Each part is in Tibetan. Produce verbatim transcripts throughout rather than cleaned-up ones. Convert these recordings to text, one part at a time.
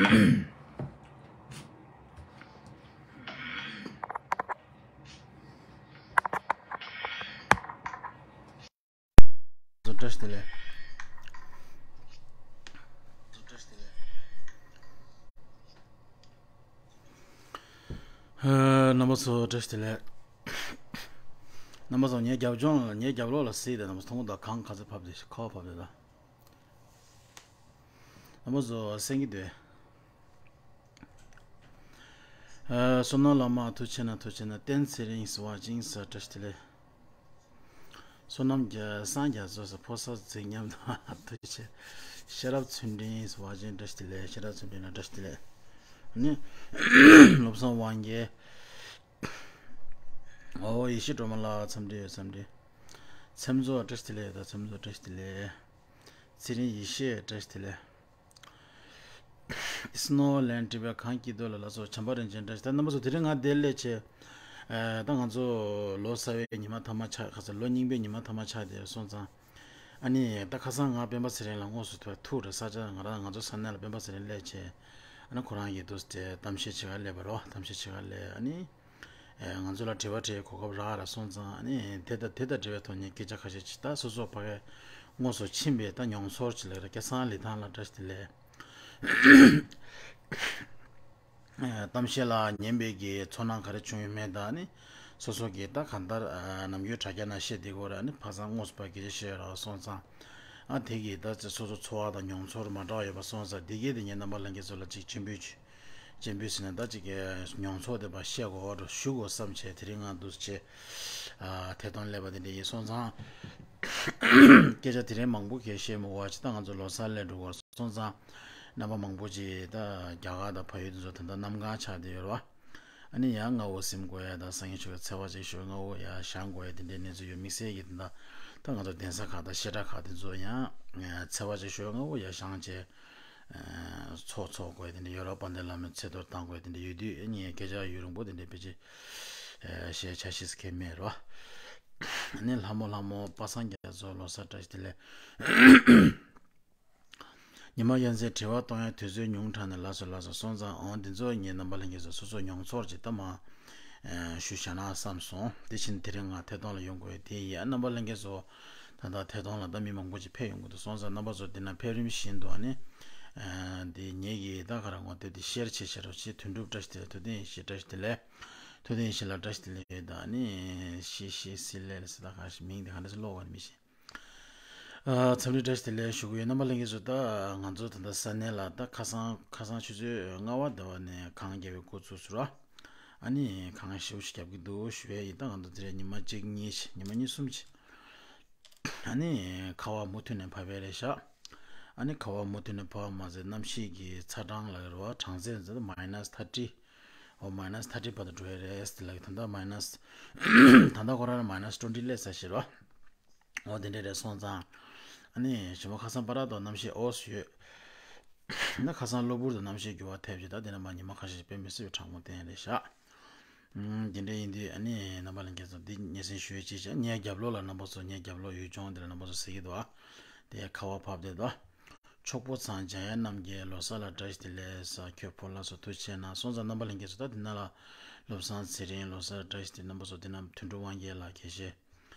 བཀྲ་ཤིས་བདེ་ལེགས། རྣམ་པ་ཚོ་བཀྲ་ཤིས་བདེ་ལེགས། རྣམ་པ་ཚོ་ངའི་རྒྱབ་ལྗོངས་ལ་ངའི་རྒྱབ་ལོགས་ལ་གཟིགས་དང་རྣམ་པ་ཚོ་མཐོང་གི་འདུག་གང་ག་ཚོད་ཕབ་དེ་ཁ་བ་ཕབ་དེ་ད། རྣམ་པ་ཚོ་གསན་གྱི་འདུག་ཨ། བསོད་ནམས་བླ་མ་ཐུགས་ཆེ་ན་ཐུགས་ཆེ་ན། བསྟན་ཚེ་རིང་ཟེར་བ་ཅིང་ཟེར་བཀྲ་ཤིས་བདེ་ལེགས། བསོད་ནམས་རྒྱ་སངས་རྒྱ་མཚོ་ཟེར་ཕོ་གསར་འཛིན་མཉམ་དུ་ཐུགས་ཆེ། ཤེས་རབ་ཚུལ་ཁྲིམས་ཟེར་བ་ཅིང་བཀྲ་ཤིས་བདེ་ལེགས། ཤེས་རབ་ཚུལ་ཁྲིམས་ལ་བཀྲ་ཤིས་བདེ་ལེགས། ནི་བློ་བཟང་དབང་རྒྱལ། ཨོ་ཡེ་ཤེས་སྒྲོལ་མ་ལགས་འཚམས་འདྲི་ཡོད་འཚམས་འདྲི། མཚམས་ཚོ་བཀྲ་ཤིས་བདེ་ལེགས་དང་མཚམས་ཚོ་བཀྲ་ཤིས་བདེ་ལེགས། ཚེ་རིང་ཡེ་ཤེས་བཀྲ་ཤིས་བདེ་ལེགས། Snow Land Tibet གངས་སྐྱིད་སྡུག་ལ་ལ་སོགས་བྱམས་པ་རིན་ཆེན་བཀྲ་ཤིས། ད་རྣམ་པ་ཚོ་དེ་རིང་ང་འདིར་སླེབས་བྱས། ཨ། ད་ང་ཚོ་ལོ་གསར་བའི་ཉི་མ་ཐ་མ་ཆགས་ཁ་ཚ་ལོ་རྙིང་པའི་ཉི་མ་ཐ་མ་ཆགས་དེ་སོང་ཙང་། ཨ་ནི་ད་ཁ་སང་ང་སྤེན་པ་ཚེ་རིང་ལ་དངོས་སུ་ཐུག་ཐུག་རེད། ས་ཆ་ང་རང་ང་ཚོ་ས་གནས་ལ་སྤེན་པ་ཚེ་རིང་སླེབས་བྱས། ཨ་ནི་ཁོ་རང་གིས་འདུག་སེ་གཏམ་བཤད་བྱེད་ག་སླེབས་པ་རོ། གཏམ་བཤད་བྱེད་ག་སླེབས། ཨ་ནི། ཨེ། ང་ཚོ་ལ་དྲི་བ་དྲི་གོ་སྐབས་རག་རག་སོང་ཙང་། ཨ་ནི་དེ་དང་དེ་དང་འབྲེལ་བའི་ཐོག་ནས་སྐད་ཆ་ཁ་ཤས་ཅིག་ད་སོ་སོ་ཕ་གའི་དངོས་སུ་ཕྱིན་པའི་ད་མྱོང་ཚོར་ཅིག་ལ་རེད། སྐལ་བཟང་ལི་ཐང་ལ་བཀྲ་ཤིས་བདེ་ལེགས། ཨེ། གཏམ་བཤད་ལ་ཉན་པའི་གི་ཚོར་སྣང་ག་རེ་བྱུང་ཡོད་མེད་དང་། ཨ་ནི་སོ་སོ་གི་ད་གང་ལྟར། ཨ། ནམ་རྒྱུན་དྲ་རྒྱ་ནང་བཤད་བསྡད་ཀྱི་ཡོད་རེད། ཨ་ནི་ཕ་སང་དངོས་སུ་ཕར་སྐད་ཆ་བཤད་རག་སོང་ཙང་། ཨ། དེ་གི་ད་སོ་སོ་ཚོར་བ་དང་མྱོང་ཚོར་མ་འདྲ་བ་ཡོད་པ་སོང་ཙང་། དེ་གི་དེ་ངས་རྣམ་པ་ལྷན་རྒྱས་ཚོ་ལ་ཅིག་སྤྱན་འབུལ་ཅིག་སྤྱན་འབུལ་ཟེར་ན་ད་ཅིག་གི་མྱོང་ཚོར་དེ་ཕར་བཤད་དགོས་འགྲོ་ཞུ་དགོས་བསམ་བྱས་དེ་རིང་ང་འདུག་སེ་བྱས། ཨ། ཐད་གཏོང་སླེབས་པ་དེ་འདྲ་ཡིན་སོང་ཙང་། སྐད་ཆ་དེ་རིང་མང་པོ་གས་བཤད་མི་དགོས་པ་ཅིག་ད་ང་ཚོ་ལོ་གསར་སླེབས་འགྲོ་གི་ཡོད་སོང་ཙང་། རྣམ་པ་མང་པོ་ཅིག་ད་རྒྱ་གར་དང་ཕ་ཡུལ་དེ་ཚོ་ད་ལྟ་གནམ་གང་ཆགས་བསྡད་ཡོད་རེད་པ། ཨ་ནི་ཡང་སྔ་པོ་ཟིན་དགོས་ཡ་དང་། སང་ཉིན་ཆོ་ག་ཚེས་པ་གཅིག་ཞོགས་སྔ་པོ་ཡར་བཞེངས་དགོས་ཡ་དེ་འདྲའི་གནས་ཚུལ་ཡོད། དམིགས་བསལ་གྱི་དེ་འདྲ་ད་ང་ཚོ་གདན་ས་ཁག་དང་བཤད་གྲྭ་ཁག་དེ་ཚོ་ཡང་ཚེས་པ་གཅིག་ཞོགས་སྔ་པོ་ཡར་བཞེངས་བྱས། ཨ། ཚོགས་འཚོགས་དགོས་དེ་འདྲ་ཡོད་རེད། དཔལ་ལྡན་བླ་མའི་ཚེ་གཏོར་བཏང་དགོས་དེ་འདྲ་ཡོད་དུས། ཨ་ནི་སྐད་ཆ་ཡུན་རིང་པོ་དེ་འདྲ་ཕལ་ཆེར་བཤད་བྱ་ཤེས་ཀྱི་མེད་རོ། ཨ་ནི་ལྷ་མོ་ལྷ་མོ་པ་སངས་རྒྱས་ཚོ་ལོ་གསར་བཀྲ་ཤིས་བདེ་ལེགས། ཉི་མ་ཡ་མཚན་དྲི་བ་གཏོང་ཡ་དུས་ཚོད་ཉུང་དྲགས་ནས་ལགས་སོ་ལགས་སོ་སོང་ཙང་། འོ་འདི་ཚོ་ངས་རྣམ་པ་ལྷན་རྒྱས་ཚོ་སོ་སོའི་མྱོང་ཚོར་ཅིག་ད་མར་ཞུ་བཞག་ན་བསམ་སོང་། དེ་བཞིན་དེ་རིང་ང་ཐད་གཏོང་ལ་ཡོང་དགོས་དེ་ཡིན། རྣམ་པ་ལྷན་རྒྱས་ཚོ་ད་ལྟ་ཐད་གཏོང་ལ་ད་མི་མང་པོ་ཅིག་ཕེབས་ཡོང་གི་འདུག་སོང་ཙང་རྣམ་པ་ཚོ་འདི་ན་ཕེབས་རིམ་བཞིན་དུ་ཨ་ནི། ཨ། འདི་ངེད་ཀྱིས་ད་ག་རང་ངོ་དེབ་འདི་ཤེར་བྱེད་བྱེད་རོགས་བྱེད། དོན་གྲུབ་བཀྲ་ཤིས་བདེ་ལེགས། ཐུབ་བསྟན་ཡེ་ཤེས་བཀྲ་ཤིས་བདེ་ལེགས། ཐུབ་བསྟན་ཡེ་ཤེས་ལགས་བཀྲ་ཤིས་བདེ་ལེགས་ཡོད། ད་ཨ་ནི་ཤེ་ཤེ་སི་ལེ་ལ་སི་ད་ག་ཞིག་མིང་དེ་ག་འདྲ་ཞིག་ཀློག་དགོས་ནི་མི་ཤེས། ཨ། འཚམས་འདྲི་བཀྲ་ཤིས་བདེ་ལེགས་ཞུ་གི་ཡོད། རྣམ་པ་ལྷན་རྒྱས་ཚོ་ད་ང་ཚོ་ད་ལྟ་ས་གནས་ལ་ད་ཁ་སང་ཁ་སང་ཆུ་ཚོད་ལྔ་པ་ཟླ་བ་ནས་གངས་རྒྱག་པའི་འགོ་ཚུགས་སོང་ར། ཨ་ནི་གངས་ཞེ་པོ་ཞིག་རྒྱབ་ཀྱི་འདུག་ཞུ་ཡས་ཡིན། ད་ང་ཚོ་དེ་རིང་ཉི་མ་གཅིག་གཉིས་ཉི་མ་གཉིས་གསུམ་ཅིག་ཨ་ནི་ཁ་བ་མུ་མཐུད་ནས་བབས་པ་རེད་ཤག་ཨ་ནི་ཁ་བ་མུ་མཐུད་ནས་བབས་པ་མ་ཟད་གནམ་གཤིས་ཀྱི་ཚ་གྲང་ལ་རེད་བ། གྲང་ཚད་ཟེར་ན་མའི་ནས་ཐར་ཊི། ཨོ། མའི་ནས་ཐར་ཊི་བར་དུ་འགྲོ་ཡ་རེད་ཟེར་ལབ་ཀྱི། ད་ལྟ་མའི་ནས་ད་ལྟ་ཁོ་རང་ལ་མའི་ནས་ཊུ་ཝེན་ཊི་སླེབས་ཚར་ཤག་ར། ཨོ་དེ་འདྲ་རེད་སོང་ཙང་། ཨ་ནི་ཞོགས་པ་ཁ་སང་པ་ར་དོ་གནམ་གཤིས་འོ་ཞོད། ད་ཁ་སང་གློ་བུར་དུ་གནམ་གཤིས་འགྱུར་བ་ཐེབས་ཀྱི། ད་དེ་ནས་མར་ཉི་མ་ཁ་ཤས་ཤིག་དཔེ་མི་སྲིད་པའི་གྲང་མོ་བསྟན་རེད་ཤག་ཨུམ། དེ་འདྲ་ཡིན་དུས་ཨ་ནི་རྣམ་པ་ལྷན་རྒྱས་ཚོ་འདི་སྙན་སེང་ཞུ་ཡས་ཅིག་བྱས། ངའི་རྒྱབ་ལོགས་ལ་རྣམ་པ་ཚོ་ངའི་རྒྱབ་ལོགས་ཡུལ་ལྗོངས་འདི་ལ་རྣམ་པ་ཚོ་གཟིགས་ཀྱི་འདུག་ཨ། དེ་ཁ་བ་བབས་བསྡད་འདུག་ཨ། འཁྱོག་པོ་ཚང་འཇམ་དབྱངས་རྣམ་རྒྱལ་ལོ་གསར་ལ་བཀྲ་ཤིས་བདེ་ལེགས་ཟེར། ཁྱོད་ཕོ་ལགས་སོ་ཐུགས་རྗེ་གནང་སོང་ཙང་། རྣམ་པ་ལྷན་རྒྱས་ཚོ་ད་འདི་ན་ལ་བློ་བཟང་ཚེ་རིང་ལོ་གསར་བཀྲ་ཤིས་བདེ། རྣམ་པ་ཚོ་འདི་ན་དོན་གྲུབ་དབང་རྒྱལ་ལགས་དགེ་བཤེས།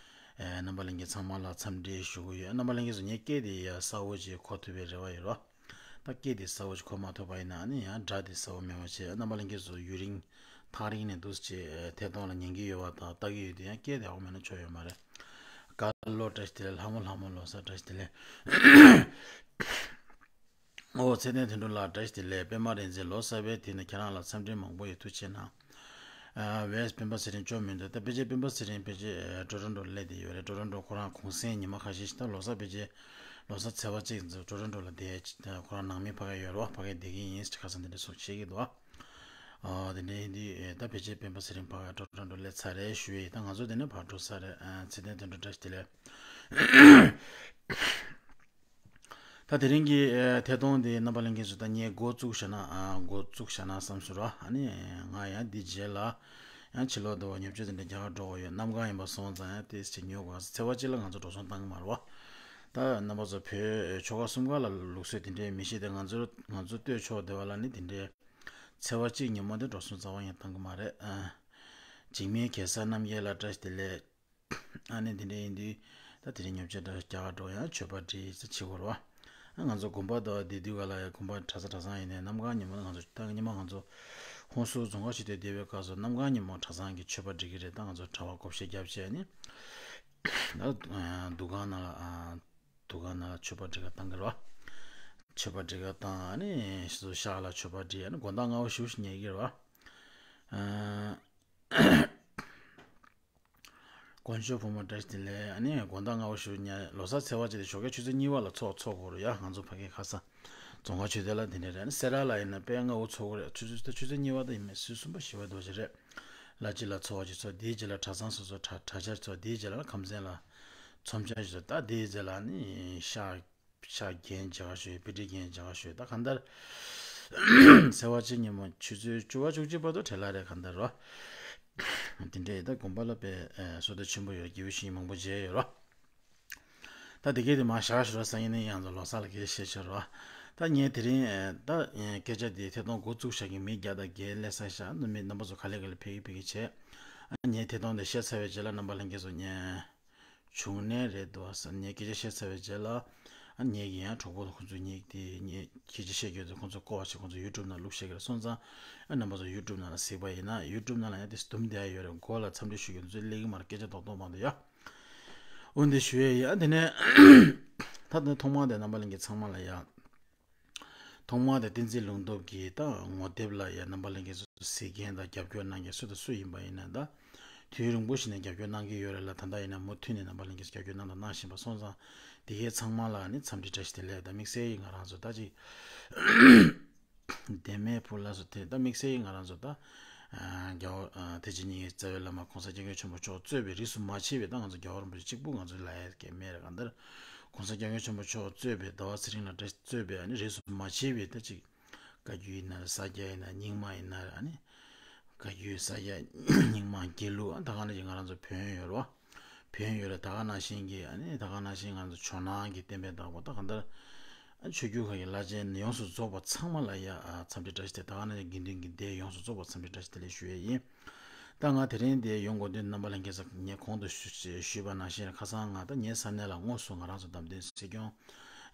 ཨེ། རྣམ་པ་ལྷན་རྒྱས་ཚང་མ་ལ་འཚམས་འདྲི་ཞུ་གི་ཡོད། རྣམ་པ་ལྷན་རྒྱས་ཚོ་ངའི་སྐད་དེ་ཡ་གསལ་པོ་ཅིག་གོ་ཐུབ་པའི་རེ་བ་ཡོད་རོ། ད་སྐད་དེ་གསལ་པོ་ཅིག་གོ་མ་ཐུབ་པ་ཡིན་ན་ཨ་ནི་ཡང་སྒྲ་དེ་གསལ་པོ་མེད་པ་བྱས། རྣམ་པ་ལྷན་རྒྱས་ཚོ་ཡུན་རིང་ཐག་རིང་ནས་འདུག་སེ་ཐད་གཏོང་ལ་ཉན་གྱི་ཡོད་པ་དང་ལྟ་གི་ཡོད་དུས་ཡང་སྐད་དེ་ཡག་པོ་མེད་ན་ཆོ་ཡོད་མ་རེད། ཀ་ལོ་བཀྲ་ཤིས་བདེ་ལེགས། ལྷ་མོ་ལྷ་མོ་ལོ་གསར་བཀྲ་ཤིས་བདེ་ལེགས། ཨོ་ཚེ་བརྟན་དོན་གྲུབ་ལགས་བཀྲ་ཤིས་བདེ་ལེགས། པད་མ་རིག་འཛིན་ལོ་གསར་པའི་དུས་ན་ཁྱེད་རང་ལ་འཚམས་འདྲི་མང་པོ་ཡོད། ཐུགས་རྗེ་གནང་། ཨ། ཝེ་སི་སྤེན་པ་ཚེ་རིང་སྐྱོན་མི་འདུག་ད་ཕལ་ཆེར་སྤེན་པ་ཚེ་རིང་ཕལ་ཆེར་ཊོ་རོན་ཊོ་ལ་སླེབས་བསྡད་ཡོད་རེད། ཊོ་རོན་ཊོ་ཁོ་རང་གུང་སེང་ཉི་མ་ཁ་ཤས་ཤིག་ད་ལོ་གསར་ཕལ་ཆེར་ལོ་གསར་ཚེས་པ་གཅིག་ཙམ་ཊོ་རོན་ཊོ་ལ་བསྡད། ཁོ་རང་ནང་མི་ཕ་གིར་ཡོད་རེད་བ། ཕ་གིར་བསྡད་ཀྱི་ཡིན་ཁ་སང་དེ་འདྲ་གསུངས་བཤད་ཀྱི་འདུག་ཨ། དེ་འདྲ་ཡིན་དུས་ད་ཕལ་ཆེར་སྤེན་པ་ཚེ་རིང་ཕ་གིར་ཊོ་རོན་ཊོ་སླེབས་ཚར་རེད་ཞུ་ཡས་ཡིན། ད་ང་ཚོ་དེ་ནས་ཕར་འགྲོ་ས་རེད། ཨ། ཚེ་བརྟན་དོན་གྲུབ་བཀྲ་ཤིས་བདེ་ལེགས། ད་དེ་རིང་གི་ཨ་ཐད་གཏོང་འདི་རྣམ་པ་ལྷན་རྒྱས་ཚོ་ད་ངས་འགོ་བཙུགས་བཞག་ན། ཨ། འགོ་བཙུགས་བཞག་ན་བསམ་སོང་ར། ཨ་ནི་ང་ཡང་འདི་རྗེས་ལ་ཡང་ཕྱི་ལོགས་དུ་བ་ཉོ་ཆ་དེ་འདྲ་རྒྱག་ག་འགྲོ་གི་ཡོད། གནམ་གང་ཡིན་པ་སོང་ཙང་ཡང་ཏོག་ཙམ་ཉོ་དགོས། ཚེས་པ་གཅིག་ལ་ང་ཚོ་འགྲོ་སོང་བཏང་གི་མ་རེད་བ། ད་རྣམ་པ་ཚོ་བོད་ཆོལ་ཁ་གསུམ་ཀ་ལ་ལུགས་སྲོལ་དེ་འདྲའི་མི་ཤེས་ཏེ། ང་ཚོ་ང་ཚོ་སྟོད་ཕྱོགས་དེ་བ་ལ་ནི་དེ་འདྲའི་ཚེས་པ་གཅིག་ཉིན་མོ་དེ་འགྲོ་སོང་རྩ་བ་ཡང་བཏང་གི་མ་རེད། ཨ། འཇིགས་མེད་གེ་སར་རྣམ་རྒྱལ་ལགས་བཀྲ་ཤིས་བདེ་ལེགས། ཨ་ནི་དེ་འདྲ་ཡིན་དུས་ད་དེ་རིང་ཉོ་ཆ་འདྲ་རྒྱག་ག་འགྲོ་ཡང་མཆོད་པ་སྒྲིག་ས་བྱེད་དགོས་རེད་བ། ཨ། ང་ཚོ་དགོན་པ་དང་བསྡད་དུས་ག་ལ་ཡང་དགོན་པ་གྲྭ་ས་གྲྭ་ཚང་ཡིན་ནའི་གནམ་གང་ཉིན་མོ་ང་ཚོ་ད་ཉི་མ་ང་ཚོ་ཧོན་སུར་རྫོང་ཁག་ཆེད་དུ་བསྡད་པའི་སྐབས་སུ་གནམ་གང་ཉིན་མོ་གྲྭ་ཚང་གི་མཆོད་པ་སྒྲིག་གི་རེད། ད་ང་ཚོ་གྲྭ་པ་བགོ་བཤའ་བརྒྱབ་བྱས་ནི་ད་འདུ་ཁང་ནང་ལ། ཨ། འདུ་ཁང་ནང་ལ་མཆོད་པ་སྒྲིག་ག་བཏང་གི་རེད་བ། མཆོད་པ་སྒྲིག་ག་བཏང་། ཨ་ནི་ཤག་ལ་མཆོད་པ་སྒྲིག་ཨ་ནི་དགོང་དག་སྔ་པོ་ཞེ་པོ་ཞིག་ཉལ་གི་རེད་བ། ཨ། དཀོན་མཆོག་ཕོ་མོ་བཀྲ་ཤིས་བདེ་ལེགས། ཨ་ནི་དགོང་དག་སྔ་པོ་ཞིག་ཉལ། ལོ་གསར་ཚེས་པ་གཅིག་དེ་ཞོགས་ཀས་ཆུ་ཚོད་གཉིས་པ་ལ་ཚོགས་ཚོགས་དགོས་རེད་ཡ། ང་ཚོ་ཕ་གི་ཁ་སང་རྫོང་ཁ་ཆོས་སྡེ་ལ་དེ་འདྲ་རེད། ཨ་ནི་སེ་ར་ལ་ཡིན་ན་དཔེ་སྔ་པོ་ཚོགས་དགོས་རེད། ཆུ་ཚོད་ད་ཆུ་ཚོད་གཉིས་པ་ད་ཡིན་མེད་ཆུ་ཚོད་གསུམ་པ་བཞི་པ་འདྲ་ཞིག་རེད། ལ་གཅིག་ལ་ཚོགས་པ་ཅིག་ཚོགས། དེའི་རྗེས་ལ་གྲྭ་ཚང་སོ་སོ་གྲྭ་གྲྭ་ཆས་ཚོགས། དེའི་རྗེས་ལ་ཁམས་ཚན་ལ་ཚོམས་ཆང་ཞིག་ཚོགས། ད་དེའི་རྗེས་ལ་ནི་ཤག་ཤག་རྒྱན་མཇལ་ཁ་ཞུས། དཔེ་ཁྲིད་རྒྱན་མཇལ་ཁ་ཞུས། ད་གང་ལྟར་ཚེས་པ་གཅིག་ཉིན་མོ་ཆུ་ཚོད་བཅུ་པ་བཅུ་གཅིག་བར་དུ་བྲེལ་བ་རེད། གང་ལྟར་རོ། དེ་འདྲས་ད་དགོན་པ་ལ་དཔེ་བསོད་བདེ་ཆེན་པོ་ཡོད། དགེ་བའི་བཤེས་གཉེན་མང་པོ་མཇལ་ཡོད་རོ། ད་དེ་གས་དེ་མ་བཞག་ཞུ་རོ། སང་ཉིན་ནི་ཡང་ཚོ་ལོ་གསར་ལ་སྐད་ཆ་བཤད་ཆོག་རོ། ད་ངས་དེ་རིང་ད་སྐད་ཆ་དེ་ཐད་གཏོང་འགོ་བཙུགས་བཞག་གི་མི་བརྒྱ་དང་བརྒྱད་སླེབས་ཚར་ཤག་ནི་མི་རྣམ་པ་ཚོ་ག་ལེ་ག་ལེ་ཕེབས་ཀྱི་ཕེབས་ཀྱི་བྱས། ངས་ཐད་གཏོང་དེ་བཤད་ཚར་བའི་རྗེས་ལ་རྣམ་པ་ལྷན་རྒྱས་ཚོ་ཉན། བྱུང་ནས་རེད་འདུག་བསམ། ངས་སྐད་ཆ་བཤད་ཚར་བའི་རྗེས་ལ། ཨ། ངེད་ཀྱི་ཡང་གྲོགས་པོ་དང་ཁོང་ཚོ་ཉིད་དེ་ངས་སྐད་ཆ་བཤད་རྒྱུ་དེ་ཁོང་ཚོ་སྐོར་བ་ཞིག་ཁོང་ཚོ་ཡུ་ཊུབ་ནང་བླུགས་བཤད་ཀྱི་རེད་སོང་ཙང་། ཨ། རྣམ་པ་ཚོ་ཡུ་ཊུབ་ནང་ལ་གཟིགས་པ་ཡིན་ན་ཡུ་ཊུབ་ནང་ལ་ཡང་དེ་སྡུམ་བསྡད་ཡ་ཡོད་རེད། མགོ་ལ་འཚམས་འདྲི་ཞུ་རྒྱུ་ཚོ་སླེབས་ཀྱི་མ་རེད། སྐད་ཆ་རྡོག་རྡོག་མང་དུ་ཡ། འོན་ཏེ་ཞུ་ཡས་ཡ་དེ་ནས། ད་དེ་ཐོག་མར་དེ་རྣམ་པ་ལྷན་རྒྱས་ཚང་མ་ལ་ཡ། ཐོག་མར་དེ་བསྟན་འཛིན་ལུང་སྟོབས་ཀྱི་ད་ངོ་དེབ་ལ་ཡ་རྣམ་པ་ལྷན་རྒྱས་ཚོ་གཟིགས་མཁན་དང་རྒྱབ་སྐྱོར་གནང་མཁན་སུ་དང་སུ་ཡིན་པ་ཡིན་ན། ད་དུས་རིང་པོ་ཞིག་ནས་རྒྱབ་སྐྱོར་གནང་གི་ཡོད་རེད་ལ། ད་ལྟ་ཡིན་ན་མུ་མཐུད་ནས་རྣམ་པ་ལྷན་རྒྱས་ཚོ་རྒྱབ་སྐྱོར་གནང་དང་གནང་བཞིན་པ་སོང་ཙང་། དེ་གའི་ཚང་མ་ལ་ནི་འཚམས་འདྲི་བཀྲ་ཤིས་བདེ་ལེགས། ད་དམིགས་བསལ་ཡིན་ང་རང་ཚོ་ད་ཅིག་དེ་མེད་བུ་ལ་སོ་དེ་ད་དམིགས་བསལ་ཡིན་ང་རང་ཚོ་ད། ཨ། རྒྱལ་བ། ཨ། ཐེག་ཆེན་གཉིས་ཀྱི་རྩ་བའི་བླ་མ་༸གོང་ས་༸སྐྱབས་མགོན་ཆེན་པོ་མཆོག་གཙོས་པའི་རིས་སུ་མ་ཆད་པའི་ད་ང་ཚོ་རྒྱལ་བ་རིན་པོ་ཆེ་གཅིག་པུ་ང་ཚོ་ལ་ཡ་གལ་མེད་རེད། གང་ལྟར་༸གོང་ས་༸སྐྱབས་མགོན་ཆེན་པོ་མཆོག་གཙོས་པའི་ཟླ་བ་ཚེ་རིང་ལགས་གཙོས་པའི་ཨ་ནི་རིས་སུ་མ་ཆད་པའི་ད་ཅིག་བཀའ་བརྒྱུད་ཡིན་ན་རེད། ས་སྐྱ་ཡིན་ན་རྙིང་མ་ཡིན་ན་རེད། ཨ་ནི་བཀའ་བརྒྱུད་ས་སྐྱ་རྙིང་མ་དགེ་ལུགས། ཨ། ད་ག་ནང་བཞིན་ང་རང་ཚོ་བོན་ཡོད་རེད་བ། བོན་ཡོད་རེད། ད་ག་ནང་བཞིན་གྱི་ཨ་ནི་ད་ག་ནང་བཞིན་ང་རང་ཚོ་ཇོ་ནང་གི་བསྟན་པའི་བདག་པོ། ད་གང་ལྟར་ཨ་ཆོས་བརྒྱུད་ཁག་གི་བླ་ཆེན་ཡོངས་སུ་རྫོགས་པ་ཚང་མ་ལ་ཡ། ཨ། འཚམས་འདྲི་བཀྲ་ཤིས་བདེ། ད་ག་ནང་བཞིན་དགེ་འདུན་གྱི་སྡེ་ཡོངས་སུ་རྫོགས་པ་འཚམས་འདྲི་བཀྲ་ཤིས་བདེ་ལེགས་ཞུ་ཡས་ཡིན། ད་ང་དེ་རིང་འདིར་ཡོང་དགོས་དོན་རྣམ་པ་ལྷན་རྒྱས་ཚོ་ངས་གོང་དུ་ཞུ་ཞུས་པ་ནང་བཞིན་ཁ་སང་ང་ད་ངའི་ས་གནས་ལ་དངོས་སུ་ང་རང་ཚོ་བདམས་ཐོན་སྲིད་སྐྱོང་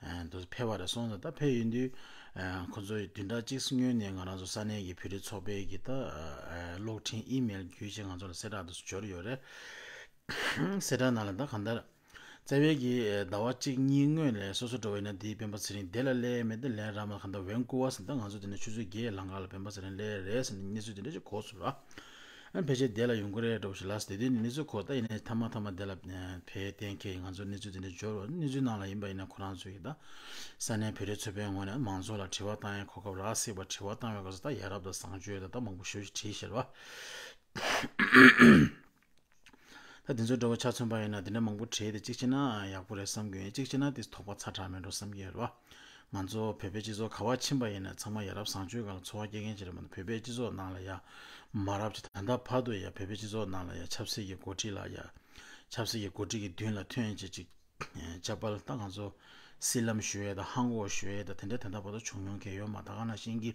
ཨ་དུ་ཕེབས་པ་རེད་སོང་ཙང་། ད་ཕེབས་ཡོང་དུས་ཨ་ཁོ་ཚོ་བདུན་ཕྲག་གཅིག་སྔོན་ནས་ང་རང་ཚོ་ས་གནས་ཀྱི་བོད་རིགས་ཚོགས་པའི་གི་ད་ཨ་གློག་འཕྲིན་ཨི་མེལ་བརྒྱུད་བྱས་ང་ཚོ་ལ་གསལ་བསྒྲགས་དུ་འབྱོར་ཡོད་རེད། གསལ་བསྒྲགས་ནང་ལ་ད་གང་ལྟར་རྩ་བའི་གི་ཟླ་བ་གཅིག་གཉིས་སྔོན་ལ་སོ་སོ་འགྲོ་བ་ཡིན་ན་དེའི་སྤེན་པ་ཚེ་རིང་དེ་ལ་སླེབས་མེད་དེ་ལན་རག་མ། གང་ལྟར་ཝན་ཀུ་ཝར་ཟེར། ད་ང་ཚོ་དེ་ནས་ཆུ་ཚོད་བརྒྱད་ལམ་ཁ་ལ་སྤེན་པ་ཚེ་རིང་སླེབས་རེད་ཟེར་ནས་གནས་ཚུལ་དེ་འདྲ་ཞིག་གོ་སོང་ར། ཨ་ཕལ་ཆེར་དེ་ལ་ཡོང་གི་རེད་འདྲ་བོ་ཞིག་ལབ་སོང་། དེ་དུས་ནས་གནས་ཚུལ་གོ། ད་ཡིན་ནའི་མཐའ་མ་མཐའ་མ་དེ་ལ་ཕེབས་གཏན་འཁེལ་ཡིན། ང་ཚོ་གནས་ཚུལ་དེ་འདྲ་འབྱོར་བ། གནས་ཚུལ་ནང་ལ་ཡིན་པ་ཡིན་ན་ཁོ་རང་ཚོ་ཡིས་ད་ས་གནས་བོད་རིགས་ཚོ་པའི་ངོས་ནས་མང་ཚོགས་ལ་དྲི་བ་བཏང་ཡའི་གོ་སྐབས་རག་སྲིད་པ། དྲི་བ་བཏང་བའི་སྐབས་སུ་ད་ཡ་རབས་དང་བཟང་སྤྱོད་དང་ད་མང་པོ་ཞེ་པོ་ཞིག་བྲིས་ཤག་ར། ད་དེ་ཚོ་འདྲ་བོ་ཆ་མཚོན་པ་ཡིན་ན་དེ་འདྲ་མང་པོ་བྲིས་ཏེ་གཅིག་བྱས་ན་ཡག་པོ་རེད་བསམ་གྱི་ཡོད། གཅིག་བྱས་ན་དེ་དོགས་པ་ཚ་དྲགས་མེད་འགྲོ་བསམ་གྱི་ཡོད་རེད་བ། ང་ཚོ་བོད་པའི་སྤྱི་ཚོགས་ག་པར་ཕྱིན་པ་ཡིན་ན་ཚང་མ་ཡ་རབས་བཟང་སྤྱོད་སྒང་ལ་འཚོ་བ་སྐྱེལ་མཁན་ཅིག་རེད་མ་གཏོགས། བོད་པའི་སྤྱི་ཚོགས་ནང་ལ་ཡ་མ་རབས་ཅིག་ད་ལྟ་བར་དུ་ཡ་བོད་པའི་སྤྱི་ཚོགས་ནང་ལ་ཡ་ཆབ་སྲིད་ཀྱི་འགོ་ཁྲིད་ལ་ཡ་ཆབ་སྲིད་ཀྱི་འགོ་ཁྲིད་ཀྱི་མདུན་ལ་ཐོན་བྱས་ཅིག་ཨ་ཆབ་དཔལ་ད་ང་ཚོ་སྲིད་ལམ་ཞུ་ཡས་དང་ཧང་གོ་ཞུ་ཡས་དང་དེ་འདྲ་དེ་འདྲ་བར་དུ་བྱུང་མྱོང་གང་ཡོད་མ། ད་ག་ནང་བཞིན་གྱི་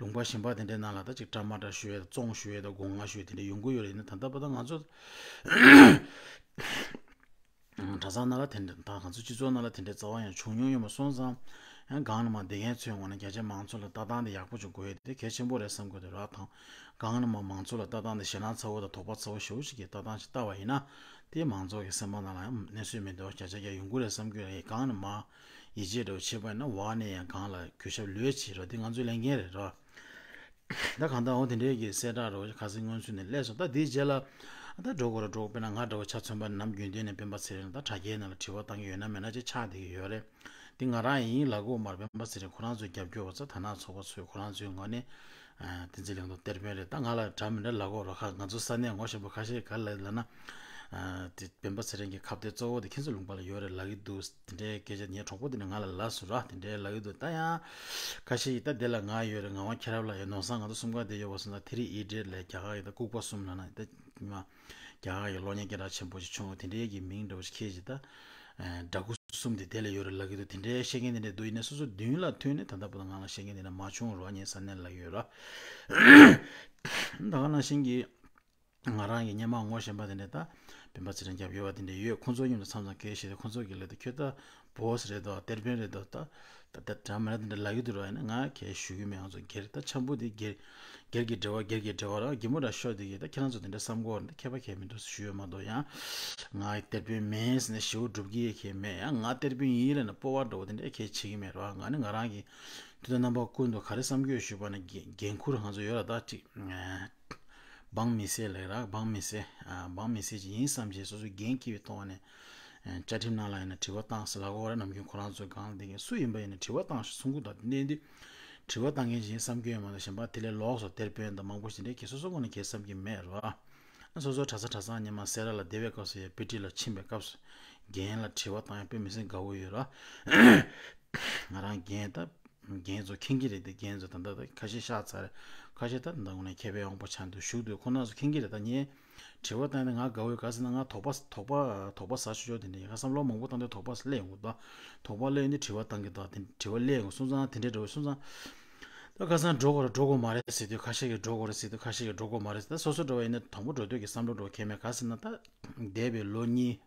ལུང་པ་གཞན་པ་དེ་འདྲའི་ནང་ལ་ད་ཅིག་བཀྲ་མ་བཀྲ་ཞུ་ཡས་དང་བཙོང་ཞུ་ཡས་དང་སྒོ་ང་ཞུ་ཡས་དེ་འདྲ་ཡོང་གི་ཡོད་རེད། ཡིན་ན་ད་ལྟ་བར་དུ་ང་ཚོ་གྲྭ་ཚང་ནང་ལ་དེ་འདྲ་དང་ང་ཚོ་སྤྱི་ཚོགས་ནང་ལ་དེ་འདྲའི་རྩ་བ་ཡང་བྱུང་མྱོང་ཡོད་མ་སོང་ཙང་། ཡང་སྒང་ནས་མ་བསྡད་མཁན་ཚོའི་ངོས་ནས་རྒྱ་ཆེ་མང་ཚོགས་ལ་ལྟ་སྟངས་དེ་ཡག་པོ་ཅིག་དགོས་ཡས་དེ་གལ་ཆེན་པོ་རེད་བསམ་གྱི་འདུག་ར། དང་སྒང་ནས་མ་མང་ཚོགས་ལ་ལྟ་སྟངས་དེ་ཞེད་སྣང་ཚ་བོ་དང་དོགས་པ་ཚ་བོ་ཞེ་པོ་ཞིག་གི་ལྟ་སྟངས་ཤིག་ལྟ་བ་ཡིན་ན། དེ་མང་ཚོགས་ཀྱི་སེམས་པ་ནང་ལ་ཡང་གནས་ཚུལ་མི་འདུག་བརྒྱ་ཆ་བརྒྱ་ཡོང་གི་རེད་བསམ་གྱི་རེད། སྒང་ནས་མ་ཡིད་ཆེས་འདྲ་བོ་བྱེད་པ་ཡིན་ན་འོག་ནས་ཡང་སྒང་ལ་གུས་ཞབས་ལོས་བྱེད་རོགས། དེ་ང་ཚོའི་ལས་འགན་རེད་རོ། ད་གང་ལྟར་འོ་དེ་འདྲའི་གི་གསལ་བསྒྲགས་རོ་ཁ་སང་སྔོན་ཚུད་ནས་སླེབས་སོང་། ད་དེའི་རྗེས་ལ་ད་འགྲོ་དགོས་རེད་འགྲོ། དཔེར་ན་ང་འདྲ་བོ་ཆ་མཚོན་པ་ནམ་རྒྱུན་ལྡན་ནས་སྤེན་པ་ཚེ་རིང་ད་དྲ་རྒྱའི་ནང་ལ་དྲི་བ་བཏང་གི་ཡོད་ན་མེད་ན་ཅིག་ཆགས་བསྡད་ཀྱི་ཡོད་རེད། འདི་ང་རང་ཡིན་ལབ་དགོས་མ་རེད། སྤེན་པ་ཚེ་རིང་ཁོ་རང་ཚོའི་རྒྱབ་སྐྱོར་བ་ཚོ་དར་ནག་ཚོགས་པ་ཚོས་ཁོ་རང་ཚོའི་ངོས་ནས་ཨ་བསྟན་འཛིན་ལིང་ཏོག་གཏེར་དཔོན་རེད། ད་ང་ལ་འདྲ་མི་འདྲ་ལབ་དགོས་རོགས། ཁ་ང་ཚོ་ས་གནས་ངོ་ཤེས་པ་ཁ་ཤས་ག་ལ་ལབ་ན་ཨ་དེ་སྤེན་པ་ཚེ་རིང་གི་ཁ་གཏད་གཙོ་བོ་དེ་ཁྱེད་ཚོ་ལུང་པ་ལ་ཡོད་རེད་ལབ་ཀྱི་འདུག་དེ་འདྲའི་སྐད་ཆ་ངའི་གྲོགས་པོ་དེ་ནས་ང་ལ་ལབ་སོང་ར། དེ་འདྲའི་ལབ་ཀྱི་འདུག་ད་ཡང་ཁ་ཤས་ཀྱིས་ད་དེ་ལ་ང་ཡོད་རེད། ང་དབང་ཁྱེད་རབ་ལ་ཡོད། ནོར་བཟང་ང་ཚོ་གསུམ་ཀ་དེ་ཡོད་པ་སོང་ཙང་དེ་རིང་ཨི་འདྲེ་ལས་རྒྱ་གར་གྱི་ད་ལྐུགས་པ་གསུམ་ལབ་ན་ད་མ་རྒྱ་གར་གྱི་གློག་བརྙན་སྐད་གྲགས་ཆེན་པོ་ཞིག་བྱུང་བ་དེ་འདྲའི་གི་མིང་འདྲ་བོ་ཞིག་ཁྱེད་ཀྱིས་ད་ཨ་འདྲ་སྐུ་ གསུམ་དེ་དེ་ལ་ཡོད་རེད་ལབ་ཀྱི་འདུག་དེ་འདྲའི་བཤད་མཁན་དེ་འདྲ་འདུག་ཡིན་ན་སོ་སོ་མདུན་ལ་ཐོན་ནས་ད་ལྟ་བར་དུ་ང་ལ་བཤད་མཁན་དེ་འདྲ་མ་བྱུང་རོགས་ངས་ས་གནས་ལ་ཡོད་ར། ད་ག་ནང་བཞིན་གྱི། ང་རང་གི་སྔོན་མ་ངོ་ཤེས་པ་དེ་འདྲ་ད་སྤེན་པ་ཚེ་རིང་རྒྱབ་ཡོད་པ་དེ་འདྲ་ཡོད། ཁོང་ཚོ་མཉམ་དུ་མཚམས་མཚམས་སྐད་བཤད་དེ་ཁོང་ཚོ་གིས་ལབ་དུས་ཁྱོད་ད་བོ་སི་རེད་དོ། གཏེར་དཔོན་རེད་དོ། ད་ད་ད་འདྲ་མི་འདྲ་དེ་འདྲ་ལབ་ཀྱི་འདུག་ར། ཡིན་ན་ང་གས་ཞུ་གི་མེད། ང་ཚོ་སྒེར་ད་འཆམ་པོ་དེ་སྒེར་སྒེར་གྱི་འབྲེལ་བ་སྒེར་གྱི་འབྲེལ་བ་ར། སྒྱེ་མོ་འདྲ་ཤོར་དེ་གི་ད་ཁྱེད་རང་ཚོ་དེ་འདྲ་བསམ་གྱི་ཡོད་རེད། ད་ཁྱད་པར་གས་མི་འདུག་ཞུ་ཡོད་མ་གཏོགས། ཡང་ང་གཏེར་དཔོན་མིན་ཟེར་ནས་ཞེ་པོ་སྒྲུབ་ཀྱི་ཡོད་གས་མེད། ཡང་ང་གཏེར་དཔོན་ཡིན་ལབ་ནས་སྤོབས་པ་འདྲ་བོ་དེ་འདྲ་གས་བྱེད་ཀྱི་མེད་ར། ང་ནི་ང་རང་གི་དུས་དང་རྣམ་པ་ཀུན་ཏུ་ག་རེ་བསམ་གྱི་ཡོད་ཞུས་པ་ན་འགན་འགན་ཁུར་ང་ཚོ་ཡོད་ར། ད་ཅིག་འབངས་མི་སེར་ལབ་ར། འབངས་མི་སེར། ཨ། འབངས་མི་སེར་ཅིག་ཡིན་བསམ་བྱས་སོ་སོ་འགན་འཁྱེར་བའི་ཐོག་ནས། ཨ། བཅའ་ཁྲིམས་ནང་ལ་ཡིན་ན་དྲི་བ་བཏང་ཟེར་ལབ་ཀྱི་ཡོད་རེད། ནམ་རྒྱུན་ཁོ་རང་ཚོའི་སྒང་ལ་བསྡད་མཁན་སུ་ཡིན་པ་ཡིན་ན་དྲི་བ་བཏང་ཤོག་གསུང་གི་འདུག་དེ་འདྲ་ཡིན་དུས་དྲི་བ་བཏང་མཁན་ཅིག་ཡིན་བསམ་གྱི་ཡོད་མ་གཏོགས། གཞན་པ་དེ་ལས་ལོགས་སུ་གཏེར་དཔོན་དང་མང་པོ་ཞིག་འདྲ་གི་སོ་སོ་ངོས་ནས་གས་བསམ་གྱི་མེད་རོ། ཨ། སོ་སོ་གྲྭ་ས་གྲྭ་ཚང་ཉི་མ་སེ་ར་ལ་བསྡད་པའི་སྐབས་སུ་ཡ་པི་ཊི་ལ་ཕྱིན་པའི་སྐབས་སུ་རྒན་ལ་དྲི་བ་བཏང་ཡ་དཔེ་མི་སྲིད་དགའ་བོ་ཡོད་རོ། ང་རང་རྒན་ད། རྒན་ཚོ་མཁྱེན་གྱི་རེད་དེ། རྒན་ཚོ་ད་ལྟ་ད་ཁ་ཤས་གཤེགས་ཚར་རེད། ཁ་ཤས་ད་ད་ངོ་ནས་མཁས་པའི་དབང་པོ་ཆགས་འདུག་བཞུགས་འདུག་ཁོང་རྣམ་ཚོ་མཁྱེན་གྱི་རེད། ད་ངས་དྲི་བ་བཏང་ནས་ང་དགའ་བོའི་ག་ཟེར་ན། ང་དོགས་པ་དོགས་པ་དོགས་པ་ཟ་ཆོག་ཆོག་དེ་འདྲ་ཡིན། ཁ་བསམ་བློ་མང་པོ་བཏང་དུས་དོགས་པ་སླེབས་ཡོང་གི་འདུག་དོགས་པ་སླེབས་ཡོང་དུས་དྲི་བ་བཏང་གི་འདུག་དེ་དྲི་བ་སླེབས་ཡོང་སོང་ཙང་དེ་འདྲའི་འདྲ་བོ་སོང་ཙང་། ད་ཁ་སང་འགྲོ་དགོས་རེད་འགྲོ་དགོས་མ་རེད་ཟེར་དུས་ཁ་ཤས་ཀྱིས་འགྲོ་དགོས་རེད་ཟེར་དུས་ཁ་ཤས་ཀྱིས་འགྲོ་དགོས་མ་རེད་ཟེར། ད་སོ་སོ་འདྲ་བ་ཡིན་ན་དང་པོ་འགྲོ་དུས་ཀྱི་བསམ་བློ་འདྲ་བོ་གས་མེད། ག་ཟེར་ན་ད་འདས་པའི་ལོ་གཉིས།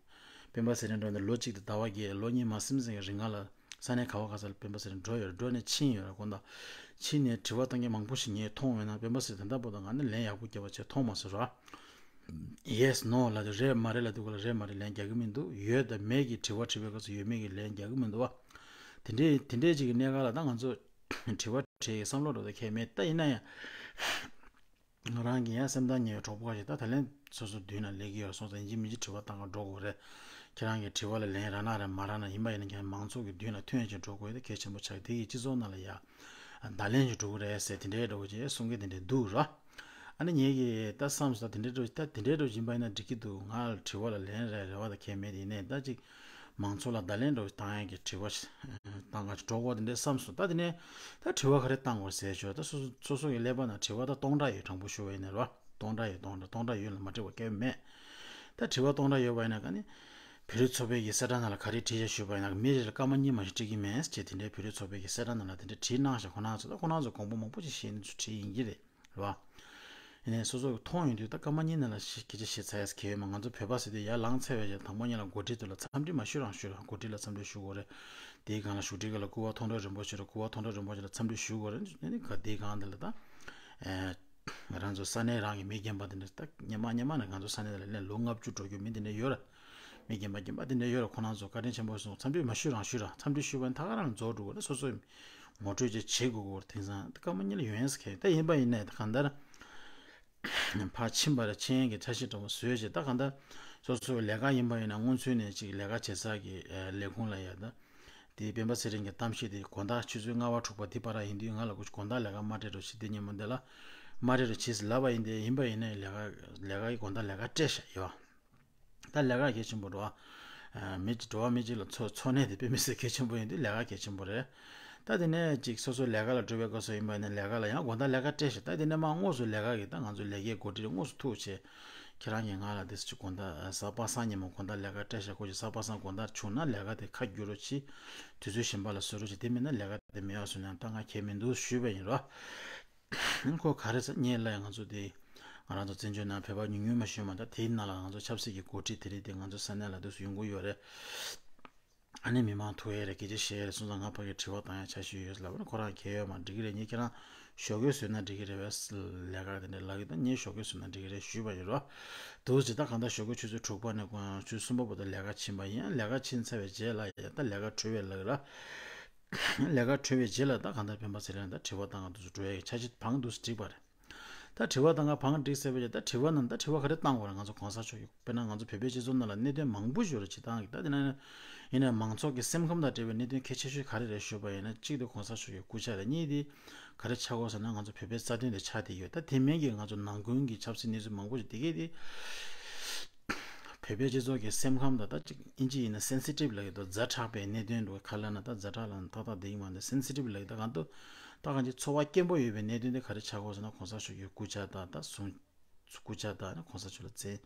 སྤེན་པ་ཚེ་རིང་འགྲོ་ནས་ལོ་གཅིག་དང་ཟླ་བ་བརྒྱད། ལོ་གཉིས་མ་ཟིན་ཙམ་གྱི་རིང་ག་ལ་ས་གནས་ག་བ་ག་ས་ལ་སྤེན་པ་ཚེ་རིང་འགྲོ་ཡོད་རེད། འགྲོ་ནས་ཕྱིན་ཡོད་རེད། དགོང་དག་ཕྱིན་ནས་དྲི་བ་བཏང་མཁན་མང་པོ་ཞིག་ངས་མཐོང་བས་ན། སྤེན་པ་ཚེ་རིང་ད་ལྟ་བར་དུ་ང་ནི་ལན་ཡག་པོ་བརྒྱབ་པ་བྱས་མཐོང་མ་སོང་ར། ཡེས་ནོ་ལབ་དུས་རེད་མ་རེད་ལབ་དུས་ག་ལ་རེད་མ་རེད་ལན་རྒྱག་གི་མི་འདུག་ཡོད་དང་མེད་ཀྱི་དྲི་བ་དྲི་བའི་སྐབས་སུ་ཡོད་མེད་ཀྱི་ལན་རྒྱག་གི་མི་འདུག་བ། དེ་འདྲའི་དེ་འདྲའི་ཅིག་གི་གནས་སྐབས་ལ་ད་ང་ཚོ་དྲི་བ་དྲི་ཡི་བསམ་བློ་འགྲོ་ད་གས་མེད། ད་ཡིན་ན་ཡང་། ང་རང་གི་ཡང་སེམས་ཐག་ཉེ་བའི་གྲོགས་པོ་ཁ་ཤས་ད་ད་ལན་སོ་སོ་མདུན་ལ་སླེབས་ཀྱི་ཡོད་སོང་ཙང་ཡིན་གཅིག་མིན་གཅིག་དྲི་བ་བཏང་ག་འགྲོ་དགོས་རེད། ཁྱེད་རང་གི་དྲི་བ་ལ་ལན་རག་ན་རེད་མ་རག་ན། ཡིན་པ་ཡིན་ན་ཁྱེད་མང་ཚོགས་ཀྱི་མདུན་ལ་ཐོན་ཅིག་འགྲོ་དགོས་ཡོད། ད་གལ་ཆེན་པོ་ཆགས། དེ་གི་སྤྱི་ཚོགས་ནང་ལ་ཡ་བརྡ་ལན་ཅིག་འགྲོ་གི་རེད་ཟེར་དེ་འདྲའི་འདྲ་བོ་ཅིག་གསུང་གི་དེ་འདྲའི་འདུག་ར། ཨ་ནི་ངེད་ཀྱིས་ད་བསམ་སོང་། ད་དེ་འདྲའི་འདྲ་བོ་ད་དེ་འདྲའི་འདྲ་བོ་ཡིན་པ་ཡིན་ན་འགྲིག་གི་འདུག་ང་ལ་དྲི་བ་ལ་ལན་རག་རེ་བ་ད་གས་མེད། ཡིན་ནའི་ད་ཅིག་མང་ཚོགས་ལ་བརྡ་ལན་འདྲ་བོ་བཏང་ཡག་གི་དྲི་བ་ཞིག་བཏང་ག་འགྲོ་དགོས་དེ་འདྲའི་བསམ་སོང་། ད་དེ་ནས་ད་དྲི་བ་ག་རེ་བཏང་དགོས་ཟེར་ཞུ་ད་སོ་སོ་སོ་སོ་གི་ཀླད་པ་ནང་དྲི་བ་ད་སྟོང་ཕྲག་ཡོད། དྲང་པོ་ཞུ་བ་ཡིན་ན་རོ། སྟོང་ཕྲག་ཡོད། སྟོང་ཕྲག་སྟོང་ཕྲག་ཡོད་ལ་མ་དྲི་བ་སྐད་མེད། ད་དྲི་བ་སྟོང་ཕྲག་ཡོད་པ་ཡིན་ན་ག་ནི་བོད་རིགས་ཚོགས་པའི་གི་གསལ་བསྒྲགས་ནང་ལ་ག་རེ་བྲིས་ཤག་ཞུས་པ་ཡིན་ན། མི་རེ་ལ་སྐར་མ་གཉིས་མ་གཏོགས་སྤྲད་ཀྱི་མེད་ཅེས་དེ་འདྲའི་བོད་རིགས་ཚོགས་པའི་གི་གསལ་བསྒྲགས་ནང་ལ་དེ་འདྲ་བྲིས་གནང་ཤག་ཁོ་རང་ཚོ་ད་ཁོ་རང་ཚོ་དགོངས་པ་མང་པོ་ཅིག་བཞེས་ནས་ཚུར་བྲིས་ཡིན་གྱི་རེད། རེད་བ། ཡིན་ནའི་སོ་སོ་གིས་མཐོང་ཡོང་དུས་ད་སྐར་མ་གཉིས་ནང་ལ་ཞིག་སྐད་ཆ་བཤད་ཚར་ཡག་གི་ཡོད་མ། ང་ཚོ་བོད་པ་ཟེར་དུས་ཡར་ལངས་ཚར་བའི་རྗེས་དང་པོ་ཉིད་ལ་འགོ་ཁྲིད་དེ་ལ་འཚམས་འདྲི་མ་ཞུ་རང་ཞུ་ར། འགོ་ཁྲིད་ལ་འཚམས་འདྲི་ཞུ་དགོས་རེད། དེའི་སྒང་ལ་བཞུགས་ཁྲི་སྒང་ལ་སྐུ་པར་མཐོང་གྲོལ་རིན་པོ་ཆེ་རེད། སྐུ་པར་མཐོང་གྲོལ་རིན་པོ་ཆེ་ལ་འཚམས་འདྲི་ཞུ་དགོས་རེད། ཨ་ནི་ག་དེའི་སྒང་དེ་ལ་ད། ཨེ། ང་རང་ཚོ་ས་གནས་རང་གི་མི་རྒན་པ་དེ་འདྲ་ད་སྔོན་མ་སྔོན་མ་ནས་ང་ཚོ་ས་གནས་དེ་ལ་ལོ་ལྔ་བཅུ་འགྲོ་རྒྱུ་མི་དེ་འདྲ་ཡོད་ར། མི་རྒན་པ་རྒན་པ་དེ་འདྲ་ཡོད་ར། ཁོ་རང་ཚོ་བཀའ་དྲིན་ཆེན་པོ་སོང་། འཚམས་འདྲི་མ་ཞུ་རང་ཞུ་ར། འཚམས་འདྲི་ཞུས་པ་ནི་ད་ག་རང་རྫོགས་འགྲོ་གི་རེད། སོ་སོའི་ངོ་སྤྲོད་ཅིག་བྱེད་དགོས་ཀྱི་རེད། དེང་སང་ད་སྐར་མ་གཉིས་ལ་ཡོང་ཡག་གི་ད་ཡིན་པ་ཡིན་ནའི་ད་གང་ལྟར་ཕར་ཕྱིན་པ་རེད། ཕྱིན་ཡག་གི་འཆར་གཞི་འདྲ་པོ་བཟོས་བྱས། ད་གང་ལྟར་སོ་སོའི་ལས་ཀ་ཡིན་པ་ཡིན་ན་སྔོན་ཚུད་ནས་ཅིག་ལས་ཀ་བྱེད་ས་གི་ལས་ཁུངས་ལ་ཡ་ད། དེ་སྤེན་པ་ཚེ་རིང་གི་གཏམ་བཤད་དེ་དགོང་དག་ཆུ་ཚོད་ལྔ་པ་དྲུག་པ་དེ་བར་ཡིན་དུས་ང་ལ་ཁོ་དགོང་དག་ལས་ཀ་མ་སྤྲད་རོགས་བྱེད། དེ་ཉིན་མོ་འདི་ལ་མ་སྤྲད་རོགས་བྱེད་ཟེར་ལབ་པ་ཡིན་ཏེ། ཡིན་པ་ཡིན་ནའི་ལས་ཀ་ལས་ཀ་གི་དགོང་དག་ལས་ཀ་སྤྲད་བཞག་ཡོད། ད་ལས་ཀ་གལ་ཆེན་པོ་འགྲོ་བ། མི་གཅིག་འགྲོ་བ་མི་གཅིག་ལ་འཚོ་འཚོ་གནས་དེ་དཔེ་མི་སྲིད་གལ་ཆེན་པོ་ཡིན་དུས་ལས་ཀ་གལ་ཆེན་པོ་རེད། ད་དེ་ནས་ཅིག་སོ་སོ་ལས་ཀ་ལ་འགྲོ་བའི་སྐབས་སུ་ཡིན་པ་ཡིན་ན་ལས་ཀ་ལ་ཡང་དགོང་དག་ལས་ཀ་སྤྲད་བཞག་ད་དེ་ནས་མ་དངོས་སུ་ལས་ཀ་གི་ད་ང་ཚོ་ལས་ཀའི་འགོ་ཁྲིད་དངོས་སུ་ཐུག་བྱས། ཁྱེད་རང་གིས་ང་ལ་དེ་ཚོ་ཅིག་དགོང་དག་གཟའ་པ་སངས་ཉིན་མོ་དགོང་དག་ལས་ཀ་སྤྲད་བཞག་ཁོ་ཅིག་གཟའ་པ་སངས་དགོང་དག་བྱུང་ན་ལས་ཀ་དེ་ཁ་བསྒྱུར་རོགས་གྱིས། དུས་ཚོད་གཞན་པ་ལ་བཟོ་རོགས་གྱིས། དེ་མིན་ན་ལས་ཀ་དེ་མི་ཡག་བཟོས་ན་ད་ང་ཁྱད་མི་འདུག་ཞུས་པ་ཡིན་རོ། ཁོ་ག་རེ་ཟེར་ངས་ལབ་ཡ། ང་ཚོ་དེ་ང་རང་ཚོ་བཙན་བྱོལ་ནང་བོད་པ་ཉུང་ཉུང་མ་ཞུས་མ། ད་དེའི་ནང་ལ་ང་ཚོ་ཆབ་སྲིད་ཀྱི་འགོ་ཁྲིད་དེ་རིགས་དེ་ང་ཚོ་ས་གནས་ལ་དུས་སུ་ཡོང་གི་ཡོད་རེད། ཨ་ནི་མི་མང་ཐུག་ཡས་རེད། སྐད་ཆ་བཤད་ཡས་རེད་སོང་ཙང་ང་ཕ་གིར་དྲི་བ་བཏང་ཡ་འཆར་གཞི་ཡོད་ལབ་ན་ཁོ་རང་གལ་ཡོད་མ། འགྲིག་གི་རེད། ངས་ཁྱེད་རང་ཞོགས་ཀས་བཟོས་ན་འགྲིག་གི་རེད་པས་ལས་ཀ་དེ་འདྲ་ལབ་ཀྱི། ད་ངས་ཞོགས་ཀས་བཟོས་ན་འགྲིག་གི་རེད་ཞུས་པ་ཡིན་རོ། འདུག་ཅེ་ད་གང་ལྟར་ཞོགས་ཀས་ཆུ་ཚོད་དྲུག་པ་ནས་ཆུ་ཚོད་གསུམ་པ་བར་དུ་ལས་ཀ་ཕྱིན་པ་ཡིན། ལས་ཀ་ཕྱིན་ཚར་བའི་རྗེས་ལ་ཡ་ད་ལས་ཀ་གྲོལ་བའི་ལག་ར། ལས་ཀ་གྲོལ་བའི་རྗེས་ལ་ད་གང་ལྟར་སྤེན་པ་ཚེ་རིང་ད་དྲི་བ་བཏང་ག་འདུག་སེ་འགྲོ་ཡ་གི་འཆར་གཞི་བང་འདུག་སེ་བསྒྲིགས་པ་རེད། ད་དྲི་བ་བཏང་ག་བང་སྒྲིག་ཟེར་བའི་ད་དྲི་བ་ནང་ད་དྲི་བ་ག་རེ་བཏང་དགོས་རེད། ང་ཚོ་གོང་ས་མཆོག་གིས་དཔེར་ན་ང་ཚོ་བོད་པའི་སྤྱི་ཚོགས་ནང་ལ་གནད་དོན་མང་པོ་ཞིག་ཡོད་རེད། ཅིག་བཏང་གི་ད་དེ་ན་ཡིན་ན་མང་ཚོགས་ཀྱི་སེམས་ཁམས་དང་འབྲེལ་བའི་གནད་དོན་གལ་ཆེ་ཤོས་ག་རེ་རེད་ཞུས་པ་ཡིན་ན། གཅིག་དེ་གོང་ས་མཆོག་གི་སྐུ་ཕྱྭ་རེད། གཉིས་དེ་ག་རེ་ཆགས་ཀྱི་ཡོད་ཟེར་ན་ང་ཚོ་བོད་པའི་རྩ་དོན་དེ་ཆགས་བསྡད་ཡོད། ད་དེ་མིན་གྱི་ང་ཚོ་ནང་ཁུལ་གྱི་ཆབ་སྲིད་གནས་ཚུལ་མང་པོ་ཞིག་དེ་གས་དེ། བོད་པའི་སྤྱི་ཚོགས་ཀྱི་སེམས་ཁམས་དང་ད་ཅིག་ཨིན་ཇི་ཡིན་ན་སེན་སི་ཊིབ་ལབ་ཀྱི་འདུག་ཛ་དྲག་པའི་གནད་དོན་འདྲ་བོ་ག་ལབ་ན་ད་ཛ་དྲག་ལབ་ན་ཏག་ཏག་བསྡད་ཀྱི་མ་འདུག་སེན་སི་ཊིབ་ལབ་ཀྱི་ད་གང་འདུག་ད་གང་ཅིག་ཚོར་བ་སྐྱེན་པོ་ཡོད་པའི་གནད་དོན་དེ་ག་རེ་ཆགས་ཀྱི་ཡོད་ཟེར་ན་གོང་ས་མཆོག་གི་སྐུ་ཕྱྭ་དང་ད་གཟུངས་སྐུ་ཕྱྭ་དང་ནི་གོང་ས་མཆོག་ལ་མཚན་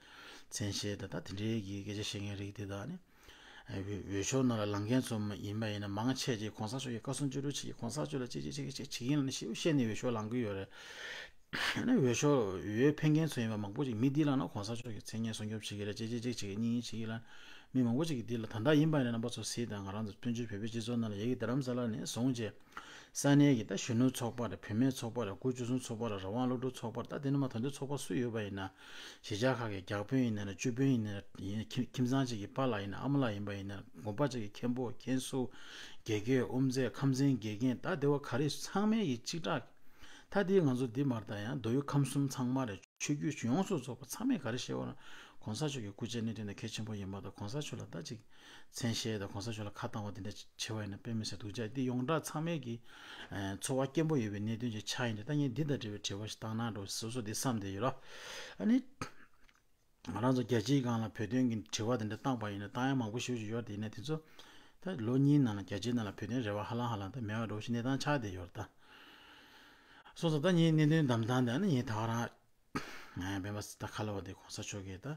མཚན་ཤས་དང་ད་དེ་འདྲའི་གི་སྐད་ཆ་བཤད་མཁན་རིགས་དེ་དང་ནི་ འོས་འོས་ཤོག་ནང་ལ་ལངས་མཁན་ཚོ་ཡིན་པ་ཡིན་ན་མང་ཆེ་ཅིག་གོང་ས་མཆོག་གིས་བཀའ་གསུང་བཅུ་དྲུག་བྱེད་ཀྱི་གོང་ས་མཆོག་ལ་ཅི་ཅི་ཅི་ཅི་བྱེད་ཀྱི་ཡིན་ལ་ནི་ཞེ་པོ་བཤད་ནས་འོས་ཤོག་ལངས་ཀྱི་ཡོད་རེད། ཨ་ནི་འོས་ཤོག་འོས་འཕེན་མཁན་ཚོ་ཡིན་པ་མང་པོ་ཅིག་མི་འདི་ལ་ན་གོང་ས་མཆོག་གི་མཚན་སྙན་སྲུང་སྐྱོབ་བྱེད་ཀྱི་རེད། ཅི་ཅི་ཅི་བྱེད་ཀྱི་གཉིས་གཉིས་བྱེད་ཀྱི་ལ་མི་མང་པོ་ཅིག་གིས་འདི་ལ་ད་ལྟ་ཡིན་པ་ཡིན་ན་རྣམ་པ་ཚོ་གཟིགས་དང་། ང་རང་ཚོ་བཙན་བྱོལ་བོད་པའི་སྤྱི་ཚོགས་ནང་ལ་ཡ་གི་རྡ་རམ་ས་ལ་ནས་བཟུང་བྱས། ས་གནས་ཀྱི་ད་གཞོན་ནུ་ཚོགས་པ་རེད། བུད་མེད་ཚོགས་པ་རེད། དགུ་བཅུ་གསུམ་ཚོགས་པ་རེད། རང་དབང་སློབ་ཕྲུག་ཚོགས་པ་རེད། ད་དེ་ནི་མ་ད་དུང་ཚོགས་པ་སུ་ཡོད་པ་ཡིན་ན། གཞིས་ཆགས་ཁག་གི་བརྒྱ་དཔོན་ཡིན་ན་རེད། བཅུ་དཔོན་ཡིན་ན་རེད། ཡིན་ཁྱིམ་ཁྱིམ་ཚང་གཅིག་གི་པཱ་ལགས་ཡིན་ན་ཨ་མ་ལགས་ཡིན་པ་ཡིན་ན་རེད། དགོན་པ་གཅིག་གི་མཁན་པོ་མཁན་ཟུར་དགེ་རྒན་དབུ་མཛད་ཁམས་ཚན་དགེ་རྒན་ད་དེ་བ་ག་རེ་ཚང་མའི་གི་གཅིག་གྲགས། ད་དེ་ང་ཚོ་འདི་མར་ད་ཡང་མདོ་དབུས་ཁམས་གསུམ་ཚང་མ་རེད། ཆོས་བརྒྱུད་ཡོངས་སུ་རྫོགས་པ་ཚང་མས་ག་རེ་བཤད་པ་ན་གོང་ས་མཆོག་གི་སྐུ་ཕྱྭའི་གནད་དོན་དེ་གལ་ཆེན་པོ་ཡིན་པ་དང་། གོང་ས་མཆོག་ལ་ད་ཅིག་མཚན་ཤས་དང་གོང་ས་མཆོག་ལ་ཁ་བཏང་བ་དེ་འདྲ་བྱེད་པ་ཡིན་ན་དཔེ་མི་སྲིད་སྡུག་ཅག་འདི་ཡོངས་གྲགས་ཚང་མས་ཀྱི་ཚོར་བ་སྐྱེན་པོ་ཡོད་པའི་གནད་དོན་ཅིག་ཆགས་ཡིན་ཏེ། ད་ངས་འདི་དང་འབྲེལ་བའི་དྲི་བ་ཞིག་བཏང་ན་འགྲོ་སོ་སོ་འདི་བསམ་བསྡད་ཡོད་ར། ཨ་ནི་ང་རང་ཚོ་རྒྱལ་སྤྱིའི་སྒང་ལ་བོད་དོན་གྱི་དྲི་བ་དེ་འདྲ་བཏང་པ་ཡིན་ན་བཏང་ཡ་མང་པོ་ཞེ་པོ་ཅིག་ཡོད་རེད། དེ་ཡིན་ན་དེ་ཚོ་ད་ལོ་གཉིས་ནང་ལ་རྒྱལ་སྤྱིའི་ནང་ལ་བོད་དོན་རེ་བ་ཧ་ལམ་ཧ་ལམ་ད་མེད་པ་འགྲོ་ཞིག་གནས་སྟངས་ཆགས་བསྡད་ཡོད་རེད། ད་སོང་ཙང་ད་ངའི་གནད་དོན་བདམས་སྟངས་དེ་ཨ་ནི་ངས་ད་ག་རང་ཨ་སྤེན་པ་ད་ཁ་ལ་བ་དེ་གོང་ས་མཆོག་གིས་ད་ཨ་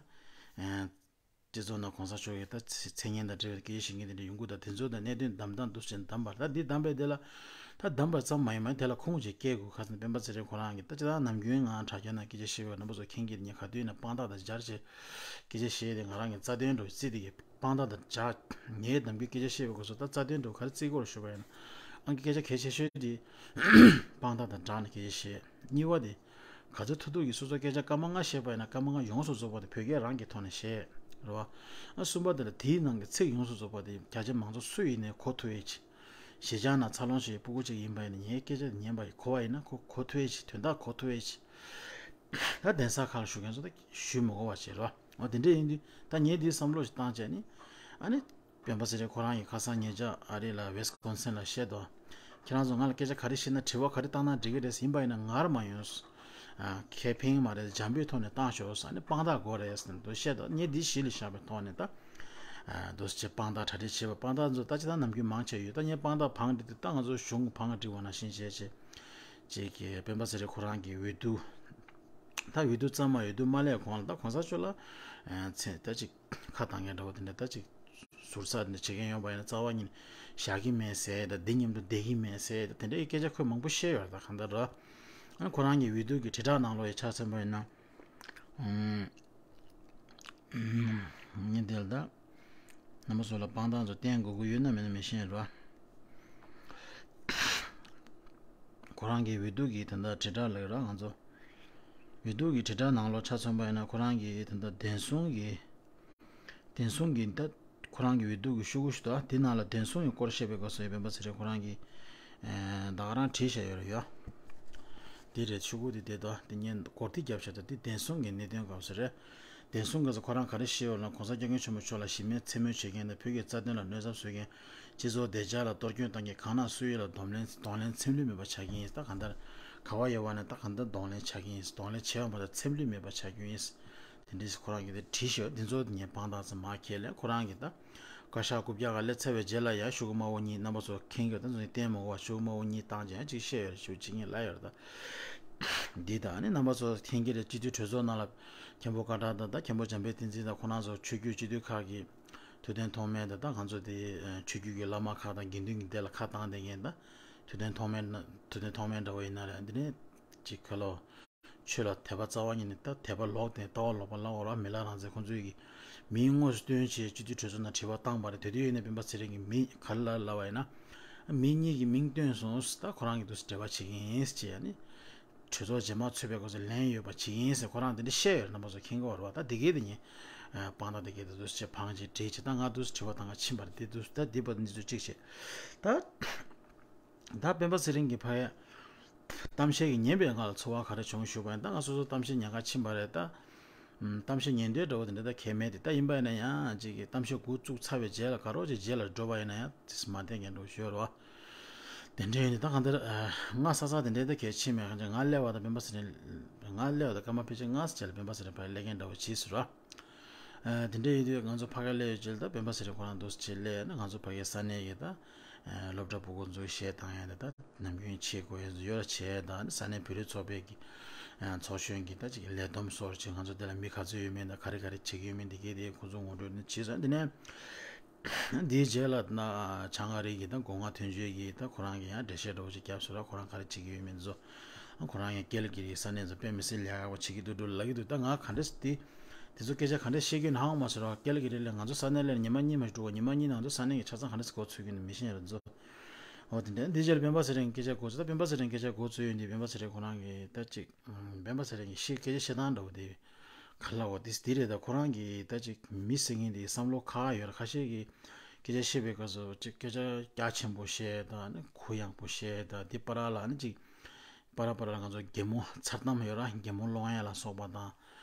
སྤྱི་ཚོགས་ནང་གོང་ས་མཆོག་གིས་ད་མཚན་སྙན་དང་འབྲེལ་བའི་སྐད་ཆ་བཤད་མཁན་དེ་འདྲ་ཡོང་གི། ད་དེ་ཚོ་དང་གནད་དོན་བདམས་སྟངས་འདུག་ཟེར་བདམས་པ་ད་འདི་བདམས་པའི་དེ་ལ་ད་བདམས་པ་ཙམ་མ་ཡིན་པར་དེ་ལ་ཁུངས་ཅིག་སྐྱེལ་དགོས། ཁ་སང་སྤེན་པ་ཚེ་རིང་ཁོ་རང་གིས་ད་ཅི་ད་ནམ་རྒྱུན་ང་དྲ་རྒྱ་ནང་སྐད་ཆ་བཤད་པའི་རྣམ་པ་ཚོ་མཁྱེན་གྱི་ཉེ་ག་དུས་ནས་དཔང་རྟགས་དང་སྦྱར་བྱས་སྐད་ཆ་བཤད་དེ་ང་རང་གི་རྩ་དོན་འགྲོ་རྩིས་དེ་གི་དཔང་རྟགས་དང་སྦྱར་ངའི་ནམ་རྒྱུན་སྐད་ཆ་བཤད་པའི་སྐོར་སོ་ད་རྩ་དོན་འགྲོ་ག་རེ་རྩིས་སྐོར་ཞུ་བ་ཡིན་ན་ཨང་ཀི་སྐད་ཆ་གལ་ཆེ་ཤོས་དེ་དཔང་རྟགས་དང་སྦྱར་ནས་སྐད་ཆ་བཤད། གཉིས་པ་དེ། ག་ཚོད་ཐུབ་ཐུབ་ཀྱིས་སོ་སོ་སྐད་ཆ་སྐར་མ་ལྔ་བཤད་པ་ཡིན་ན་སྐར་མ་ལྔ་ཡོངས་སུ་རྫོགས་པ་དེ་བོད་སྐད་རང་གི་ཐོག་ནས་བཤད། རེད་བ། ཨ་གསུམ་པ་དེ་ལ་དེའི་ནང་གི་ཚིག་ཡོངས་སུ་རྫོགས་པ་དེ་རྒྱ་ཆེ་མང་ཚོགས་སུ་ཡིན་ནའི་གོ་ཐུབ་ཡས་ཆེ། གཞིས་ཆགས་ནང་འཚར་ལོངས་བྱེད་ཡས་སྤུ་གུ་གཅིག་ཡིན་པ་ཡིན་ན་ངའི་སྐད་ཆ་དེ་ཉན་པ་ཡིས་གོ་བ་ཡིན་ན་ཁོ་གོ་ཐུབ་ཡས་ཆེ། དོན་དག་གོ་ཐུབ་ཡས་ཆེ། ད་གདན་ས་ཁག་ལ་བཞུགས་མཁན་ཚོ་ད་ཞུས་མི་དགོས་པ་བྱས་རེད་བ། འོ་དེ་འདྲ་ཡིན་དུས་ད་ངས་དེའི་བསམ་བློ་ཞིག་བཏང་བྱས་ནི། ཨ་ནི། སྤེན་པ་ཚེ་རིང་ཁོ་རང་གིས་ཁ་སང་ཉེ་ཆར་ཨ་རི་ལ་ཝེ་སི་ཀོན་སིན་ལ་བཤད་དོ། ཁྱེད་རང་ཚོ་ང་ལ་སྐད་ཆ་ག་རེ་བཤད་ན་དྲི་བ་ག་རེ་བཏང་ན་འགྲིག་གི་རེད། ཡིན་པ་ཡིན་ན་ངར་མ་ཡོང་། ཨ་ཁེ་ཕན་མ་རེད། འཇམ་པོའི་ཐོག་ནས་བཏང་ཤོག་ཨ་ནི་དཔང་རྟགས་དགོས་རེད་ཟེར་ནས་དོ་བཤད་དོ། ངས་འདི་གཞི་ལ་བཞག་པའི་ཐོག་ནས་ད། ཨ་དོ་ཅེ་དཔང་རྟགས་གྲ་སྒྲིག་བྱེད་པ་དཔང་རྟགས་ཚོ་ད་ཅི་ད་ནམ་རྒྱུན་མང་ཆེ་ཡོད། ད་ངས་དཔང་རྟགས་བང་སྒྲིག་དེ་ད་ང་ཚོ་གཞུང་གི་བང་སྒྲིག་པ་ནང་བཞིན་བྱས་བྱས། ཅིག་གི་སྤེན་པ་ཚེ་རིང་ཁོ་རང་གི་འོས་བསྡུ། ད་འོས་བསྡུ་ཙམ་མ་འོས་བསྡུ་མ་སླེབས་གོང་ལ་ད་གོང་ས་མཆོག་ལ་མཚན་ད་ཅིག་ཁ་བཏང་མཁན་འདྲ་བོ་དེ་འདྲ་ད་ཅིག་ཟུར་ཟ་འདི་བྱེད་མཁན་ཡོང་པ་ཡིན་ན་རྩ་བ་ཉིད་བཞག་གི་མེད་ཟེར། ད་འདི་མཉམ་དུ་བསྡད་ཀྱི་མེད་ཟེར། ད་དེ་འདྲའི་སྐད་ཆ་ཁོས་མང་པོ་བཤད་ཡོད་རེད། ད་གང་ལྟར་ར་ཨ་ཁོ་རང་གི་འོས་བསྡུ་གི་དྲིལ་བསྒྲགས་ནང་ལོགས་ཡི་ཆ་མཚོན་པ་ཡིན་ན། ཨུམ། ཨུམ། ངས་འདི་ལ་ད་རྣམ་པ་ཚོ་ལ་དཔང་རྟགས་ཚོ་བསྟན་དགོས་ཀྱི་ཡོད་ན་མེད་ན་མི་ཤེས་ར། ཁོ་རང་གི་འོས་བསྡུ་གི་ད་ལྟ་དྲིལ་བསྒྲགས་ལབ་ར་ང་ཚོ། འོས་བསྡུ་གི་དྲིལ་བསྒྲགས་ནང་ལོགས་ཆ་མཚོན་པ་ཡིན་ན་ཁོ་རང་གི་ད་ལྟ་བདེན་སྲུང་གི། བདེན་སྲུང་གི་ད་ཁོ་རང་གི་འོས་བསྡུ་གི་ཤོག་གུ་ཞིག་འདུག་དེ་ནང་ལ་བདེན་སྲུང་གི་སྐོར་བཤད་པའི་སྐབས་སུ་སྤེན་པ་ཚེ་རིང་ཁོ་རང་གིས་ད་ག་རང་བྲིས་བཞག་ཡོད་རེད་ཡ། དེ་རེད། ཤོག་གུ་དེ་དེ་དོ་དེ་ངས་སྐོར་དེ་རྒྱབ་བཞག་ད་དེ་བདེན་སྲུང་གི་གནད་དོན་སྐབས་སུ་རེད། བདེན་སྲུང་སྐབས་སུ་ཁོ་རང་ག་རེ་བཤད་ཡོད་ལ་གོང་ས་སྐྱབས་མགོན་ཆེན་པོ་མཆོག་ལ་གཞི་མེད་མཚན་སྨོད་བྱེད་མཁན་དང་བོད་ཀྱི་རྩ་དོན་ལ་གནོད་འཚེ་བཟོ་མཁན། སྤྱི་ཚོགས་བདེ་འཇགས་ལ་གཏོར་སྐྱོན་བཏང་མཁན་གང་ན་སུ་ཡོད་ལ་གདོང་ལེན་གདོང་ལེན་འཚེམ་ལུས་མེད་པ་བྱ་གི་ཡིན། ད་གང་ལྟར་ག་བ་ཡོད་པ་ནས་ད་གང་ལྟར་གདོང་ལེན་བྱ་གི་ཡིན། གདོང་ལེན་བྱས་པ་མ་ད་འཚེམ་ལུས་མེད་པ་བྱ་རྒྱུ་ཡིན། དེ་འདྲས་ཁོ་རང་གིས་དེ་བྲིས་ཤོག་འདི་ཚོ་ངས་དཔང་རྟགས་ཙམ་མ་ཁྱེར་ལས་ཁོ་རང་གིས་ད་བཀའ་ཤག་རྐུབ་བཀྱག་ག་སླེབས་ཚར་བའི་རྗེས་ལ་ཡང་ཤོག་གུ་དམར་པོ་གཉིས་རྣམ་པ་ཚོ་མཁྱེན་གྱི་ད་ཚོ་བསྟན་མ་དགོས་པ་ཤོག་གུ་དམར་པོ་གཉིས་བཏང་རྗེས་ཡང་གཅིག་བཤད་ཡོད་རེད། ཤོག་གཅིག་གཉིས་ལབ་ཡོད་རེད། ད་འདི་ད་ནི་རྣམ་པ་ཚོ་མཁྱེན་གྱི་རེད། སྤྱི་འཐུས་གྲོས་ཚོགས་ནང་ལ་མཁན་པོ་ཀ་ཊར་དང་ད་མཁན་པོ་འཇམ་དཔལ་བསྟན་འཛིན་དང་ཁོ་རང་ཚོ་ཆོས་བརྒྱུད་སྤྱི་འཐུས་ཁག་གི་ཐུབ་བསྟན་ཐོགས་མེད་དང་ད་ང་ཚོ་དེ་ཆོས་བརྒྱུད་ཀྱི་བླ་མ་ཁག་དང་དགེ་འདུན་གྱི་སྡེ་ལ་ཁ་བཏང་བསྡད་མཁན་ད་ཐུབ་བསྟན་ཐོགས་མེད་ན་ཐུབ་བསྟན་ཐོགས་མེད་འདྲ་བོ་ཡིན་ན་རེད། འདི་ནས་ཅིག་ཁ་ལོ། ཆོས་ལ་དད་པ་རྩ་བ་ཉིད་ནས་ད་དད་པ་ལོག་སྟེ་ལྟ་བ་ལོག་པ་ལ་འོ་ར་མི་ལ་རང་བཙན་ཁོང་ཚོས་ཀྱི་མིང་དངོས་སུ་བཏོན་བྱས་སྤྱི་འཐུས་གྲོས་ཚོགས་ནང་དྲི་བ་བཏང་པ་རེད། དེ་དུས་ཡིན་ན་སྤེན་པ་ཚེ་རིང་གིས་མི་ག་ལ་ལབ་པ་ཡིན་ན། མི་གཉིས་ཀྱི་མིང་བཏོན་སོང་། ད་ཁོ་རང་གིས་འདུག་སེ་འབྲེལ་བ་བྱེད་ཀྱི་ཡིན་ཟེར་བྱས་ནི། གྲོས་ཚོགས་རྗེས་མ་ཚོས་པའི་སྐབས་སུ་ལན་ཡོད་པ་བྱེད་ཀྱི་ཡིན་ཟེར་ཁོ་རང་དེ་འདྲ་བཤད་ཡོད་རེད། རྣམ་པ་ཚོ་མཁྱེན་གྱི་ཡོད་རེད་བ། ད་དེ་གས་དེ་ཉིན། དཔང་རྟགས་དེ་གས་དེ་འདུག་སེ་བྱས་བང་ཅིག་བྲིས་བྱས་ད་ང་འདུག་སེ་དྲི་བ་བཏང་ག་ཕྱིན་པ་རེད། དེ་འདུག་སེ་ད་འདི་པ་འདི་ཚོ་གཅིག་བྱས། ད། ད་སྤེན་པ་ཚེ་རིང་གི་ཕ་གི་གཏམ་བཤད་ཀྱི་ཉན་པའི་སྒང་ལ་ཚོར་བ་ག་རེ་བྱུང་ཞུས་པ་ཡིན། ད་ང་སོ་སོ་གཏམ་བཤད་ཉན་ག་ཕྱིན་པ་རེད་ད། ཨམ། གཏམ་བཤད་ཉན་འདོད་འདྲ་བོ་དེ་འདྲ་ད་གལ་མེད་དེ། ད་ཡིན་པ་ཡིན་ན་ཡང་ཅིག་གི་གཏམ་བཤད་འགོ་བཙུགས་ཚར་བའི་རྗེས་ལ་ག་རོ་ཅིག་རྗེས་ལ་འགྲོ་བ་ཡིན་ན་ཡང་དེ་མ་བསྟན་མཁན་འདྲ་བོ་ཞུ་ཡོད་རེད་བ། དེ་འདྲ་ཡིན་དུས་ད་གང་ལྟར་ང་ས་ས་དེ་འདྲའི་ད་གལ་ཕྱིན་མེད། གང་ཅི་ང་སླེབས་པ་ད་སྤེན་པ་ཚེ་རིང་། ང་སླེབས་པ་ད་སྐར་མ་ཕལ་ཆེར་ལྔ་ཙམ་ཅིག་ལ་སྤེན་པ་ཚེ་རིང་ཕ་གི་སླེབས་མཁན་འདྲ་བོ་བྱས་སོང་ར། ཨ། དེ་འདྲ་ཡིན་དུས་ང་ཚོ་ཕ་གིར་སླེབས་ཡོད་ཅིག་ལ་ད་སྤེན་པ་ཚེ་རིང་ཁོ་རང་འདུག་སེ་སླེབས་ན་ང་ཚོ་ཕ་གིའི་ས་གནས་ཀྱི་ད་སློབ་གྲྭ་ཕྲུ་གུ་ཚོའི་གཞས་བཏང་ཡ་དེ་ད་ནམ་རྒྱུན་བྱེད་དགོས་ཡ་ཡོད་ར་བྱས། ད་ས་གནས་བོད་རིགས་ཚོགས་པའི་གི་ཚོགས་གཞོན་གྱི་ད་ཅིག་ལས་བསྡོམས་སོགས་ཅིག་ང་ཚོ་དེ་ལ་མི་ག་ཚོད་ཡོད་མེད་ད་ག་རེ་ག་རེ་བྱེད་ཀྱི་ཡོད་མེད་འདི་གས་དེ་ཁོ་ཚོ་ངོ་སྤྲོད་ནི་བྱས་སོང་། དེ་ནས། འདིའི་རྗེས་ལ་ན་བྱང་ཨ་རི་གི་ད་སྒོ་ང་ཐོན་རྗེས་ཀྱི་ད་ཁོ་རང་གི་ཡང་འགྲེལ་བཤད་འདྲ་བོ་ཅིག་བརྒྱབ་སོང་ར། ཁོ་རང་ག་རེ་བྱེད་ཀྱི་ཡོད་མེད་ཚོ། ཁོ་རང་ཡང་ཀལ་གི་རི་ས་གནས་ཚོ་དཔེ་མི་སྲིད་ལས་ཀ་བ་བྱེད་ཀྱི་འདུག་འགྲོ་ལབ་ཀྱི་འདུག་ད་ང་ག་འདྲས་དེ་དེ་ཚོ་སྐད་ཆ་ག་འདྲས་བཤད་ཀྱི་ཡོད་ན་ཧ་གོ་མ་སོང་ར། ཀལ་གི་རི་ལ་ང་ཚོ་ས་གནས་ལ་ཉི་མ་གཉིས་མ་ཞིག་འགྲོ་བ། ཉི་མ་གཉིས་ནང་དུ་ས་གནས་ཀྱི་ཆ་ཚང་ག་འདྲས་གོ་ཚུད་ཀྱི་འདུག་མི་ཤེས་ར་ཚོ། འོ་དེ་འདྲ་འདི་རྗེས་ལ་སྤེན་པ་ཚེ་རིང་སྐད་ཆ་གོ་ཚོད། ད་སྤེན་པ་ཚེ་རིང་སྐད་ཆ་གོ་ཚོད་ཡོད་འདི་སྤེན་པ་ཚེ་རིང་ཁོ་རང་གི་ད་ཅིག་སྤེན་པ་ཚེ་རིང་གི་ཤེས་སྐད་ཆ་བཤད་སྟངས་འདྲ་བོ་དེ་ག་ལ་འོ་དེ་དེ་རེད། ད་ཁོ་རང་གི་ད་ཅིག་མི་ཟེར་མཁན་དེ་བསམ་བློ་ཁ་ཡོད་ར། ཁ་ཤས་ཀྱི་སྐད་ཆ་བཤད་པའི་སྐབས་སུ་ཅིག་སྐད་ཆ་རྒྱ་ཆེན་པོ་བཤད་དང་ནི་གུ་ཡངས་པོ་བཤད་དང་། དེ་བར་ལ་ནི་ཅིག་བར་བར་ལ་ང་ཚོ་གད་མོ་མཚར་གཏམ་ཡོད་ར། གད་མོ་སློང་ཡ་ལ་སོགས་པ་དང་།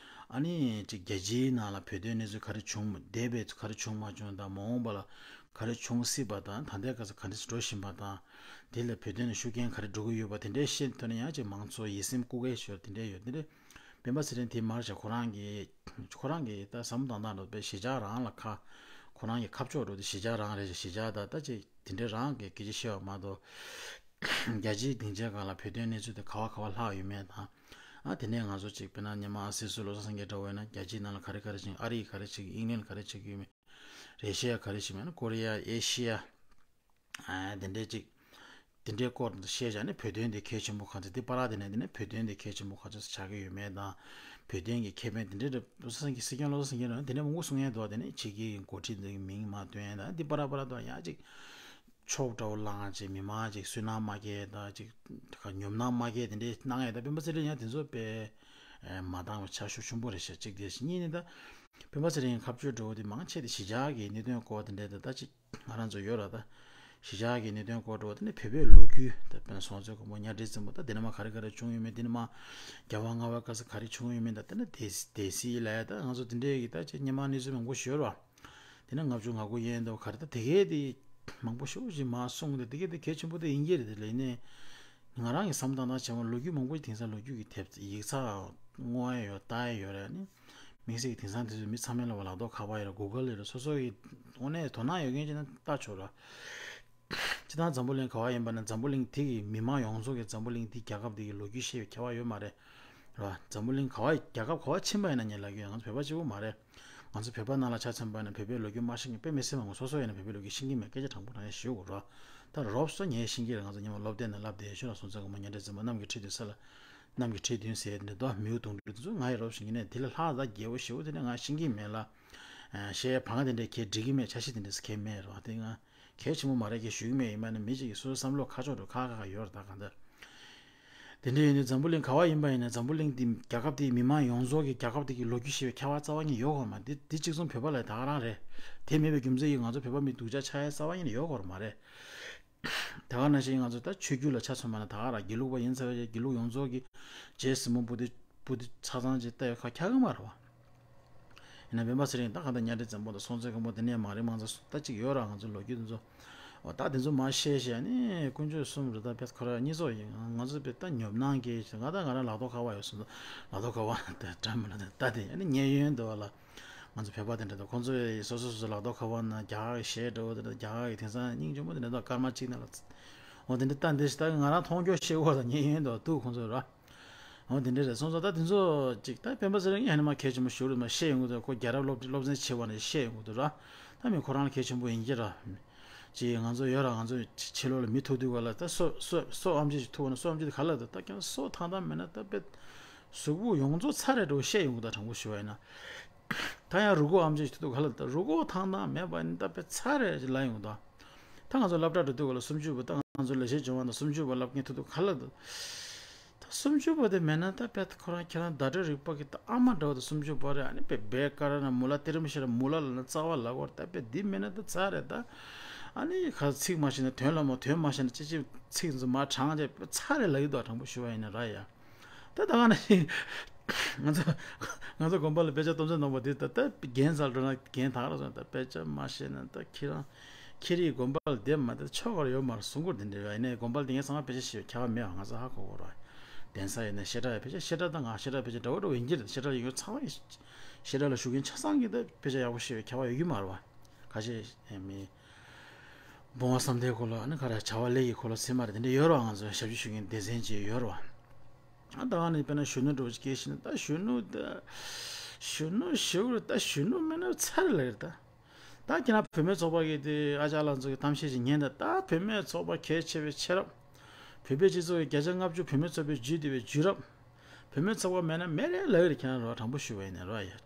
ཨ་ནི་ཅིག་རྒྱལ་སྤྱིའི་ནང་ལ་བོད་དོན་གནས་ཚུལ་ག་རེ་བྱུང་། འདས་པའི་ག་རེ་བྱུང་མ་བྱུང་དང་། མ་འོངས་པ་ལ་ག་རེ་བྱུང་སྲིད་པ་དང་། ད་ལྟའི་སྐབས་སུ་ག་འདྲ་འགྲོ་བཞིན་པ་དང་། དེ་ལ་བོད་དོན་ལ་ཤུགས་རྐྱེན་ག་རེ་འགྲོ་གི་ཡོད་པ་དེ་འདྲའི་བཤད་ཐོན་ན་ཡང་ཅིག་མང་ཚོགས་ཡིད་སེམས་སྐུ་གལ་ཞོར་དེ་འདྲའི་ཡོད། དེ་འདྲའི་སྤེན་པ་ཚེ་རིང་དེ་མར་བྱས་ཁོ་རང་གི་ཁོ་རང་གི་ད་བསམ་བློ་བཏང་སྟངས་འདྲ་བོ་དཔེ་གཞིས་ཆགས་རང་ལ་ཁ། ཁོ་རང་གི་ཁ་ཕྱོགས་འདྲ་བོ་དེ་གཞིས་ཆགས་རང་རེད། གཞིས་ཆགས་ད་ད་ཅིག་དེ་འདྲའི་རང་གི་སྐད་ཆ་བཤད་པ་མ་གཏོགས། རྒྱལ་སྤྱིའི་སྡིངས་ཆའི་སྒང་ལ་བོད་དོན་གནས་ཚུལ་དེ་ག་བ་ག་བ་ལྷག་ཡོད་མེད་དང་། ཨ་དེ་ནས་ང་ཚོ་ཅིག་དཔེར་ན་སྔོན་མ་ཨ་སྲིད་ཟུར་བློ་བཟང་སེང་གེ་འདྲ་བོ་ཡིན་ན་རྒྱལ་སྤྱིའི་ནང་ལ་ག་རེ་ག་རེ་བྱུང་། ཨ་རི་ག་རེ་བྱེད་ཀྱི། ཨིང་ལན་ག་རེ་བྱེད་ཀྱི་ཡོད་མེད། རེ་ཤི་ཡ་ག་རེ་བྱེད་མེད་ན། ཀོ་རི་ཡ། ཨེ་ཤི་ཡ། ཨ་དེ་འདྲའི་ཅིག་དེ་འདྲའི་སྐོར་དུ་བཤད་བྱས་ནས་བོད་དོན་དེ་གལ་ཆེན་པོ་ག་ཚོད། དེ་བར་དེ་ནས་དེ་ནས་བོད་དོན་དེ་གལ་ཆེན་པོ་ག་ཚོད་ཆགས་ཀྱི་ཡོད་མེད་དང་། བོད་དོན་གྱི་ཁེ་ཕན་དེ་འདྲའི་བློ་བཟང་སེང་གེ། སྲིད་སྐྱོང་བློ་བཟང་སེང་གེ་ནས་དེ་འདྲའི་མང་པོ་གསུང་ཡས་འདུག་དེ་ནས་ཕྱི་རྒྱལ་གྱི་འགོ་ཁྲིད་འདི་གི་མིང་མ་བཏོན་ཡས་དང་། དེ་བར་བར་དུ་ཡང་ཅིག་ཕྱོགས་འདྲ་བོ་ལངས་བྱས་མི་མང་ཅིག་སུན་སྣང་མ་སྐྱེ་དང་། ཅིག་ཉོབ་སྣང་མ་སྐྱེ་དེ་འདྲའི་གནང་ཡས་དང་། སྤེན་པ་ཚེ་རིང་ཡང་དེ་ཚོ་དཔེ་མ་འདང་བའི་ཆ་ཤུགས་ཆེན་པོ་རེད་ཤག་གཅིག་དེ་གཉིས་ནི་ད་སྤེན་པ་ཚེ་རིང་ཁ་བརྗོད་འདྲ་བོ་དེ་མང་ཆེ་དེ་གཞིས་ཆགས་ཀྱི་གནད་དོན་སྐོར་དེ་འདྲ་དང་། ད་ཅིག་ང་རང་ཚོ་ཡོད་ར། ད་གཞིས་ཆགས་ཀྱི་གནད་དོན་སྐོར་འདྲ་བོ་དེ་ནི་བོད་པའི་ལོ་རྒྱུས་ད་དཔེར་ན་སྲོང་བཙན་སྒམ་པོ། གཉའ་ཁྲི་བཙན་པོ། ད་དེ་ནས་མར་ག་རེ་ག་རེ་བྱུང་ཡོད་མེད། དེ་ནས་མར་རྒྱལ་བ་ལྔ་པའི་སྐབས་སུ་ག་རེ་བྱུང་ཡོད་མེད། ད་དེ་ནས་སྡེ་སྡེ་སྲིད་ལབ་ཡ། ད་ང་ཚོ་དེ་འདྲའི་གི་ད་ཅིག་སྔོན་མ་གནས་ཚུལ་མང་པོ་ཞིག་ཡོད་ར། དེ་ནས་ལྔ་བཅུ་ང་དགུ་ཡན་འདྲ་བོ་ག་རེ། ད་དེ་གའི་དེ་མང་པོ་ཞེ་པོ་ཅིག་མར་གསུངས་ཏེ། དེ་གའི་དེ་གལ་ཆེན་པོ་དེ་ཡིན་གྱི་རེད། དེ་ལས་ནས་ང་རང་གི་བསམ་བློ་བཏང་སྟངས་བྱས་པ། ལོ་རྒྱུས་མང་པོ་ཞིག་དེང་སང་ལོ་རྒྱུས་ཀྱི་དེབ་ཡིག་ཚགས་བསྔོག་ཡ་ཡོད། ལྟ་ཡ་ཡོད་རེད། ཨ་ནི་དམིགས་བསལ་གྱི་དེང་སང་དེ་ཚོ་མི་ཚང་མའི་ལ་བ་ལག་ཐོག་ཁ་པར་ཡོད་རེད། གུ་གལ་ཡོད་རེད། སོ་སོ་ཡི་དངོས་གནས་དོ་སྣང་ཡོད་མཁན་ཅིག་ན་ལྟ་ཆོག་ར། སྤྱིར་བཏང་འཛམ་བུ་གླིང་ག་བ་ཡིན་པ་ན་འཛམ་བུ་གླིང་དེ་གི་མི་མང་ཡོངས་རྫོགས་ཀྱིས་འཛམ་བུ་གླིང་འདི་རྒྱལ་ཁབ་འདི་གི་ལོ་རྒྱུས་ཤེས་པའི་ཁྱད་པར་ཡོད་མ་རེད། རེད་བ། འཛམ་བུ་གླིང་ག་བ་རྒྱལ་ཁབ་ག་བ་ཕྱིན་པ་ཡིན་ན་ངས་ལབ་ཀྱི་ཡོད། ང་ཚོ་བོད་པ་གཅིག་པུ་མ་རེད། ང་ཚོ་བོད་པ་ནང་ལ་ཆ་མཚོན་པ་ཡིན་ན་བོད་པའི་ལོ་རྒྱུས་མ་ཤེས་མཁན་དཔེ་མི་སྲིད་པ། ང་སོ་སོ་ཡིན་ན་བོད་པའི་ལོ་རྒྱུས་ཤེས་ཀྱི་མེད། སྐད་ཆ་དྲང་པོ་དྲང་ཡ་ཞུ་དགོས་རེད་བ། ད་རོབ་སོ་ངས་ཤེས་ཀྱི་རེད། ང་ཚོ་སྔོན་མ་སློབ་དེབ་ནང་བསླབ་བསྡད་ཡོད་ཤོད་ལ། སྲོང་བཙན་སྒམ་པོ། གཉའ་ཁྲི་བཙན་པོ། གནམ་གྱི་ཁྲི་བདུན་ཟེར་དེ་འདྲ་འདུག་མིའུ་གདུང་དྲུག་དེ་ཚོ་ང་ཡི་རོབ་ཤེས་ཀྱི་མེད། དེ་ལས་ལྷག་ད་རྒྱལ་པོ་ཞེ་པོ་དེ་འདྲ་ང་ཤེས་ཀྱི་མེད་ལ། ཨ་གཞས་བང་དེ་འདྲ་གས་འགྲིག་གི་མེད། འཆར་གཞི་དེ་འདྲ་གས་མེད་རེད་བ། དེ་ང་གལ་ཆེན་པོ་མ་རེད་གས་ཞུ་གི་མེད། ཡིན་པ་ནི་མི་གཅིག་གིས་སོ་སོའི་བསམ་བློ་ཁ་ཕྱོགས་འགྲོ་ཁག་ཁག་ཁག་ཡོད་རེད། ད་གང་ལྟར་དེ་འདྲ་ཡིན་དུས་འཛམ་བུ་གླིང་ག་བ་ཡིན་པ་ཡིན་ན་འཛམ་བུ་གླིང་འདི་རྒྱལ་ཁབ་དེའི་མི་མང་ཡོངས་རྫོགས་ཀྱིས་རྒྱལ་ཁབ་དེ་གི་ལོ་རྒྱུས་ཤེས་པའི་ཁྱད་པར་རྩ་བ་ཉིད་ཡོད་དགོས་མ་རེད། དེ་གཅིག་མཚུངས་བོད་པ་ལ་ད་ག་རང་རེད། དེ་མེད་པའི་རྒྱུ་མཚན་གྱིས་ང་ཚོ་བོད་པ་མི་སྡུག་ཅག་ཆགས་ཡ་རྩ་བ་ཉིད་ནས་ཡོད་དགོས་མ་རེད། ད་ག་ནང་བཞིན་ང་ཚོ་ད་ཆོས་བརྒྱུད་ལ་ཆ་མཚོན་པ་ན་ད་ག་རང་དགེ་ལུགས་པ་ཡིན་ཚར་བའི་དགེ་ལུགས་ཡོངས་རྫོགས་ཀྱིས་རྗེ་སྲིང་མོ་བུ་དེ་བུ་དེ་ཆ་ཚང་ཅིག་ལྟ་ཡོད་ཁ་ཁྱག་གི་མ་རེད་བ། ཡིན་ན་སྤེན་པ་ཚེ་རིང་ད་གང་ལྟར་གཉའ་ཁྲི་བཙན་པོ་དང་སྲོང་བཙན་སྒམ་པོ་དེ་ནས་མ་རེད། མང་ཚོགས་ད་ཅིག་ཡོད་ར། ང་ཚོ་ལོ་རྒྱུས་དེ་ཚོ། འོ་ད་དེ་ཚོ་མ་བཤད་བཤད་ནི་དཀོན་མཆོག་གསུམ་རེད། ད་བེད་ཁོ་ར་གཉིས་ཚོགས་ཡིན། ང་ཚོ་བེད་ད་ཉོབ་སྣང་སྐྱེ་ཞིག་ང་ད་ང་རང་ལག་ཐོག་ཁ་པར་ཡོད་སོང་། ལག་ཐོག་ཁ་པར་ད་འདྲ་མི་ལ་ད་ད་དེ་ཨ་ནི་ཉན་ཡོན་འདུག་བ་ལ། ང་ཚོ་བོད་པ་དེ་འདྲ་ད་ཁོང་ཚོས་སོ་སོ་སོ་སོ་ལག་ཐོག་ཁ་པར་ནང་རྒྱ་གར་གྱི་གཞས་འདྲ་བོ་དེ་འདྲ། རྒྱ་གར་གྱི་དེང་སང་སྙིང་རྗེ་མོ་དེ་འདྲ་འདུག་སྐར་མ་གཅིག་ནང་ལ། འོ་དེ་འདྲ་ལྟ་འདི་ཞིག་ད་ང་རང་མཐོང་རྒྱུ་ཤེས་འོ་ད་ཉན་ཡོན་འདུག་འདུག་ཁོང་ཚོས་ར། འོ་དེ་འདྲ་རེད། སོང་ཙང་ད་དེ་ཚོ་ཅིག་ད་སྤེན་པ་ཚེ་རིང་ཡང་ནི་མ་གལ་ཆེན་པོ་ཞིག་རེད་མ་བཤད་ཡོང་གི་འདུག་ཁོ་རྒྱལ་རབས་སློབ་སློབ་ཚན་བྱེད་པ་ནས་བཤད་ཡོང་གི་འདུག་ར། ད་མི་ཁོ་རང་ལ་གལ་ཆེན་པོ་ཡིན་གྱི་ར། ཅིག་ང་ཚོ་ཡོད་ར། ང་ཚོ་ཕྱི་ལོགས་ལ་མི་ཐུག་དུས་ག་ལ་ད་སོ་སོ་སོ་ཨམ་ཆི་ཞིག་ཐུག་པ་ན་སོ་ཨམ་ཆི་དེ་ག་ལ་ད་ད་ཀྱང་སོ་ཐང་ཐང་མེད་ན་ད་དཔེ་གཟུགས་པོ་ཡོངས་རྫོགས་ཚ་རེད་འགྲོ་བཤད་ཡོང་གི་འདུག་དྲང་པོ་ཞུ་བ་ཡིན་ན། ད་ཡང་རུས་ཁོག་ཨམ་ཆི་ཞིག་ཐུག་དུས་ག་ལ་ད་རུས་ཁོག་ཐང་ཐང་མེད་པ་ཡིན་ན་ད་དཔེ་ཚ་རེད་ཅིག་ལབ་ཡོང་གི་འདུག་ད་ང་ཚོ་སློབ་གྲྭ་འགྲོ་དུས་ག་ལ་སུམ་ཅུ་པ། ད་ང་ཚོ་ལས་བྱེད་སྦྱོང་བ་དང་སུམ་ཅུ་པ་སློབ་མཁན་ཐུག་དུས་ག་ལ་འདུག་ད་སུམ་ཅུ་པ་དེ་མེད་ན་ད་དཔེ་ཁོ་རང་ཁྱེད་རང་བརྡ་སྤྲོད་རིག་པ་གི་ད་ཨ་མ་འདྲ་བོ་ད་སུམ་ཅུ་པ་རེད། ཨ་ནི་དཔེ་བེ་ཀ་ར་ན་མུ་ལ་ཏི་རམ་ཤི་ར་མུ་ལ་ལ་ན་རྩ་བ་ལ་གོ་ད་དཔེ་འདི་མེད་ན་ད་ཚ་རེད་ད། ཨ་ནི་ག་ཚིག་མ་ཤེས་ན་དོན་ལ་མ་དོན་མ་ཤེས་ན་ཅི་ཅི་ཚིག་ཚོ་མ་དྲང་བྱས་དཔེ་ཚ་རེད་ལབ་ཀྱི་འདུག་དྲང་པོ་ཞུ་བ་ཡིན་ན་ར་ཡ། ད་ད་ག་ནང་བཞིན་ང་ཚོ་ང་ཚོ་དགོན་པ་ལ་དཔེ་ཆ་སྟོང་ཚོད་ནང་པ་འདི་ད་ད་རྒན་ཚར་འགྲོ་ན་རྒན་དག་ར་སོང་ད་དཔེ་ཆ་མ་ཤེས་ན་ད་ཁྱེད་རང་ཁྱེད་རིགས་དགོན་པ་ལ་བསྡད་མ་བསྡད་ཆོག་གར་ཡོད་མ་རེད་གསུང་གི་རེད། འདི་འདྲ་ཡིན་ནའི་དགོན་པ་ལ་བསྡད་མཁན་ཚང་མ་དཔེ་ཆ་ཤེས་པའི་ཁྱད་པར་མེད་པ་ང་ཚོ་ཧ་གོ་གོ་ར། གདན་ས་ཡིན་ན་བཤད་གྲྭ་ཡི་དཔེ་ཆ་བཤད་གྲྭ་དང་ང་བཤད་གྲྭ་དཔེ་ཆ་འདྲ་བོ་འདྲ་བོ་ཡིན་གྱི་རེད། བཤད་གྲྭ་ཡིན་ཚང་མ་གི་བཤད་གྲྭ་ལ་ཞུགས་མཁན་ཆ་ཚང་གི་ད་དཔེ་ཆ་ཡག་པོ་ཤེས་པའི་ཁྱད་པར་ཡོད་ཀྱི་མ་རེད་བ། ཁ་ཤས་མི་སྤོང་བ་བསམ་གཏན་སྐོར་ལ་ཨ་ནི་ག་རེ་བྱ་བ་ལས་ཀྱི་སྐོར་ལ་ཚད་མ་རེད། དེ་འདྲ་ཡོད་རེད་བ། ང་ཚོ་ཞབས་ཕྱི་ཞུ་མཁན་སྡེ་ཚན་ཅིག་ཡོད་རེད་བ། ཨ་ད་ཨ་ནི་དཔེར་ན་གཞོན་ནུ་འདྲ་བོ་ཅིག་སྐད་ཤེས་ན་ད་གཞོན་ནུ་ད་གཞོན་ནུ་ཞེ་པོ་རེད། ད་གཞོན་ནུ་མེད་ན་ཚ་རེད་ལབ་ཀྱི་རེད་ད། ད་ ད་ཁྱེད་རང་བུད་མེད་ཚོགས་པ་གི་དེ་ཨ་ཅག་ལགས་ཚོ་གི་གཏམ་བཤད་ཅིག་ཉན་ད། ད་བུད་མེད་ཚོགས་པ་གལ་ཆེ་བའི་ཆེ་རབས། བོད་པའི་སྤྱི་ཚོགས་ཀྱི་བརྒྱ་ཆ་ལྔ་བཅུ་བུད་མེད་ཚོགས་པའི་བརྒྱུད་བསྡད་པའི་བརྒྱུད་རབས། བུད་མེད་ཚོགས་པ་མེད་ན་མེད་རེད་ལབ་ཡོད་རེད། ཁྱེད་རང་རོགས་དྲང་པོ་ཞུ་བ་ཡིན་ན་རོགས་ཡ།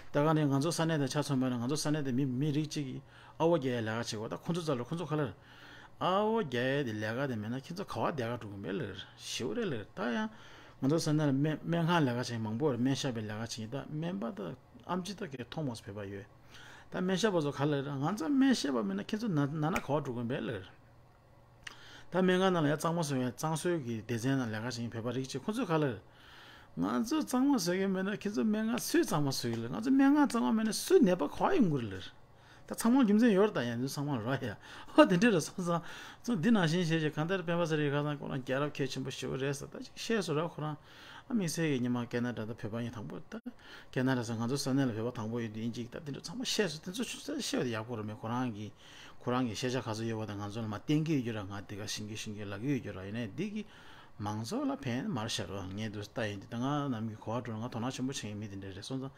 ད་ག་ནས་ང་ཚོ་ས་གནས་དང་ཆ་མཚོན་པ་ན་ང་ཚོ་ས་གནས་དེ་མི་མི་རིགས་གཅིག་གིས་ཨ་ཝ་རྒྱག་ཡའི་ལས་ཀ་བྱེད་དགོས། ད་ཁོ་ཚོ་རྩ་ལ་ཁོ་ཚོ་ག་ལ་རེད། ཨ་ཝ་རྒྱག་ཡའི་དེ་ལས་ཀ་དེ་མེད་ན་ཁྱེད་ཚོ་ག་བ་བསྡད་ག་འགྲོ་གི་མེད་ལབ་ཞེ་པོ་རེད་ལབ། ད་ཡང་ང་ཚོ་ས་གནས་ལ་སྨན་སྨན་ཁང་ལས་ཀ་བྱེད་མཁན་མང་པོ་རེད། སྨན་ཞབས་པའི་ལས་ཀ་བྱེད་མཁན། ད་སྨན་པ་ད་ཨེམ་ཆི་ད་གས་མཐོང་མ་སོང་བོད་པ་ཡོད། ད་སྨན་ཞབས་པ་ཚོ་ག་ལ་རེད། ང་ཚོ་སྨན་ཞབས་པ་མེད་ན་ཁྱེད་ཚོ་ན་ན་ན་ག་བ་འགྲོ་གི་མེད་ལབ། ད་སྨན་ཁང་ནང་ལ་ཡང་གཙང་མ་བཟོ་ཡ་གཙང་བཟོ་གི་སྡེ་ཚན་ནང་ལས་ཀ་བྱེད་མཁན་བོད་པ་རིགས་གཅིག་ཁོ་ཚོས་ག་ལ་རེད། ང་ཚོ་གཙང་མ་བཟོ་གི་མེད་ན་ཁྱེད་ཚོ་སྨན་ཁང་སུས་གཙང་མ་བཟོ་གི་ལ། ང་ཚོ་སྨན་ཁང་གཙང་མ་མེད་ན་སུས་ནད་པ་ག་ཡོང་གི་རེད་ལ། ད་ཚང་མ་རྒྱུ་མཚན་ཡོད་རེད། ད་ཡང་ཚང་མ་རོ་ཡ། ཨོ་དེ་འདྲ་རེད། སོང་ཙང་ཚང་འདི་ནང་བཞིན་བྱས་བྱས་གང་ལྟར་སྤེན་པ་ཚེ་རིང་ཁ་སང་ཁོ་རང་རྒྱལ་རབས་གལ་ཆེན་པོ་ཞེ་པོ་རེད་ཟེར་ད་ཅིག་བཤད་སོང་ར། ཁོ་རང་ཨ་དམིགས་བསལ་གྱི་ཉི་མ་ཁེ་ན་ཌ་ད་བོད་པ་ཡིན་དང་པོ་ད་ཁེ་ན་ཌ་ཟེར་ང་ཚོ་ས་གནས་ལ་བོད་པ་དང་པོ་ཡོད་དུས་ཡིན་ཅིག་ད་དེ་འདྲ་ཚང་མ་བཤད་སོང་། དེ་ཚོ་ཆུ་ཚོད་བཤད་པ་དེ་ཡག་པོ་རེད་མེད། ཁོ་རང་གི་ཁོ་རང་གི་ཤེས་བྱ་ག་ཚོད་ཡོད་པ་དང་ང་ཚོ་ལ་མ་བསྟན་གྱི་ཡོད་རྒྱུ་ར། ང་དེ་ག་ཤེས་ཀྱི་ཤེས་ཀྱི་ལབ་ཀྱི་ཡོད་རྒྱུ་ར། ཡིན་ནའི་འདི་གི་མང་ཚོགས་ལ་ཕན་མར་ཤར་བ་ངས་འདུག་ལྟ་ཡིན་དུས་ད་ང་ནམ་གྱི་གོ་བ་འགྲོ་ང་དོ་སྣང་ཆེན་པོ་བྱེད་མཁན་མི་དེ་འདྲ་རེད། སོང་ཙང་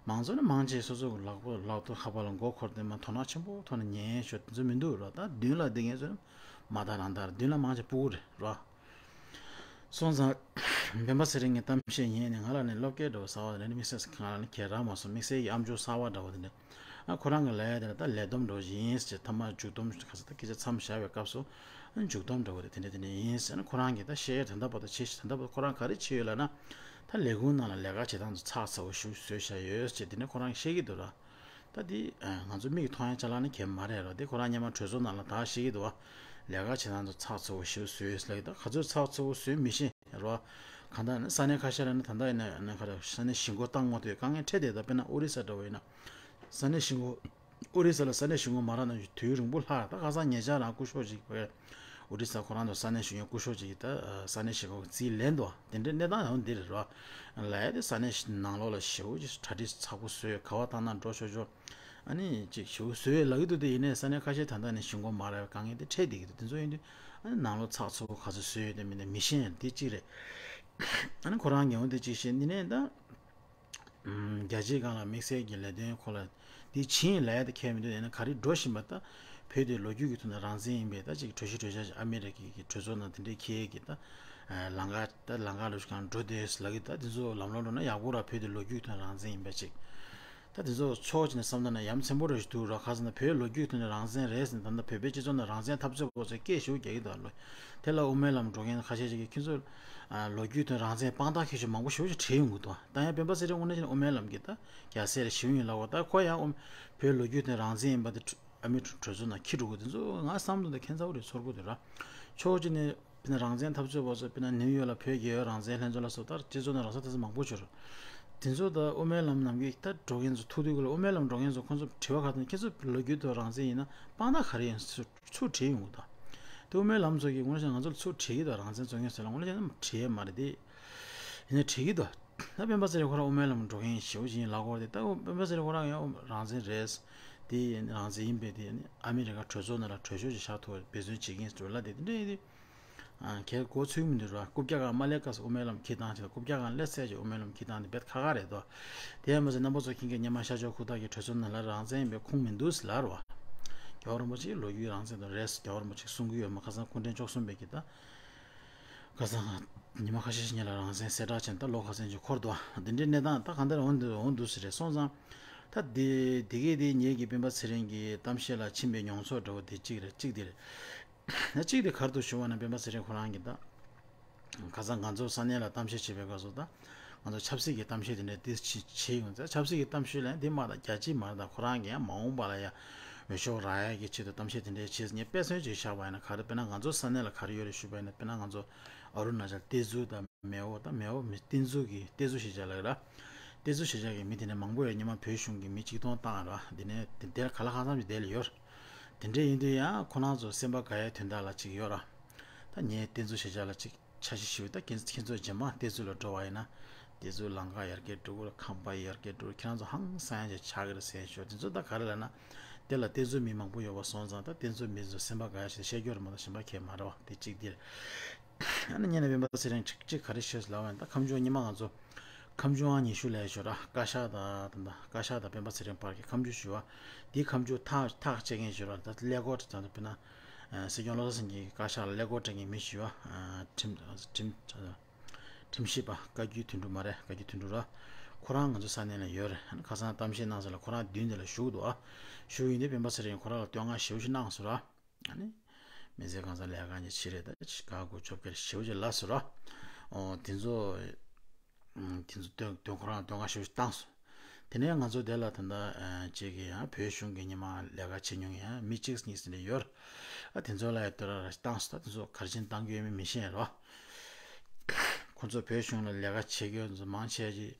མང་ཚོགས་ནི་མང་ཆེ་སོ་སོ་གི་ལག་པ་ལག་ཐོག་ཁ་པར་ལ་མགོ་འཁོར་ཏེ་མ་དོ་སྣང་ཆེན་པོ་ཐོག་ནས་ཉན་ཆོག་དེ་ཚོ་མི་འདུག་ར། ད་མདུན་ལ་བསྡད་མཁན་ཚོ་མ་ད་རང་ད་ར་མདུན་ལ་མང་ཆེ་སྤུ་གུ་རེད་ར། སོང་ཙང་། སྤེན་པ་ཚེ་རིང་གི་གཏམ་བཤད་ཉན་ནས་ང་ལ་ནི་སློབ་སྐལ་འདྲ་བོ་གསར་བ་རེད། དམིགས་བསལ་ང་ལ་ནི་གས་རག་མ་སོང་། དམིགས་བསལ་གྱི་ཨམ་ཅོག་གསར་བ་འདྲ་བོ་དེ་འདྲ། ཨ་ཁོ་རང་གི་ལས་དེ་ལ་ད་ལས་བསྡོམས་འདྲ་བོ་ཞིག་ཡིན་ཟེར། ཐ་མ་མཇུག་བསྡོམས་ག་ས་ད་སྐད་ཆ་མཚམས་བཞག་པའི་སྐབས་སུ་ཨ་མཇུག་བསྡོམས་འདྲ་བོ་དེ་དེ་འདྲ་དེ་འདྲ་ཡིན་ཟེར་ན། ཁོ་རང་གིས་ད་བཤད་ད་ལྟ་བར་དུ་བྱས་ཤིག་ད་ལྟ་བར་ཁོ་རང་ག་རེ་བྱས་ཡོད་ལབ་ན། ད་ལས་ཁུངས་ནང་ལ་ལས་ཀ་བྱེད་སྟངས་ཚོ་ཚགས་ཚུད་པོ་ཞིག་བཟོས་བཞག་ཡོད་ཟེར་དེ་འདྲ་ཁོ་རང་གིས་བཤད་ཀྱི་འདུག་ར། ད་འདི་ང་ཚོ་མིག་གིས་མཐོང་ཡ་ཅ་ལག་ནི་གས་མ་རེད་ར། འདི་ཁོ་རང་སྔོན་མ་གྲོས་ཚོགས་ནང་ལ་ད་བཤད་ཀྱི་འདུག་བ། ལས་ཀ་བྱེད་སྟངས་ཚོ་ཚགས་ཚུད་པོ་ཞིག་བཟོས་ལབ་ཀྱི་འདུག་ག་ཚོད་ཚགས་ཚུད་པོ་བཟོས་མི་ཤེས་ར། གང་ལྟར་ནི་ས་གནས་ཁ་ཤས་ལ་ནི་ད་ལྟ་ཡིན་ན་ནི་ག་རེ་ས་གནས་གཞིས་འགོ་བཏང་དགོས་དུས་དཀའ་ངལ་འཕྲད་བསྡད། ད་དཔེར་ན་ཨོ་རི་ས་འདྲ་བོ་ཡིན་ན། ས་གནས་གཞིས་འགོ་ཨོ་རི་ས་ལ་ས་གནས་གཞིས་འགོ་མ་རག་ན་དུས་རིང་པོ་ལྷག་ད་ཁ་སང་ཉེ་ཆར་རང་སྐུ་ཞབས་ཅིག་ཨོ་རི་ས་ཁོ་རང་ཚོ་ས་གནས་གཞིས་འགོ་སྐུ་ཞབས་ཅིག་གིས་ད་ས་གནས་གཞིས་འགོ་གི་རྩིས་ལེན་འདུག་དེ་འདྲའི་གནས་སྟངས་ཡང་འདི་རེད་ར། ལ་ཡ་དེ་ས་གནས་ནང་ལོགས་ལ་ཞེ་པོ་ཅིག་གྲ་སྒྲིག་ཚགས་པོ་བཟོས། ག་བ་བཏང་ན་འགྲོ་ཆོག་ཆོག་ཨ་ནི་ཅིག་ཞེ་པོ་བཟོས་ལབ་ཀྱི་འདུག་དེ་ཡིན་ནའི་ས་གནས་ཁ་ཤས་ད་ལྟ་ནས་གཞིས་འགོ་མ་རག་པའི་དཀའ་ངལ་དེ་འཕྲད་བསྡད་ཀྱི་འདུག་དེ་ཚོ་ཡིན་དུས་ཨ་ནི་ནང་ལོགས་ཚགས་ཚུད་པོ་ག་ཚོད་བཟོས་ཡོད་དེ་མིན་ནས་མི་ཤེས་ཡ་དེ་གཅིག་རེད། ཨ་ནི་ཁོ་རང་ངས་འོ་དེ་གཅིག་བཤད། འདི་ནས་ད། རྒྱལ་སྤྱིའི་སྒང་ལ་དམིགས་བསལ་གྱི་ལས་དོན་སྐོར་ལ་འདི་ཕྱིན་ལབ་ཡ་དེ་ཁྱད་མི་འདུག་ཡིན་ན་ག་རེ་འགྲོ་བཞིན་པ་ད་བོད་དེ་ལོ་རྒྱུས་ཀྱི་ཐོག་ནས་རང་བཙན་ཡིན་པས་ད་ཅིག་གྲོས་གཞི་གྲོས་འཆར་ཞིག་ཨ་མི་རི་ཀའི་གི་གྲོས་ཚོགས་ནང་དེ་འདྲའི་འཁྱེར་གྱི་ད་ལམ་ཁ་ད་ལམ་ཁ་ལ་ཞིག་གང་འགྲོ་བསྡད་ཡོད་ལབ་ཀྱི་ད་དེ་ཚོ་ལམ་ལྷོང་འགྲོ་ན་ཡག་པོ་ར། བོད་དེ་ལོ་རྒྱུས་ཀྱི་ཐོག་ནས་རང་བཙན་ཡིན་པས་ཅིག་ད་དེ་ཚོ་ཕྱོགས་གཅིག་ནས་བསམ་ད་ན་ཡ་མཚན་པོ་རེ་ཞིག་འདུག་ར། ཁ་སང་ད་བོད་ལོ་རྒྱུས་ཀྱི་ཐོག་ནས་རང་བཙན་རེད་ཟེར་ནས་ད་ལྟ་བོད་པའི་སྤྱི་ཚོགས་ནང་རང་བཙན་འཐབ་རྩོད་པ་ཚོས་སྐད་ཞེ་པོ་རྒྱག་གི་འདུག་ལོ། དེ་ལ་དབུ་མའི་ལམ་འགྲོ་མཁན་ཁ་ཤས་ཤིག་གིས་ཁྱེད་ཚོ་ལོ་རྒྱུས་དང་རང་བཙན་དཔང་རྟགས་ཁྱད་ཆོས་མང་པོ་ཞེ་པོ་ཅིག་བྲིས་ཡོང་གི་འདུག་ད་ཡང་སྤེན་པ་ཚེ་རིང་དངོས་གནས་བྱས་ན་དབུ་མའི་ལམ་གྱི་ད་རྒྱལ་སྲས་རེད་ཞུ་ཡིན་ལབ་པ། ད་ཁོ་ཡང་བོད་ལོ་རྒྱུས་དང་རང་བཙན་ཡིན་པ་དེ་ཨ་མི་གྲོས་ཚོགས་ནང་འཁྱེར་འགྲོ་གི་དེ་ཚོ་ང་བསམ་བློ་དེ་ཁྱད་མཚར་པོ་རེད་ཚོར་གི་འདུག་ར། ཕྱོགས་གཅིག་ནས་དཔེར་ན་རང་བཙན་འཐབ་རྩོད་པ་ཚོ་དཔེར་ན་ནིའུ་ཡོག་ལ་བོད་རྒྱལ་ཡོངས་རང་བཙན་ལྷན་ཚོགས་ལ་སོགས་ད་སྤྱི་ཚོགས་ནང་རང་སྲོག་ཐེབས་ས་མང་པོ་ཅིག་རེད། དེ་ཚོ་ད་དབུ་མའི་ལམ་ནམ་རྒྱུན་ད་འགྲོ་མཁན་ཚོ་ཐུག་དུས་སྐབས་ལ་དབུ་མའི་ལམ་འགྲོ་མཁན་ཚོ་ཁོང་ཚོ་དྲི་བ་ག་དང་ཁྱེད་ཚོ་ལོ་རྒྱུས་དང་རང་བཙན་ཡིན་ན་དཔང་རྟགས་ག་རེ་ཡིན་ཚུར་ཚུར་དྲིས་ཡོང་གི་འདུག་དེ་དབུ་མའི་ལམ་ཚོ་གིས་དངོས་གནས་ང་ཚོ་ལ་ཚུར་དྲིས་ཀྱི་འདུག་རང་བཙན་རྩོད་མཁན་ཚོ་ལ་དངོས་གནས་བྱས་ན་དྲིས་ཡས་མ་རེད་དེ། ཡིན་ན་དྲིས་ཀྱི་འདུག་ད་སྤེན་པ་ཚེ་རིང་ཁོ་རང་དབུ་མའི་ལམ་འགྲོ་མཁན་ཞེ་པོ་ཅིག་ཡིན་ལབ་ཀྱི་ཡོད་རེད་དེ། ད་སྤེན་པ་ཚེ་རིང་ཁོ་རང་ཡང་རང་བཙན་རེད། དེ་རང་བཙན་ཡིན་པས་དེ་ཨ་མི་རི་ཀ་གྲོས་ཚོགས་ནང་ལ་གྲོས་ཆོད་ཅིག་བཞག་ཐུབ་པའི་འབད་བརྩོན་བྱེད་ཀྱི་ཡིན་ཟེར་ལབ་དེ་དེ་འདྲ་ཡིན་དུས། ཨ་གལ་མགོ་ཚོས་མི་འདུག་ར། རྐུབ་བཀྱག་སྒང་མ་སླེབས་སྐབས་སུ་དབུ་མའི་ལམ་འཁྱེར་བཏང་བྱས། རྐུབ་བཀྱག་སྒང་སླེབས་ཚར་རྗེས་དབུ་མའི་ལམ་འཁྱེར་བཏང་དེ་དཔེ་ཁག་ཁག་རེད་དོ། དེ་ཡང་མ་ཟད་རྣམ་པ་ཚོ་མཁྱེན་གྱི་སྔོན་མ་ཤར་ཕྱོགས་ཁུག་རྟ་གི་གྲོས་ཚོགས་ནང་ལ་རང་བཙན་ཡིན་པའི་ཁུངས་མི་འདུག་ཟེར་ལབ་རེད་བ། རྒྱལ་བ་རིན་པོ་ཆེས་ལོ་རྒྱུས་རང་བཙན་དང་རེད་ཟེར་རྒྱལ་བ་རིན་པོ་ཆེས་གསུང་གི་ཡོད་མ། ཁ་སང་སྐུ་ཕྲེང་བཅུ་གསུམ་པའི་གི་ད། ཁ་སང་ཉི་མ་ཁ་ཤས་ཤིག་ཉིན་ལ་རང་བཙན་གསལ་བསྒྲགས་བྱས་ནས་ད་ལོ་ཁ་སང་ཅིག་འཁོར་འདུག་འདི་འདྲའི་གནས་སྟངས་ད་གང་ལྟར་འོང་འདུག་འོང་འདུག་ཟེར་རེད། སོང་ཙང་ད་འདི་འདི་གས་དེ་ངེད་ཀྱི་སྤེན་པ་ཚེ་རིང་གི་གཏམ་བཤད་ལ་ཕྱིན་པའི་མྱོང་ཚོར་འདྲ་བོ་དེ་གཅིག་རེད། གཅིག་དེ་རེད། ད་གཅིག་དེ་ག་རེ་འདུག་ཞུ་བ་ན་སྤེན་པ་ཚེ་རིང་ཁོ་རང་གིས་ད་ཁ་སང་ང་ཚོ་ས་གནས་ལ་གཏམ་བཤད་བྱེད་པའི་སྐབས་སུ་ད་ང་ཚོ་ཆབ་སྲིད་ཀྱི་གཏམ་བཤད་དེ་འདྲ་དེ་བྱེད་བྱེད་ཡོང་ཙང་། ཆབ་སྲིད་ཀྱི་གཏམ་བཤད་ལ་དེ་མ་ད་རྒྱལ་སྤྱི་མ་རེད། ད་ཁོ་རང་གིས་ཡང་མ་འོངས་པ་ལ་ཡང་འོས་ཤོག་རག་ཡ་གི་ཆེད་དུ་གཏམ་བཤད་དེ་འདྲ་བྱེད། ངས་དཔེ་མཚོན་ཅིག་བཞག་པ་ཡིན་ན་ག་རེ། དཔེར་ན་ང་ཚོ་ས་གནས་ལ་ག་རེ་ཡོད་རེད་ཞུས་པ་ཡིན་ན། དཔེར་ན་ང་ཚོ་ཨ་རུ་ན་ཅལ་ཏེ་ཛུ་དང་མེའོ་དང་མེའོ་མི་ཏེ་ཛུ་གི་ཏེ་ཛུ་གཞིས་ཆགས་ལ་ར། ཏེ་ཛུ་གཞིས་ཆགས་ཀྱི་མི་དེ་ནས་མང་པོ་ཡོད། སྔོན་མ་བོད་གཞུང་གིས་མི་གཅིག་སྟོང་བཏང་ར། དེ་ནས་དེ་དེར་ག་ལ་གང་འཚམ་ཞིག་དེ་ལ་ཡོད་ར། དེ་འདྲ་ཡིན་དུས་ཡང་ཁོ་རང་ཚོ་སེམས་པ་དགའ་ཡའི་དོན་དག་ལ་ཅིག་ཡོད་ར། ད་ངས་ཏེ་ཛུ་གཞིས་ཆགས་ལ་ཅིག་འཆར་གཞི་ཞུས། ད་ཁྱེད་ཁྱེད་ཚོ་རྗེས་མ་ཏེ་ཛུ་ལ་འགྲོ་བ་ཡིན་ན་ཏེ་ཛུ་ལམ་ཁ་ཡར་རྒྱས་འགྲོ་གི་རེད། ཁང་པ་ཡར་རྒྱས་འགྲོ་གི་རེད། ཁྱེད་རང་ཚོ་ཧང་སང་ཡ་ཅིག་ཆགས་ཀྱི་རེད་ཟེར་ཞོར། དེ་ཚོ་ད་ག་རེ་ལབ་ན། དེ་ལ་ཏེ་ཛུ་མི་མང་པོ་ཡོད་པ་སོང་ཙང་ད་ཏེ་ཛུ་མི་ཚོ་སེམས་པ་དགའ་ཡ་ཞིག་བཤད་རྒྱུ་རེད་མ་གཏོགས་གཞན་པ་གང་ཡང་མ་རེད་བ། དེ་གཅིག་དེ་རེད། ཨ་ནི་སྔོན་ལ་སྤེན་པ་ཚེ་རིང་གཅིག་གཅིག་ག་རེ་བཤད་ལབ་པ་ཡིན། ད་ཁ་མཆུ་སྔོན་མ་ང་ཚོ་ ཁ་མཆུ་ཨང་ཉི་ཤུ་ལས་ཞོར་བཀའ་ཤག་དང་ད་ལྟ་བཀའ་ཤག་དང་སྤེན་པ་ཚེ་རིང་བར་གྱི་ཁ་མཆུ་ཞུ་བ། འདིའི་ཁ་མཆུ་ཐག་ཐག་བཅད་མཁན་ཞོར་ད་ཀླད་ཀོར་དང་དཔེར་ན་སྲིད་སྐྱོང་བློ་བཟང་སེང་གེའི་བཀའ་ཤག་ལ་ཀླད་ཀོར་སྤྲད་མཁན་མི་ཞུ་བ། ཁྲིམས་ཁྲིམས་ཁྲིམས་ཞིབ་པ་བཀའ་བརྒྱུད་དོན་གྲུབ་མ་རེད། བཀའ་བརྒྱུད་དོན་གྲུབ་ར། ཁོ་རང་ང་ཚོ་ས་གནས་ལ་ཡོད་རེད། ཁ་སང་གཏམ་བཤད་གནང་ས་ལ་ཁོ་རང་མདུན་དེ་ལ་བཞུགས་འདུག་ཨ། བཞུགས་ཡིན་དུས་སྤེན་པ་ཚེ་རིང་ཁོ་རང་ལ་བསྟོད་བསྔགས་ཞེ་པོ་ཞིག་གནང་སོང་ར། ཨ་ནི། མི་ཚེ་གང་ཚང་ལས་ཀ་ཉེ་ཆི་རེད་ད་ཆི་ག་གོ་ཆོབ་ཁེར་ཞེ་པོ་ཅིག་ལབ་སོང་ར། ཨོ་དེ་ཚོ། ཨམ། དེ་ཚོ་དོན་དོན་ཁོ་རང་དོན་ཁ་ཤོར་བཏང་སོང་། དེ་ནས་ང་ཚོ་དེ་ལ་ད་ལྟ་ཨ་ཅིག་གི་ཡང་བོད་གཞུང་གི་ཉི་མ་ལས་ཀ་བྱེད་མྱོང་ཡང་མི་གཅིག་གཉིས་ཟིན་རེ་ཡོད། ཨ་དེ་ཚོ་ལ་ཡང་དོ་ར་ར་བཏང་སོང་། ད་དེ་ཚོ་ག་རེ་བྱས་ནས་བཏང་གི་ཡོད་མེད་མི་ཤེས་རོ། ཁོ་ཚོ་བོད་གཞུང་ལ་ལས་ཀ་བྱེད་ཀྱི་ཡོད་ཚོ་མང་ཆེ་ཅིག་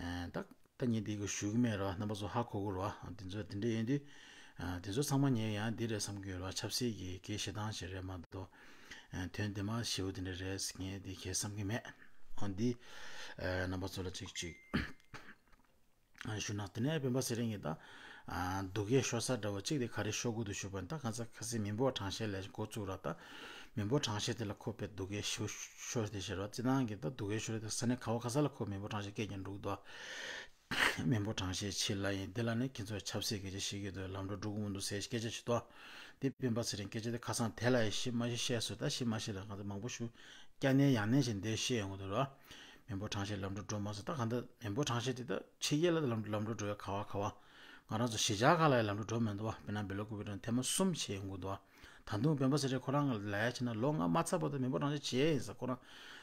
ཨ་ད། ད་ངས་འདི་གི་ཞུ་གི་མེད་ར། རྣམ་པ་ཚོ་ཧ་གོ་གི་ར། དེ་ཚོ་དེ་འདྲ་ཡིན་དུས། ཨ་དེ་ཚོ་ཚང་མ་ངས་ཡང་འདི་རེད་བསམ་གི་ཡོད་ར། ཆབ་སྲིད་ཀྱི་གལ་བཤད་སྟངས་ཤིག་རེད་མ་གཏོགས། ཨ་དོན་དེ་མ་ཞེ་པོ་དེ་འདྲ་རེད་ངས་འདི་གལ་བསམ་གི་མེད། འོ་འདི། ཨ་རྣམ་པ་ཚོ་ལ་གཅིག་གཅིག་ཨ་ཞུ་ན། དེ་ནས་སྤེན་པ་ཚེ་རིང་གིས་ད། ཨ་སྡུག་སྐད་ཤོར་ས་འདྲ་བོ་གཅིག་དེ་ག་རེ་ཤོར་དགོས་འདུག་ཞུས་པ་ད་ག་ཚ་ཁ་སི་མི་འབོར་གྲངས་བཤེར་ལས་འགོ་བཙུགས་ར། ད་མི་འབོར་གྲངས་བཤེར་དེ་ལ་ཁོ་དཔེ་སྡུག་སྐད་ཤོར་ཤོར་དེ་བཤད་ར། སྤྱི་བཏང་གི་ད་སྡུག་སྐད་ཤོར་དེ་ས་གནས་ག་བ་ག་ས་ལ་ཁོ་མི་འབོར་གྲངས་བཤེར་སྐད་རྒྱག་འགྲོ་གི་འདུག་མི་འབོར་གྲངས་བཤེར་བྱེད་ལ་ཡིན་དེ་ལ་ནི་ཁྱེད་ཚོས་ཆབ་སྲིད་སྐད་ཆ་བཤད་ཀྱི་འདུག་ལམ་འགྲོ་འགྲོ་གི་མི་འདུག་ཟེར་སྐད་ཆ་ཞིག་འདུག་དེ་སྤེན་པ་ཚེ་རིང་སྐད་ཆ་དེ་ཁ་སང་དེ་ལ་ཡང་ཤི་མ་ཤི་བཤད་སོང་། ད་ཤི་མ་ཤི་ལ་ང་ཚོ་མང་པོ་ཞུ་སྐྱ་ནས་ཡང་ནས་བྱས་འདིར་བཤད་ཡོང་གི་འདུག་ར། མི་འབོར་གྲངས་བཤེར་ལམ་འགྲོ་འགྲོ་མ་སོང་། ད་གང་ལྟར་མི་འབོར་གྲངས་བཤེར་དེ་ད་ཕྱི་རྒྱལ་ལ་ལམ་ལམ་འགྲོ་འགྲོ་ཡ་ག་བ་ག་བ། ང་རང་ཚོ་གཞིས་ཆགས་ཁག་ལ་ཡང་ལམ་འགྲོ་འགྲོ་མི་འདུག་བ། དཔེར་ན་སྦེལ་ཀོབ་དང་ཐེངས་མ་གསུམ་བྱས་ཡོང་གི་འདུག་བ། ད་དུང་སྤེན་པ་ཚེ་རིང་ཁོ་རང་ལ་ཡ་བྱས་ན་ལོ་ལྔ་མ་ཚར་བར་དུ་མི་འབོར་གྲངས་བཤེར་བྱས་ཡིན་ས་ཁོ་རང་།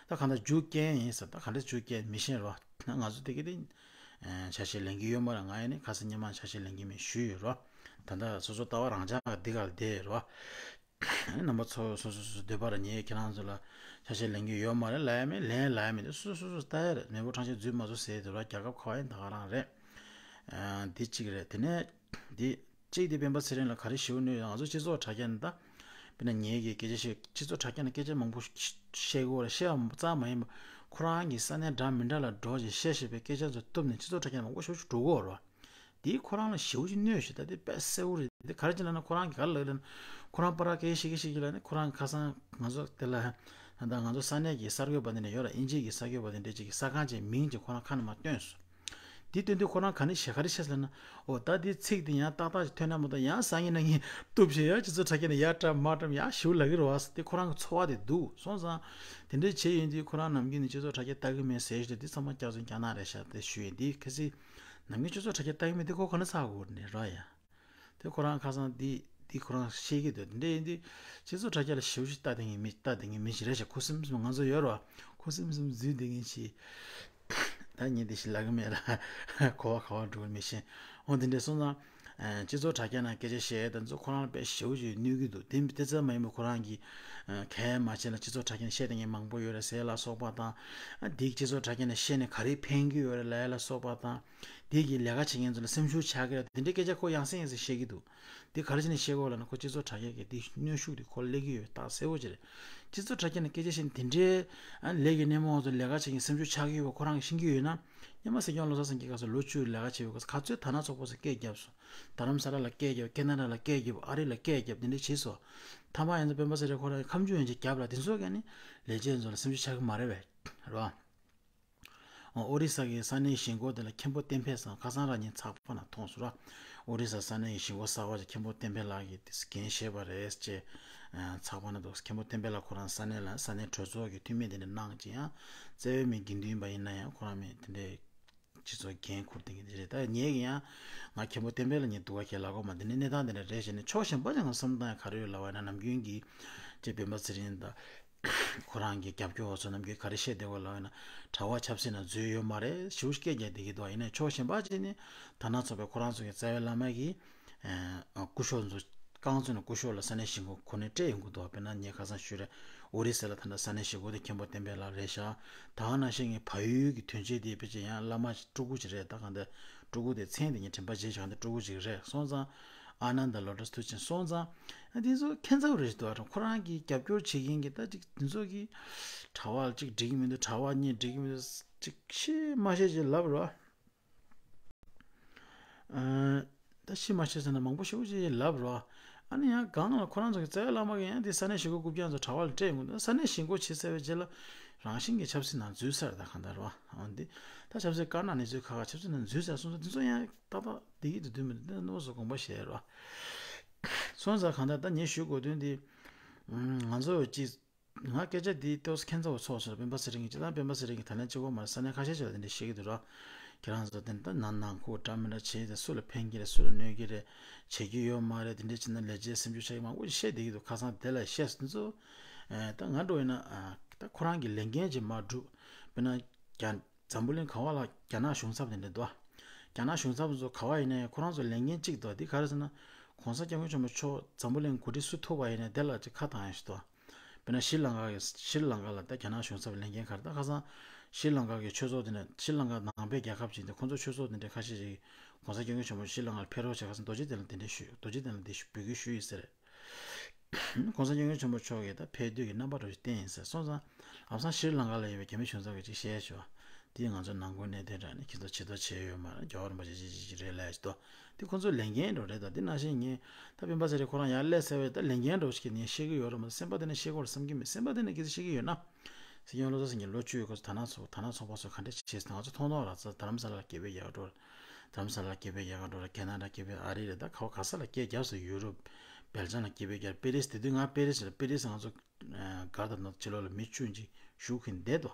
ད་གང་ལྟར་རྒྱུ་རྐྱེན་ཡིན་ས། ད་ག་འདྲ་རྒྱུ་རྐྱེན་མི་ཤེས་རོ། ང་ཚོ་དེ་གི་དེ། ཆ་ཤས་ལེན་གྱི་ཡོད་མ་རེད། ང་ཡིན་ནི་ཁ་སང་སྔོན་མ་ཆ་ཤས་ལེན་གྱི་མེད་ཞུས་ཡོད་རོ། ད་ལྟ་སོ་སོ་ལྟ་བ་རང་འཇགས་འདི་གར་བསྡད་ཡོད་རོ། རྣམ་པ་ཚོ་སོ་སོ་སོ་སོ་འདོད་པ་ར་ཉེ་ཁྱེད་རང་ཚོ་ལ་ཆ་ཤས་ལེན་གྱི་ཡོད་མ་རེད་ལབ་ཡ་མེད། ལེན་ལབ་ཡ་མེད་དེ་སོ་སོ་སོ་སོ་ལྟ་ཡ་རེད། མི་འབོར་གྲངས་བཤེར་འཛུལ་མ་འཛུལ་ཟེར་དེ་ར་རྒྱལ་ཁབ་ཁག་ཡིན་ད་ག་རང་རེད། འདི་གཅིག་རེད། དེ་ནས་འདི་གཅིག་དེ་སྤེན་པ་ཚེ་རིང་ལ་ག་རེ་ཞུ་ནུས་ཡོད། ང་ཚོ་སྤྱི་ཚོགས་དྲ་རྒྱ་ནས་ད་དཔེར་ན་ངེད་ཀྱི་སྐད་ཆ་བཤད། སྤྱི་ཚོགས་དྲ་རྒྱ་ནས་སྐད་ཆ་མང་པོ་བཤད་གི་ཡོད་རེད། བཤད་པ་རྩ་མ་ཡིན་པ་ཁོ་རང་གི་ས་གནས་འདྲ་མི་འདྲ་ལ་འགྲོ་ཅིག་བཤད་བཤད་པའི་སྐད་ཆ་ཚོ་བཏུབ་ནས་སྤྱི་ཚོགས་དྲ་རྒྱ་ནས་མང་པོ་ཞེ་པོ་ཅིག་འགྲོ་གི་ཡོད་རེད། དེས་ཁོ་རང་ལ་ཞེ་པོ་ཅིག་གནོད་ཤག་ད་དེ་དཔེ་གསལ་པོ་རེད། དེ་ག་རེ་བྱས་ན་ན་ཁོ་རང་གིས་ག་རེ་ལབ་ལབ་ན་ཁོ་རང་པར་སྐད་བཤད་ཀྱི་བཤད་ཀྱི་ལབ་ནས་ཁོ་རང་ཁ་སང་ང་ཚོ་དེ་ལ་ད་ང་ཚོ་ས་གནས་ཀྱི་གསར་འགོད་པ་དེ་འདྲ་ཡོད་ར། དབྱིན་ཇི་གི་གསར་འགོད་པ་དེ་འདྲ་ཅིག་གིས་ས་ཁང་ཅིག་མིང་ཅིག་ཁོ་རང་ཁ་ནས་མར་བཏོན་སོང་། དེ་བཏོན་དུས་ཁོ་རང་ག་ནས་བཤད་ག་རེ་བཤད་ཟེར་ན། འོ་ད་དེ་ཚིག་དེ་ཡང་ཏག་ཏག་ཅིག་ཐོན་ན་མ་གཏོགས་ཡང་སང་ཉིན་གནངས་ཉིན་གཏུབ་བྱས་ཡང་སྤྱི་ཚོགས་དྲ་རྒྱ་ནས་ཡར་བཀྲམ་མར་བཀྲམ་ཡང་ཞེ་པོ་ལབ་ཀྱི་རེད་བ། དེ་ཁོ་རང་གི་ཚོར་བ་དེ་འདུག་སོང་ཙང་། དེ་འདྲ་བྱས་ཡོང་དུས་ཁོ་རང་ནམ་རྒྱུན་ནས་སྤྱི་ཚོགས་དྲ་རྒྱ་ལྟ་གི་མེད་ཟེར་ཞིག་དེ་ཚང་མ་སྐྱག་རྫུན་རྒྱག་ན་རེད་ཤག་དེ་ཞུ་ཡིན། དེ་གལ་སྲིད་ནམ་རྒྱུན་སྤྱི་ཚོགས་དྲ་རྒྱ་ལྟ་གི་མེད་དེ་ཁོ་ག་ནས་ཚར་དགོས་ནས་རོ་ཡ། དེ་ཁོ་རང་ཁ་སང་འདི་འདི་ཁོ་རང་ཤེས་ཀྱི་འདུག་དེ་འདྲ་ཡིན་དུས་སྤྱི་ཚོགས་དྲ་རྒྱ་ལ་ཞེ་པོ་ཅིག་ལྟ་བསྡད་མཁན་མི་ལྟ་བསྡད་མཁན་མི་ཞིག་རེད་ཤག་ཁུ་སིམ་སིམ་ང་ཚོ་ཡོད་རེད་བ། ཁུ་སིམ་སིམ་འཛུལ་བསྡད་མཁན་ཞིག་ད་ཉིན་དེ་ཞིག་ལབ་གི་མེད་ལ་གོ་བ་ག་བ་འགྲོ་གི་མི་ཤེས། འོ་དེ་འདྲ་སོང་ཙང་། སྤྱི་ཚོགས་དྲ་རྒྱ་ནང་སྐད་ཆ་བཤད་ཡས་དེ་ཚོ་ཁོ་རང་ལ་དཔེ་ཞེ་པོ་ཅིག་གནོད་ཀྱི་འདུག་དེ་དེ་ཙམ་མ་ཡིན་པར་ཁོ་རང་གིས་གལ་མ་བྱས་ན་སྤྱི་ཚོགས་དྲ་རྒྱ་ནས་བཤད་བསྡད་མཁན་མང་པོ་ཡོད་རེད་ཟེར་ལ་སོགས་པ་དང་། འདི་སྤྱི་ཚོགས་དྲ་རྒྱ་ནས་བཤད་ནས་ག་རེ་ཕན་གྱི་ཡོད་རེད་ལབ་ཡ་ལ་སོགས་པ་དང་། དེ་གི་ལས་ཀ་བྱེད་མཁན་ཚོ་ལ་སེམས་ཤུགས་ཆག་གི་རེད། དེ་འདྲའི་སྐད་ཆ་ཁོ་ཡང་སེ་ཡང་སེ་བཤད་ཀྱི་འདུག་དེ་ག་རེ་བྱས་ནས་བཤད་དགོས་ལབ་ན་ཁོ་སྤྱི་ཚོགས་དྲ་རྒྱ་གི་དེ་གནོན་ཤུགས་དེ་ཁོ་སླེབས་ཀྱི་ཡོད་རྟགས་གསལ་པོ་ཅིག་རེད། སྤྱི་ཚོགས་དྲ་རྒྱ་ནས་སྐད་ཆ་བཤད་ནས་དེ་འདྲའི་ལས་ཀྱི་སྣེ་མོ་ཚོ་ལས་ཀ་བྱེད་མཁན་སེམས་ཤུགས་ཆག་གི་ཡོད་པ་ཁོ་རང་གིས་ཤེས་ཀྱི་ཡོད་ན། སྔོན་མ་སྲིད་སྐྱོང་བློ་བཟང་སེང་གེ་སྐབས་སུ་ལོ་བཅུ་ལས་ཀ་བྱས་པའི་སྐབས་སུ་ག་ཚོད་དར་ནག་ཚོགས་པ་ཚོས་སྐད་བརྒྱབ་སོང་། རྡ་རམ་ས་ལ་ལ་སྐད་བརྒྱབ། ཁེ་ན་ཌ་ལ་སྐད་བརྒྱབ། ཨ་རི་ལ་སྐད་བརྒྱབ། དེ་འདྲ་བྱས་སོང་། མཐའ་མ་ཡིན་ཙང་སྤེན་པ་ཚེ་རིང་ཁོ་རང་གིས་ཁ་མཆུ་ཡང་ཅིག་བརྒྱབ་ལ་དེ་ཚོ་ག་ནི་ལས་བྱེད་ཚོ་ལ་སེམས་ཤུགས་ཆག་གི་མ་རེད་པས། རེད་བ། ཨོ་རི་ས་གི་ས་གནས་གཞིས་འགོ་དེ་ལ་མཁན་པོ་བསྟན་འཕེལ་ཟེར་ཁ་སང་རང་ཉིན་ཚགས་པར་ནང་མཐོང་སོང་ར། ཨོ་རི་ས་ས་གནས་གཞིས་འགོ་གསར་པ་ཅིག་མཁན་པོ་བསྟན་འཕེལ་ལགས་ཀྱིས་དེ་འགན་བཞེས་པ་རེད་ཅེས་ཚགས་པར་ནང་འདུག་མཁན་པོ་བསྟན་འཕེལ་ལགས་ཁོ་རང་ས་གནས་ལ་ས་གནས་གྲོས་ཚོགས་ཀྱི་འཐུས་མི་དེ་འདྲ་གནང་ཅིང་ཡང་བཙལ་བའི་མི་དགེ་འདུན་པ་ཡིན་ན་ཡང་ཁོ་རང་མི་དེ་འདྲའི་སྤྱི་ཚོགས་འགན་འཁུར་བསྡད་མཁན་དེ་རེད། ད་ངས་ཀྱི་ཡང་ང་མཁན་པོ་བསྟན་འཕེལ་ལ་ངས་སྡུག་པ་ཁས་ལབ་གོ་མ། དེ་ནས་གནས་སྟངས་དེ་འདྲ་རེད་ཟེར་ནས་ཕྱོགས་གཞན་པ་ཅིག་ང་བསམ་སྟངས་ག་རེ་ཡོད་ལབ་པ་ཡིན་ན་ནམ་རྒྱུན་གྱི་ཅེས་སྤེན་པ་ཚེ་རིང་དང་ཁོ་རང་གི་རྒྱབ་སྐྱོར་བ་ཚོ་ནམ་རྒྱུན་ག་རེ་བཤད་བསྡད་གོ་ལབ་ཡིན་ན་གྲྭ་པ་ཆབ་སྲིད་ནང་འཛུལ་ཡོད་མ་རེད་ཞེ་པོ་སྐད་རྒྱག་བསྡད་ཀྱི་འདུག་ཡིན་ནའི་ཕྱོགས་གཞན་པ་ཅིག་ནས་དར་ནག་ཚོགས་པའི་ཁོ་རང་ཚོ་གི་རྩ་བའི་བླ་མ་གིས་སྐུ་ཞབས་ཚོ་རྐང་བཙུགས་ནས་སྐུ་ཞབས་ལ་ས་གནས་གཞིས་འགོ་གོ་གནས་སྤྲད་ཡོང་གི་འདུག་དཔེར་ན་ངས་ཁ་སང་ཞུས་རེད། ཨོ་རི་ས་ལ་ད་ལྟ་ས་གནས་གཞིས་འགོ་དེ་མཁན་པོ་བསྟན་འཕེལ་ལགས་རེད་ཤག་ད་ག་ནང་བཞིན་གྱི་བལ་ཡུལ་གྱི་དོན་གཅོད་དེ་ཕལ་ཆེར་ཡང་བླ་མ་སྤྲུལ་སྐུ་ཅིག་རེད། ད་གང་ལྟར་སྤྲུལ་སྐུ་དེ་མཚན་དེ་ངས་དྲན་པ་བརྗེད་ཆོག་ག་འདི་སྤྲུལ་སྐུ་ཅིག་རེད། སོང་ཙང་ཨ་ནནྡ་ལོ་ཊས་མཐུ་ཆེན་སོང་ཙང་། ཨ་དེ་ཚོ་ཁྱད་མཚར་རེད་ཞིག་འདུག་ཨ་ཁོ་རང་གིས་རྒྱབ་སྐྱོར་བྱེད་མཁན་གྱི་ད་ཅིག་དེ་ཚོ་གིས་གྲྭ་པ་ལ་ཅིག་འགྲིག་གི་མི་འདུག་གྲྭ་པ་གཉིས་འགྲིག་གི་མི་འདུག་ཅིག་ཤེས་མ་ཤེས་ཅིག་ལབ་རོགས། ཨ་ད་ཤེས་མ་ཤེས་ཟེར་ན་མང་པོ་ཞེ་པོ་ཅིག་ལབ་རོགས། ཨ་ནི་ཡང་སྒང་ལ་ཁོ་རང་ཚོ་གི་རྩ་བའི་བླ་མ་གིས་ཡང་དེ་ས་གནས་གཞིས་འགོ་རྐུབ་བཀྱག་ཚོ་གྲྭ་པ་ལ་སྤྲད་ཡོང་གི་འདུག་ས་གནས་གཞིས་འགོ་བྱེད་ཟེར་བའི་རྗེས་ལ་ རང་བཞིན་གྱི་ཆབ་སྲིད་ནང་འཛུལ་ཚར། ད་གང་ལྟར་བ་འོ་འདི་ད་ཆབ་སྲིད་དཀར་ནག་གནས་ཚུལ་ཁག་ཁག་ཆབ་སྲིད་ནང་འཛུལ་ཚར་སོང་ཙང་འདི་ཚོ་ཡང་ཏག་ཏག་བདེ་སྐྱིད་དུ་སྡོད་མི་འདུག་འདི་ནོར་སོགས་དགོངས་པ་བཞེས་རོགས། སོང་ཙང་གང་ལྟར་ད་ངས་ཞུ་དགོས་དོན་འདི་ང་ཚོ་གཅིག་ང་སྐད་ཆ་འདི་ཏོག་ཙམ་ཁྱད་མཚར་བ་ཚོར་སོང་། སྤེན་པ་ཚེ་རིང་གིས་སྤྱིར་བཏང་སྤེན་པ་ཚེ་རིང་གིས་ད་ལན་གཅིག་པོ་མ་རེད། ས་གནས་ཁ་ཤས་ཤིག་ལ་དེ་འདྲ་བཤད་ཀྱི་འདུག་ར། ཁྱེད་རང་ཚོ་དེ་ད་ནང་ནང་ཁུག་འདྲ་མི་འདྲ་བྱས་ཏེ་སུ་ལ་ཕན་གྱི་རེད། སུ་ལ་གནོད་ཀྱི་རེད། བྱེད་ཀྱི་ཡོད་མ་རེད། དེ་འདྲ་བྱས་ན་ལས་བྱེད་སེམས་ཤུགས་ཆག་གི་མང་པོ་ཞིག་བཤད་བསྡད་ཀྱི་འདུག་ཁ་སང་དེ་ལ་བཤད་སོང་ཚོ། ད་ང་འགྲོ་ཡིན་ན་ད་ཁོ་རང་གི་ལས་འགན་ཅིག་མར་སྒྲུབ། དཔེར་ན་རྒྱ་འཛམ་བུ་གླིང་ག་བ་ལ་རྒྱ་ནག་གཞུང་ཚབ་དེ་འདྲ་འདུག་རྒྱ་ནག་གཞུང་ཚབ་ཚོ་ག་བ་ཡིན་ནའི་ཁོ་རང་ཚོ་ལས་འགན་གཅིག་འདུག་འདི་ག་རེ་ཟེར་ན། གོང་ས་སྐྱབས་མགོན་ཆེན་པོ་མཆོག་འཛམ་བུ་གླིང་འགོ་ཁྲིད་སུ་ཐུག་པ་ཡིན་ནའི་དེ་ལ་ཅིག་ཁ་བཏང་ཡ་ཞིག་འདུག་དཔེར་ན་ཤྲི་ལང་ཀ་གི་ཤྲི་ལང་ཀ་ལ་ད་རྒྱ་ནག་གཞུང་ཚབ་ལས་འགན་ག་རེ། ད་ཁ་སང་ཤྲི་ལང་ཀ་གི་ཆོས་ཚོགས་དེ་འདྲ་ཤྲི་ལང་ཀ་ནང་པའི་རྒྱལ་ཁབ་ཅིག་འདི་ཁོང་ཚོ་ཆོས་ཚོགས་དེ་འདྲ་ཁ་ཤས་ཤིག་གོང་ས་སྐྱབས་མགོན་ཆེན་པོ་ཤྲི་ལང་ཀ་ལ་ཕེབས་རོགས་བྱས། ཁ་སང་རྡོ་རྗེ་གདན་ལ་དེ་འདྲ་ཞུས། རྡོ་རྗེ་གདན་ལ་དེ་ཞུ་འབོད་སྐུལ་ཞུས་ཡོད་ཟེར། གོང་ས་སྐྱབས་མགོན་ཆེན་པོ་མཆོག་གིས་ད་ཕེབས་དུས་ཀྱི་རྣམ་པ་འདྲ་ཞིག་བསྟན་ཡིན་ཟེར་སོང་ཙང་། ལམ་སང་ཤྲི་ལང་ཀ་ལ་ཡོད་པའི་རྒྱ་མི་གཞུང་ཚབ་ཀྱིས་ཅིག་བཤད་བྱུང་། དེ་ང་ཚོ་ནང་ཁུལ་གནད་དོན་འདྲ་ནི་ཁྱེད་ཚོ་ཇུས་གཏོགས་བྱས་ཡོད་མ་རེད། རྒྱལ་བ་རིན་པོ་ཆེ་ཅིག་ཅིག་ཅིག་རེད་ལབ་ཡ་ཞིག་འདུག་དེ་ཁོང་ཚོའི་ལས་འགན་འདྲ་རེད། ད་དེ་ནང་བཞིན་ངས་ད་སྤེན་པ་ཚེ་རིང་ཁོ་རང་ཡར་སླེབས་ཚར་བས་ད་ལས་འགན་འདྲ་ཞིག་ནས་བཤད་ཀྱི་ཡོད་རེད་མ་གཏོགས་སེམས་པ་དེ་ནས་བཤད་ཀྱི་ཡོད་རེད་བསམ་གྱི་མེད། སེམས་པ་དེ་ནས་གལ་སྲིད་བཤད་ཀྱི་ཡོད་ན། སྲིད་སྐྱོང་བློ་བཟང་སེང་གེ་ལོ་བཅུ་ཡོད་སྐབས་སུ་དར་ནག་ཚོགས་དར་ནག་ཚོགས་པ་ཚོ་ག་འདྲ་བྱས་ཟེར། ང་ཚོ་མཐོང་མཐོང་རག་ཚ་དྷ་རམ་ས་ལ་ལ་དགེ་བའི་རྒྱལ་ཁ་འགྲོ། དྷ་རམ་ས་ལ་ལ་དགེ་བའི་རྒྱལ་ཁ་འགྲོ་ར། ཁེ་ན་ཌ་དགེ་བའི། ཨ་རི་རེད། ད་ག་བ་ག་ས་ལ་སྐད་རྒྱབ་ས། ཡུ་རོབ། སྦེལ་ཇམ་ལ་དགེ་བའི་རྒྱལ། པེ་རིས། དེ་དུས་ང་པེ་རིས་རེད། པེ་རིས་ང་ཚོ་སྒར་དང་ནང་ཕྱི་ལོགས་ལ་མི་བཅུ་གཅིག་བཞུགས་གིན་བསྡད་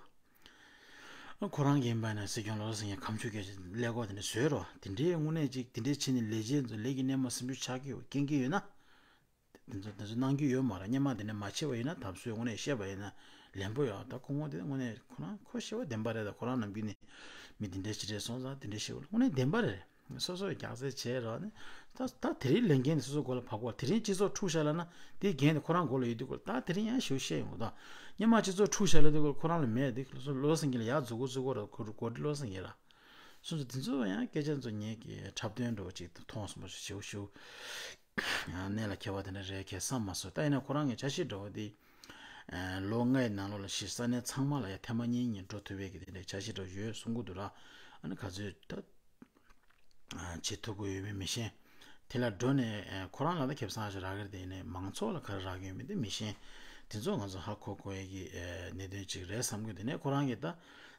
དོ། ཁོ་རང་གིས་ཡིན་པ་ན་སྲིད་སྐྱོང་བློ་བཟང་སེང་གེ་གམ་ཆུ་སྐད་ཀླད་ཀོར་དེ་འདྲ་བཟོས་རོགས། དེ་འདྲའི་དངོས་གནས་ཅིག་དེ་འདྲའི་ཕྱི་ནས་ལས་བྱེད་ཚོ་ལས་ཀྱི་སྣེ་མོ་སེམས་ཤུགས་ཆག་གི་ཡོད་རྐྱེན་གྱི་ཡོད་ན། དེ་ཚོ་དེ་ཚོ་གནང་རྒྱུ་ཡོད་མ་རེད། སྔོན་མ་དེ་ནས་མ་བྱས་པ་ཡིན་ན་ད་གཟོད་དངོས་གནས་བཤད་པ་ཡིན་ན་ལན་པོ་ཡོད། ད་སྐུ་ངོ་དེ་དངོས་གནས་ཁོ་རང་ཁོ་བཤད་པ་བདེན་པ་རེད། ད་ཁོ་རང་ནམ་རྒྱུན་ནས་མི་དེ་འདྲས་ཞིག་རེད་སོང་ཙང་དེ་འདྲས་བཤད་པ་དངོས་གནས་བདེན་པ་རེད། སོ་སོས་རྒྱག་རྩལ་བྱས་རོགས་ནས་ད་ད་དེ་རིང་ལས་འགན་དེ་སོ་སོ་མགོ་ལ་བབས་དགོས། དེ་རིང་སྤྱི་ཚོགས་འཁྲུག་བཞག་ལ་ན་དེའི་འགན་དེ་ཁོ་རང་མགོ་ལ་ཡོད་དུས་སྐོར་ད་དེ་རིང་ཡང་ཞེ་པོ་བཤད་ཡོང་གི་འདུག་སྔོན་མ་སྤྱི་ཚོགས་འཁྲུག་བཞག་ལ་དུས་སྐོར་ཁོ་རང་ལ་མེད་དེ་བློ་བཟང་སེང་གེ་ལ་ཡར་འཛུགས་དགོས་འཛུགས་དགོས་ར། གོ་གོ་སྒྲིག་བློ་བཟང་སེང་གེ་ར། སོ་སོ་དེ་ཚོ་ཡང་སྐད་ཆ་ཚོ་ངེད་ཀྱི་འཁྲབ་སྟོན་འདྲ་བོ་ཅིག་མཐོང་སོང་བ་ཞིག་ཞིག་ཞིག་གནད་ལ་འཁེལ་བ་དེ་འདྲ་རེད་ཁེལ་བསམ་མ་སོང་། ད་ཡིན་ན་ཁོ་རང་གི་འཆར་གཞི་འདྲ་བོ་དེ་ལོ་ལྔའི་ནང་ལོགས་ལ་ཞིག་ས་གནས་ཚང་མ་ལ་ཡང་ཐེངས་མ་གཉིས་གཉིས་འགྲོ་ཐུབ་པའི་གི་དེ་འདྲའི་འཆར་གཞི་འདྲ་བོ་ཡོད་གསུང་གི་འདུག་ར། ཨ་ནི་ག་ཚོད་ད་བྱེད་ཐུབ་ཀྱི་ཡོད་མེད་མི་ཤེས། དེ་ལ་འགྲོ་ནས་ཁོ་རང་ལ་ད་ཁེ་བཟང་ཞིག་རག་གི་རེད། དེ་ཡིན་ནའི་མང་ཚོགས་ལ་ག་རེ་རག་གི་ཡོད་མེད་དེ་མི་ཤེས། དེ་ཚོ་ང་ཚོ་ཧ་གོ་དགོས་ཡ་གི་གནད་དོན་ཅིག་རེད་བསམ་གི། དེ་ནས་ཁོ་རང་གིས་ད་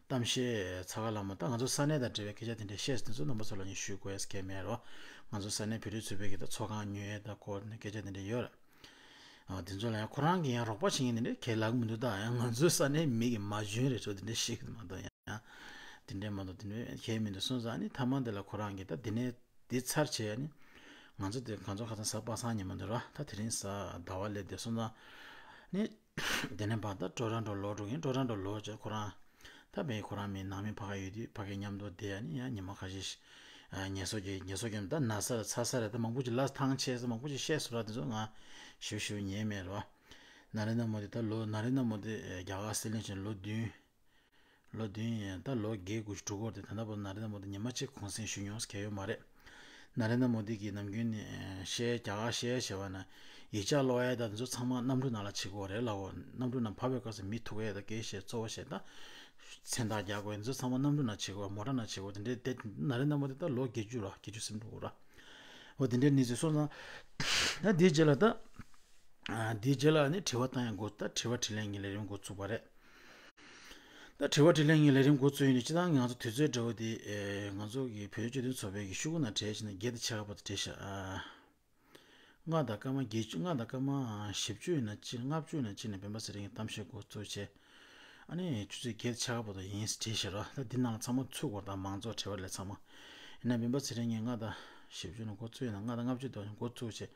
གཏམ་བཤད་ཚ་ཁ་ལ་མ་ད་ང་ཚོ་ས་གནས་དང་འབྲེལ་བའི་སྐད་ཆ་དེ་འདྲ་བཤད་དེ་ཚོ་རྣམ་པ་ཚོ་ལ་ངས་ཞུ་དགོས་ཡ་གལ་མེད་རོ། ང་ཚོ་ས་གནས་བོད་རིགས་ཚོགས་པའི་གི་ད་ཚོགས་ཁང་ཉོ་ཡས་ད་སྐོར་ནས་སྐད་ཆ་དེ་འདྲ་ཡོད་རེད། ཨ་དེ་ཚོ་ལ་ཡང་ཁོ་རང་གིས་ཡང་རོགས་པ་བྱེད་མཁན་དེ་འདྲ་གལ་ལགས་མི་འདུག་ད་ཡང་ང་ཚོའི་ས་གནས་མི་གི་མ་འཇོན་རེད་ཚོ་དེ་འདྲ་བཤད་གི་འདུག་མ་གཏོགས་ཡང་དེ་འདྲ་མ་གཏོགས་དེ་འདྲ་གལ་མི་འདུག་སོང་ཙང་ནི་མཐའ་མ་དེ་ལ་ཁོ་རང་གིས་ད་དེ་ནས་དེ་ཚར་བྱས་ནི་ང་ཚོ་དེ་ང་ཚོ་ཁ་སང་གཟའ་པ་སངས་ཉིན་མོ་འདི་ར། ད་དེ་རིང་གཟའ་ཟླ་བ་སླེབས་བསྡད་སོང་ཙང་ནི། དེ་ནས་ཕར་ད་ཊོ་རོན་ཊོ་ལོག་འགྲོ་གིན། ཊོ་རོན་ཊོ་ལོག་བྱས་ཁོ་རང་ད་བས་ཁོ་རང་མི་ནང་མི་ཕ་ག་ཡོད་དུས་ཕ་གའི་མཉམ་དུ་བསྡད་ཡ་ནི་ཡང་ཉི་མ་ཁ་ཤས་ཤིག་ངལ་གསོ་རྒྱག་ངལ་གསོ་རྒྱག་ད་ན་ས་ར་ཚ་ས་ར་ད་མང་པོ་ཅིག་ལ་ཐང་ཆད་ས་མང་པོ་ཅིག་བཤད་སོང་ར། དེ་ཚོ་ང་ཞིབ་ཞིབ་ཉན་མེད་ར། ན་རེ་ན་མོ་དི་ད་ལོ་ན་རེ་ན་མོ་དི་རྒྱ་གར་སྲིད་བློན་ཆེན་ལོ་བདུན། ལོ་བདུན་ཡིན་ད་ལོ་བརྒྱད་དགུ་ཞིག་འགྲོ་གི་རེད། ད་ལྟ་བར་ན་རེ་ན་མོ་དི་ཉི་མ་གཅིག་གུང་སེང་ཞུས་མྱོང་ཟེར་མཁན་ཡོད་མ་རེད། ན་རེ་ན་མོ་དི་གིས་ནམ་རྒྱུན་ནས་བཤད་རྒྱ་གར་བཤད་བྱས་པ་ན་ཡིག་ཆ་ཀློག་ཡ་ད་དེ་ཚོ་ཚང་མ་གནམ་གྲུ་ནང་ལ་བྱེད་དགོས་རེད་ལབ་གོ། གནམ་གྲུ་ནང་བབས་པའི་སྐབས་སུ་མི་ཐུག་ཡ་ད་སྐད་བཤད་གཙོ་བོ་བཤད་ད་མཚན་རྟགས་རྒྱག་དགོས། དེ་ཚོ་ཚང་མ་གནམ་གྲུ་ནང་བྱེད་དགོས། མོ་ཊ་ནང་བྱེད་དགོས། དེ་འདྲའི་དེ་ན་རེ་ན་མོ་དི་ད་ལོ་བརྒྱད་ཅུ་ར་བརྒྱད་ཅུ་ཟིན་འགྲོ་གོ་ར། འོ་དེ་འདྲའི་གནས་ཚུལ་སོང་ཙང་། ད་དེའི་རྗེས་ལ་ད། ཨ་དེའི་རྗེས་ལ་ནི་དྲི་བ་བཏང་ཡ་འགོ་ད་དྲི་བ་དྲིས་ལན་གྱི་ལས་རིམ་འགོ་བཙུགས་པ་རེད། ད་དྲི་བ་དྲིས་ལན་གྱི་ལས་རིམ་འགོ་བཙུགས་ཡིན་དུས་སྤྱིར་བཏང་ང་ཚོ་དུས་ཚོད་འདྲ་བོ་དེ་ཨེ་ང་ཚོ་གི་བོད་སྤྱི་མཐུན་ཚོགས་པའི་གི་ཤོག་གུ་ནང་བྲིས་ཕྱིན་ན་བརྒྱད་དང་ཕྱེད་ཀ་བར་དུ་བྲིས་ཤག་ཨ། ལྔ་དང་སྐར་མ་བརྒྱད་ཅུ་ལྔ་དང་སྐར་མ་བཞི་བཅུ་ཡིན་ན་ཅི་ལྔ་བཅུ་ཡིན་ན་ཅི་ནས་སྤེན་པ་ཚེ་རིང་གི་གཏམ་བཤད་འགོ་བཙུགས་བྱས། ཨ་ནི་ཆུ་ཚོད་བརྒྱད་ཕྱེད་ཀ་བར་དུ་ཡིན་བྲིས་ཤག་ར། ད་འདི་ནང་ལ་ཚང་མ་ཚུད་དགོས། ད་མང་ཚོགས་དྲི་བ་ལས་ཚང་མ་ཡིན་ན་སྤེན་པ་ཚེ་རིང་གིས་ལྔ་དང་བཞི་བཅུ་ནས་འགོ་བཙུགས་ཡིན་ན་ལྔ་དང་ལྔ་བཅུ་དུ་འགོ་བཙུགས་བྱས།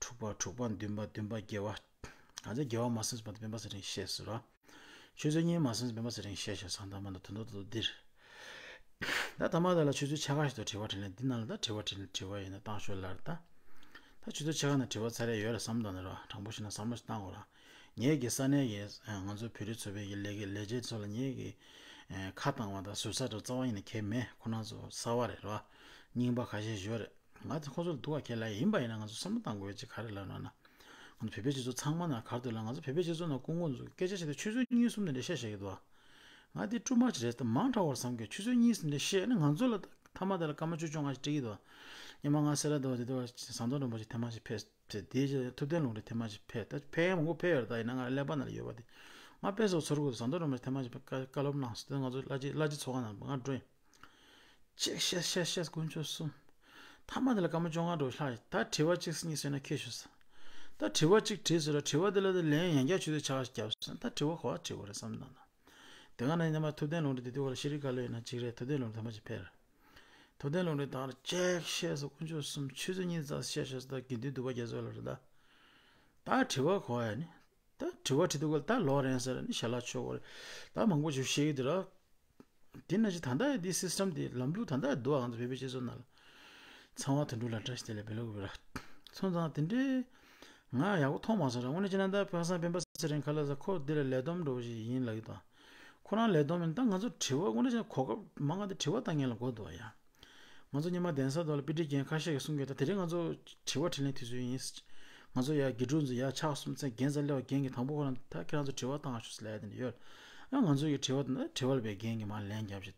དྲུག་པ་དྲུག་པ་བདུན་པ་བདུན་པ་བརྒྱད་པ། ང་ཚོ་བརྒྱད་པ་མ་ཟིན་ཙམ་པ་དེ་སྤེན་པ་ཚེ་རིང་བཤད་སོང་ར། ཆུ་ཚོད་གཉིས་མ་ཟིན་ཙམ་སྤེན་པ་ཚེ་རིང་བཤད་ཤག་སང་ད་མ་ད་དོན་དུ་དོན་དུ་འདིར། ད་ཐ་མ་དེ་ལ་ཆུ་ཚོད་ཕྱེད་ཀ་ཞིག་ཏུ་དྲི་བ་དྲིས་ལན་འདི་ནང་ལ་ད་དྲི་བ་དྲིས་ལན་དྲི་བ་ཡིན་ན་བཏང་ཤོག་ལར་ད། ད་ཆུ་ཚོད་ཕྱེད་ཀ་ནང་དྲི་བ་ཚར་ཡ་ཡོད་རེད་བསམ་བཏང་ནས་ར་དྲང་པོ་ཞིག་ན་བསམ་བློ་ཞིག་བཏང་དགོས་ར། ངེད་ཀྱི་ས་གནས་ཀྱི་ང་ཚོ་བོད་རིགས་ཚོགས་པའི་གི་ལས་ཀྱི་ལས་བྱེད་ཚོ་ལ་ངེད་ཀྱི་ཁ་བཏང་བ་དང་ཟུར་ཟ་འགྲོ་རྩ་བ་ཡིན་ན་གལ་མེད། ཁོ་རང་ཚོ་གསར་བ་རེད་ར། རྙིང་པ་ཁ་ཤས་ཡོད་རེད། ང་ཚོ་ཁོ་ཚོར་སྡུག་པ་ཁྱེར་ལ་ཡིན་པ་ཡིན་ན་ང་ཚོ་བསམ་བློ་བཏང་དགོས་ཡ་ཅིག་ག་རེ་ལབ་ན་ན། ང་ཚོ་བོད་པའི་སྤྱི་ཚོགས་ཚང་མ་ན་གར་དུ་ལ་ང་ཚོ་བོད་པའི་སྤྱི་ཚོགས་ནང་སྐུ་ངོ་ཚོ་སྐད་ཆ་བཤད་དུས་ཆུ་ཚོད་གཉིས་གསུམ་དེ་འདྲ་བཤད་བཤད་ཀྱི་འདུག་ང་དེ་ཊུ་མ་ཆི་རེད་ད་མང་དྲགས་པར་བསམ་གྱི། ཆུ་ཚོད་གཉིས་གསུམ་དེ་བཤད་ནི་ང་ཚོ་ལ་ད་མཐའ་མ་དེ་ལ་སྐར་མ་བཅུ་བཅོ་ལྔ་ཞིག་སྤྲད་ཀྱི་འདུག་ཉི་མ་ང་སེ་ར་འདུག་དེ་འདུག་ཟམ་གདོང་རིན་པོ་ཆེ་ཐེངས་མ་ཞིག་ཕེབས། དེ་དེའི་རྗེས་ཐུབ་བསྟན་ལུང་རིགས་ཐེངས་མ་ཞིག་ཕེབས། ད་ཕེབས་མང་པོ་ཕེབས་ཡོད་རེད། ད་ཡིན་ན་ང་ཀླད་པ་ནང་ལ་ཡོད་པ་དེ་ ང་དཔེ་བཟོ་ཚོར་གོ་ཟངས་མདོག་རིན་པོ་ཆེ་ཐེངས་མ་ཅིག་བཀའ་བཀའ་སློབ་གནང་སོང་། དེ་ང་ཚོ་བླ་སྤྱི་བླ་སྤྱི་ཚོགས་ཁང་ནང་ང་འགྲོ་ཡིན། གཅིག་བཤད་བཤད་བཤད་དཀོན་མཆོག་གསུམ། མཐའ་མ་དེ་ལ་སྐར་མ་བཅོ་ལྔ་འགྲོ་ལྷག་ཡིན། ད་དྲི་བ་གཅིག་གཉིས་ཟེར་ན་ཁྱེད་ཞུ་ས། ད་དྲི་བ་གཅིག་དྲིས་ཟེར་ལ་དྲི་བ་དེ་ལ་དེ་ལན་ཡང་བསྐྱར་ཆུ་ཚོད་ཆ་བརྒྱབ་ཟེར། ད་དྲི་བ་ག་བ་དྲི་བ་རེད་བསམ་གནང་ན། དེ་ག་ན་ཡིན་ན་མ་ཐུབ་བསྟན་ལུང་འདྲེན་དེ་དུས་ག་ལ་ཤེས་རིག་བཀའ་བློན་ཡིན་ན་གཅིག་རེད། ཐུབ་བསྟན་ལུང་འདྲེན་ཐེངས་མ་གཅིག་ཕེབས་རེད། ཐུབ་བསྟན་ལུང་འདྲེན་དང་གཅིག་བཤད་ས་དཀོན་མཆོག་གསུམ་ཆུ་ཚོད་གཉིས་ཙམ་བཤད་བཤད་ས། ད་དགེ་འདུན་འདུས་པ་རྒྱ་མཚོ་ལ་རེད། ད་ད་དྲི་བ་ག་བ་ཡ་ནི། ད་དྲི་བ་དྲི་དུས་ག་ལ་ད་ལོག་རན་ཟེར་ནི་ཞལ་ལག་མཆོད་དགོས་རེད། ད་མང་པོ་ཞིག་བཤད་ཀྱི་འདུག་ར། དེ་ན་ཅི་ད་ལྟ་ཡི་འདི་སིས་ཊམ་འདི་ལམ་ལུགས་ད་ལྟ་ཡི་འདུག་ཨ། ང་ཚོ་བོད་པའི་སྤྱི་ཚོགས་ནང་ལ། ཚང་བ་དོན་གྲུབ་ལ་བཀྲ་ཤིས་བདེ་ལེགས་བེ་ལོ་གི་བེ་ར། སོང་ཙང་དེ་འདྲའི་ང་ཡག་པོ་མཐོང་མ་སོང་ར། དངོས་གནས་བྱས་ན་ད་ཁ་སང་སྤེན་པ་ཚེ་རིང་ཁ་ལག་ཟ་ཁོ་འདི་ལ་ལས་བསྡོམས་འགྲོ་བ་ཞིག་ཡིན་ལབ་ཀྱི་འདུག་ཁོ་རང་ལས་བསྡོམས་ཡིན། ད་ང་ཚོ་དྲི་བ་དངོས་གནས་བྱས་ན་གོ་སྐབས་མང་ང་དེ་དྲི་བ་བཏང་མཁན་ལ་གོ་འདུག་ཡ། ང་ཚོ་སྔོན་མ་གདན་ས་ཐོག་ལ་དཔེ་ཁྲིད་མཁན་ཁ་ཤས་ཀྱིས་གསུང་གི། ད་དེ་རིང་ང་ཚོ་དྲི་བ་དྲིས་ལན་དུས་ཚོད་ཡིན། ང་ཚོ་ཡ་དགེ་ཕྲུག་ཚོ་ཡ་ཕྱག་གསུམ་ཚན་རྒན་ཚ་སླེབས་པ་རྒན་གྱིས་དང་པོ་ཁོ་རང་ད་ཁྱེད་རང་ཚོ་དྲི་བ་བཏང་ཤོག་ཟེར་ལབ་ཡ་དེ་འདྲ་ཡོད། ཨ་ང་ཚོ་ཡི་དྲི་བ་དེ་འདྲ་དྲི་བ་ལ་བའི་རྒན་གྱིས་མར་ལན་བརྒྱབ་ཤིག་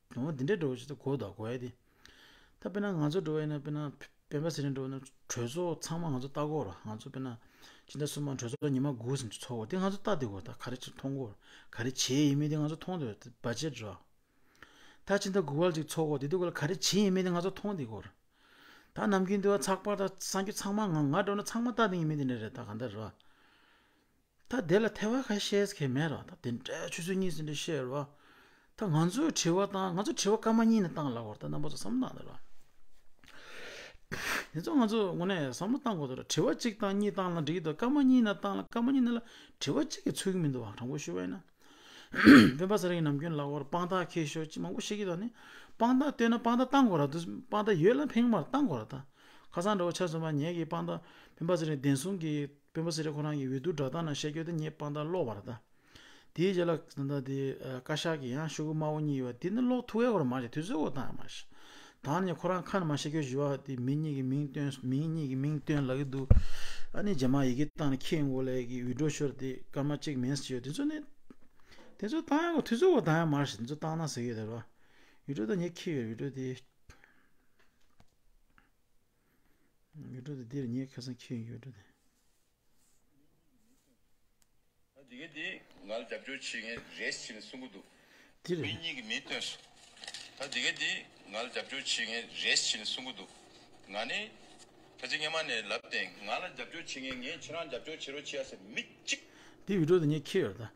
དུང་བ་འདི་འདྲའི་འགྲོ་བ་ཞིག་ད་གོ་ད་གོ་ཡ་དེ། ད་དཔེར་ན་ང་ཚོ་འགྲོ་བ་ཡིན་ན་དཔེར་ན་སྤེན་པ་ཚེ་རིང་འགྲོ་བ་ན་གྲོས་ཚོགས་ཚང་མ་ང་ཚོ་ལྟ་གོ་ར། ང་ཚོ་དཔེར་ན་ཕྱི་ཟླ་གསུམ་པ་གྲོས་ཚོགས་ཉི་མ་དགུ་ཙམ་ཅིག་ཚོགས་གོ། དེ་ང་ཚོ་ལྟ་བསྡད་གོ། ད་ག་རེ་ཅིག་མཐོང་གོ། ག་རེ་བྱས་ཡིན་མིན་དེ་ང་ཚོ་མཐོང་བསྡད་ཡོད། བ་ཇེ་ཊི་ར། ད་ཕྱི་ཟླ་དགུ་པ་ཅིག་ཚོགས་གོ། དེ་དུས་ག་ལ་ག་རེ་བྱས་ཡིན་མིན་དེ་ང་ཚོ་མཐོང་བསྡད་གོ་ར། ད་ནམ་རྒྱུན་དུ་བ་ཚགས་པར་དང་གསར་འགྱུར་ཚང་མ་ང་ང་འགྲོ་ན་ཚང་མ་ལྟ་བསྡད་ཡིན་མིན་དེ་འདྲ་རེད། ད་ག་འདྲ་ར། ད་དེ་ལ་ཐེ་བ་ཁ་ཤས་ཁེ་མེད་ར། ད་དེ་འདྲའི་ཆུ་ཚོད་གཉིས་ཙམ་འདྲ་བཤད་ར། ད་ང་ཚོས་དྲི་བ་བཏང་། ང་ཚོ་དྲི་བ་སྐར་མ་གཉིས་ནས་བཏང་ལབ་བར་ད་རྣམ་པ་ཚོ་བསམ་བློ་བཏང་དང་ར། དེ་ཚོ་ང་ཚོ་དངོས་གནས་བསམ་བློ་བཏང་དགོས་འདུག་ར། དྲི་བ་གཅིག་བཏང་གཉིས་བཏང་ལ་འགྲིག་གི་འདུག་སྐར་མ་གཉིས་ནས་བཏང་ལ་སྐར་མ་གཉིས་ནས་ལ་དྲི་བ་གཅིག་གིས་ཚུགས་ཀྱི་མི་འདུག་བ། དྲང་པོ་ཞུ་བ་ཡིན་ན། སྤེན་པ་ཚེ་རིང་གིས་ནམ་རྒྱུན་ལབ་བར་དཔང་རྟགས་ཁྱེར་ཤོག་ཅིག་མང་པོ་བཤད་ཀྱི་འདུག་ནི། དཔང་རྟགས་བཏོན་ན་དཔང་རྟགས་བཏང་དགོས་ར་འདུག་དཔང་རྟགས་ཡོད་ལ་ཕན་གྱི་མ་རེད། བཏང་དགོས་ར། ད་ཁ་སང་འདྲ་བོ་ཆ་མཚོན་པ་ངེད་ཀྱི་དཔང་རྟགས་སྤེན་པ་ཚེ་རིང་བདེན་གསུམ་གྱི་སྤེན་པ་ཚེ་རིང་ཁོ་རང་གི་འོས་བསྡུ་སྒྲ་གདངས་ནང་བཤད་རྒྱུ་དེ་ངས་དཔང་རྟགས་ཀློག་པ་རེད། ད་དེའི་རྗེས་ལ་ད་ལྟ་དེ་བཀའ་ཤག་གི་ཡང་ཤོག་གུ་དམར་པོ་གཉིས་ཡོད་པ་དེ་ནི་ཀློག་ཐུབ་ཡ་གོ་ར་མ་རེད། དུས་ཚོད་འགོར་བཏང་ཡ་མ་རེད། ད་ནི་ཁོ་རང་ཁ་ནས་མ་བཤད་རྒྱུ་ཞུ་བ་དེ་མི་གཉིས་ཀྱི་མིང་བཏོན། མི་གཉིས་ཀྱི་མིང་བཏོན་ལབ་ཀྱི་འདུག་ཨ་ནི་རྗེས་མ་ཡི་གེ་བཏང་ནས་ཁྱེད་མགོ་ལ་གི་འོས་སྒྲུབ་ཤོར་དེ་སྐར་མ་གཅིག་མིན་ཟེར་ཡོད། དེ་ཚོ་ནི་དེ་ཚོ་བཏང་ཡ་གོ་དུས་ཚོད་འགོར་བཏང་ཡ་མ་རེད། དེ་ཚོ་བཏང་ན་ཟེར་གྱི་ཡོད་རེད་བ། འོས་སྒྲུབ་ད་ངས་ཁྱེར་ཡོད། འོས་སྒྲུབ་དེ་འོས་སྒྲུབ་དེ་འདིར་ངས་ཁ་སང་ཁྱེར་ཡོད། འོས་སྒྲུབ་དེ། ད་དེ་ག་དེ་ང་ལ་རྒྱབ་སྐྱོར་བྱེད་མཁན་རེད་ཟེར་ནས་གསུང་གི་འདུག་དེ་རེད། མི་གཉིས་ཀྱི་མིང་བཏོན་སོང་། ད་དེ་ག་དེ་ང་ལ་རྒྱབ་སྐྱོར་བྱེད་མཁན་རེད་ཟེར་ནས་གསུང་གི་འདུག་ང་ནི་ད་ཅི་སྔ་མ་ནས་ལབ་བསྡད། ང་ལ་རྒྱབ་སྐྱོར་བྱེད་མཁན་ངས་ཁྱེད་རང་རྒྱབ་སྐྱོར་བྱེད་རོགས་བྱེད་ཡ་ཟེར་མི་གཅིག་དེ་འོས་སྒྲུབ་དེ་ངས་ཁྱེར་ཡོད་རེད།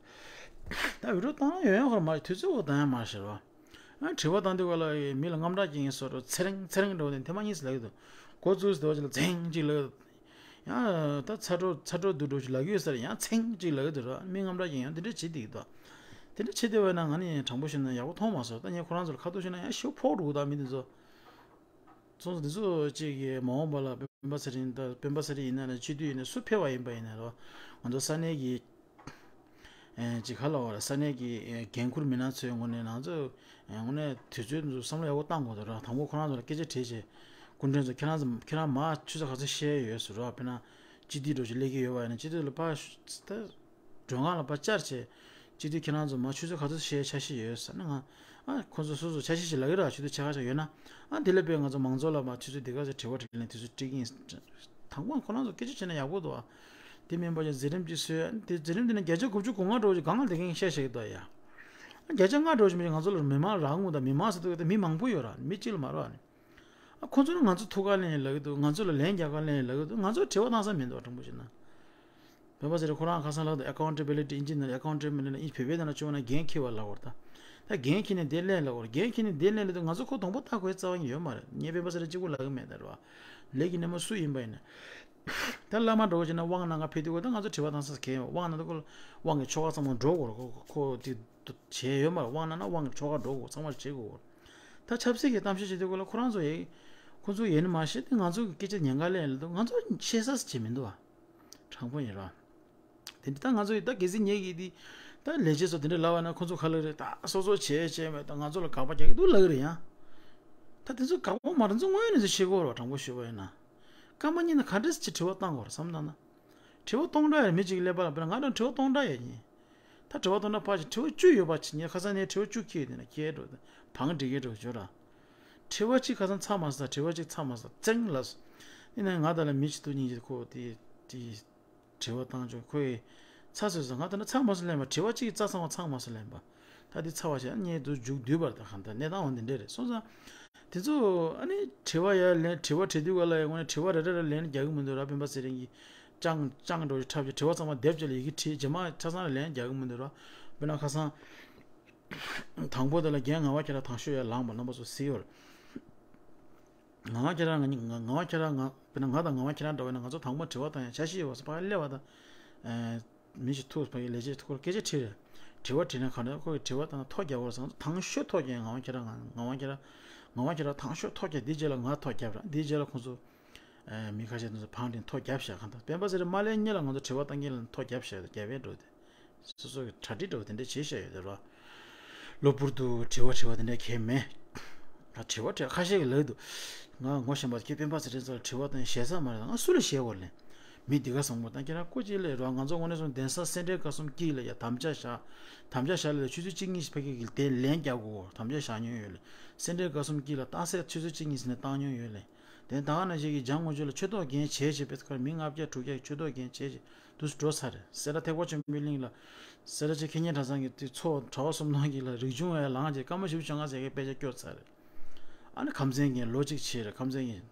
ད་ད་འོས་སྒྲུབ་བཏང་ཡོང་ཡོང་ཁར་མ་རེད། དུས་ཚོད་འགོར་བཏང་ཡ་མ་རེད་ཟེར་བ། ཨ་དྲི་བ་བཏང་དུས་ག་ལ་མི་ལ་དངངས་སྐྲག་སྐྱེ་མཁན་བཟོ་འདྲ། ཚེ་རིང་ཚེ་རིང་འགྲོ་བ་དེ་ཐེངས་མ་གཉིས་ལབ་ཀྱི་འདུག་འགོ་བཙུགས་ཟེར་བ་ཅིག་ལ་ཚེང་གཅིག་ལབ་ཀྱི་འདུག་ཡང་ད་ཚ་དྲོད་ཚ་དྲོད་སྡུག་འགྲོ་ཞིག་ལབ་ཀྱི་ཡོད་ས་རེད། ཡང་ཚེང་གཅིག་ལབ་ཀྱི་འདུག་ར། མི་དངངས་སྐྲག་སྐྱེ་ཡང་དེ་འདྲ་བྱེད་བསྡད་ཀྱི་འདུག་དེ་འདྲ་བྱེད་བསྡད་པ་ན་ང་ནི་དྲང་པོ་ཞུས་ན་ཡག་པོ་མཐོང་མ་སོང་། ད་ངས་ཁོ་རང་ཚོ་ལ་ཁ་ཐུག་ཞུས་ན་ཡང་ཞེ་པོ་ཕོག་འགྲོ་གི་འདུག་མི་དེ་ཚོ། སོང་ཙང་དེ་ཚོ་གཅིག་གིས་མ་འོངས་པ་ལ་སྤེན་པ་ཚེ་རིང་དང་། སྤེན་པ་ཚེ་རིང་ཡིན་ན་རེད། སྤྱི་འཐུས་ཡིན་ན་སུ་ཕེབས་པ་ཡིན་པ་ཡིན་ན་རེད། ང་ཚོ་ས་གནས་ཀྱི་ཨེ་ཅིག་ག་ལབ་དགོས་རེད། ས་གནས་ཀྱི་ཨེ་འགན་འཁུར་མི་སྣ་ཚོའི་ངོས་ནས་ང་ཚོ་ཨེ་དངོས་གནས་དུས་ཚོད་འདི་ཚོ་བསམ་བློ་ཡག་པོ་བཏང་དགོས་འདུག་ར། དང་པོ་ཁོ་རང་ཚོ་ལ་སྐད་ཆ་དྲིས་བྱས། སྐུ་མགྲོན་ཚོ་ཁྱེད་རང་ཚོ་ཁྱེད་རང་མར་ཆུ་ཚོད་ག་ཚོད་བཤད་ཡོད་ཟེར་ར། དཔེར་ན་སྤྱི་འཐུས་འདྲ་བོ་ཅིག་སླེབས་ཀྱི་ཡོད་པ་ཡིན་ན་སྤྱི་འཐུས་ལ་ཕར་ད་མགྲོན་ཁང་ལ་ཕར་བཅར་བྱས། སྤྱི་འཐུས་ཁྱེད་རང་ཚོ་མར་ཆུ་ཚོད་ག་ཚོད་བཤད་འཆར་གཞི་ཡོད་ཟེར་ན། ང་ཨ་ཁོ་ཚོ་སོ་སོ་འཆར་གཞི་ཞིག་ལབ་ཀྱི་རེད། ཆུ་ཚོད་ཕྱེད་ཀ་ཙམ་ཡོད་ན། ཨ་དེ་ལ་དཔེ་ང་ཚོ་མང་ཚོགས་ལ་མར་ཆུ་ཚོད་དེ་ག་ཚོད་དྲི་བ་དྲིས་ལན་དུས་ཚོད་སྤྲད་ཀྱི་ཡིན། དང་པོ་ཁོ་རང་ཚོ་སྐད་ཆ་བྱས་ན་ཡག་པོ་འདུག་ཨ། དེ་མིན་པ་ཅིག་མཛད་རིམ་ཅིག་བཟོས། དེ་མཛད་རིམ་དེ་ནི་བརྒྱ་ཆ་དགུ་བཅུ་གོ་ལྔ་འདྲ་བོ་ཅིག་སྒང་ལ་བསྡད་མཁན་བཤད་བཤད་ཀྱི་འདུག་ཡ། ཨ་བརྒྱ་ཆ་ལྔ་འདྲ་བོ་ཅིག་མིན་ང་ཚོ་ལ་མི་མང་རག་འོང་། ད་མི་མང་ཟེར་དུས་ད་མི་མང་པོ་ཡོད་ར། མི་གཅིག་ལ་མ་རག་ནི། ཨ་ཁོ་ཚོ་ནི་ང་ཚོ་ཐུག་ག་ལེན་ལབ་ཀྱི་འདུག་ང་ཚོ་ལ་ལན་རྒྱག་ག་ལེན་ལབ་ཀྱི་འདུག་ང་ཚོ་དྲི་བ་བཏང་ས་མི་འདུག་དྲང་པོ་བཤད་ན། སྤེན་པ་ཚེ་རིང་ཁོ་རང་ཁ་སང་ལབ་འདུག་ཨེ་ཁའུན་ཊེ་བི་ལི་ཊི། ཨིན་ཇི་ནང་ཨེ་ཁའུན་ཊེ་བི་ལི་ཊི་ཨིན་ཇི་ནང་བོད་པའི་ནང་ལ་བཅོས་ན་འགན་འཁྱེར་བ་ལབ་པ་རེད། ད་ད་འགན་འཁྱེར་ནས་དེ་ལེན་ལབ་པ་རེད། འགན་འཁྱེར་ནས་དེ་ལེན་ལབ་དུས་ང་ཚོ་ཁོ་གདོང་པ་ལྟ་དགོས་རྩ་བ་ཉིད་ཡོད་མ་རེད། ངས་སྤེན་པ་ཚེ་རིང་གཅིག་པུ་ལབ་ཀྱི་མེད་ད་རེད་བ། ལས་ཀྱི་སྣེ་མོ་སུ་ཡིན་པ་ཡིན་ན། ད་བླ་མ་འདྲ་བོ་བྱས་ན་དབང་གནང་ག་ཕེབས་དུས་ཁོ་ད་ང་ཚོ་དྲི་བ་བཏང་ས་གང་ཡོད། དབང་གནང་དུས་ཁོ་ལ་དབང་གི་ཆོ་ག་ཚང་མ་འགྲོ་དགོས་རེད། ཁོ་ཁོ་དེ་བྱས་ཡོད་མ་རེད། དབང་གནང་ན་དབང་གི་ཆོ་ག་འགྲོ་དགོས། ཚང་མ་བྱེད་དགོས་རེད། ད་ཆབ་སྲིད་ཀྱི་གཏམ་བཤད་བྱེད་དུས་ཁོ་ལ་ཁོ་རང་ཚོ་ཡི་ཁོ་ཚོ་ཡིན་ནི་མ་ཤེས་ཏེ་ང་ཚོ་གི་སྐད་ཆ་ཉན་ག་ལེན་ལ་འདུག་ང་ཚོ་བཤད་ས་ཅིག་མི་འདུག་བ། དྲང་པོ་ཡིན་ར། དེ་འདྲ་ད་ང་ཚོ་ཡི་ད་གལ་སྲིད་ངེད་ཀྱིས་དེ་ད་ལས་བྱེད་ཚོ་དེ་འདྲ་ལབ་པ་ན་ཁོ་ཚོ་ག་ལབ་རེད། ད་སོ་སོ་བྱས་བྱས་མེད། ད་ང་ཚོ་ལ་དགག་པ་རྒྱག་གི་འདུག་ལབ་གི་རེད་ཡ། ད་དེ་ཚོ་དགག་པ་མ་རེད། ཚོ་དངོས་ཡོད་གནས་ཚུལ་བཤད་དགོས་རེད་བ། དྲང་པོ་ཞུས་པ་ཡིན་ན། སྐར་མ་གཉིས་ནང་ག་འདྲས་ཅིག་དྲི་བ་བཏང་དགོས་རེད་བསམ་བཏང་ན། དྲི་བ་སྟོང་ཕྲག་ཡ་མི་གཅིག་སླེབས་པ་ལ་དཔེར་ན་ང་རང་དྲི་བ་སྟོང་ཕྲག་ཡ་ཡིན། ད་དྲི་བ་སྟོང་ཕྲག་ཕར་ཕྱིན་དྲི་བ་བཅུ་ཡོད་པ་ཅིག་ངས་ཁ་སང་ནས་དྲི་བ་བཅུ་འཁྱེར་ཡོད་དེ་ན་འཁྱེར་འགྲོ། བང་སྒྲིག་གི་འགྲོ་བྱོས་ར། དྲི་བ་གཅིག་ཁ་སང་ཚར་མ་སོང་། དྲི་བ་གཅིག་ཚར་མ་སོང་། ཙེང་ལབ་སོང་། ཡིན་ནའི་ང་དང་ལ་མི་གཅིག་ཏུ་གཉིས་ཀྱིས་ཁོ་དེ་དེ་དྲི་བ་བཏང་བྱུང་། ཁོས་ ཚ་ཚོད་ཟ། ང་ད་ནི་ཚ་མ་སུ་ལེན་པ། དྲི་བ་གཅིག་རྩ་ཚང་བ་ཚང་མ་སུ་ལེན་པ། ད་འདི་ཚ་བ་བྱས་ནས་མཇུག་བསྡུས་པར་ད་གང་ལྟར་གནས་སྟངས་འོ་འདི་འདྲ་རེད། སོང་ཙང་དེ་ཚོ་ཨ་ནི་དྲི་བ་ཡར་ལེན། དྲི་བ་དྲི་དུས་ག་ལ་ཡང་དངོས་གནས་དྲི་བ་རེ་རེ་རེ་ལན་རྒྱག་གི་མི་འདུག་ར། སྤེན་པ་ཚེ་རིང་གིས་ཅང་ཅང་འགྲོ་ཞིག་འཁྲབ་ཀྱི་དྲི་བ་ཚང་མ་སྡེབ་བྱས་ལ་ཡི་གེ་བྲིས་རྗེས་མ་ཆ་ཚང་ལ་ལན་རྒྱག་གི་མི་འདུག་ར། དཔེར་ན་ཁ་སང་དང་པོ་དེ་ལ་རྒན་ངག་དབང་ཁྱེད་རང་དང་ཤོས་ཡར་ལངས་པ་རྣམ་པ་ཚོ་གཟིགས་ཡོད་རེད། ངག་དབང་ཁྱེད་རང་ང་ངག་དབང་ཁྱེད་རང་ང་དཔེར་ན་ང་དང་ངག་དབང་ཁྱེད་རང་འདྲ་བས་ན་ང་ཚོ་དང་པོ་དྲི་བ་བཏང་ཡ་འཆར་གཞི་ཡོད་པ་སོགས་ཕ་གི་སླེབས་པ་དང་། མི་ཞིག་ཐུག་ཕ་གི་ལས་བྱེད་ཐུག་སྐད་ཆ་དྲིས་རེད། དྲི་བ་དྲིས་ན་གང་འདྲ་ཁོ་གི་དྲི་བ་བཏང་ན་ཐོ་རྒྱབ་པར་སོང་། དང་ཤོས་ཐོ་རྒྱབ། ངག་དབང་ཁྱེད་རང་ང་ངག་དབང་ཁྱེད་རང་ངག་དབང་ཁྱེད་རང་དང་ཤོས་ཐོ་རྒྱབ། དེའི་རྗེས་ལ་ང་ཐོ་རྒྱབ་ར། དེའི་རྗེས་ལ་ཁོང་ཚོ་ཨེ། མི་ཁ་ཤས་དེ་ཚོ་བང་སྒྲིག་ཐོ་རྒྱབ་བཞག་གང་ལྟར་སྤེན་པ་ཚེ་རིང་མ་སླེབས་སྔོན་ལ་ང་ཚོ་དྲི་བ་བཏང་མཁན་ལ་ཐོ་རྒྱབ་བཞག་རྒྱབ་པའི་འགྲོ་དེ། སོ་སོ་གི་གྲ་སྒྲིག་འགྲོ་དེ་འདྲ་བྱེད་བཞག་ཡོད་དེ་ར། གློ་བུར་དུ་དྲི་བ་དྲི་བ་དེ་འདྲ་གལ་མེད། ད་དྲི་བ་དྲི་ཁ་ཤས་ཀྱིས་ལབ་འདུག་ང་ངོ་ཤེས་པ་ཁྱེད་སྤེན་པ་ཚེ་རིང་ཚོ་ལ་དྲི་བ་བཏང་ཞེ་ས་མ་རེད། ང་སུ་ལ་ཞེད་དགོས་ལེ། མི་འདི་ག་བཟང་པོ་དང་ཁྱེད་རང་སྐུ་མཁྱེན་ལས་རོགས། ང་ཚོ་དངོས་གནས་སོང་གདན་ས་སེ་འབྲས་དགའ་གསུམ་དཀྱིལ་ལ་ཡ་དམ་བཅའ་བཞག་དམ་བཅའ་བཞག་ལ་ཆུ་ཚོད་གཅིག་གཉིས་ཕ་གི་གི་དེ་ལན་རྒྱག་དགོས། དམ་བཅའ་བཞག་མྱོང་ཡོད་ལེ། སེ་འབྲས་དགའ་གསུམ་དཀྱིལ་ལ་རྟགས་གསལ་ཆུ་ཚོད་གཅིག་གཉིས་ཟིན་ནས་བཏང་མྱོང་ཡོད་ལེ། དེ་ད་ག་ནང་བཞིན་གྱི་འཇང་དངོས་གྲུབ་ལ་ཆོས་ཐོག་རྒྱན་བྱས་བྱས་པའི་ཁར་མི་ལྔ་བརྒྱ་དྲུག་བརྒྱ་ཆོས་ཐོག་རྒྱན་བྱས་བྱས་དུས་སུ་འགྲོ་ཚར་རེད། སེ་ར་ཐེག་པ་ཆེན་པོའི་གླིང་ལ་སེ་ར་བྱེས་མཁས་སྙན་གྲྭ་ཚང་གི་དུས་ཚོགས་གྲྭ་པ་གསུམ་སྟོང་གི་ལ་རིག་ཆུང་ཡ་ལངས་བྱས་སྐར་མ་བཞི་བཅུ་ཞེ་ལྔ་ཟེར་མཁན་དཔེ་ཆ་སྐྱོར་ཚར་རེད། ཨ་ནི་ཁམས་ཚན་གྱི་ལོ་གཅིག་བྱས་རེད། ཁམས་ཚན་གྱི་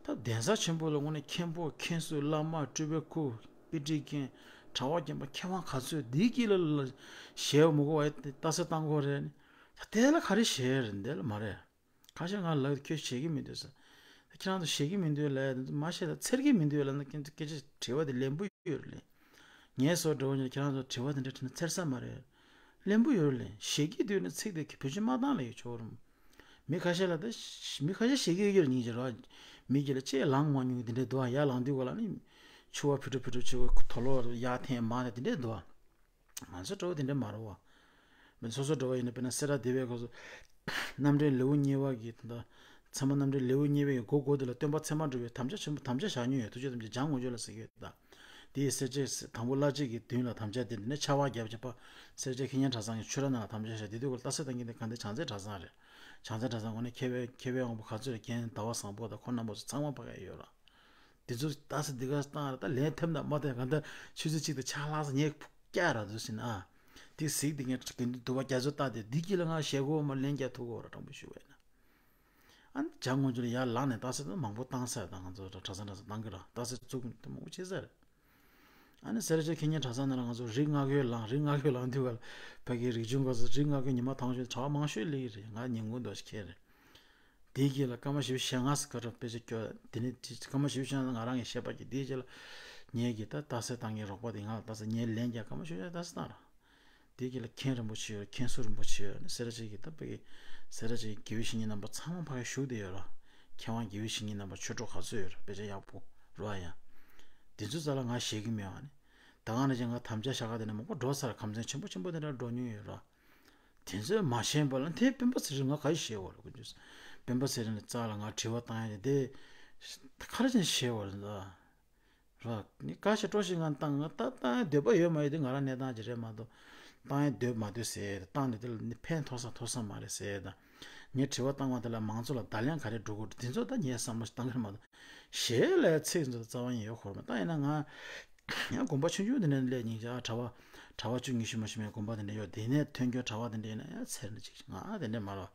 ད་གདན་ས་ཆེན་པོ་ལ་དངོས་གནས་མཁན་པོ་མཁན་ཟུར་བླ་མ་སྤྲུལ་པའི་སྐུ་དཔེ་ཁྲིད་མཁན་གྲྭ་པ་རྒན་པ་མཁས་དབང་ག་ཚོད་འདིའི་དཀྱིལ་ལ་ཞལ་མི་གོ་བ་རྟགས་གསལ་བཏང་དགོས་རེད། ད་དེ་ལ་ག་རེ་ཞལ་རེད། འདི་ལ་མ་རེད། ཁ་ཤས་ང་ལ་ཁྱོད་ཞེད་ཀྱི་མི་འདུག་ཟེར། ཁྱེད་རང་ཚོ་ཞེད་ཀྱི་མི་འདུག་ལབ་ཡ་དེ་ཚོ་མ་ཤེས་ལ་འཚེར་གྱི་མི་འདུག་ལབ་ན་སྐད་ཆ་དྲི་བ་དེ་ལན་པོ་ཡོད་རེད་ལེ། ངའི་བཟོ་འདྲ་བོ་ཉིད་ཁྱེད་རང་ཚོ་དྲི་བ་དེ་འདྲ་དྲིས་ན་འཚེར་ས་མ་རེད། ལན་པོ་ཡོད་རེད་ལེ། ཞེད་ཀྱི་འདུག་ན་ཚིག་དེ་བེད་སྤྱོད་མ་བཏང་ལ་ཡོད་ཆོག་རུང་། མི་ཁ་ཤས་ལ་ད་མི་ཁ་ཤས་ཞེད་ཀྱི་ཡོད་རེད། སྙིང་རྗེ་རོ། མི་གྱི་ལ་ཅེས་ལངས་མ་མྱོང་དེ་འདྲ་འདུག་ཡར་ལངས་དུས་ག་ལ་ནི་ཕྱུ་པ་ཕུ་ཕུ་ཕྱུ་པ་དོ་ལོ་ཡར་འཐེན་མར་འཐེན་དེ་འདྲ་འདུག་ང་ཚོ་འགྲོ་བ་དེ་འདྲ་མ་རེད་བ། མི་སོ་སོ་འགྲོ་བ་ཡིན་ན་དཔེར་ན་སེ་ར་སྡེ་བའི་སྐབས་སུ་རྣམ་འདྲེན་ལེའུ་གཉིས་པ་གི་ད་ཚད་མ་རྣམ་འདྲེན་ལེའུ་གཉིས་པའི་གི་འགོ་འགོ་དེ་ལ་སྟོན་པ་ཚད་མར་སྒྲུབ་པའི་དམ་བཅའ་ཆེན་པོ་དམ་བཅའ་བཞག་མྱོང་ཡོད། ཐུགས་རྗེ་ཐམས་ཅད་འཇང་དངོས་གྲུབ་ལ་ཟེར་གྱི་ཡོད་ད། དེའི་སེར་བྱེས་དང་པོ་བླ་བྱེད་ཀྱི་མདུན་ལ་དམ་བཅའ་དེ་འདི་ནས་ཕྱག་དབང་རྒྱབ་བྱས་པ་སེར་བྱེས་མཁས་སྙན་གྲྭ་ཚང་གི་ཆོས་ར་ནང་ལ་དམ་བཅའ་བཞག་དེ་དུས་སྐོར་རྟགས་གསལ་བཏང་གི་འདི་ག་འདི་བྱང་རྩེ་གྲྭ་ཚང་རེད། བྱང་རྩེ་གྲྭ་ཚང་ངོས་ནས་མཁས་པའི་མཁས་པའི་དབང་པོ་ག་ཚོད་རེད། རྒན་ཟླ་བ་བཟང་པོ་དང་ཁོང་རྣམ་པ་ཚོ་ཚང་མ་ཕ་ག་ཡོད་ར། དེ་ཚོ་ལྟ་ས་འདི་ག་བཏང་ར་ད་ལན་ཐེབས་ན་མ་ཐེབས་ག་འདི་ཆུ་ཚོད་གཅིག་དང་ཆག་ལྷག་ས་ཉེ་སྐྱ་ར་འདུག་ཟིན་ཨ། དེ་གཟིགས་དེ་ངས་དགེ་འདུན་དུ་བ་རྒྱ་མཚོ་ལྟ་དེ་འདི་གི་ལ་ང་ཞེ་གོ་མ་ལན་རྒྱག་ཐུབ་གོ་ར་དྲང་པོ་ཞུ་བས་ན། ཨ་ནི་བྱ་དངོས་གྲུབ་ལ་ཡར་ལངས་ནས་ལྟ་ས་དེ་མང་པོ་བཏང་ས་དང་ང་ཚོ་གྲྭ་ཚང་གྲྭ་ཚང་བཏང་གི་ར་ལྟ་ས་བཙུགས་དེ་མང་པོ་བྱེད་ས་རེད། ཨ་ནི་སེར་བྱེས་མཁས་སྙན་གྲྭ་ཚང་ནང་ལ་ང་ཚོ་རིགས་ལྔ་གོས་ལངས་རིགས་ལྔ་གོས་ལངས་དུས་ག་ལ་ཕ་གི་རིག་ཆུང་ག་ཚོ་རིགས་ལྔ་གོས་ཉི་མ་ཐང་ཆོད་གྲྭ་པ་མང་ཤོས་སླེབས་ཀྱི་རེད། ང་ཉིན་གུང་འདོགས་ཤིག་ཁྱེར་རེད། དེའི་རྗེས་ལ་སྐར་མ་བཞི་བཅུ་ཞེ་ལྔ་ཙམ་ཁ་གྲངས་དཔེ་ཆ་སྐྱོར་དེ་ནས་དེ་སྐར་མ་བཞི་བཅུ་ཞེ་ལྔ་ང་རང་གི་ཤེས་པ་གི་དེའི་རྗེས་ལ་ངེད་ཀྱི་ད་རྟགས་གསལ་བཏང་མཁན་རོགས་པ་དེ་ང་ལ་རྟགས་གསལ་ངའི་ལན་རྒྱག་སྐར་མ་བཞི་བཅུ་ཞེ་ལྔ་རྟགས་གསལ་བཏང་ར། དེའི་རྗེས་ལ་མཁན་རིན་པོ་ཆེ་ཡོད་ར་མཁན་ཟུར་རིན་པོ་ཆེ་ཡོད་ར་ནི་སེ་ར་བྱེས་ཀྱི་ད་དཔེ་གི་སེ་ར་བྱེས་ཀྱི་དགེ་བའི་བཤེས་གཉེན་རྣམ་པ་ཚང་མ་ཕ་གི་བཞུགས་བསྡད་ཡོད་ར། མཁས་དབང་དགེ་བའི་བཤེས་གཉེན་རྣམ་པ་ཆོས་གྲོགས་ག་ཚོད་ཡོད་ར་དཔེ་ཆ་ཡག་པོ་རོ་ཨ་ཡ། དེ་ཚོའི་རྩ་ལ་ང་ཞེད་ཀྱི་མེད་བ་ནི། ད་ག་ནང་བཞིན་ང་དམ་བཅའ་བཞག་ག་དེ་ནས་མང་པོ་འགྲོ་ཚར། ཁམས་ཚན་ཆེན་པོ་ཆེན་པོ་དེ་འདྲ་འགྲོ་མྱོང་ཡོད་ར། དེ་ཚོས་མ་ཤེས་པ་ལ་དེ་སྤེན་པ་ཚེ་རིང་ང་ག་ཡི་ཞེད་བ་ལ་དགོས་རྒྱུ། སྤེན་པ་ཚེ་རིང་ལ་རྩ་ལ་ང་དྲི་བ་བཏང་ཡ་དེ་དེ་ག་རེ་བྱས་ནས་ཞེད་བ་ལ་འདུག་ར། ནི་བཀའ་ཤག་སྤྲོ་ཞིག་ང་བཏང་ང་ད་བཏང་ཡ་འདོད་པ་ཡོད་མ་ཡོད་དེ་ང་རང་གནས་སྟངས་ཅིག་རེད་མ་གཏོགས་བཏང་ཡ་འདོད་མ་འདོད་ཟེར་ཡ་དང་བཏང་ནས་དེ་ལ་ནི་ཕན་ཐོགས་ས་ཐོགས་ས་མ་རེད་ཟེར་ཡ་དང་། ངས་དྲི་བ་བཏང་བ་དེ་ལ་མང་ཚོགས་ལ་བརྡ་ལན་ག་རེ་འགྲོ་དགོས་དེ་ཚོ་ད་ངས་བསམ་བློ་ཞིག་བཏང་གི་རེད་མ་གཏོགས་ཞེད་ལ་ཡ་ཚིག་ཚོ་རྩ་བ་ཉིད་ཡོད་ཁོར་མ་ད་ཡིན་ན་ང་ཡང་དགོན་པ་ཆུང་ཆུང་དེ་འདྲ་སླེབས་སྙིང་རྗེ། ཨ་གྲྭ་པ་གྲྭ་པ་བཅུ་ཉི་ཤུ་མ་ཞིག་མེད་དགོན་པ་དེ་འདྲ་ཡོད། དེ་ནས་ཐོན་སྐྱོད་གྲྭ་པ་དེ་འདྲ་ཡིན་ན་ཡང་ཚེར་འདྲ་ཅིག་ང་དེ་འདྲ་མ་རེད།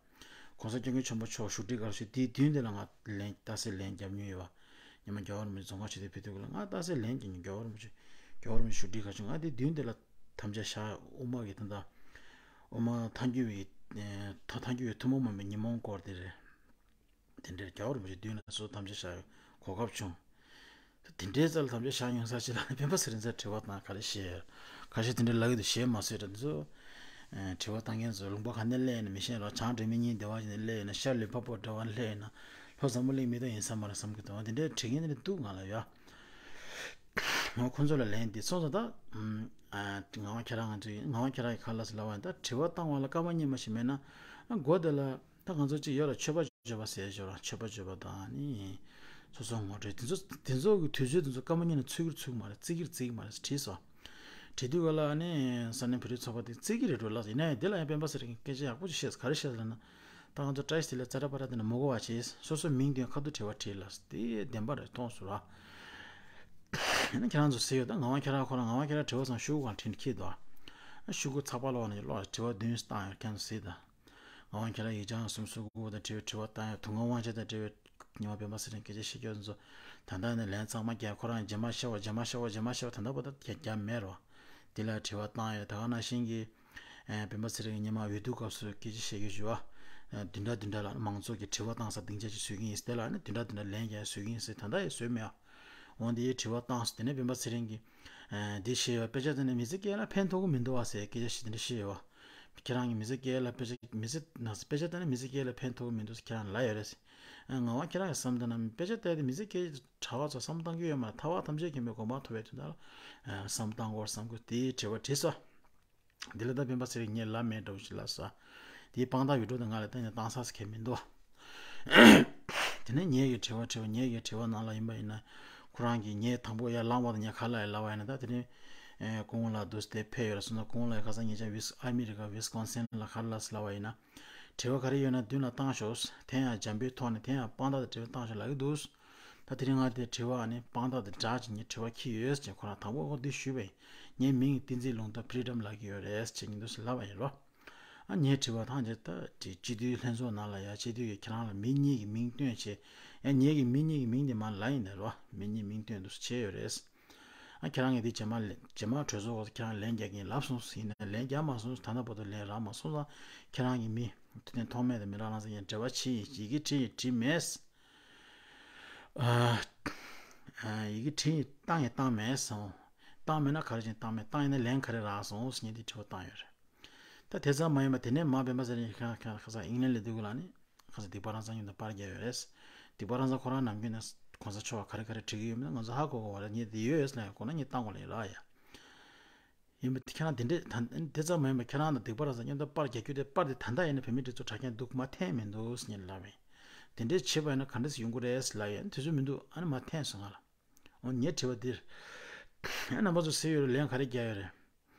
༸གོང་ས་༸སྐྱབས་མགོན་ཆེན་པོ་མཆོག་བཞུགས་ཁྲི་གར་ཞུ་དེའི་མདུན་དེ་ལ་ང་ལན་རྟགས་གསལ་ལན་བརྒྱབ་མྱོང་ཡོད་པ། ཉི་མ་རྒྱལ་བ་རིན་པོ་ཆེ་རྫོང་ཁ་ཆེ་དེ་ཕེབས་དུས་ལ་ང་རྟགས་གསལ་ལན་བརྒྱབ་མྱོང་། རྒྱལ་བ་རིན་པོ་ཆེ་རྒྱལ་བ་རིན་པོ་ཆེ་བཞུགས་ཁྲི་གར་ཞུ་ང་དེའི་མདུན་དེ་ལ་དམ་བཅའ་བཞག་དབུ་མ་གི་ད་ལྟ་དབུ་མ་ཐལ་འགྱུར་བའི་ཐ་ཐལ་འགྱུར་བའི་ཐུན་མོང་མ་ཡིན་པའི་ཉོན་མོངས་སྐོར་དེ་རེད། དེ་འདྲའི་རྒྱལ་བ་རིན་པོ་ཆེ་མདུན་ལ་སོ་སོ་དམ་བཅའ་བཞག་གོ་སྐབས་བྱུང་། དེ་འདྲའི་རྩ་ལ་དམ་བཅའ་བཞག་མྱོང་ས་ཅིག་ལ་ནི་སྤེན་པ་ཚེ་རིང་ཚོས་དྲི་བ་བཏང་ག་རེ་བཤད། ཁ་ཤས་དེ་འདྲའི་ལབ་ཀྱི་འདུག་བཤད་མ་བཟོད་དྲ་འདི་ཚོ། དྲི་བ་བཏང་མཁན་ཚོ་ལུང་པ་ག་ནས་སླེབས་ཡིན་ན་མི་ཤེས་རོགས། བྱང་སྒྲོལ་མའི་གཉེན་སྡེ་བ་ཞིག་ནས་སླེབས་ཡིན་ན་ཤར་ལུས་འཕགས་པོ་འདྲ་བ་ནས་སླེབས་ཡིན་ན་ལྷོ་འཛམ་བུ་གླིང་མི་དག་ཡིན་ས་མ་རེད་བསམ་གྱི་འདུག་དེ་འདྲའི་དྲི་མཁན་དེ་འདྲ་འདུག་ང་ལ་ཡ། ང་ཁོང་ཚོ་ལ་ལན་འདི་སོང་ཙང་ད། ངག་དབང་ཁྱེད་རང་ང་ཚོའི་ངག་དབང་ཁྱེད་རང་གི་ཁ་ལ་སི་ལབ་པ་ཡིན་ད་དྲི་བ་བཏང་བ་ལ་སྐར་མ་གཉིས་མ་ཞིག་མེད་ན། སྒོ་དེ་ལ་ད་ང་ཚོ་གཅིག་ཡོད་ལ་མཆོད་པ་བརྗོད་པ་ཟེར་ཞོར་མཆོད་པ་བརྗོད་པ་དང་ནི། སོ་སོ་ངོ་སྤྲོད་དེ་ཚོ་དེ་ཚོ་གི་དུས་ཚོད་དེ་ཚོ་སྐར་མ་གཉིས་ནང་ཚུད་ཀྱི་རེད་ཚུད་ཀྱི་མ་རེད་བརྩི་གི་རེད་བརྩི་གི་མ་རེད་བྲིས་སོ། བྲིས་དུས་ག་ལ་ནི་ས་གནས་བོད་རིགས་ཚོགས་པ་དེ་བརྩི་གི་རེད་འགྲོ་ལགས་ཡིན་ན་ཡང་དེ་ལ་ཡང་སྤེན་པ་ཚེ་རིང་གིས་སྐད་ཆ་ཡག་པོ་ཅིག་བཤད་ག་རེ་བཤད་ཟེར་ན། ད་ང་ཚོ་བཀྲ་ཤིས་བདེ་ལེགས་ཙ་ར་པ་ར་དེ་ནི་མི་གོ་བ་བྱས་སོ་སོ་མིང་དོན་ཁ་ཐུག་བྲིས་པ་བྲིས་ལ་དེ་བདེན་པ་རེད་མཐོང་སོང་ར། ཨ་ནི་ཁྱེད་རང་ཚོ་གཟིགས་ཡོད་ད། ངག་དབང་ཁྱེད་རང་ཁོ་རང་ངག་དབང་ཁྱེད་རང་དྲི་བ་ཚང་ཤོག་གུ་གང་འཕྲིན་ཁྱེར་འདུག་ཨ་ཤོག་གུ་ཚགས་པར་ལོག་ནས་ལོག་དྲི་བ་བདུན་བཏང་ཡོད། ཁྱེད་ཚོ་གཟིགས་ད། ངག་དབང་ཁྱེད་རང་ཡིག་ཆ་གསུམ་སོ་གུ་དང་དྲི་བ་དྲི་བ་བཏང་ཡོད། དུང་དཀར་དབང་ཆེན་དང་འབྲེལ་བའི་ཉི་མ་སྤེན་པ་ཚེ་རིང་སྐད་ཆ་བཤད་རྒྱུ་ཚོ་ད་ལྟ་ནས་ལན་གཙང་མ་རྒྱག་ཁོ་རང་རྗེས་མ་བཤད་བ་རྗེས་མ་བཤད་བ་རྗེས་མ་བཤད་བ་ད་ལྟ་བར་དུ་རྒྱག་རྒྱག་མེད་རོ། འདི་ལ་དྲི་བ་བཏང་ཡོད། ད་ག་ནང་བཞིན་གྱི་ཨེ་སྤེན་པ་ཚེ་རིང་གི་སྔོན་མ་འོས་བསྡུ་སྐབས་སུ་སྐད་ཆ་བཤད་རྒྱུ་ཞུ་བ། ཨེ་བདུན་ཕྲག་བདུན་ཕྲག་ལ་མང་ཚོགས་ཀྱི་དྲི་བ་བཏང་ས་སྡིངས་ཆ་ཅིག་བཟོས་ཀྱི་ཡིན། དེ་ལ་ནི་བདུན་ཕྲག་བདུན་ཕྲག་ལན་རྒྱག་བཟོས་ཀྱི་ཡིན་ཟེར་ད་ལྟ་ཡང་བཟོས་མེད་ཨ། འོན་ཏེ་དྲི་བ་བཏང་སོང་། དེ་ནས་སྤེན་པ་ཚེ་རིང་གིས་ཨེ་འདི་བཤད་ཡོད། དཔེ་ཆ་བལྟས་ནས་མི་ཚེ་སྐྱེལ་ལ་ཕན་ཐོགས་ཀྱི་མི་འདུག་བ་ཟེར་སྐད་ཆ་ཞིག་དེ་འདྲ་བཤད་ཡོད་བ། ཁྱེད་རང་གིས་མི་ཚེ་སྐྱེལ་ལ་དཔེ་ཆ་མི་ཚེ་ན་དཔེ་ཆ་བལྟས་ནས་མི་ཚེ་སྐྱེལ་ལ་ཕན་ཐོགས་ཀྱི་མི་འདུག་ཟེར་ཁྱེད་རང་ལབ་ཡོད་རེད། ཨེ་ང་བ་ཁྱེད་རང་གིས་བསམ་བཏང་ན་དཔེ་ཆ་བལྟས་ཏེ་མི་ཚེ་སྐྱེལ་གྲྭ་བ་ཚོ་བསམ་བཏང་གི་ཡོད་མ་རེད། ཐར་པ་ཐམས་ཅད་མཁྱེན་པའི་གོ་འཕང་ཐོབ་པའི་དོན་དག་ལ་ཨེ་བསམ་བཏང་དགོས་བསམ་གི་དེའི་དྲི་བ་དྲིས་སོ། འདི་ལ་ད་སྤེན་པ་ཚེ་རིང་ངས་ལབ་མེད་འདྲ་བོ་ཞིག་ལབ་ས། དེའི་དཔང་རྟགས་ཡོད་འགྲོ་དང་ང་ལ་ད་ནི་བཏང་ས་ཟེར་མཁན་མི་འདུག་དེ་ནས་ངེད་ཀྱི་དྲི་བ་དྲི་བ་ངེད་ཀྱི་དྲི་བ་ནང་ལ་ཡིན་པ་ཡིན་ན། ཁོ་རང་གིས་ངས་དང་པོ་ཡར་ལངས་པ་དང་ངས་ག་ལ་ཡར་ལབ་པ་ཡིན་ན། ད་དེ་རིང་ཨེ་སྐུ་ངོ་ལགས་འདུག་སྟེ་ཕེབས་ཡོད་རེད་སོང་ཙང་སྐུ་ངོ་ལགས་ཁ་སང་ངེད་ཅག་ཝིས་ཨ་མི་རི་ཀ་ཝིས་ཀོན་སིན་ལ་ག་རེ་ལབ་ཟེར་ལབ་པ་ཡིན་ན། དྲི་བ་ག་རེ་ཡོད་ན་མདུན་ལ་བཏང་ཤོག་དེ་ཡང་འཇམ་པོའི་ཐོག་ནས་དེ་ཡང་དཔང་རྟགས་དང་འབྲེལ་བའི་བཏང་ཤོག་ལབ་ཀྱི་འདུག་ད་དེ་རིང་ང་དེ་དྲི་བ་ཨ་ནི་དཔང་རྟགས་དང་སྦྲགས་ཀྱི་ངས་དྲི་བ་འཁྱེར་ཡོད་ཟེར་ཁོ་རང་དང་པོ་འོ་འདི་ཞུས་པས། ངའི་མིང་བསྟན་འཛིན་ལུང་རྟོགས་ཕི་རི་ཌམ་ལབ་ཀྱི་ཡོད་རེད་ཟེར་ངས་འདུག་སེ་ལབ་པ་ཡིན་རོ། ཨ་ངའི་དྲི་བ་ཐང་ཆད་ད་དེ་སྤྱི་འཐུས་ལྷན་ཚོགས་ནང་ལ་ཡ་སྤྱི་འཐུས་ཀྱིས་ཁྱེད་རང་ལ་མི་གཉིས་ཀྱི་མིང་བཏོན་བྱས། ཡ་ངེད་ཀྱི་མི་གཉིས་ཀྱི་མིང་དེ་མར་ལབ་ཡིན་ནས་རོ། མི་གཉིས་མིང་བཏོན་འདུག་སེ་བྱས་ཡོད་རེད། ཨ་ཁྱེད་རང་གིས་འདི་རྗེས་མ་ལན་རྗེས་མ་གྲོས་ཚོགས་སྐབས་ཁྱེད་རང་ལན་རྒྱག་གིན་ལབ་སོང་ཟེར་ཡིན་ན་ལན་རྒྱག་མ་སོང་། ད་ལྟ་བར་དུ་ལན་རག་མ་སོང་ཙང་ཁྱེད་རང་གི་མི་དེ་ཐོག་མེད་དང་མི་རག་ལང་ཙང་ཡང་འབྲེལ་བ་བྱེད་ཡིན། ཡི་གེ་བྲིས་ཡིན་བྲིས་མེད། ཨ་ཨ་ཡི་གེ་བྲིས་ཡིན་བཏང་ཡིན་བཏང་མེད་སོང་། བཏང་མེད་ན་ག་རེ་བྱས་བཏང་མེད། བཏང་ཡིན་ན་ལན་ག་རེ་རག་སོང་ཟེར་ནས་འདི་དྲི་བ་བཏང་ཡོད་རེད། ད་དེ་ཙམ་མ་ཡིན་པ་དེ་ནས་མ་སྤེན་པ་ཚེ་རིང་ཁ་ཁ་ཁ་ས་ཨིང་ལན་ལ་འདུག་གི་ལ་ནི། ཁ་ས་སྡིག་པ་རང་ཚང་ཉིད་དུ་པར་རྒྱག་ཡོད་རེད། སྡིག་པ་རང་ཚང་ཁོ་རང་ནམ་རྒྱུན་ནས་གོང་ས་མཆོག་ག་རེ་ག་རེ་བྲིས་ཀྱི་ཡོད་མེད་ང་ཚོ་ཧ་གོ་གོ་བ་རེད། ངས་དེ་ཡོད་ཡོད་ལ་གོ་ན་ངས་བཏང་དགོས་ལ་ཡིན་ལ་ཡ། ཡིན་པ་དེ་ཁྱེད་རང་དེ་འདྲས་ད་དེ་ཙམ་མ་ཡིན་པ་ཁྱེད་རང་དང་སྡིག་པ་རང་ཚང་མཉམ་དུ་པར་རྒྱག་རྒྱུ་དེ་པར་དེ་ད་ལྟ་ཡིན་ན་བོད་མི་སྒྲིག་འཛུགས་དྲ་རྒྱ་འདུག་མ་འཐེན་མི་འདུག་ཟེར་ངས་ལབ་ཡིན། དེ་འདྲས་བྱེད་པ་ཡིན་ན་ག་འདྲས་ཡོང་གི་རེད་ལབ་ཡིན། དུས་ཚོད་མི་འདུག་ཨ་ནི་མ་འཐེན་སོང་ང་ལ། འོ་ངའི་དྲི་བ་འདིར། རྣམ་པ་ཚོ་གཟིགས་ཡོད་རེད། ལན་ག་རེ་རྒྱག་ཡོད་རེད།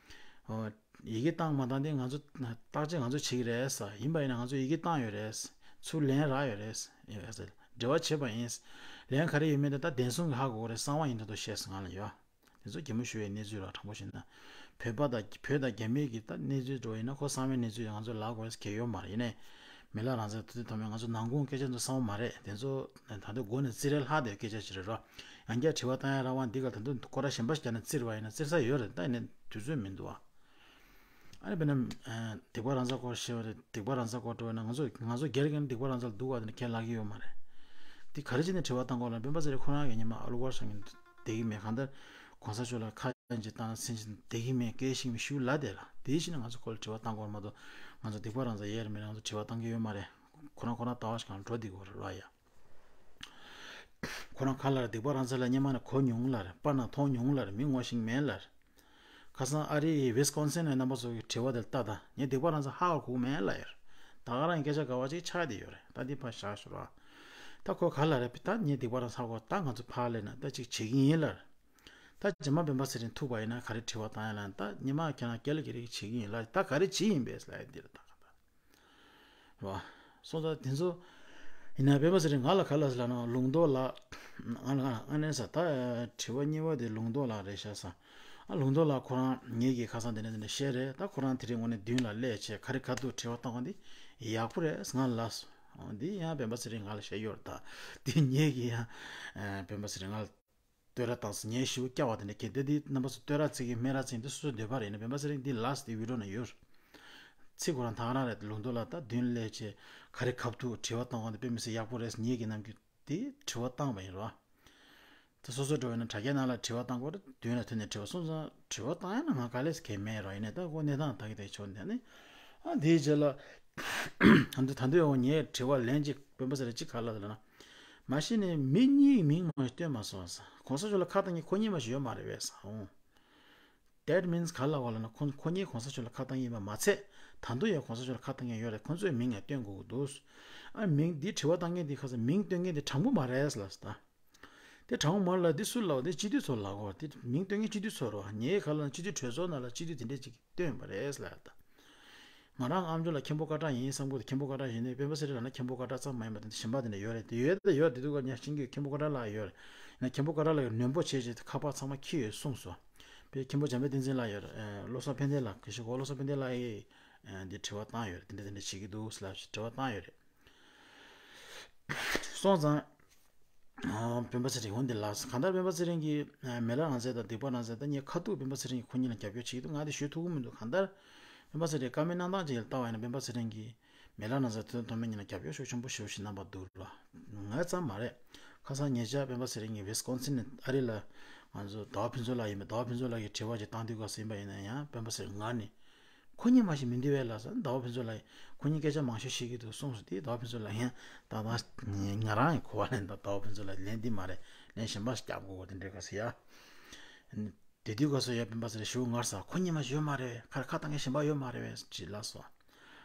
འོ། ཡི་གེ་བཏང་མ་བཏང་དེ་ང་ཚོ་བརྟག་དཔྱད་ང་ཚོ་བྱེད་ཀྱི་རེད་ས། ཡིན་པ་ཡིན་ན་ང་ཚོ་ཡི་གེ་བཏང་ཡོད་རེད། ཚུར་ལན་རག་ཡོད་རེད། ཡོད་རེད། འབྲེལ་བ་བྱེད་པ་ཡིན། ལན་ག་རེ་ཡོད་མེད་དེ་ད་བདེན་གསུམ་གྱི་ཧ་གོ་གི་རེད། གསང་བ་ཡིན་མདོག་མདོག་བཤད་སོང་ང་ལ་ཡོད། དེ་ཚོ་གད་མོ་ཤོར་བའི་གནས་ཚུལ་ར། དྲང་པོ་བཤད་ན། བོད་པ་དང་བོད་དང་རྒྱ་མི་གི་ད་གནས་ཚུལ་འགྲོ་ཡིན་ན་ཁོ་གསང་བའི་གནས་ཚུལ་ང་ཚོ་ལབ་དགོས་གལ་ཡོད་མ་རེད། ཡིན་ནའི། མི་ལ་རང་ཚོ་དུས་དུས་ཐོག་མའི་ང་ཚོ་ནང་ཁུངས་སྐད་ཆ་ཚོ་གསང་བ་མ་རེད། དེ་ཚོ་ད་དུང་སྒོ་ནས་བཙིར་རེ་ལྷག་དེ་སྐད་ཆ་ཞིག་རེད་རོ། ཡང་བསྐྱར་དྲི་བ་བཏང་ཡ་རང་དབང་འདི་ག་ད་དུང་སྐོར་ར་གཞན་པ་ཞིག་བརྒྱབ་ནས་བཙིར་བ་ཡིན་ན་བཙིར་ས་ཡོད་རེད། ད་ཡིན་ནའི་དུས་ཚོད་མི་འདུག་ཨ། ཨ་ནི་དཔེར་ན། སྡིག་པ་རང་ཚ་སྐོར་ཤེས་པ་རེད། སྡིག་པ་རང་ཚ་སྐོར་འགྲོ་བ་ན་ང་ཚོ་ང་ཚོ་སྒེར་གྱི་སྡིག་པ་རང་ཚ་ལ་སྡུག་བ་དེ་ནི་ཁས་ལག་གི་ཡོད་མ་རེད། དེ་ག་རེ་བྱས་ནས་དྲི་བ་བཏང་དགོས་ལ་སྤེན་པ་ཚེ་རིང་ཁོ་རང་གི་ཉི་མ་ཨ་ལུ་བར་སང་གི་བསྡད་ཀྱི་མེད། གང་ལྟར་གོང་ས་མཆོག་ལ་ཁ་ཅིག་བཏང་ན་སེམས་ཅན་བསྡད་ཀྱི་མེད། སྐད་ཤིག་མི་ཤུགས་ལ་བསྡད་ལ་དེའི་ཕྱིར་ནས་ང་ཚོ་ཁོ་ལ་དྲི་བ་བཏང་དགོས་མ་གཏོགས་ང་ཚོ་སྡིག་པ་རང་ཚ་ཡས་རེད་མེད་རེད་ང་ཚོ་དྲི་བ་བཏང་གི་ཡོད་མ་རེད། ཁོ་རང་ཁོ་རང་ལྟ་བ་ཞིག་གང་འགྲོ་བསྡད་དགོས་རེད་ར་ཡ། ཁོ་རང་ཁ་ལ་རེད་སྡིག་པ་རང་ཚ་ལ་སྙན་མ་ནས་གོ་མྱོང་ལ་རེད། པར་ནང་མཐོང་མྱོང་ལ་རེད། མི་ངོ་ཤེས་མེད་ལ་རེད། ཁ་སང་ཨ་རིའི་ཝིས་ཀོན་སིན་ནས་རྣམ་པ་ཚོ་གི་དྲི་བ་དེར་ལྟ་དང་ངས་སྡིག་པ་རང་ཚ་ཧ་གོ་མེད་ལ་ཡོད་རེད། ད་ག་རང་སྐད་ཆ་ག་བ་ཅིག་ཆགས་བསྡད་ཡོད་རེད། ད་འདི་ཕར་བཞག་ཞོར་ར། ད་ཁོ་ག་ལ་རེད་ད་ངས་སྡིག་པ་རང་ཚ་གོ་ད་ང་ཚོ་ཕར་ལས་ན་ད་ཅིག་བྱེད་ཀྱི་ཡིན་ལ་རེད། ད་རྗེས་མ་སྤེན་པ་ཚེ་རིང་ཐུག་པ་ཡིན་ན་ག་རེ་དྲི་བ་བཏང་ཡ་ལ་ད་ཉི་མ་ཁྱེད་རང་སྐད་ལ་སྐད་རིགས་བྱེད་ཀྱི་ཡིན་ལ་ད་ག་རེ་བྱེད་ཡིན་པས་ལ་ཡ་འདི་རེད་ད་ག་ད། རེད་བ། སོང་ཙང་དེ་ཚོ། ཡིན་ན་སྤེན་པ་ཚེ་རིང་ང་ལ་ག་ལ་ཟེར་ལ་ན་ལུང་རྟོགས་ལགས། ང་ལ་ང་ལ་ཨ་ནེ་ས་ད་དྲི་བ་གཉིས་པ་དེ་ལུང་རྟོགས་ལགས་རེད་ཤག་ས། ཨ་ལུང་རྟོགས་ལགས་ཁོ་རང་ངེད་ཀྱི་ཁ་སང་དེ་ནས་དེ་ནས་བཤད་རེད། ད་ཁོ་རང་དེ་རིང་དངོས་གནས་མདུན་ལ་སླེབས་བྱས་ག་རེ་ག་འདུག་དྲི་བ་བཏང་བ་འདི་ཡག་པོ་རེད་ང་ལ་ལབ་སོང་། འདི་ཡང་སྤེན་པ་ཚེ་རིང་ང་ལ་བཤད་ཡོད་རེད་ད། འདི་ངེད་ཀྱི་ཡང་སྤེན་པ་ཚེ་རིང་ང་ལ། བསྟོད་ར་བཏང་སོང་། ངའི་ཞུ་སྐྱ་བ་དེ་འདྲ་གལ་ཏེ་འདི་རྣམ་པ་ཚོ་བསྟོད་ར་བརྩི་གི་སྨད་ར་བརྩི་གི་འདི་སོ་སོའི་འདོད་པ་རེད། ཡིན་ན་སྤེན་པ་ཚེ་རིང་འདི་ལགས་འདི་བི་ཌིའོ་ནང་ཡོད། ཚིག་ཁོ་རང་ཐག་རང་རེད། ལུང་རྟོགས་ལགས་ད་མདུན་སླེབས་བྱས་ག་རེ་གབ་ཐུག་དྲི་བ་གཏོང་ག་འདི་དཔེ་མི་སྲིད་ཡག་པོ་རེད། ངེད་ཀྱི་ནམ་རྒྱུན་འདི་དྲི་བ་བཏང་བ་ཡིན་རོ། ད་སོ་སོ་འགྲོ་བས་ན་དྲ་རྒྱའི་ནང་ལ་དྲི་བ་བཏང་དགོས་རེད། མདུན་ལ་ཐོན་ནས་དྲི་བ་སོང་ཙང་དྲི་བ་བཏང་ཡ་ན་ང་ག་ལས་གལ་མེད་རོ། ཡིན་ནའི་ད་ཁོ་གནས་སྟངས་ད་གི་ད་ཆོག་འདི་ནི། ཨ་འདིའི་རྗེས་ལ། ད་འདི་ད་འདི་ཡོང་ངས་དྲི་བ་ལན་གཅིག་སྤེན་པ་ཚེ་རིང་གཅིག་ག་ལ་ལ་ན། མ་གཞི་ནས་མི་གཉིས་མིང་མ་བཏོན་མ་སོང་ས། གོང་ས་མཆོག་ལ་ཁ་བཏང་མཁན་ཁོ་གཉིས་མ་ཞིག་ཡོད་མ་རེད་པས་ཟེར་འོང་། That means ག་ལ་བ་ལ་ན་ཁོ་ཁོ་གཉིས་གོང་ས་མཆོག་ལ་ཁ་བཏང་མཁན་ཡིན་པ་མ་ཚད། ད་དུང་ཡང་གོང་ས་མཆོག་ལ་ཁ་བཏང་མཁན་ཡོད་རེད། ཁོ་ཚོའི་མིང་ཡང་བཏོན་དགོས་ཀྱི་འདུག་ཨ་མིང་འདི་དྲི་བ་བཏང་མཁན་འདི་ཁ་སང་མིང་བཏོན་མཁན་འདི་དྲང་པོ་མ་རེད་ལབ་ས་ད། དེ་དྲང་པོ་མ་རེད་ལབ་འདི་སུ་ལབ་འདི་སྤྱི་འཐུས་ཚོ་ལབ་གོ་འདི་མིང་བཏོན་མཁན་སྤྱི་འཐུས་ཚོ་རེད་བ། ངའི་ག་ལ་ན་སྤྱི་འཐུས་གྲོས་ཚོགས་ནང་ལ་སྤྱི་འཐུས་དེ་འདྲས་ཅིག་བཏོན་པ་རེད་ལབ་ད། ང་རང་ཨ་མཆོག་ལ་མཁན་པོ་སྐད་གྲགས་ཡིན་བསམ་གི་འདུག་མཁན་པོ་སྐད་གྲགས་ཡིན་ནའི་སྤེན་པ་ཚེ་རིང་ལབ་ན་མཁན་པོ་སྐད་གྲགས་ཙམ་མ་ཡིན་པ་དེ་འདྲ་གཞན་པ་དེ་འདྲ་ཡོད་རེད། དེ་ཡོད་དེ་ཡོད་དེ་འདུག་ག་ཉག་ཤིང་གི་མཁན་པོ་སྐད་གྲགས་ལ་ཡོད་རེད། ན་མཁན་པོ་ཀ་ར་ལ་ཡོད་ནོན་པོ་བྱས་བྱས་ཁ་པར་ཚང་མ་ཁྱི་ཡོད་གསུངས་སོ། པས་མཁན་པོ་འཇམ་དཔལ་བསྟན་འཛིན་ལགས་ཡོད་རེད། བློ་བཟང་ཕན་བདེ་ལགས་ཀྱི་ཤོག་གོ་བློ་བཟང་ཕན་བདེ་ལགས་ཡིས་འདི་དྲི་བ་བཏང་ཡོད་རེད། དེ་འདྲ་དེ་འདྲ་བྱེད་ཀྱི་འདུག་ཟེར་ལབ་དྲི་བ་བཏང་ཡོད་རེད། སོང་ཙང་། སྤེན་པ་ཚེ་རིང་འོ་འདི་ལགས་གང་ལྟར་སྤེན་པ་ཚེ་རིང་གིས་མེ་ལ་རང་བཙན་དང་སྡིག་པ་རང་བཙན་དང་ངས་ཁ་ཐུག་སྤེན་པ་ཚེ་རིང་གིས་ཁོ་གཉིས་ལ་རྒྱབ་སྐྱོར་བྱེད་ཀྱི་འདུག་ང་དེ་ཞུ་ཐུབ་ཀྱི་མི་འདུག་གང་ལྟར་སྤེན་པ་ཚེ་རིང་བཀའ་མོལ་གནང་སྟངས་ཅིག་ལ་ལྟ་བ་ཡིན་ན་སྤེན་པ་ཚེ་རིང་གིས་མེ་ལ་རང་བཙན་ཐུབ་བསྟན་ཐོགས་མེད་གཉིས་ལ་རྒྱབ་སྐྱོར་ཤུགས་ཆེན་པོ་ཞེ་པོ་ཞིག་གནང་པ་འདུག་ལ། ང་ཙམ་མ་རེད། ཁ་སང་ཉེ་ཆར་སྤེན་པ་ཚེ་རིང་གིས་ཝི་སི་ཀོན་སིན་ནས་ཨ་རི་ལ་ང་ཚོ་ཟླ་བ་ཕུན་ཚོགས་ལགས་ཡིན་པས་ཟླ་བ་ཕུན་ཚོགས་ལགས་ཀྱིས་དྲི་བ་ཅིག་བཏང་དུས་སྐབས་སུ་ཡིན་པ་ཡིན་ན་ཡང་སྤེན་པ་ཚེ་རིང་ངར་ནས། ཁོ་གཉིས་མ་ཞིག་མི་འདུག་བས་ལ་ཟེར་ཟླ་བ་ཕུན་ཚོགས་ལགས་ཁོ་གཉིས་སྐད་ཆ་མང་ཤོས་བཤད་ཀྱི་འདུག་གསུངས་སོ། དེ་ཟླ་བ་ཕུན་ཚོགས་ལགས་ཡང་ད་ང་ང་རང་གི་གོ་བ་ལེན་ད་ཟླ་བ་ཕུན་ཚོགས་ལགས་ལན་འདི་མ་རེད། ལན་གཞན་པ་ཞིག་རྒྱབ་དགོས་གོ་དེ་འདྲའི་སྐབས་སུ་ཡ། དེ་དུས་སྐབས་སུ་ཡ་སྤེན་པ་ཚེ་རིང་ཞེ་པོ་ངར་ས་ཁོ་གཉིས་མ་ཞིག་ཡོད་མ་རེད་བས་ཁ་ཁ་བཏང་མཁན་གཞན་པ་ཡོད་མ་རེད་བས་ཅེས་ལབ་སོང་།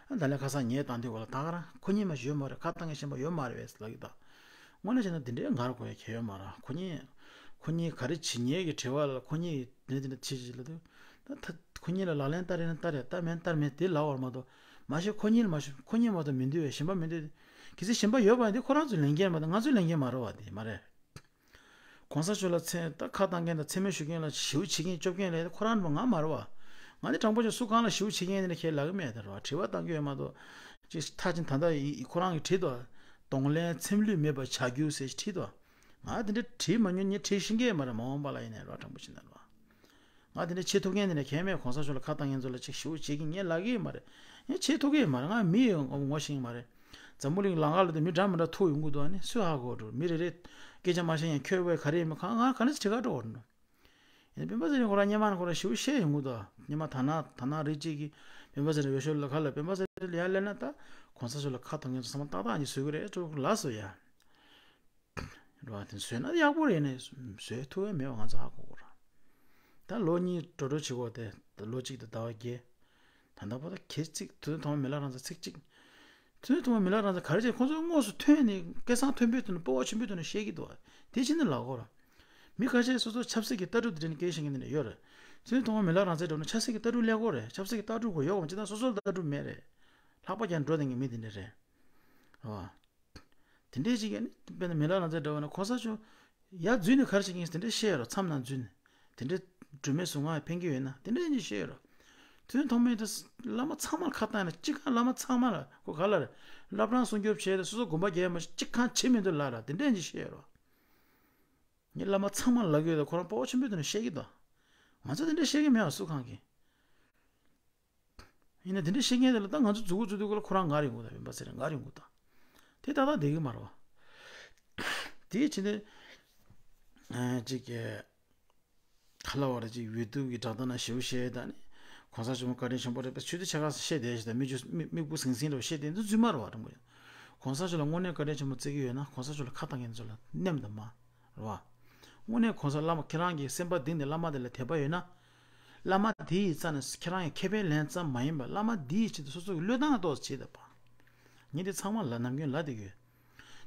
ཨ་ད་ལན་ཁ་སང་ངས་བཏང་དུས་གོ་ལ་ད་ག་རང་ཁོ་གཉིས་མ་ཞིག་ཡོད་མ་རེད་ཁ་བཏང་མཁན་གཞན་པ་ཡོད་མ་རེད་བས་ལབ་ཀྱི་ད། དངོས་གནས་བྱས་ན་དེ་འདྲའི་ངར་དགོས་ཡ་གལ་ཡོད་མ་རེད། ཁོ་གཉིས་ཁོ་གཉིས་ག་རེ་བྱེད་མཁན་གྱི་དྲི་བ་ལ་ཁོ་གཉིས་དེ་འདྲ་དེ་འདྲ་བྱེད་ཅིག་ལབ་དུས། ད་ད་ཁོ་གཉིས་ལ་ལག་ལེན་བསྟར་ཡིན་ན་བསྟར་ཡ་བསྟར་མིན་བསྟར་མེད་དེ་ལབ་པར་མ་གཏོགས་མ་གཞི་ཁོ་གཉིས་ལ་མ་གཞི་ཁོ་གཉིས་མ་གཏོགས་མི་འདུག་བས་གཞན་པ་མི་འདུག་གལ་སྲིད་གཞན་པ་ཡོད་པ་ཡིན་དུས་ཁོ་རང་ཚོའི་ལས་འགན་མ་གཏོགས་ང་ཚོའི་ལས་འགན་མ་རེད་བ་དེ་མ་རེད། གོང་ས་མཆོག་ལ་མཚན་ད་ཁ་བཏང་མཁན་དང་མཚན་སྨད་ཞུ་མཁན་ལ་ཞེ་པོ་བྱེད་མཁན་སྐྱོབ་མཁན་ལ་ཁོ་རང་ང་མ་རེད་བ། ང་ནི་དྲང་པོ་བྱས་སུ་གང་ལ་ཞེ་པོ་བྱེད་མཁན་དེ་འདྲ་ཁས་ལབ་ཀྱི་མེད་དེ་རེད་བ། དྲི་བ་བཏང་གི་ཡོད་མ་གཏོགས། ཅིག་མཐའ་ཅན་ད་ལྟ་ཡི་ཁོ་རང་གིས་བྲིས་འདུག་གདོང་ལེན་ཚེམས་ལུས་མེད་པར་བྱ་རྒྱུ་ཟེར་བྲིས་འདུག་ང་དེ་འདྲ་བྲིས་མ་མྱོང་། ངས་བྲིས་ཤེས་ཀྱི་མ་རེད། མ་འོངས་པ་ལ་ཡིན་ནའི་རོགས་དྲང་པོ་བྱེད་ན་རོགས། ང་དེ་འདྲ་བྱེད་ཐུབ་མཁན་དེ་འདྲ་གང་ཡང་མེད། གོང་ས་མཆོག་ལ་ཁ་བཏང་མཁན་ཚོ་ལ་ཅིག་ཞེ་པོ་བྱེད་ཀྱི་ངས་ལབ་ཀྱི་མ་རེད། ངས་བྱེད་ཐུབ་ཀྱི་མ་རེད། ང་མི་ཡི་ངོ་ངོ་ཤེས་ཀྱི་མ་རེད། འཛམ་བུ་གླིང་ལམ་ཁ་ལ་དེ་མི་འདྲ་མི་འདྲ་ཐུག་ཡོང་གི་འདུག་ཨ་ནི་སུས་ཧ་གོ་འགྲོ། མི་རེ་རེ་སྐད་ཆ་མ་བཤད་ཡང་ཁྱོད་བས་ག་རེ་ཡིན་མིན་གང་ང་ག་ནས་དྲི་ག་འགྲོ་འགྲོ། ཡིན་ནའི་སྤེན་པ་ཚེ་རིང་ཁོ་རང་སྔོན་མ་ནས་ཁོ་རང་ཞེ་པོ་བཤད་ཡོང་གི་འདུག་སྔོན་མ་ད་ན་ད་ན་རེ་གཅིག་གིས་སྤེན་པ་ཚེ་རིང་འོས་ཤོག་ལ་ཁ་ལ་སྤེན་པ་ཚེ་རིང་ལ་ཡར་སླེབས་ན་ད་གོང་ས་མཆོག་ལ་ཁ་གཏོང་མཁན་ཚོ་ཚང་མ་ཏག་ཏག་གཉིས་བཟོས་ཀྱི་རེད་ཅོག་ལབ་སོང་ཡ། རེད་བ། དེ་བཟོས་ན་ཡག་པོ་རེད་ནས་བཟོས་ཐུབ་ཡ་མེད་པ་ང་ཚོ་ཧ་གོ་གོ་ར། ད་ལོ་གཉིས་འགྲོ་འགྲོ་བྱེད་གོ་དེ་ད་ལོ་གཅིག་དང་ཟླ་བ་བརྒྱད། ད་ལྟ་བར་དུ་གལ་ཚིག་ཐུན་ཐོང་མི་ལ་རང་ཚ་ཚིག་གཅིག་ཐུན་ཐོང་མི་ལ་རང་ཚ་ག་རེ་བྱས་ཁོང་ཚོའི་དངོས་སུ་ཐོན་ནས་སྐད་གསང་མཐོན་པོའི་ཐོག་ནས་སྤོབས་པ་ཆེན་པོའི་ཐོག་ནས་བཤད་ཀྱི་འདུག་བ། དེ་ཕྱིན་ནས་ལབ་གོ་ར། མི་ཁ་ཤས་སོ་སོ་ཆབ་སྲིད་ཀྱི་ལྟ་གྲུབ་དེ་འདྲ་ནས་སྐད་བཤད་མཁན་དེ་འདྲ་ཡོད་རེད། ཐུན་ཐོང་མི་ལ་རང་ཚའི་འགྲོ་ན་ཆབ་སྲིད་ཀྱི་ལྟ་གྲུབ་ཀླད་ཀོར་རེད། ཆབ་སྲིད་ཀྱི་ལྟ་གྲུབ་གོ་ཡོག་གམ་ཅི་ད་སོ་སོ་ལ་ལྟ་གྲུབ་མེད་རེད། ལྷག་པ་ཀྱང་འགྲོ་དེ་ངའི་མི་དེ་འདྲ་རེད། རེད་བ། དེ་འདྲའི་ཅིག་ཡ་ནི་དཔེར་ན་མི་ལ་རང་ཚའི་འདྲ་བ་ན་གོང་ས་མཆོག་ཡར་འཛུལ་ནས་ག་རེ་བྱེད་ཀྱིན་དེ་འདྲ་བཤད་ཡོད་རོ། མཚམས་ནང་འཛུལ་ནས་དེ་འདྲའི་སྒྲོན་མེ་བཟུང་ང་ཕན་གྱི་ཡོད་ན་དེ་འདྲ་ཡིན་ཅིག་བཤད་ཡོད་རོ། ཐུན་ཐོང་མེད་དུ་བླ་མ་ཚང་མར་ཁ་བཏང་ན་གཅིག་གང་བླ་མ་ཚང་མ་ལ་ཁོ་ག་ལ་རེད། བླ་བྲང་སྲུང་སྐྱོབ་བྱས་ཏེ་སོ་སོ་དགོན་པ་རྒྱལ་མ་གཅིག་གང་བྱེད་མི་འདུག་ལ་ར་དེ་འདྲ་ཡིན་ཅིག་བཤད་ཡོད་རོ། ངས་བླ་མ་ཚང་མ་ལ་ལབ་ཀྱི་ཡོད་དོ། ཁོ་རང་སྤོབས་པ་ཆེན་པོའི་ཐོག་ནས་བཤད་ཀྱི་འདུག་ང་ཚོ་དེ་འདྲ་བཤད་ཀྱི་མེད་བ་སུ་གང་གིས། ཡིན་ན་དེ་འདྲ་བཤད་མཁན་དེ་ལ་ད་ང་ཚོ་མཛུབ་གུ་བཙུགས་དུས་སྐོར་ལ་ཁོ་རང་ངར་ཡོང་གི་འདུག་སྤེན་པ་ཚེ་རིང་ངར་ཡོང་གི་འདུག་དེ་ཏག་ཏག་བསྡད་ཀྱི་མ་རེད་བ། དེའི་ཕྱིར་ནས་ཨ་ཅིག་གི་ག་ལ་བ་རེད། ཅིག་ཡུ་ཊུབ་ཀྱི་བསྒྲགས་གཏམ་ན་ཞེ་པོ་བཤད་ད་ནི་གོང་ས་ཆེན་པོ་བཀའ་དྲིན་ཆེན་པོ་རེད་པས། ཆུ་ཚོད་ཕྱེད་ཀ་ཙམ་བཤད་བསྡད་ཞེས་དང་མིག་ཆུ་མིག་མིག་སྤུ་ཟིང་ཟིང་རེ་བ་བཤད་བསྡད་འདི་རྫུན་མ་རེད་བ། དྲང་པོ་ཡིན། གོང་ས་མཆོག་ལ་དངོས་གནས་བཀའ་དྲིན་ཆེན་པོ་བརྩི་གི་ཡོད་ན་གོང་ས་མཆོག་ལ་ཁ་བཏང་མཁན་ཚོ་ལ་མནན་དང་མ། རེད་བ། དངོས་གནས་གོང་ས་བླ་མ་ཁྱེད་རང་གི་སེམས་པ་གཏིང་ནས་བླ་མ་དེ་ལ་དད་པ་ཡོད་ན། བླ་མ་དེ་ཡི་རྩ་ནས་ཁྱེད་རང་གི་ཁེ་ཕན་ལེན་ཙམ་མ་ཡིན་པར་བླ་མ་དེ་ཡི་ཆེད་དུ་སོ་སོ་གི་བློས་བཏང་ཏོག་ཙམ་བྱེད་དང་པ། ངས་འདི་ཚང་མ་ལ་ནམ་རྒྱུན་ལབ་བསྡད་ཀྱི་ཡོད།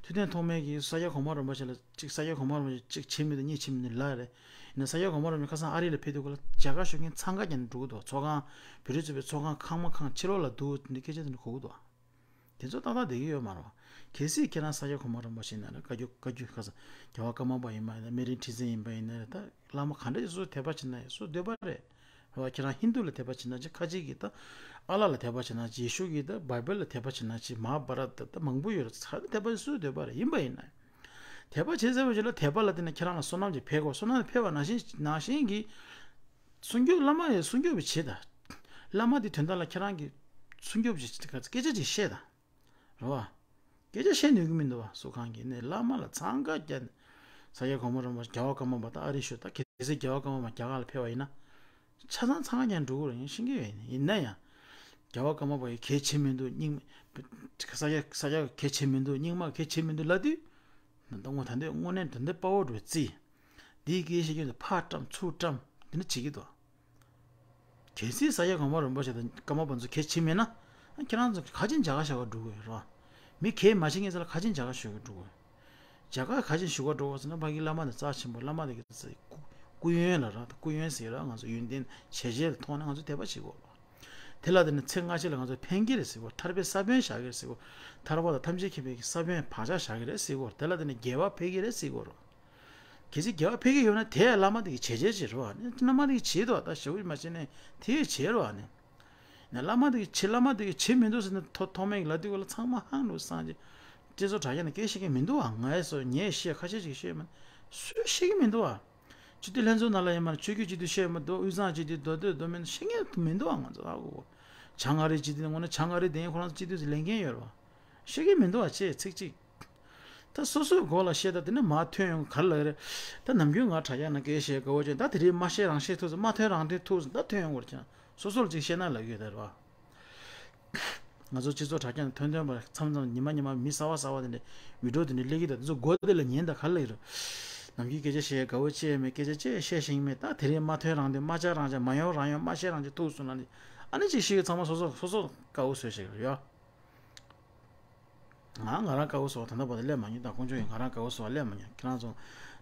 ཐུབ་བསྟན་ཐོགས་མེད་ཀྱིས་ས་སྐྱ་གོང་མ་རིན་པོ་ཆེ་ལ་གཅིག་ས་སྐྱ་གོང་མ་རིན་པོ་ཆེ་གཅིག་བྱེད་མི་འདུག་གཉིས་བྱེད་མི་འདུག་ལབ་རེད། ཡིན་ན་ས་སྐྱ་གོང་མ་རིན་པོ་ཆེ་ཁ་སང་ཨ་རི་ལ་ཕེབས་དུས་སྐབས་ལ་མཇལ་ཁ་ཞུ་མཁན་འཚང་ཁ་བརྒྱབ་ནས་འགྲོ་གི་འདུག་ཚོགས་ཁང་བོད་རིགས་ཚོགས་པའི་ཚོགས་ཁང་ཁང་མ་ཁང་ཕྱི་ལོགས་ལ་འདུག་འདི་སྐད་ཆ་དེ་འདྲ་གོ་གི་འདུག་དེ་ཚོ་ཏག་ཏག་བསྡད་ཀྱི་ཡོད་མ་རེད། གལ་སྲིད་ཁྱེད་རང་ས་སྐྱ་གོང་མ་རིན་པོ་ཆེ་ཡིན་ན་རེད། བཀའ་བརྒྱུད་བཀའ་བརྒྱུད་ཁ་སང་རྒྱལ་བ་ཀརྨ་པ་ཡིན་པ་ཡིན་ན་སྨན་རིའི་ཁྲི་འཛིན་ཡིན་པ་ཡིན་ན་རེད། ད་བླ་མ་ག་འདྲ་ཞིག་སུ་དད་པ་བྱེད་ན་ཡང་སུ་འདོད་པ་རེད། རེད་བ། ཁྱེད་རང་ཧིན་དུ་ལ་དད་པ་བྱེད་ན་ཅི། ཁ་ཅིག་གིས་ད་ཨ་ལ་ལ་དད་པ་བྱེད་ན་ཅི། ཡེ་ཤུ་གིས་ད་བྷའི་བལ་ལ་དད་པ་བྱེད་ན་ཅི། མ་ཧཱ་བྷ་ར་ཏ་ད་མང་པོ་ཡོད་རེད། ཚ་དད་པ་སུ་འདོད་པ་རེད། ཡིན་པ་ཡིན་ན། དད་པ་བྱེད་ཟེར་བ་ཞིག་ལ་དད་པ་ལ་བརྟེན་ནས་ཁྱེད་རང་ལ་བསོད་ནམས་ཀྱི་འཕེལ་དགོས། བསོད་ནམས་འཕེལ་བ་ནང་བཞིན་ནང་བཞིན་གྱི་སྲུང་སྐྱོབ་བླ་མ་ཡི་སྲུང་སྐྱོབ་བྱེད་དང་། བླ་མ་དེ་དོན་དག་ལ་ཁྱེད་རང་གི་སྲུང་སྐྱོབ་ཀྱི་སྐད་ཆ་ཅིག་བཤད་དང་། རེད་བ། སྐད་ཆ་བཤད་ནུས་ཀྱི་མི་འདུག་བ། སུ་གང་གིས་ནས་བླ་མ་ལ་འཚང་ཁ་བརྒྱབ་ནས་ས་སྐྱ་གོང་མ་རིན་པོ་ཆེ་རྒྱལ་བ་ཀརྨ་པ་དང་ཨ་རི་ཤོད་ད་གལ་སྲིད་རྒྱལ་བ་ཀརྨ་པ་རྒྱ་གར་ལ་ཕེབས་པ་ཡིན་ན། ཆ་ཚང་འཚང་ཁ་བརྒྱབ་འགྲོ་གི་རེད། ངས་ཤེས་ཀྱི་ཡོད། ཡིན་ན་ཡང་། རྒྱལ་བ་ཀརྨ་པ་ཡི་གལ་ཆེ་མི་འདུག་རྙིང་མ། ས་སྐྱ་ས་སྐྱ་གལ་ཆེ་མི་འདུག་རྙིང་མ་གལ་ཆེ་མི་འདུག་ལབ་དུས། ད་དངོས་ད་འདོད་དངོས་གནས་ད་འདོད་དཔའ་བོ་འགྲོ་རྩིས། འདིའི་སྐད་བཤད་རྒྱུ་འདི་ཕར་བཀྲམ་ཚུར་བཀྲམ་འདི་འདྲ་བྱེད་ཀྱི་འདུག་གལ་སྲིད་ས་སྐྱ་གོང་མ་རིན་པོ་ཆེ་དང་ཀརྨ་པ་ཚོ་གལ་ཆེ་མེད་ན། ཁྱེད་རང་ཚོ་ག་ཅིན་མཇལ་ཁ་བཞག་ག་འགྲོ་གི་ཡོད་རེད་བ། མི་གལ་མ་ཆེ་མཁན་ཚོ་ལ་ག་ཅིན་མཇལ་ཁ་ཞུ་གི་འགྲོ་གི་ཡོད། མཇལ་ཁ་ག་ཅིན་ཞུ་ག་འགྲོ་གི་ཟེར་ན་ཕ་གི་བླ་མ་དེ་རྩ་ཆེན་པོ། བླ་མ་དེ་གི་རྩ་སྐུ་སྐུ་ཡོན་ལ་ར་ད་སྐུ་ཡོན་ཟེར་ར། ང་ཚོ་ཡོན་ཏན་བྱས་རྗེས་ལ་མཐོང་ན་ང་ཚོ་དད་པ་བྱེད་དགོས་རེད་བ། དེ་ལ་དེ་ནི་ཚེ་སྔ་ཕྱི་ལ་ང་ཚོ་ཕན་གྱི་རེད་ཟེར་གོ། ཐར་པའི་ས་བོན་བཞག་གི་རེད་ཟེར་གོ། ཐར་པ་དང་ཐམས་ཅད་མཁྱེན་པའི་ས་བོན་བག་ཆགས་བཞག་གི་རེད་ཟེར་གོ། དེ་ལ་དེ་ནི་དགེ་བ་འཕེལ་གྱི་རེད་ཟེར་གོ། གལ་སྲིད་རྒྱལ་བ་ཕེབས་ཀྱི་ཡོད་ན་དེ་ཡང་བླ་མ་དེ་གི་བྱས་རྗེས་ཅིག་རེད་བ། བླ་མ་དེ་གི་བྱས་འདུག་བ། ད་ཞེ་པོ་མ་བྱས་ནས་དེ་ཡང་བྱས་རེད་བ་ནི། ན་བླ་མ་དེ་གི་བྱས། བླ་མ་དེ་གི་བྱས་མི་འདུག་ཟེར་ན་ཐོ་ཐོག་མེད་ཀྱི་ལ་དུས་ག་ལ་ཚང་མ་ཧང་ལུགས་སངས་རྒྱས་སྤྱི་ཚོགས་དྲ་རྒྱ་ནས་སྐད་བཤད་ཀྱི་མི་འདུག་བ། ངས་སོ་ངས་བཤད་ཁ་ཤས་ཅིག་བཤད་མ་སུས་བཤད་ཀྱི་མི་འདུག་བ། སྤྱི་འཐུས་ལྷན་ཚོགས་ནང་ལ་ཡིན་མ་ཆོས་བརྒྱུད་སྤྱི་འཐུས་བཤད་མི་འདུག་དབུས་གཙང་སྤྱི་འཐུས་མདོ་སྟོད་མདོ་སྨད་བཤད་མཁན་མི་འདུག་བ། ང་ཚོ་ཧ་གོ་གོ། བྱང་ཨ་རིའི་སྤྱི་འཐུས་ངོ་ན་བྱང་ཨ་རི་དེ་ཁོ་རང་ཚོ་སྤྱི་འཐུས་སུ་ལེན་མཁན་ཡོད་རེད་བ། བཤད་ཀྱི་མི་འདུག་བ། ཅེས་ཚིག་གཅིག་ད་སོ་སོའི་མགོ་ལ་བཤད། ད་དེ་ནས་མར་ཐོན་ཡོང་ག་རེ་ལབ་ཀྱི་རེད། ད་ནམ་རྒྱུན་ང་དྲ་རྒྱ་ནང་སྐད་བཤད་དགའ་བོ་བྱས། ད་དེ་རིང་མ་བཤད་རང་བཤད་ཐུབ་སོང་། མ་ཐོན་རང་ཐོན་ཐུབ་སོང་། ད་ཐོན་ཡོང་དགོས་ཀྱང་སོ་སོ་ལ་ཅིག་བཤད་ན་ལབ་ཀྱི་ཡོད་ད་རེད་བ། ང་ཚོ་སྤྱི་ཚོགས་དྲ་རྒྱ་ནས་ཐོན་ཐོན་པ་མཚམས་མཚམས་ཉི་མ་ཉི་མ་མི་གསར་བ་གསར་བ་དེ་འདྲས་བི་ཌིའོ་དེ་འདྲས་སླེབས་ཀྱི་འདུག་དེ་ཚོ་མགོ་དེ་ལ་ཉན་ད་ག་རེ་ལབ་ཀྱི་རེད། ནམ་རྒྱུན་སྐད་ཆ་བཤད་དགའ་བོ་བྱས་མེད། སྐད་ཆ་ཅིག་བཤད་ཤེས་ཀྱི་མེད། ད་དེ་རིང་མ་ཐོན་རང་ཐོན། མ་བཅར་རང་བཅར། མ་ཡོང་རང་ཡོང་། མ་བཤད་རང་བཤད་ཐུབ་སོང་ལབ་ནས། ཨ་ནི་ཅིག་བཤད་ཀྱི་ཚང་མ་སོ་སོ་སོ་སོ་དགའ་བོ་བཟོས་བཞག་གི་རེད་ཡ། ང་ང་རང་དགའ་བོ་བཟོ་བ་ད་ལྟ་བར་དུ་སླེབས་མ་མྱོང་། ད་དཀོན་མཆོག་གིས་ང་རང་དགའ་བོ་བཟོ་བ་སླེབས་མ་མྱོང་། ཁྱེད་རང་ཚོ་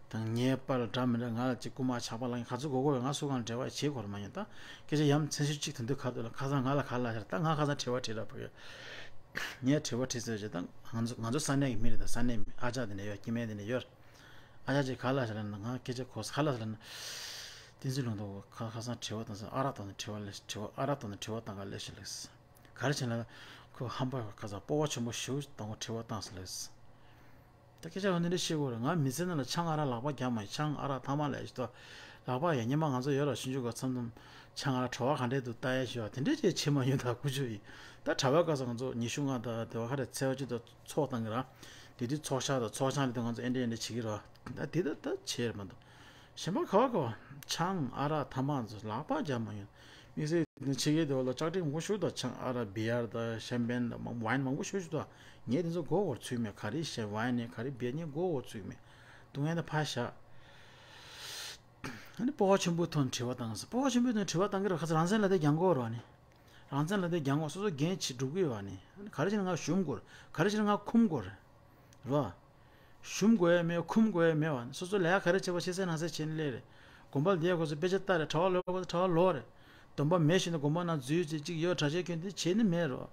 དང་ངའི་བར་ལ་འདྲ་མི་འདྲ། ང་ལ་ཅིག་རྐུ་མ་ཆག་པ་ལབ་མཁན་ག་ཚོད་དགོས་དགོས་རེད། ང་སུ་གང་འབྲེལ་བ་བྱེད་དགོས་རེད་མ་མྱོང་། ད་སྐད་ཆ་ཡ་མཚན་ཤོས་གཅིག་དེ་འདུག་ག་འདུག་ལ། ཁ་སང་ང་ལ་ག་རེ་ལབ་ཤག་ད་ང་ཁ་སང་དྲི་བ་དྲིས་ར་བ་ཡོད། ངས་དྲི་བ་དྲིས་ཚར་རྗེས། ད་ང་ཚོ་ང་ཚོ་ས་གནས་ཀྱི་མི་རེད། ད་ས་གནས་མི་ཨ་ཅག་དེ་འདྲ་ཡོད། སྐྱེ་དམན་དེ་འདྲ་ཡོད། ཨ་ཅག་ཅིག་ག་རེ་ལབ་ཤག་ལབ་ན། ང་སྐད་ཆ་གོ་ས་ག་རེ་ལབ་ཤག་ལབ་ན། བསྟན་འཛིན་ལུང་རྟོགས་ཁ་ཁ་སང་དྲི་བ་བཏང་ས། ཨ་རག་བཏང་ནས་དྲི་བ་ལས་དྲི་བ། ཨ་རག་བཏང་ནས་དྲི་བ་བཏང་ག་ལས་ཤིག་ལས། ག་རེ་བྱས་ན་ལ། ཁོ་ཧམ་པ་ཁ་ཚ་སྤོབས་པ་ཆེན་པོ་ཞེ་པོ་དང་པོ་དྲི་བ་བཏང་ས་ལས། ད་སྐད་ཆ་ག་འདི་འདྲ་བཤད་དགོས་རེད། ང་མི་ཚེ་ནང་ལ་ཆང་ཨ་རག་ལག་པ་རྒྱག་མ་ཡིན། ཆང་ཨ་རག་ཐ་མག་ལས་ཤི་ཏོ། ལག་པ་ཡ་ཉི་མ་ང་ཚོ་ཡོད་ར་ཆུང་ཆུང་ག་མཚམས་མཚམས་ཆང་ཨ་རག་བྲོ་བ་ག་འདྲས་འདུག་ལྟ་ཡ་ཞུ་བ་དེ་འདྲས་ཅིག་བྱེད་མ་ཡོང་། ད་ཀུ་ཅོ་ཡིན། ད་གྲྭ་པའི་སྐབས་སུ་ང་ཚོ་ཉི་ཤུ་ལྔ་དང་དེ་བ་ག་རེ་ཚེས་པ་གཅིག་ཏུ་ཚོགས་བཏང་གི་ར། དེ་དུས་ཚོགས་ཤག་དང་ཚོགས་ཆང་ལ་དུས་ང་ཚོ་ཨེ་འདྲས་ཨེ་འདྲས་བྱེད་ཀྱི་ར། ད་དེ་ད་ད་བྱེད་ར་མ་འདུག་གཞན་པ་ག་བ་ག་བ། ཆང་ཨ་རག་ཐ་མག་ཚོ་ལག་པ་རྒྱག་མ་ཡོང་། དམིགས་བསལ་ཕྱི་རྒྱལ་དེ་བ་ལ་ལྕགས་ཀྲིག་མང་པོ་ཞིག་དང་། ཆང་ཨ་རག་བི་ཡར་དང་ཤམ་པན་དང་མང་ཝའིན་མང་པོ་ཞིག་ཞིག་དང་། ངས་དེ་ཚོ་མགོ་སྐོར་ཚུད་མེད། ག་རེ་ཤེ་ཝའིན་ནི་ག་རེ་བི་ཡར་ངས་མགོ་སྐོར་ཚུད་མེད། འཐུང་ཡ་ནི་ཕར་བཞག་ཨ་ནི་སྤོབས་པ་ཆེན་པོའི་ཐོག་ནས་དྲི་བ་བཏང་ཟེར། སྤོབས་པ་ཆེན་པོའི་ཐོག་ནས་དྲི་བ་བཏང་གི་རེད། ཁ་ཚ་རང་བཙན་ལ་དེ་རྒྱང་གོ་ར་ནི། རང་བཙན་ལ་དེ་རྒྱང་གོ་སོ་སོ་འགན་ཆེ་སྒྲུབ་གི་ཡོད་བ་ནི། ཨ་ནི་ག་རེ་བྱས་ན་ང་ཞུམ་དགོས་རེད། ག་རེ་བྱས་ན་ང་འཁུམ་དགོས་རེད། རེད་བ། ཞུམ་དགོས་ཡ་མེད། འཁུམ་དགོས་ཡ་མེད་བ། སོ་སོ་ལས་ཀ་ག་རེ་བྱེད་པ་བྱེད་སའི་ནང་སའི་བྱེད་ནི་ལས་རེད། དགོན་པ་ལ་བསྡད་དགོས་ས་དཔེ་ཆ་ལྟ་རེད། གྲྭ་པ་ལོག་དགོས་ས་གྲྭ་པ་ལོག་རེད། སྡོམ་པ་མེད་བཞིན་དུ་དགོན་པ་ནང་འཛུལ་ཅིག་ཅིག་ཡོད་གྲྭ་ཆས་གྱོན་དེ་བྱེད་ནི་མེད་རོ།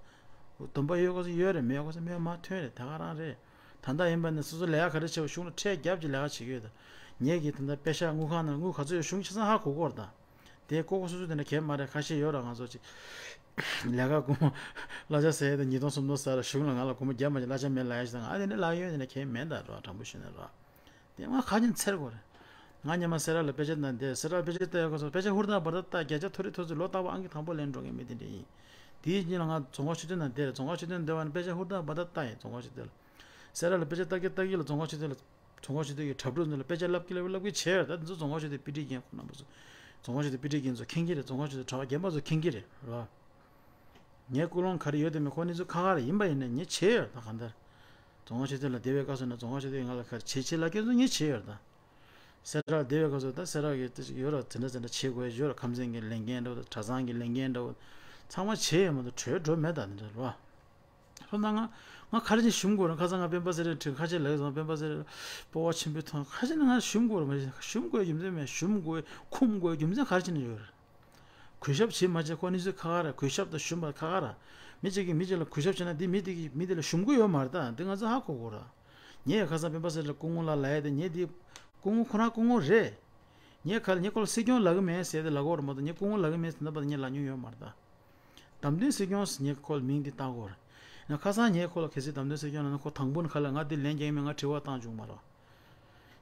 སྡོམ་པ་ཡོད་དགོས་ས་ཡོད་རེད། མེད་དགོས་ས་མེད། མ་ཐོན་རེད། ད་ག་རང་རེད། ད་ལྟ་ཡིན་པ་ནི་སོ་སོ་ལས་ཀ་ག་རེ་བྱེད་པ་གཞུང་ལ་ཁྲལ་རྒྱབ་ཀྱི་ལས་ཀ་བྱེད་ཀྱི་ཡོད་ད། ངེད་ཀྱིས་ད་ལྟ་པེ་ཤག་དངུལ་ཁང་ནང་དངུལ་ག་ཚོད་ཡོད་གཞུང་ཆ་ཚང་ཧ་གོ་གོ་རེད་ད། དེ་ལྐོག་ལྐོག་སུད་སུད་དེ་འདྲ་གས་མ་རེད། ཁ་ཤས་ཡོད་ར། ང་ཚོ་ཅིག་ལས་ཀ་སྒོར་མོ་གླ་ཆ་ཟས་དེ་ཉིས་སྟོང་སུམ་སྟོང་ཟ་ར། གཞུང་ལ་ང་ལ་སྒོར་མོ་བརྒྱ་མ་ཅིག་གླ་ཆ་མེད་ལབ་ཡ་ཞིག་དང་། ཨ་དེ་འདྲ་ལབ་ཡོད་དེ་འདྲ་གས་མེད་ད་ར། དྲང་པོ་ཞུས་ན་ར། དེ་ང་ཁ་ཉིན་འཚེར་དགོས་རེད། ང་ཉི་མ་སེ་ར་ལ་དཔེ་ཆ་ནང་བསྡད། སེ་ར་དཔེ་ཆ་ལྟ་ཡ་སྐབས་སུ་དཔེ་ཆ་ཧུར་ཐག་འབར་ཐག་ལྟ། བརྒྱ་ཆ་མཐོ་རིས་མཐོ་ཚད་ལོ་རྟག་པར་ཨང་ཀི་དང་པོ་ལེན་འགྲོ་མཁན་མི་དེ་འདྲ་ཡིན། དེའི་རྗེས་ལ་ང་རྫོང་ཁ་ཆོས་སྡེ་ནང་བསྡད་རེད། རྫོང་ཁ་ཆོས་སྡེ་ནང་བསྡད་པ་ནི་དཔེ་ཆ་ཧུར་ཐག་འབར་ཐག་ལྟ་ཡིན། རྫོང་ཁ་ཆོས་སྡེ་ལ། སེ་ར་ལ་དཔེ་ཆ་ལྟ་གི་ལྟ་གི་ལ་རྫོང་ཁ་ཆོས་སྡེ་ལ། རྫོང་ཁ་ཆོས་སྡེ་གི་གྲྭ་ཕྲུག་ཚོ་ལ་དཔེ་ཆ་བསླབ་ཀྱི་བསླབ་ཀྱི་བསླབ་ཀྱི་བྱས་ཡོད། ད་འདི་ཚོ་རྫོང་ཁ་ཆོས་སྡེ་དཔེ་ཁྲིད་མཁན་ཁོ་རྣམ་པ་ཚོ། རྫོང་ཁ་ཆོས་སྡེ་དཔེ་ཁྲིད་མཁན་ཚོ་མཁྱེན་གྱི་རེད། རྫོང་ཁ་ཆོས་སྡེ་གྲྭ་པ་རྒན་པ་ཚོ་མཁྱེན་གྱི་རེད་ར། ངའི་ཀུན་སློང་ག་རེ་ཡོད་དེ་མེད་ཁོ་གནས་ཚུལ་ཁག་ཁག་རེད། ཡིན་པ་ཡིན་ནའི་ངས་བྱས་ཡོད་ད་གང་ལྟར། རྫོང་ཁ་ཆོས་སྡེ་ལ་བསྡད་པའི་སྐབས་སུ་ན་རྫོང་ཁ་ཆོས་སྡེ་ང་ལ་ག་རེ་བྱེད་བྱེད་ལབ་ཀྱི་ཚོ་ངས་བྱས་ཡོད་ད། སེ་ར་ལ་བསྡད་པའི་སྐབས་སུ་ད་སེ་ར་གི་དེ་ཅིག་ཡོད་ར། དེ་འདྲ་དེ་འདྲ་བྱེད་དགོས་ཡོད་ར། ཁམས་ཚན་གྱི་ལས་འགན་འདྲ་བོ་དང་གྲྭ་ཚང་གི་ལས་འགན་འདྲ་བོ་ཚང་མ་བྱས་ཡོད་མ་གཏོགས་བྲོས་འགྲོ་མེད་ད་དེ་འདྲ་རེད་བ། སོང་ཙང་ང་ང་ག་རེ་བྱས་ཞུམ་དགོས་རེད། ཁ་སང་ང་སྤེན་པ་ཚེ་རིང་དྲིས། ཁ་ཤས་ལབ་ཡོད་ཙང་སྤེན་པ་ཚེ་རིང་སྤོབས་པ་ཆེན་པོའི་ཐོག་ཁ་ཤས་ནི་ང་ཞུམ་དགོས་རེད། མ་གཞི་ཞུམ་དགོས་རྒྱུ་མཚན་མེད། ཞུམ་དགོས་འཁུམ་དགོས་རྒྱུ་མཚན་ག་རེ་བྱས་ནས་ཡོད་རེད། གུས་ཞབས་བྱེད་མ་བྱེད་ཁོ་གནས་ཚུལ་ཁག་ཁག་རེད། གུས་ཞབས་དང་ཞུམ་པ་ཁག་ཁག་རེད། མི་གཅིག་གིས་མི་གཅིག་ལ་གུས་ཞབས་བྱས་ན་དེ་མི་དེ་གིས་མི་དེ་ལ་ཞུམ་གྱི་ཡོད་མ་རེད་ད། འདི་ང་ཚོ་ཧ་གོ་དགོས་རེད། ངས་ཁ་སང་སྤེན་པ་ཚེ་རིང་ལ་སྐུ་ངོ་ལ་ལབ་ཡ་དེ་ངས་དེ་སྐུ་ངོ་ཁོ་རང་སྐུ་ངོ་རེད། ངས་ཁ་ལ་ངས་ཁོ་ལ་སྲིད་སྐྱོང་ལབ་གི་མེད་ཟེར་ཏེ་ལབ་ཀྱི་ཡོད་རེད་མ་གཏོགས། ངས་སྐུ་ངོ་ལབ་གི་མེད་ཟེར་ན་བ་དེ་ངས་ལབ་མྱོང་ཡོད་མ་རེད་ད། བདམས་ཐོན་སྲིད་སྐྱོང་ཟེར་ངས་ཁོ་ལ་མིང་འདི་བཏགས་ཡོད་རེད། ཡང་ཁ་སང་ངས་ཁོ་ལ་གལ་སྲིད་བདམས་ཐོན་སྲིད་སྐྱོང་ལབ་ན་ཁོ་དང་པོ་ནས་ཁ་ལ་ང་འདི་ལན་རྒྱག་གི་མེད། ང་དྲི་བ་བཏང་བྱུང་མ་རེད།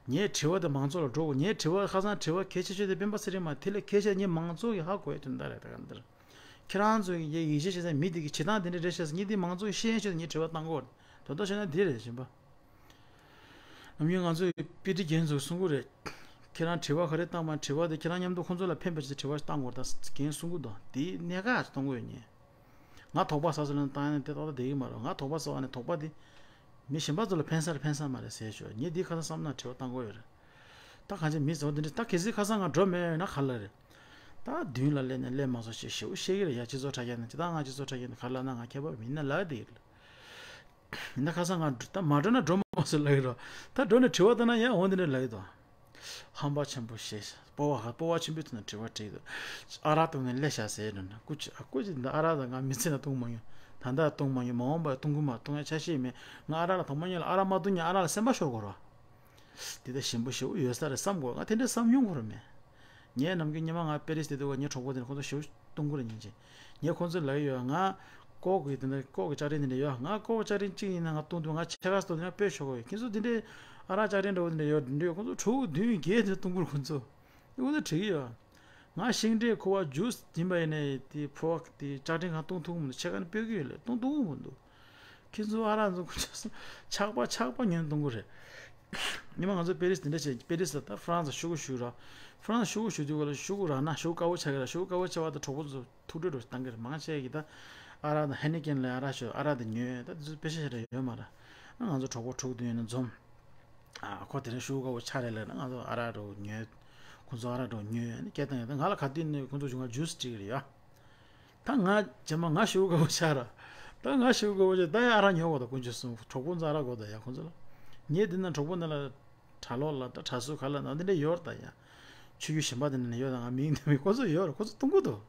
ངས་དྲི་བ་དེ་མང་ཚོགས་ལ་འགྲོ་དགོས། ངས་དྲི་བ་ཁ་སང་དྲི་བ་གལ་ཆེ་ཤོས་དེ་སྤེན་པ་ཚེ་རིང་མ་དེ་ལས་གལ་ཆེ་ངས་མང་ཚོགས་ཀྱིས་ཧ་གོ་ཡ་དོན་དག་རེད། ད་ག་འདིར་ཁྱེད་རང་ཚོ་ཡིས་ཡིད་ཆེས་བྱེད་ས་མི་དེ་གི་བྱེད་སྟངས་དེ་འདྲ་རེད་ཤག་ཟེར་ངས་འདི་མང་ཚོགས་ཀྱིས་ཤེས་ཡ་ཆེད་དུ་ངས་དྲི་བ་བཏང་གི་ཡོད་རེད། དོན་དག་བཤད་ན་འདི་རེད་གཞན་པ། ནམ་རྒྱུན་ང་ཚོའི་དཔེ་ཁྲིད་རྒན་ཚོས་གསུང་གི་རེད། ཁྱེད་རང་དྲི་བ་ག་རེ་བཏང་མ་དྲི་བ་དེ་ཁྱེད་རང་མཉམ་དུ་ཁོང་ཚོ་ལ་ཕན་པ་ཞིག་དྲི་བ་ཞིག་བཏང་དགོས་རེད་ད་རྒན་གསུང་གི་འདུག་དེའི་གནད་འགག་ཅིག་གཏོང་གི་ཡོད་ངས། ང་དོགས་པ་ཟ་ཟེར་ལབ་ན་བཏང་ཡ་ནི་དེ་ཏག་ཏག་བསྡད་ཀྱི་མ་རེད། ང་དོགས་པ་ཟ་བ་ནི་དོགས་པ་དེ་མི་གཞན་པ་ཚོ་ལ་ཕན་ས་རེད་ཕན་ས་མ་རེད་ཟེར་ཞོར་ངས་འདི་ཁ་སང་བསམ་ན་དྲི་བ་བཏང་དགོས་ཡོད་རེད། ད་གང་ཅི་མི་ཟེར་བ་འདི་འདྲ་ད་གལ་སྲིད་ཁ་སང་ང་འགྲོ་མེད་ཡོད་ན་ག་རེ་ལབ་རེད། ད་མདུན་ལ་སླེབས་ནས་སླེབས་མ་སོང་ཞེས་ཞེ་པོ་བཤད་ཀྱི་རེད་ཡ། སྤྱི་ཚོགས་དྲ་རྒྱ་ནས་ཇི་ལྟར་ང་སྤྱི་ཚོགས་དྲ་རྒྱ་ནས་ག་རེ་ལབ་ན་ང་ཁྱད་པར་མེད་ན་ལབ་བསྡད་ཀྱི་རེད། ཡིན་ན་ཁ་སང་ང་ད་མ་འགྲོ་ན་འགྲོ་མ་སོང་ལབ་ཀྱི་རེད། ད་འགྲོ་ནས་དྲི་བ་བཏང་ན་ཡང་འོང་དེ་འདྲ་ལབ་ཀྱི་འདུག་ཧམ་པ་ཆེན་པོ་བྱས། སྤོབས་པ་སྤོབས་པ་ཆེན་པོའི་ཐོག་ནས་དྲི་བ་དྲིས་འདུག་ཨ་རག་བཏུང་ནས་སླེབས་ཤག་ཟེར་འགྲོ་ན་སྐུ་མཁྱེན་ཨ་སྐུ་མཁྱེན། འདི་ཨ་རག་ད་ང་མི་ཚེ་ནང་བཏུང་མ་མྱོང་། ད་ལྟ་བཏུང་མ་མྱོང་། མ་འོངས་པར་བཏུང་གི་མ་བཏུང་ཡ་ཆ་ཤས་མེད། ང་ཨ་རག་ལ་དང་པོ་ཉིད་ལ་ཨ་རག་མ་བཏུང་ཉིན་ཨ་རག་ལ་སེམས་པ་ཤོར་དགོས་རེད། དེ་ལྟར་ཞིམ་པོ་ཞེ་པོ་ཡོད་ས་རེད་བསམ་གོ། ང་དེ་འདྲ་བསམ་མྱོང་གོ་ར་མེད། ངས་ནམ་རྒྱུན་ཉི་མ་ང་པེ་རིས་དེ་དུས་ངའི་གྲོགས་པོ་དེ་ནས་ཁོང་ཚོ་ཞེ་པོ་གཏོང་གོ་ར་ཉིན་གཅིག་ངས་ཁོང་ཚོ་ལབ་ཡོད། ང་ཀོག་གི་དེ་འདྲ་ཀོག་གི་ལྕགས་རིན་དེ་འདྲ་ཡོད། ང་ཀོག་ལྕགས་རིན་གཅིག་ཡིན་ན་ང་གཏོང་དུས་ང་ཕྱེད་ཀ་གཏོང་དུས་ང་དཔེ་ཆོག་གོ། ཁྱེད་ཚོ་དེ་འདྲའི་ཨ་རག་ལྕགས་རིན་འདྲ་བོ་དེ་འདྲ་ཡོད་འདྲ་ཡོད། ཁོང་ཚོ་དྲུག་བདུན་བརྒྱད་དེ་གཏོང་གོ་ར་ཁོང་ཚོ། ཁོང་ཚོ་དྲིས་ཡོད། ང་ཤིང་འབྲས་ཁུ་བ་ཇུས་ཡིན་པ་ཡིན་ནའི་དེ་ཕོ་བ་དེ་ལྕགས་རིན་གང་གཏོང་ཐུབ་མི་འདུག་ཕྱེད་ཀ་ནི་སྤོས་ཀྱི་ཡོད་ལ་གཏོང་ཐུབ་མི་འདུག་ཁྱེད་ཚོ་ཨ་རག་ཚོ་ཁོ་ཚོ་ཆག་པ་ཆག་པ་ཉོས་གཏོང་གི་རེད། ཉི་མ་ང་ཚོ་པེ་རིས་དེ་འདྲ་བྱས། པེ་རིས་ལ་ད་ཧྥ་རན་སི་ཤོག་གུ་ཞུ་ར། ཧྥ་རན་སི་ཤོག་གུ་ཞུ་དུས་ག་ལ་ཤོག་གུ་རག་ན་ཤོག་གུ་དཀར་པོ་ཆགས་ཀྱི་ར། ཤོག་གུ་དཀར་པོ་ཆགས་པ་དང་གྲོགས་པོ་ཚོ་ཐུག་འཕྲད་འགྲོ་བཏང་གི་རེད། མང་ཆེ་གི་ད་ཨ་རག་དང་ཧེ་ནི་ཀེན་ལ་ཨ་རག་ཤོག་ཨ་རག་དེ་ཉོས། ད་དེ་ཚོ་པེ་ཤ་ཤ་རེ་ཡོད་མ་ར། ང་ཚོ་གྲོགས་པོ་དྲུག་བདུན་ཡོད་ན་འཛོམས། ཨ་ཁོ་དེ་རིང་ཤོག་གུ་དཀར་པོ་ཆགས་རེད་ལབ་ན་ང་ཚོ་ཨ་རག་འགྲོ་ཉོས། ཁོ་ཚོ་ཨ་རག་འགྲོ་ཉོས་ནི་སྐད་བཏང་ཡོད། ད་ང་ལ་ག་དུས་ནས་ཁོ་ཚོ་བྱུང་ང་ཇུས་སྒྲིག་གི་རེད་ཡ། ད་ང་རྗེས་མ་ང་ཤོག་གུ་དཀར་པོ་ཆགས་ར། ད་ང་ཤོག་གུ་དཀར་པོ་ཆགས་ད་ཡ་ཨ་རག་ཉོ་དགོས། ད་དཀོན་མཆོག་གསུམ་གྲོགས་པོ་ཚོ་ཨ་རག་དགོས། ད་ཡ་ཁོ་ཚོ་ལ་ངས་འདི་ན་གྲོགས་པོ་འདི་ལ་གྲྭ་ལོག་ལ་ད་གྲྭ་ཟུར་ག་ལ་ན་འདི་འདྲ་ཡོད་ར། ད་ཡ་ཆོས་བརྒྱུད་གཞན་པ་འདི་ནས་ཡོད། ད་ང་མིང་འདི་མིན་ཁོ་ཚོ་ཡོད་ར། ཁོ་ཚོ་གཏོང་གི་འདུག་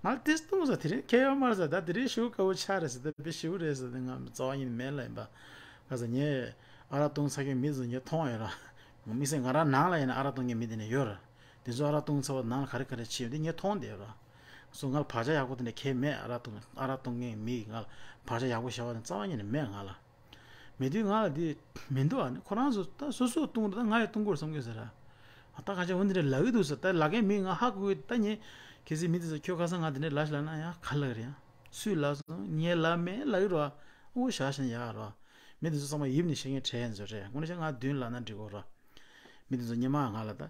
ང་ལ་དེ་གཏོང་ས་དེ་རིང་ཁྱད་ཡོད་མ་རེད་ཟེར། ད་དེ་རིང་ཤོག་གུ་དཀར་པོ་ཆགས་རེད་ཟེར། ད་དཔེ་ཞེ་པོ་རེད་ཟེར། ད་ང་རྩ་བ་ཉིད་ནས་མེད་ལབ་ཡིན་པ། ག་ས་ངས་ཨ་རག་གཏོང་ཚར་མཁན་མི་ཚོ་ངས་མཐོང་ཡོད་ར། དམིགས་བསལ་ང་རང་ནང་ལ་ཡིན་ན་ཨ་རག་གཏོང་མཁན་མི་དེ་ནས་ཡོད་ར། དེ་ཚོ་ཨ་རག་གཏོང་ཚར་བ་ནང་ལ་ག་རེ་ག་རེ་བྱས་ཡོད་དེ་ངས་མཐོང་བསྡད་ཡོད་ར། སོ་ང་ལ་བག་ཆགས་ཡག་པོ་དེ་འདྲ་གང་ཡང་མེད། ཨ་རག་གཏོང་ཨ་རག་གཏོང་མཁན་མི་ང་ལ་བག་ཆགས་ཡག་པོ་བྱ་བ་དེ་རྩ་བ་ཉིད་ནས་མེད་ང་ལ། མེད་དུས་ང་ལ་དེ་མི་འདུག་ཨ་ནི་ཁོ་རང་ཚོ་ད་སོ་སོ་གཏོང་ར། ད་ང་ཡང་གཏོང་དགོས་བསམ་གི་ཟེར་ར། ཨ་ད་ག་ཅག་འོ་འདི་འདྲ་ལབ་ཀྱི་འདུག་ཟེར། ད་ལབ་མཁན་མི་ང་ཧ་གོ་གི། ད་ངས་གལ་སྲིད་མི་དེ་ཚོ་ཁྱོད་ཁ་སང་ང་དེ་འདྲ་ལབ་ཤག་ལབ་ན་ཡང་ག་ལབ་རེད། ཡང་སུས་ལབ་སོང་། ངས་ལབ་མེད་ལབ་ཀྱི་ར། ཨོ་བཞག་བཞག་ན་ཡག་ར། མི་དེ་ཚོ་ཚང་མ་ཡིབ་ནས་བཤད་མཁན་གྲས་ཚོ་རེད། དངོས་གནས་བཤད་ང་མདུན་ལབ་ན་འགྲིག་གོ་ར། མི་དེ་ཚོ་སྔོན་མ་ང་ལ་ད།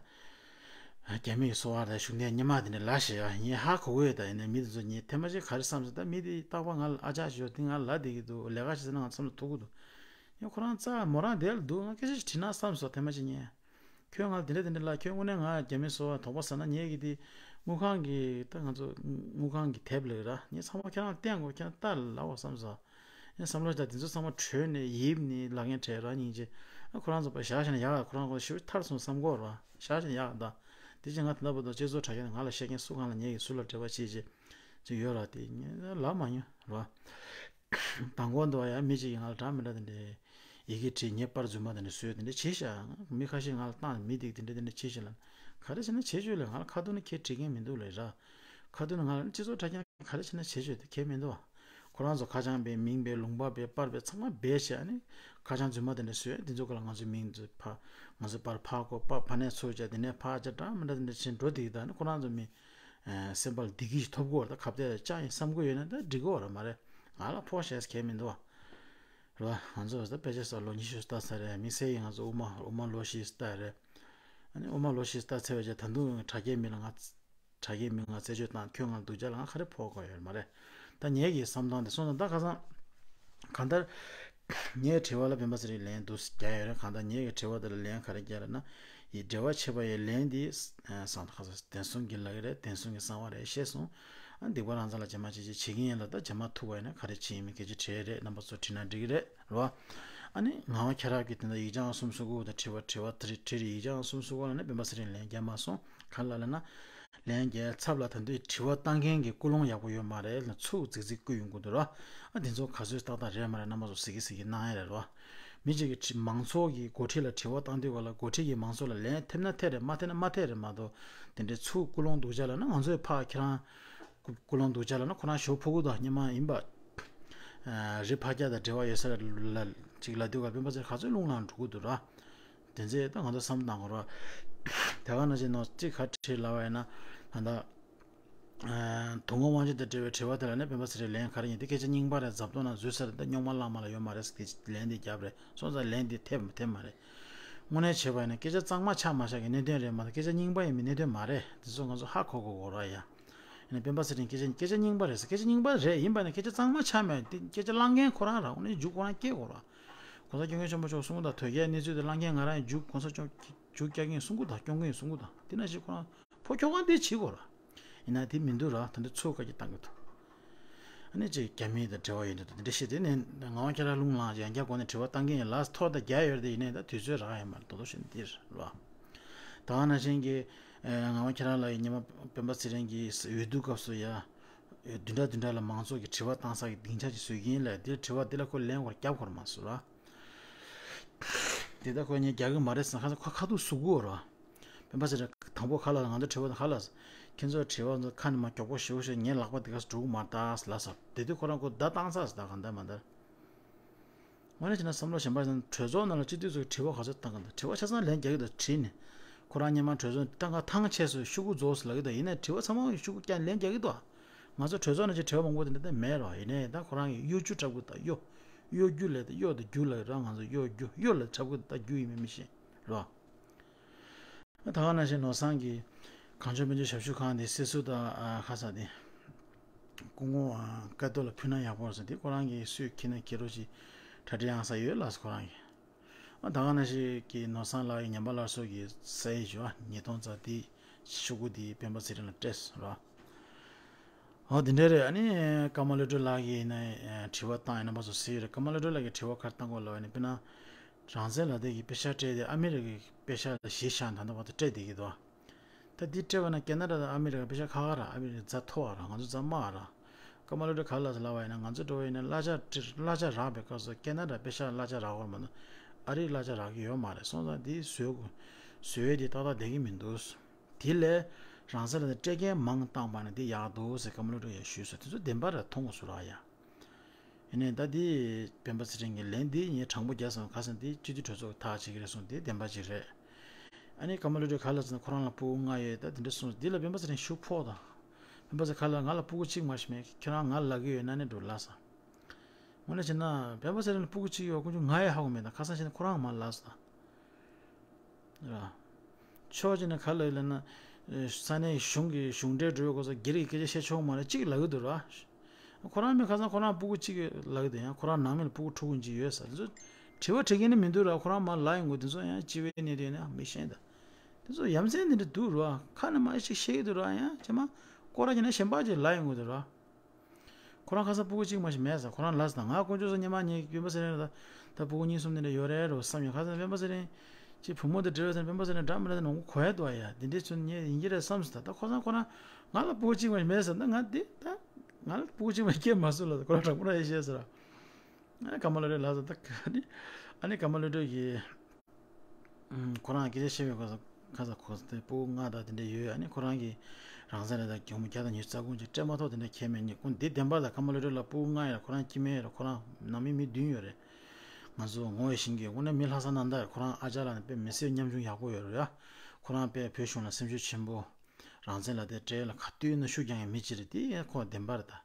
རྒྱ་མིའི་གསོ་བ་དང་བཞུགས་གནས་སྔོན་མ་དེ་འདྲ་ལབ་ཤག་ཡ། ངས་ཧ་གོ་གི་ཡོད། ད་ཡིན་ནའི་མི་དེ་ཚོ་ངས་ཐེངས་མ་གཅིག་ག་རེ་བསམ་སོང་། ད་མི་དེ་རྟག་པར་ང་ལ་ཨ་ཅག་ཞོག་དེ་ང་ལ་ལབ་བསྡད་ཀྱི་འདུག་ལས་ཀ་བྱེད་ས་ན་ང་བསམ་བློ་ཐུག་གི་འདུག་ཡང་ཁོ་རང་རྩ་མོ་རང་དེ་ལ་འདུག་ང་སྐད་ཆ་ཞིག་དྲིས་ན་བསམ་སོང་། ཐེངས་མ་གཅིག་ངས། ཁྱོད་ང་ལ་དེ་འདྲ་དེ་འདྲ་ལབ། ཁྱོད་དངོས་གནས་ང་རྒྱ་མིའི་གསོ་བ་དོགས་པ་ཟ་ན་ངས་ཀྱི་དེ་དངུལ་ཁང་གི་ད་ང་ཚོ་དངུལ་ཁང་གི་དེབ་ལ་ར། ངས་ཚང་མ་ཁྱེད་རང་ལ་བསྟན་དགོས། ཁྱེད་རང་ལྟ་ལ་ལབ་པ་བསམ་སོང་། ཡང་བསམ་བློ་ཞིག་ད་དེ་ཚོ་ཚང་མ་གྲོལ་ནས་ཡིབ་ནས་ལབ་མཁན་གྲས་རང་སྙིང་རྗེ། ཨ་ཁོ་རང་ཚོ་པ་བཞག་བཞག་ན་ཡག་ག་ཁོ་རང་ཁོ་ཞེ་པོ་ཐར་སོང་བསམ་གོ་ར། བཞག་བཞག་ན་ཡག་ག་ད་དེ་ཅི་ང་ད་ལྟ་བར་དུ་སྤྱི་ཚོགས་དྲ་རྒྱ་ནས་ང་ལ་བཤད་མཁན་སུ་གང་ལ་ཉེ་གི་སུ་ལ་འབྲེལ་བ་བྱེད་ཅེས་ཅིག་ཡོད་ར། དེ་ངས་ལབ་མ་མྱོང་ར། དང་པོ་འདུག་ཡ། མི་གཅིག་གིས་ང་ལ་འདྲ་མི་འདྲ་དེ་འདྲའི་ཡི་གེ་བྲིས། ངས་པར་རྫུན་མ་དེ་འདྲ་བཟོས། དེ་འདྲ་བྱས་ཤག་མི་ཁ་ཤས་ང་ལ་བཏང་། མི་དེ་དེ་འདྲ་དེ་འདྲ་བྱས་ཤག་ལབ། ག་རེ་བྱས་ན་བྱེད་ཆོག་ལས། ང་ལ་ཁ་ཐུག་ནས་ཁས་འགྲིག་མཁན་མི་འདུག་ལས་ར། ཁ་ཐུག་ནས་ང་ལ་སྤྱི་ཚོགས་དྲ་རྒྱ་ག་རེ་བྱས་ན་བྱེད་ཆོག་དེ་གལ་མི་འདུག་ཁོ་རང་ཚོ་ཁ་བྱང་བེད་མིང་བེད་ལུང་པ་བེད་པར་བེད་ཚང་མ་བེད་བྱས། ཨ་ནི་ཁ་བྱང་རྫུན་མ་དེ་འདྲ་བཟོས། དེ་ཚོ་ག་ལ་ང་ཚོའི་མིང་ཚོ་ཕར་ང་ཚོའི་པར་ཕར་བཀོད། པར་ཕར་ནས་ཚུར་བྱས། དེ་ནས་ཕར་བྱས་འདྲ་མི་འདྲ་དེ་འདྲ་བྱས་འགྲོ་བསྡད་ཀྱི་འདུག་ཨ་ནི་ཁོ་རང་ཚོ་མི་སེམས་པ་ལ་བདེ་སྐྱིད་ཞིག་ཐོབ་ཀྱི་ཡོད་རེད། ད་ཁ་གཏད་བཅག་ཡིན་བསམ་གྱི་ཡོད་ན་ད་འགྲིག་གི་ཡོད་རེད་མ་རེད། ང་ལ་ཕོག་བཤད་ས་གལ་མི་འདུག་བ། རེད་བ། ང་ཚོ་ད་དཔེ་ཆ་ས་ལོ་ཉི་ཤུ་ལྟ་ཚར་རེད། དམིགས་བསལ་གྱིས་ང་ཚོ་དབུ་མ་དབུ་མ་ལོ་བཞི་ལྟ་རེད། ཨ་ནི་དབུ་མ་ལོ་བཞི་ལྟ་ཚར་བའི་རྗེས་ད་དུང་དྲ་རྒྱའི་མི་ལ་ང་དྲ་རྒྱའི་མི་ང་རྩད་གཅོད་བཏང་། ཁྱོད་ང་ལ་སྡུག་ཅག་ལབ་ང་ག་རེ་ཕོག་དགོས་ཡོད་མ་རེད། ད་ངེད་ཀྱི་བསམ་སྟངས་དེ་སོང་ཙང་ད་ཁ་སང་གང་ལྟར་ངའི་དྲི་བ་ལ་སྤེན་པ་ཚེ་རིང་ལན་འདུག་སེ་རྒྱག་ཡོད་རེད། གང་ལྟར་ངེད་ཀྱི་དྲི་བ་དེ་ལ་ལན་ག་རེ་རྒྱག་རེད་ན། ཡི་འབྲེལ་བ་བྱེད་པ་ཡི་ལན་འདི་ཨ་སང་ད་ཁ་སང་བདེན་གསུམ་གྱི་ལག་གི་རེད། བདེན་གསུམ་གྱི་གསང་བ་རེད། ཤེས་སོང་། ཨ་སྡིག་པ་རང་རྩ་ལ་བྱེ་མ་བྱེད་ཅེས་བྱེད་ཀྱིན་ཡིན་ལ། ད་བྱེ་མ་ཐུག་པ་ཡིན་ན་ག་རེ་བྱེད་ཡིན་མིན་སྐད་ཆ་དྲིས་རེད། རྣམ་པ་ཚོ་དྲིས་ན་འགྲིག་གི་རེད། རེད་བ། ཨ་ནི་ངག་དབང་ཁྱེད་རང་གིས་དེ་འདྲ་ཡིག་བྱང་གསུམ་གསུང་གི་འདུག་ད་དྲི་བ་དྲི་བ་དེ་རིགས་དྲིས་རེད། ཡིག་བྱང་གསུམ་གསུང་གི་ལ་ནི་སྤེན་པ་ཚེ་རིང་ལན་རྒྱག་མ་སོང་། ག་རེ་ལབ་ན། ལན་རྒྱག་ཚབ་ལ་ད་དུང་དྲི་བ་བཏང་མཁན་གྱི་ཀུན་སློང་ཡག་པོ་ཡོད་མ་རེད་ལ། ཚུགས་རྫིག་རྫིག་བསྐུལ་ཡོང་གི་འདུག་ར། ཨ་དེ་ཚོ་ག་ཚོད་ཏག་ཏག་རེད་མ་རེད་རྣམ་པ་ཚོ་གཟིགས་གི་གཟིགས་གི་གནང་ཡ་རེད་ར། མི་གཅིག་གིས་དྲི་མང་ཚོགས་ཀྱི་འགོ་ཁྲིད་ལ་དྲི་བ་བཏང་དུས་ག་ལ་འགོ་ཁྲིད་ཀྱིས་མང་ཚོགས་ལ་ལན་ཐེབས་ན་ཐེབས་རེད། མ་ཐེབས་ན་མ་ཐེབས་རེད་མ་གཏོགས། དེ་འདྲའི་ཚུགས་ཀུན་སློང་སྡུག་ཅག་ལབ་ན་ང་ཚོས་ཕར་ཁྱེད་རང་ཀུ་ཀུན་སློང་སྡུག་ཅག་ལབ་ན་ཁོ་རང་ཞོ་ཕོ་གུ་དང་སྙེ་མ་ཡིན་པ། ཨ་རི་ཕར་རྒྱག་དང་འབྲེལ་བ་ཡོད་ས་ལ་ཅིག་ལབ་དུས་ག་སྤེན་པ་ཚེ་རིང་ག་ཚོད་རླུང་ལངས་འགྲོ་གི་འདུག་ར། དེ་ཚེ་ད་ང་ཚོ་བསམ་བློ་བཏང་དགོས་ར། དེ་ག་ནང་བཞིན་ནོ་གཅིག་ག་དྲིས་ལབ་པ་ཡིན་ན་ད་ལྟ། ཨ་དུང་དཀར་དབང་ཕྱུག་དང་འབྲེལ་བའི་དྲི་བ་དེ་ལ་ནི་སྤེན་པ་ཚེ་རིང་ལན་ག་རེ་ཡིན། དེ་སྐད་ཆ་རྙིང་པ་རེད། རྫབ་ཏོ་ན་བཟོས་ས་རེད། ད་རྙོག་མ་ལངས་མ་ལ་ཡོད་མ་རེད་ཟེར་དེ་ལན་དེ་བརྒྱབ་རེད། སོང་ཙང་ལན་དེ་ཐེབས་ཐེབས་མ་རེད། དངོས་གནས་བྱས་པ་ཡིན་ན་སྐད་ཆ་གཙང་མ་ཆགས་མ་ཆགས་ཀྱི་གནད་དོན་རེད་མ་གཏོགས་སྐད་ཆ་རྙིང་པ་ཡིན་པའི་གནད་དོན་མ་རེད། དེ་ཚོ་ང་ཚོ་ཧ་གོ་དགོས་དགོས་ར་ཡ། ཡིན་ན་སྤེན་པ་ཚེ་རིང་སྐད་ཆ་སྐད་ཆ་རྙིང་པ་རེད་ཟེར། སྐད་ཆ་རྙིང་པ་རེད། ཡིན་པ་ན་སྐད་ཆ་གཙང་མ་ཆགས་མེད་དེ། སྐད་ཆ་བླང་མཁན་ཁོ་རང་ར། དངོས་གནས་རྒྱུགས་ཁོ་རང་སྐྱེལ་དགོས་ར། གོང་ས་སྐྱབས་མགོན་ཆེན་པོ་མཆོག་གསུང་གི་ད་དོལ་རྒྱལ་གནས་ཚུལ་དེ་བླང་མཁན་ང་རང་ཡིན། རྒྱུགས་གོང་ས་མཆོག་རྒྱུགས་རྒྱག་མཁན་གསུང་གི་ད་སྐྱོང་མཁན་གསུང་གི་ད་དེ་ན་ཞིག་ཁོ་རང་ཕོ་ཁྱོ་གང་དེ་བྱེད་དགོས་ར། ཡིན་ན་དེ་མི་འདུག་ར། ད་འདི་ཚོ་བཀའ་རྒྱ་བཏང་གི་འདུག་ཨ་ནི་ཅིག་རྒྱ་མི་དང་འབྲེལ་བ་ཡོད་འདུག་དེ་འདྲ་བཤད་དེ་ནས་ངག་དབང་ཁྱེད་རང་རླུང་ལངས་ཡང་བསྐྱར་སྒོ་ནས་དྲི་བ་བཏང་གི་ཡིན་ལ། ཐོག་ད་རྒྱ་ཡོད་རེད་དེ། ཡིན་ནའི་ད་དུས་ཚོད་རག་ཡོད་མ་རེད། དོ་དོ་བཤད་ནས་འདིར་ལ། ད་ག་ནང་བཞིན་གྱི་ངག་དབང་ཁྱེད་རང་ལ་ཉི་མ་སྤེན་པ་ཚེ་རིང་གི་འོས་བསྡུ་སྐབས་སུ་ཡ། བདུན་ཕྲག་བདུན་ཕྲག་ལ་མང་ཚོགས་ཀྱི་དྲི་བ་བཏང་ས་གི་སྡིངས་ཆ་ཅིག་བཟོས་ཀྱི་ཡིན་ལ། འདིར་དྲི་བ་འདི་ལ་ཁོ་ལན་སྐོར་རྒྱབ་སྐོར་མ་བཟོ་ར། དེ་ལྟར་ཁོས་ངས་རྒྱག་གི་མ་རེད་ཟེར་ཁ་སང་ཁོ་ཁ་ཐུག་ཟུག་གི་ཡོད་རེད་བ། སྤེན་པ་ཚེ་རིང་དང་པོ་ཁ་ལ་ང་ཚོ་དྲི་བ་དང་ཁ་ལ། ཁྱེད་ཚོ་དྲི་བ་ཚོ་ཁ་ནས་མ་མགྱོགས་པོ་ཞེ་པོ་ཞིག་ངའི་ལག་པ་འདི་ག་སུ་འགྲོ་གི་མ་རེད་ད་ལ་ཟེར། དེ་དུས་ཁོ་རང་ཁོ་བརྡ་བཏང་ཚར་ཟེར། ད་གང་ལྟར་མ་ལྟར། དངོས་གནས་བྱས་ན་བསམ་བློ་གཞན་པ་ཡིན་ན་གྲོས་ཚོགས་ནང་ལ་སྤྱི་འཐུས་ཚོས་དྲི་བ་ག་ཚོད་བཏང་གི་འདུག་དྲི་བ་ཆ་ཚང་ལན་རྒྱག་གི་འདུག་དྲིས་ནས། ཁོ་རང་སྔོན་མ་གྲོས་ཚོགས་ཏང་ཁ་ཐང་ཆད་སོང་ཤོག་གུ་རྫོགས་སོང་ལབ་ཀྱི་འདུག་ཡིན་ནའི་དྲི་བ་ཚང་མ་ཤོག་གུ་རྐྱང་ལན་རྒྱག་གི་འདུག་ང་ཚོ་གྲོས་ཚོགས་ནང་ཆེ་དྲི་བ་མང་པོ་དེ་འདྲ་ད་མེད་རོགས། ཡིན་ནའི་ད་ཁོ་རང་གིས་གཡོ་སྒྱུ་འཁྲབ་གི་འདུག་གཡོ། གཡོ་སྒྱུ་ལབ་ད་གཡོ་དང་སྒྱུ་ལབ་ར། ང་ཚོ་གཡོ་སྒྱུ་གཡོ་ལབ་འཁྲབ་གི་འདུག་ད་སྒྱུ་ཡིན་མིན་མི་ཤེས་རོགས། ད་ག་ནང་བཞིན་ནོར་བཟང་གིས་གངས་ལྗོངས་སྨན་བཅོས་ཞབས་ཞུ་ཁང་དེ་སྲིད་ཟུར་དང་ཁ་ས་དེ་སྐུ་ངོ་སྐལ་རྡོར་ལ་ཕུལ་ན་ཡག་པོ་རེད་ཟེར། དེ་ཁོ་རང་གིས་སུས་ཁྱེར་ན་ཁྱེར་རོགས་ཅིག་གྲ་སྒྲིག་ཡང་ས་ཡོད་ལགས་སོ་ཁོ་རང་གིས། ཨ་ད་ག་ནང་བཞིན་གྱི་ནོར་བཟང་ལགས་ཀྱི་ཉམས་པ་སླར་གསོ་གི་ས་ཡིག་ཞུ་བ་ཉིས་སྟོང་ཙམ་དེ་ཤོག་གུ་དེ་སྤེན་པ་ཚེ་རིང་ལ་སྤྲད་སོང་ར། ཨོ་དེ་འདྲ་རེད། ཨ་ནི་ཀརྨ་བློ་གྲོས་ལགས་ཀྱིས་ནི་དྲི་བ་བཏང་ཡིན་ན་མ་སོ་སི་རེད། ཀརྨ་བློ་གྲོས་ལགས་ཀྱིས་དྲི་བ་ག་རེ་བཏང་གོ་ལབ་ཡིན་ན་དཔེར་ན། རང་བཙན་ལག་དེབ་ཀྱི་པེ་ཤག་སྤྲད་དེ་ཨ་མི་རི་ཀའི་པེ་ཤག་ལ་གཞི་བཞག་ད་ལྟ་བར་དུ་སྤྲད་བསྡད་ཀྱི་འདུག་ད་འདི་སྤྲད་པ་ན་ཁེ་ན་ཌ་དང་ཨ་མི་རི་ཀ་པེ་ཤག་ཁག་ཁག་ར། ཨ་མི་རི་ཀ་རྫ་མཐོ་བ་ར། ང་ཚོ་རྫ་དམའ་བ་ར། ཀརྨ་བློ་གྲོས་ག་རེ་ལབ་སོང་ལབ་པ་ཡིན་ན། ང་ཚོ་འགྲོ་བ་ཡིན་ན་གླ་ཆ་གླ་ཆ་རག་པའི་སྐབས་སུ་ཁེ་ན་ཌ་པེ་ཤག་གླ་ཆ་རག་གི་ཡོད་མ་རེད། སོང་ཙང་འདི་བཟོ་དགོས། བཟོ་ཡས་འདི་ཏག་ཏག་བསྡད་ཀྱི་མི་འདུག་དེ་ལས་རང་བཙན་ལག་དེབ་སྤྲད་མཁན་མང་བཏང་པ་ན་འདི་ཡག་འདུག་ཟེར་ཀརྨ་བློ་གྲོས་ཡང་ཞུས་སོང་། དེ་ཚོ་བདེན་པ་ར་མཐོང་དགོས་སུ་ར་ཡ། ཡིན་ནའི་ད་འདི་སྤེན་པ་ཚེ་རིང་གི་ལན་འདི་ངས་དྲང་པོ་རྒྱག་སོང་། ཁ་སང་འདི་སྤྱི་འཐུས་གྲོས་ཚོགས་ཐག་བཅད་ཀྱི་རེད་གསུངས། འདི་བདེན་པ་ཅིག་རེད། ཨ་ནི་ཀརྨ་བློ་གྲོས་ག་རེ་ལབ་ཟེར་ན་ཁོ་རང་ལ་སྤུ་གུ་ལྔ་ཡོད། ད་དེ་འདྲ་གསུངས། འདི་ལ་སྤེན་པ་ཚེ་རིང་ཤུགས་ཕོག་དང་། སྤེན་པ་ཚེ་རིང་ག་རེ་ལབ། ང་ལ་སྤུ་གུ་གཅིག་མ་གཏོགས་མེད། ཁྱེད་རང་ང་ལ་ལབ་ཀྱི་ཡོད་ན་ནི་འགྲོ་ལབ་སོང་། དངོས་གནས་བྱས་ན་སྤེན་པ་ཚེ་རིང་ལ་སྤུ་གུ་གཅིག་ཡོད། དཀོན་མཆོག་ང་ཡང་ཧ་གོ་མེད། ད་ཁ་སང་ཕྱིན་ན་ཁོ་རང་མར་ལབ་སོང་། ར། ཕྱོགས་གཅིག་ནས་ག་རེ་ལབ་ཡོད་ལབ་ན། ས་གནས་གཞུང་གི་གཞུང་འབྲེལ་འགྲོ་བའི་སྐོར་སོགས་སྒེར་གྱི་སྐད་ཆ་བཤད་ཆོག་མ་རེད་ཅིག་ལབ་ཀྱི་འདུག་ར། ཁོ་རང་མིན་ཁ་སང་ཁོ་རང་སྤུ་གུ་གཅིག་ལབ་ཀྱི་འདུག་ཡང་ཁོ་རང་ནང་མི་ལ་སྤུ་གུ་ཕྲུ་གུ་གཅིག་ཡོད་ས་དེ་ཚོ་དྲི་བ་དྲི་མཁན་ནི་མི་འདུག་ར། ཁོ་རང་མར་ལབ་ཡོང་གི་འདུག་དེ་ཚོ་ཡང་སྤྱི་བའི་གནད་དོན་ནི་མི་ཤེས་ད། དེ་ཚོ་ཡ་མཚན་འདི་འདྲ་འདུག་ར། ཁ་ནས་མར་ཅིག་བཤད་ཀྱི་འདུག་ར། ཡང་ཅི་མ་སྐོར་ར་བྱས་ན་གཞན་པ་ཅིག་ལབ་ཡོང་གི་འདུག་ར། ཁོ་རང་ཁ་སང་སྤུ་གུ་གཅིག་མ་གཏོགས་མེད་ཟེར། ཁོ་རང་ལབ་སོང་། ད་ང་དཀོན་མཆོག་གསུམ་ཉི་མ་ཉིན་སྤེན་པ་ཚེ་རིང་ལ་ད་སྤུ་གུ་གཉིས་གསུམ་དེ་འདྲ་ཡོད་རེད་རོ་བསམ་ཡོང་། ཁ་སང་སྤེན་པ་ཚེ་རིང་ཅིག་བུ་མོ་དེ་འབྲེལ་བ་ཟེར་ན་སྤེན་པ་ཚེ་རིང་འདྲ་མི་འདྲ་དེ་ནང་གོ་ཡ་འདུག་ཡ། དེ་འདྲའི་ཚོ་ངས་ཡིན་གྱི་རེད་བསམ་སོང་། ད་ད་ཁོ་རང་ཁོ་རང་ང་ལ་སྤུ་གུ་གཅིག་མ་གཏོགས་མེད་ཟེར། ད་ང་འདི་ད་ང་ལ་སྤུ་གུ་གཅིག་མ་གཏོགས་སྐྱེས་མ་སོང་ལབ། ཁོ་རང་དྲང་པོ་རང་ཡིན་ཤེས་ཟེར། ཨ་ནི་ཀརྨ་བློ་གྲོས་ལབ་སོང་། ད་ཨ་ནི་ཨ་ནི་ཀརྨ་བློ་གྲོས་ཀྱིས། ཁོ་རང་སྐད་ཆ་བཤད་པའི་སྐབས་སུ་ཁ་ས་ཁོ་དེ་སྤུ་གུ་ལྔ་དང་དེ་འདྲ་ཡོད། ཨ་ནི་ཁོ་རང་གིས་རང་བཙན་ལ་ད་སྒོར་མོ་བརྒྱ་དང་ཉི་ཤུ་རྩ་དགུ་ཅིག་སྤྲད་མ་ཐུབ་དེ་འདྲ་ཁྱད་མེད་ཉེ་ཁུངས་འདི་བདེན་པ་ལ་ཀརྨ་བློ་གྲོས་ལ་སྤུ་གུ་ལྔ་ཡོད་རེད། ཁོ་རང་སྐྱེ་དམན་ཡོད་རེད། ཁོ་རང་ནང་མི་མི་བདུན་ཡོད་རེད། ང་ཚོ་ངོ་ཤེས་མཁན་དངོས་གནས་མི་ལྷག་བསམ་རྣམ་དག་རེད། ཁོ་རང་ཨ་ཅག་ལགས་ནི་དཔེ་མི་སེར་ཉམ་ཆུང་ཡག་པོ་ཡོད་རེད་ཡ། ཁོ་རང་དཔེ་བོད་གཞུང་ལ་སེམས་ཤུགས་ཆེན་པོ། རང་བཙན་ལ་དེ་སྤྲད་ཡ་ལ་ག་དུས་ན་ཤུགས་རྒྱག་མཁན་མི་གཅིག་རེད། དེ་ཁོ་བདེན་པ་རེད་ད།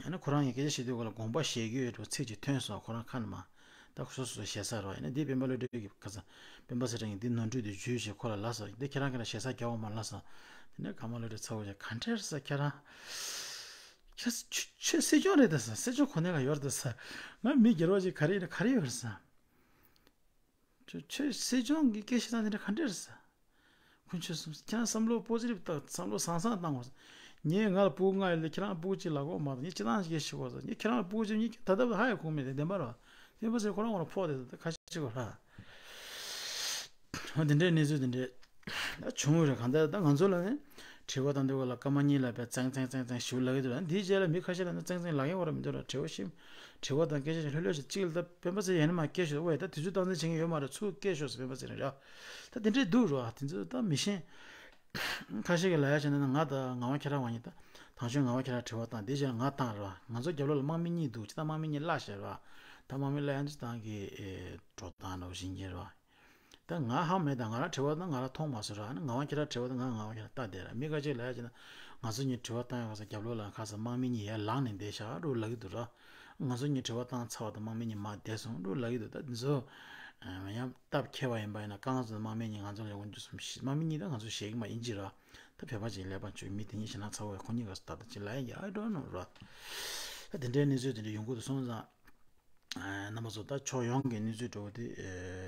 ཡང་ན་ཁོ་རང་གིས་སྐད་ཆ་བཤད་དུས་སྐབས་ལ་དགོངས་པ་བཞེས་ཀྱི་ཡོད་འགྲོ་ཚིག་ཅིག་ཐོན་སོང་། ཁོ་རང་ཁ་ནས་མར་ད་སོ་སོ་ཞེ་ས་རོ། ཡིན་ན་འདི་སྤེན་པ་བློ་གྲོས་ཀྱིས་ཁ་སང་སྤེན་པ་ཚེ་རིང་གིས་འདི་ནོར་འཁྲུལ་འདི་བརྗོད་བྱས་ཁོ་ལ་ལབ་སོང་། འདི་ཁྱེད་རང་གིས་ལ་ཞེ་ས་རྒྱག་འོ་མ་ལབ་སོང་། དེ་ནས་ཀརྨ་བློ་གྲོས་ཚ་བོ་ཅིག་ག་འདྲ་རེད་ཟེར། ཁྱེད་རང་ཁྱེད་ཁྱེད་སྲིད་སྐྱོང་རེད་ད་ཟེར། སྲིད་སྐྱོང་གོ་གནས་ལ་ཡོད་རེད་ད་ཟེར། ང་མི་སྒེར་བ་ཅིག་ག་རེ་ཡིན་ན་ག་རེ་ཡོད་རེད་ཟེར། ཁྱོད་ཁྱོད་སྲིད་སྐྱོང་གི་སྐད་ཆ་དང་དེ་འདྲ་ག་འདྲ་རེད་ཟེར། དཀོན་མཆོག་གསུམ། ཁྱེད་རང་བསམ་བློ་པོ་ཛི་ཊིབ་བཏང་། བསམ་བློ་བཟང་བཟང་བཏང་དགོས། ངས་ང་ལ་སྤུ་གུ་ལྔ་ཡོད་ལ་ཁྱེད་རང་སྤུ་གུ་གཅིག་ལབ་དགོས་མ་གཏོགས། ངས་ཁྱེད་རང་སྐད་ཆ་བཤད་དགོས་ཟེར། ངས་ཁྱེད་རང་ལ་སྤུ་གུ་གཅིག་ངས་ད་ལྟ་བར་ཧ་ཡང་གོ་མེད་དེ་བདེན་པ་རེད་བ། སྤེན་པ་ཚེ་ཁོ་རང་ཁོ་རང་ཕོག་དེ་ད་ཁ་ཤས་ཅིག་གོ་ཧྲ། འོ་དེ་འདྲའི་གནས་ཚུལ་དེ་འདྲའི་ད་བྱུང་ཡོད་རེད། གང་ལྟར་ད་ང་ཚོ་ལ་ནི་དྲི་བ་བཏང་དུས་སྐབས་ལ་སྐར་མ་གཉིས་ལ་བས་ཙང་ཙང་ཙང་ཙང་ཞུ་ལབ་ཀྱི་འདུག་ར། འདིའི་རྗེས་ལ་མི་ཁ་ཤས་ལ་ནི་ཙང་ཙང་ལབ་ཡོང་བ་ར་མི་འདུག་ར། དྲི་བ་ཞིབ་དྲི་བ་དང་སྐད་ཆ་ཞིག་ལྷོད་ལྷོད་ཞིག་གཅིག་ལ་ད་སྤེན་པ་ཚེ་ཡང་ནི་མ་སྐད་ཤོད། ཝེ་ད་དུས་ཚོད་སྟངས་འཛིན་བྱེད་མཁན་ཡོད་མ་རེད། ཚུར་སྐད་ཤོད་ཟེར་སྤེན་པ་ཚེ་རིང་ར། ད་དེ་འདྲས་འདུག་ར། དེ་ཚོ་ད་མི་ཤེས། ཁ་ཤས་ཀྱིས་ལབ་ཡ་བྱས་ན་ང་དང་ངག་དབང་ཁྱེད་རང་བ་གཉིས་ད། དང་ཆོས་ངག་དབང་ཁྱེད་རང་དྲི་བ་བཏང་། དེ་རྗེས་ལ་ང་བཏང་ར། ང་ཚོ་རྒྱབ་ལོགས་ལ་དམག་མི་གཉིས་འདུག་ཅི་ད་དམག་མི་གཉིས་གླ་བཞག་ར། ད་དམག་མི་གླ་ཡ་འདི་བཏང་གི་ཨེ་འགྲོ་སྟངས་འདྲ་བོ་ཞིག་ཡིན་གྱི་ར། ད་ང་ཧ་མེད། ད་ང་རང་དྲི་བ་ད་ང་རང་མཐོང་མ་སོང་ར། ཨ་ནི་ངག་དབང་ཁྱེད་རང་དྲི་བ་ད་ང་ངག་དབང་ཁྱེད་རང་ལྟ་བསྡད་ར། མི་ཁ་ཅིག་ལབ་ཡ་བྱས་ན་ང་ཚོ་གཉིས་དྲི་བ་བཏང་ཡོད་ག་ས་རྒྱབ་ལོགས་ལ་ཁ་ས་དམག་མི་གཉིས་ཡར་ལངས་ནས་བསྡད་ཤག་འདྲ་བོ་ལབ་ཀྱི་འདུག་ར། ང་ཚོ་གཉིས་དྲི་བ་བཏང་ཚར་བ་དང་དམག་མི་གཉིས་མར་བསྡད་སོང་འདྲ་བོ་ལབ་ཀྱི་འདུག་ད་འདི་ཚོ་ཡང་སྟབས་འཁེལ་བ་ཡིན་པ་ཡིན་ན་རྐང་ཚོ་དམག་མི་གཉིས་ང་ཚོ་ལ་ཡོང་རྒྱུ་གསུངས་ཤིག་དམག་མི་གཉིས་ད་ང་ཚོ་ཞེད་ཀྱི་མ་ཡིན་གྱི་ར། ད་བོད་པ་ཅིག་ཀླད་པ་འཕྱུགས། མི་དེ་གཉིས་ཞེད་སྣང་ཚ་བོ་ཡ། ཁོ་གཉིས་ཀ་ད་ད་ཅིག་ལབ་ཡ། I don't know ར། ད་དེ་འདྲའི་གནས་ཚུལ་དེ་འདྲ་ཡོང་གི་འདུག་སོང་ཙང་། རྣམ་པ་ཚོ་ད་ཕྱོགས་ཡོངས་ཀྱི་གནས་ཚུལ་འདྲ་བོ་དེ་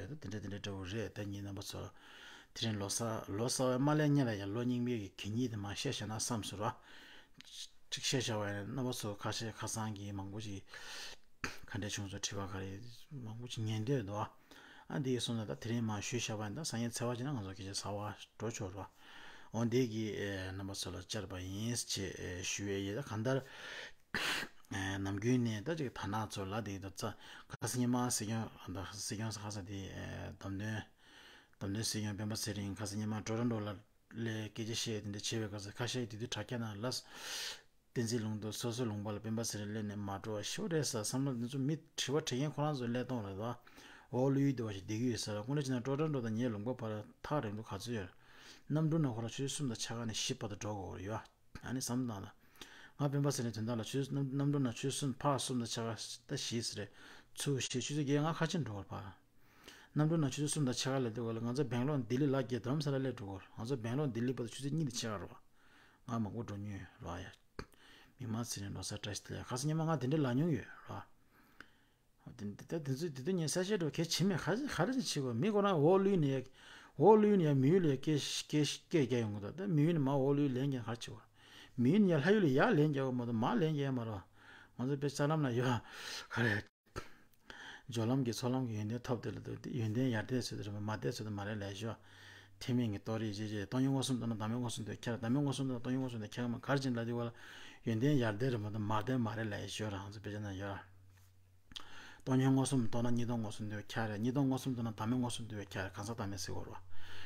ད་དེ་འདྲ་དེ་འདྲ་འདྲ་བོ་རེད། ད་ངས་རྣམ་པ་ཚོ་དེ་རིང་ལོ་གསར་ལོ་གསར་བའི་མ་སླེབས་སྔོན་ལ་ཡང་ལོ་རྙིང་པའི་གི་གད་སྙིགས་དེ་མར་བཤད་བཞག་ན་བསམ་སོང་ར། ཅིག་བཤད་བཞག་པ་ཡིན་ན་རྣམ་པ་ཚོ་ཁ་ཤས་ཁ་སང་གི་མང་པོ་ཅིག་ག་འདྲ་བྱུང་སོང་དྲི་བ་ག་རེ་མང་པོ་ཅིག་ཉན་འདོད་འདུག་ཨ་འདི་ཡིན་སོང་ན་ད་དེ་རིང་མར་ཞུས་བཞག་པ་ཡིན། ད་སང་ཉིན་ཚེས་པ་ཅིག་ན་ང་ཚོ་སྐད་ཆ་གསར་པ་འགྲོ་ཆོག་ར། འོ་འདི་གི་རྣམ་པ་ཚོ་ལ་བཅར་བ་ཡིན་ཅེས་ཞུ་ཡས་ཡིན། ད་གང་ལྟར། ནམ་རྒྱུན་ནས་ད་ཅིག་དར་ནག་ཚོ་ལ་དེ་ད་ཚ་ཁ་སང་ཉི་མ་སྲིད་སྐྱོང་ད་སྲིད་སྐྱོང་ས་ཁ་ས་དེ་བདམས་ཐོན་བདམས་ཐོན་སྲིད་སྐྱོང་སྤེན་པ་ཚེ་རིང་ཁ་སང་ཉི་མ་ཊོ་རོན་ཊོ་ལ་ལས་སྐད་ཆ་བཤད་དེ་འདྲ་བྱས་པའི་སྐབས་སུ་ཁ་ཤས་དེ་དུས་དྲ་རྒྱ་ནང་ལ་བསྟན་འཛིན་ལུང་རྟོགས་སོ་སོའི་ལུང་པ་ལ་སྤེན་པ་ཚེ་རིང་སླེབས་ནས་མ་འགྲོ་བ་ཞོ་རེད་ས་བསམ་བློ་འདི་ཚོ་མི་དྲི་བ་དྲི་མཁན་ཁོ་རང་ཚོ་སླེབས་གཏོང་རེད་ད། འོ་ལོས་ཡུལ་དེ་བ་ཞིག་བསྡད་ཀྱི་ཡོད་ས་ར་ཀུན་ལ་ཅི་ན་ཊོ་རོན་ཊོ་དང་ངའི་ལུང་པ་བར་ཐག་རིང་པོ་ག་ཚོད་ཡོད་རེད། གནམ་གྲུ་ནང་ཁོ་རང་ཆུ་ཚོད་གསུམ་དང་ཕྱེད་ཀ་ནས་བཞི་བར་དུ་འགྲོ་དགོས་རེད་ཡོད། ཨ་ནི་བསམ་བློ་བཏང་ལ། ང་སྤེན་པ་ཚེ་རིང་དོན་དག་ལ་ཆུ་གནམ་གནམ་གྲུ་ནང་ཆུ་ཚོད་གསུམ་ཕར་གསུམ་དང་ཕྱེད་ཀ་ད་བཞི་ཟེར་རེད། ཚུར་བཞི་ཆུ་ཚོད་བརྒྱད་ལྔ་ཁ་ཕྱིར་འགྲོ་བར་ཕར། གནམ་གྲུ་ནང་ཆུ་ཚོད་གསུམ་དང་ཕྱེད་ཀ་སླེབས་དུས་སྐབས་ལ་ང་ཚོ་སྦེང་ལོར་ལྡི་ལི་ལ་བརྒྱད་རྡ་རམ་ས་ལ་སླེབས་འགྲོ་གི་རེད། ང་ཚོ་སྦེང་ལོར་ལྡི་ལི་བར་དུ་ཆུ་ཚོད་གཉིས་དང་ཕྱེད་ཀ་རེད་བ། ང་མང་པོ་འགྲོ་མྱོང་ཡོད་རེད་བ་ཡ། མིག་དམར་ཚེ་རིང་ལོ་གསར་བཀྲ་ཤིས་བདེ་ལེགས། ཁ་སང་ཉི་མ་ང་དེ་འདྲ་ལབ་མྱོང་ཡོད་རེད་བ། དེ་དེ་དེ་ཚོས་དེ་དུས་ངས་གསལ་བཤད་འགྲོ་གལ་ཆེ་མེད་ག་རེ་ག་རེ་ཅིག་བྱེད་དགོས། མི་ཁོ་རང་འོག་ལུས་ནས་ཡ་འོག་ལུས་ནས་ཡ་མི་ཡུལ་ལ་ཡ་སྐད་སྐད་སྐད་རྒྱག་ཡོང་གི་འདུག་ད་མི་ཡུལ་ནས་མར་འོག་ལུས་ལེན་རྒྱག་ག་རེ་བྱེད་དགོས། མི་ཡུལ་ནས་ཡ་ལྷ་ཡུལ་ལ་ཡར་ལེན་རྒྱག་དགོས་མ་གཏོགས་མར་ལེན་རྒྱག་ཡ་མ་རེད་བ། ང་ཚོ་དཔེ་ལྕགས་ལམ་ལ་ཡོད་ག་རེ། སྦྱོར་ལམ་གྱི་ཚོགས་ལམ་གྱི་ཡོན་ཏན་ཐོབ་དེ་ལ་ཡོན་ཏན་ཡར་ལྡན་ཚོད་དེ་རེད་མ་མར་ལྡན་ཚོད་དེ་མ་རེད་ལབ་ཤོག་ཐེག་དམན་གྱི་རྟོགས་རིགས་ཅེས་བྱས་སྟོང་ཉིད་མངོན་སུམ་རྟོགས་ན་བདག་མེད་མངོན་སུམ་དུ་ཁྱབ། བདག་མེད་མངོན་སུམ་རྟོགས་ན་སྟོང་ཉིད་མངོན་སུམ་དུ་ཁྱབ་མ་གར་ཅན་ལ་དེ་བ་ལ་ཡོན་ཏན་ཡར་ལྡན་རེད་མ་གཏོགས་མར་ལྡན་མ་རེད་ལབ་ཡ་ཞོར་རང་ཚོ་དཔེ་ཆ་ན་ཡོད། སྟོང་ཉིད་མངོན་སུམ་རྟོགས་ན་གཉིས་སྟོང་མངོན་སུམ་དུ་ཁྱབ་རེད། གཉིས་སྟོང་མངོན་སུམ་རྟོགས་ན་བདག་མེད་མངོན་སུམ་དུ་ཁྱབ་རེད། གང་ཟག་བདག་མེད་ཟེར་བ་རེད་བ།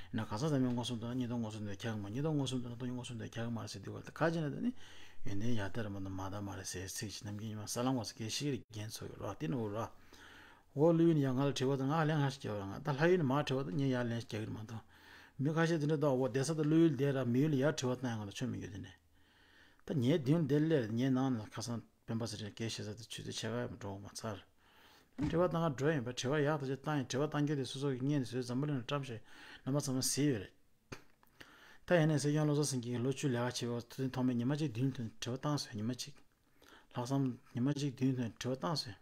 ཡིན་ན་གང་ཟག་བདག་མེད་མངོན་སུམ་རྟོགས་ན་གཉིས་སྟོང་མངོན་སུམ་དུ་ཁྱབ་མ་གཉིས་སྟོང་མངོན་སུམ་རྟོགས་ན་སྟོང་ཉིད་མངོན་སུམ་དུ་ཁྱབ་མ་རེད་ཟེར་དུས་བ་ལ་ག་ཅི་ན་དེ་ནི་ཡོན་ཏན་ཡར་ལྡན་རེད་མ་གཏོགས་མར་ལྡན་མ་རེད་ཟེར་ཚིག་ཅིག་ནམ་རྒྱུན་ཉི་མ་ས་ལམ་བ་ས་གལ་ཤེས་རིག་རྒྱན་ཚོ་ཡོད་རེད་བ། དེ་ནི་འོ་རེད་བ། འོ་ལོས་ཡུལ་ནས་ཡང་ང་ལ་དྲི་བ་དང་ང་ལན་ཁ་ཞིག་རྒྱག་རོགས། ང་ད་ལྷ་ཡུལ་ནས་མར་དྲི་བ་དང་ངས་ཡར་ལན་ཞིག་རྒྱག་གི་རེད་མ་གཏོགས། མི་ཁ་ཤས་དེ་འདྲ་ད་འོ་བསྡད་ས་དང་ལྷ་ཡུལ་བསྡད་ར་མི་ཡུལ་ལ་ཡར་དྲི་བ་བཏང་ཡང་ང་ལ་ཆོ་མི་འགྱོ་དེ་ནས། ད་ངའི་མདུན་བསྡད་སླེབས་ངའི་ནང་ནས་ཁ་སང་སྤེན་པ་ཚེ་རིང་སྐད་བཤད་ས་དེ་ཆུ་ཚོད་ཕྱེད་ཀ་ཡང་འགྲོ་མ་ཚར། དྲི་བ་བཏང་ག་འགྲོ་ཡིན་པ་དྲི་བ་ཡག་ཐག་ཆོད་བཏང་ཡིན། དྲི་བ་བཏང་རྒྱུ་དེ་སོ་སོ་གི་སྔས་ནས་བཟོས་འཛམ་བུ་གླིང་ལ་བཀྲམ་བཞག་རྣམ་པ་ཚང་མ་གཟིགས་ཡོད་རེད། ད་ཡིན་ནའི་སྲིད་སྐྱོང་བློ་བཟང་སེང་གེ་གི་ལོ་བཅུ་ལས་ཀ་བྱེད་པ་ཐུགས་ཐེངས་ཐོག་མའི་ཉི་མ་གཅིག་མདུན་དུ་དྲི་བ་བཏང་སོང་ཉི་མ་གཅིག་ལྷག་བསམ་ཉི་མ་གཅིག་མདུན་དུ་དྲི་བ་བཏང་སོང་།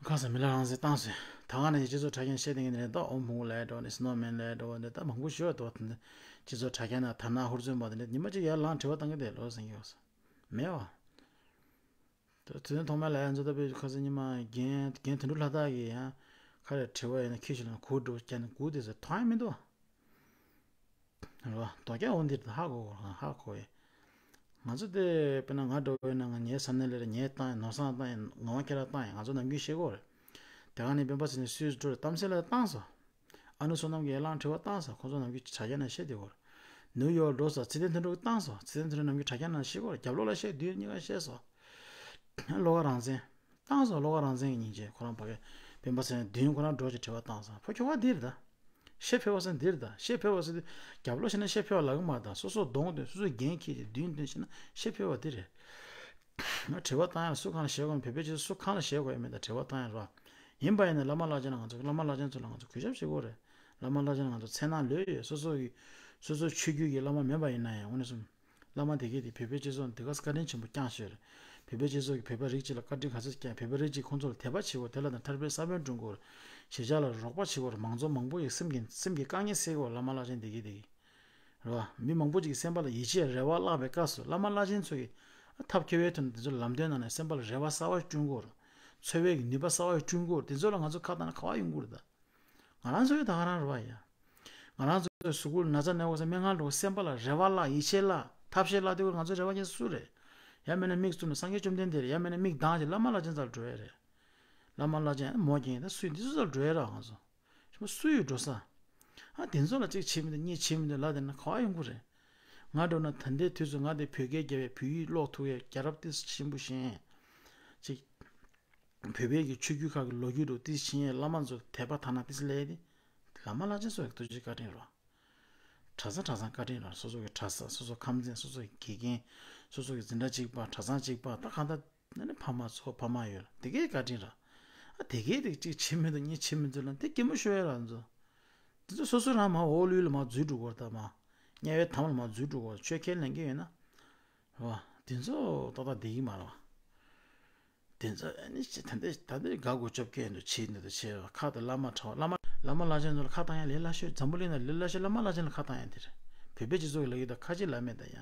ཁ་སང་མི་ལ་རང་བཙན་བཏང་སོང་། ད་ག་ནས་སྤྱི་ཚོགས་དྲ་རྒྱ་བཤད་བསྡད་མཁན་རེད་ད། ཨོ་མོང་ལས་འགྲོ་ནས་སྣོ་མེན་ལས་འགྲོ་ནས་ད་མང་པོ་ཞིག་འདུག་ད་སྤྱི་ཚོགས་དྲ་རྒྱ་ན་དར་ནག་ཧུར་བརྩོན་པ་དེ་འདྲ་ཉི་མ་གཅིག་ཡར་ལངས་དྲི་བ་བཏང་གི་བསྡད་ལོ་ཟེར་གྱི་ཡོད་ས་མེད་བ། ད་དུས་ཐོག་མ་ལ་ཡང་ཚོ་ལྟ་བུའི་ཁ་སང་ཉི་མ་རྒན་རྒན་དོན་གྲུབ་ལྷ་དར་གྱིས་ཡང་ཁ་རེ་དྲི་བ་ཡིན་ན་ཁྱི་ཞིག་ལ་གུར་འགྲོ་རྒྱ་ནས་གུར་དེ་ཚོ་ཐོག་ཡང་མི་འདུག་རེད་བ། རྡོ་རྒྱ་འོ་འདིར་ཧ་གོ་ཧ་གོ་ཡེ། ང་ཚོ་དེ་དཔེར་ན་ང་འགྲོ་བས་ན་ང་ངའི་ས་གནས་ལས་ར་ངའི་བཏང་ཡིན་ནོར་བཟང་བཏང་ཡིན་ངོ་བ་ཁྱེད་ར་བཏང་ཡིན་ང་ཚོ་ནམ་རྒྱུན་ཤེས་གོ་རེད། དེ་ག་ནས་སྤེན་པ་ཚེ་ནས་སུས་འགྲོ་རེད་གཏམ་སེ་ལ་བཏང་སོ། ཨ་ནུ་བསོད་ནམས་ཀྱིས་ཡར་ལངས་དྲི་བ་བཏང་ས་ཁོང་ཚོ་ནམ་རྒྱུན་དྲ་རྒྱ་ནང་བཤད་བསྡད་ཡོད་རེད། ནིའུ་ཡོག་འགྲོ་ས་ཚེ་བརྟན་དོན་གྲུབ་ཀྱིས་བཏང་སོང་། ཚེ་བརྟན་དོན་གྲུབ་ནམ་རྒྱུན་དྲ་རྒྱ་ནང་བཤད་ཡོད་རེད། རྒྱབ་ལོགས་ལ་བཤད་དུས་གཉིས་ཀ་བཤད་སོང་། བློ་དགའ་རང་བཙན། བཏང་སོང་བློ་དགའ་རང་བཙན་གྱི་སྙིང་རྗེ་ཁོ་རང་ཕ་གི་སྤེན་པ་ཚེ་བརྟན་མདུན་ཁོ་རང་འགྲོ་ཅིག་དྲི་བ་བཏང་སོང་། ཕོ་ཁྱོ་ག་འདི་རེད་ད། ཤེས་འཕེལ་བ་ཟེར་འདི་རེད་ད། ཤེས་འཕེལ་བ་ཟེར་དུས་རྒྱབ་ལོགས་བཤད་ན་ཤེས་འཕེལ་བ་ལབ་གི་མ་རེད་ད། སོ་སོ་གདོང་དེ་སོ་སོའི་འགན་འཁྱེར་ཏེ་མདུན་དོན་བཤད་ན་ཤེས་འཕེལ་བ་འདི་རེད། དྲི་བ་བཏང་ཡ་ལ་སུ་གང་ལ་ཞེད་དགོས་མེད། བོད་པའི་སྤྱི་ཚོགས་སུ་གང་ལ་ཞེད་དགོས་ཡ་མེད་ད། དྲི་བ་བཏང་ཡ་ར། ཡིན་པ་ཡིན་ན་བླ་མ་བླ་ཆེན་ལ་ང་ཚོ་བླ་མ་བླ་ཆེན་ཚོ་ལ་ང་ཚོ་གུས་ཞབས་བྱེད་དགོས་རེད། བླ་མ་བླ་ཆེན་ལ་ང་ཚོ་མཚན་སྣང་ལོས་ཡོད། སོ་སོ་གི་སོ་སོ་ཆོས་བརྒྱུད་ཀྱི་བླ་མ་མིན་པ་ཡིན་ན་ཡང་དངོས་གནས་སོ། བླ་མ་དེ་གས་དེ་བོད་པའི་སྤྱི་ཚོགས་འདི་ག་བཀའ་དྲིན་ཆེན་པོ་བསྐྱངས་ཤོར་རེད། བོད་པའི་སྤྱི་ཚོགས་ཀྱི་བོད་པ་རིགས་གཅིག་ལ་བཀའ་དྲིན་ག་ཚོད་བསྐྱངས། བོད་པ་རིགས་གཅིག་ཁོང་ཚོ་ལ་དད་པ་བྱེད་དགོས། དེ་ལ་དང་ཐར་པའི་ས་བོན་བསྐྲུན་དགོས། གཞིས་ཆགས་ལ་རོགས་པ་བྱེད་དགོས། མང་ཚོགས་མང་པོ་ཡི་སེམས་ཀྱི་སེམས་ཀྱི་དཀའ་ངལ་སེལ་དགོས། བླ་མ་བླ་ཆེན་དེ་གས་དེ་གས། རེད་བ། མི་མང་པོ་ཅིག་གི་སེམས་པ་ལ་ཡིད་ཆེས་རེ་བ་བརླག་པའི་སྐབས་སུ་བླ་མ་བླ་ཆེན་ཚོ་གིས་ཐབས་མཁས་པའི་ཐོག་ནས་དེ་ཚོ་ལམ་སྟོན་གནང་ནས་སེམས་པ་ལ་རེ་བ་གསར་བ་བསྐྲུན་དགོས་རེད། འཚོ་བའི་གི་ནུས་པ་གསར་བ་བསྐྲུན་དགོས་རེད། དེ་ཚོ་ལ་ང་ཚོ་ཁ་བཏང་ན་ག་བ་ཡོང་གི་རེད་ད། ང་རང་ཚོ་གི་ད་ག་རང་རེད་བ་ཡ། ང་རང་ཚོ་གཟུགས་པོ་ན་ཚ་ན་འོ་ས་སྨན་ཁང་འགྲོ་སེམས་པ་ལ་རེ་བ་བརླག་ཡིད་ཆེས་བརླག་ཐབས་ཤེས་བརླག་དེ་ང་ཚོ་རེ་བ་ཅན་སུ་རེད། ཡང་མིན་ན་མིག་བཙུམ་ནས་སངས་རྒྱས་བཅོམ་ལྡན་འདས་རེད། ཡང་མིན་ན་མིག་གདངས་ཀྱི་བླ་མ་བླ་ཆེན་རྩ་ལ་འགྲོ་ཡ་རེད། བླ་མ་བླ་ཆེན་མོ་རྒན་ད་སུས་འདི་ཚོ་ཚར་འགྲོ་ཡ་ར་ང་ཚོ། ཞི་མ་སུ་ཡོད་འགྲོ་ས། ཨ་དེ་ཚོ་ལ་གཅིག་བྱེད་མི་འདུག་གཉིས་བྱེད་མི་འདུག་ལབ་བསྡད་ན་ག་བ་ཡོང་གི་རེད། ང་འགྲོ་ན་ད་ལྟའི་དུས་སུ་ང་དེ་བོད་སྐད་རྒྱབ་པའི་བོད་ཡིག་ཀློག་ཐུབ་པའི་རྒྱལ་རབས་ཏིས་ཆེན་པོ་ཞིག་ཡིན། གཅིག་བོད་པའི་གི་ཆོས་བརྒྱུད་ཁག་གི་ལོ་རྒྱུས་འགྲོ་ཏིས་ཆེན་ཡས་བླ་མ་ཚོ་དད་པ་ཐ་ན་ཏིས་ལས་དེ། བླ་མ་བླ་ཆེན་ཚོ་ཡི་ཐུགས་རྗེ་བཀའ་དྲིན་རོ། གྲྭ་ས་གྲྭ་ཚང་བཀའ་དྲིན་ར། སོ་སོ་གི་གྲྭ་ས་སོ་སོ་ཁམས་ཚན་སོ་སོ་གི་དགེ་རྒན་སོ་སོ་གི་འཛིན་གྲྭ་གཅིག་པ་གྲྭ་ཚང་གཅིག་པ་ད་གང་ལྟར་ཨ་ནི་ཕ་མ་ཚོ་ཕ་མ་ཡོད་ར་དེ་གའི་བཀའ་དྲིན་ར། ཨ་དེ་གའི་དེ་གཅིག་བྱེད་མི་འདུག་གཉིས་བྱེད་མི་འདུག་ལ་འདི་སྐྱིད་མོ་ཤོར་ཡ་ར་ཚོ། དེ་ཚོ་སོ་སོ་རང་མ་འོག་ལུས་ལ་མ་འཛུལ་འགྲོ་གོ་ར་ད་མ། དམྱལ་བའི་དམ་ལ་མ་འཛུལ་འགྲོ་གོ་ཆོས་ཁས་ལེན་གི་ཡོད་ན། ར་བ། དེ་ཚོ་ཏག་ཏག་བསྡད་ཀྱི་མ་ར་བ། དེ་ཚོ་ཨ་ནི་ཅི་ད་འདི་ད་འདི་དགའ་དགོས་སྐྱོབ་སྐད་འདུག་བྱེད་འདི་འདུག་བྱེད་ར་ཁ་དང་བླ་མ་ཁྲ་བ་བླ་མ་བླ་མ་བླ་ཆེན་ཚོ་ལ་ཁ་བཏང་ཡ་ལས་སླ་ཤོས་འཛམ་བུ་གླིང་ན་ལས་སླ་ཤོས་བླ་མ་བླ་ཆེན་ལ་ཁ་བཏང་ཡ་དེ་རེད། བོད་པའི་སྤྱི་ཚོགས་ཀྱི་ལ་ཡི་དང་ཁ་ཆེ་ལ་མེད་ད་ཡ།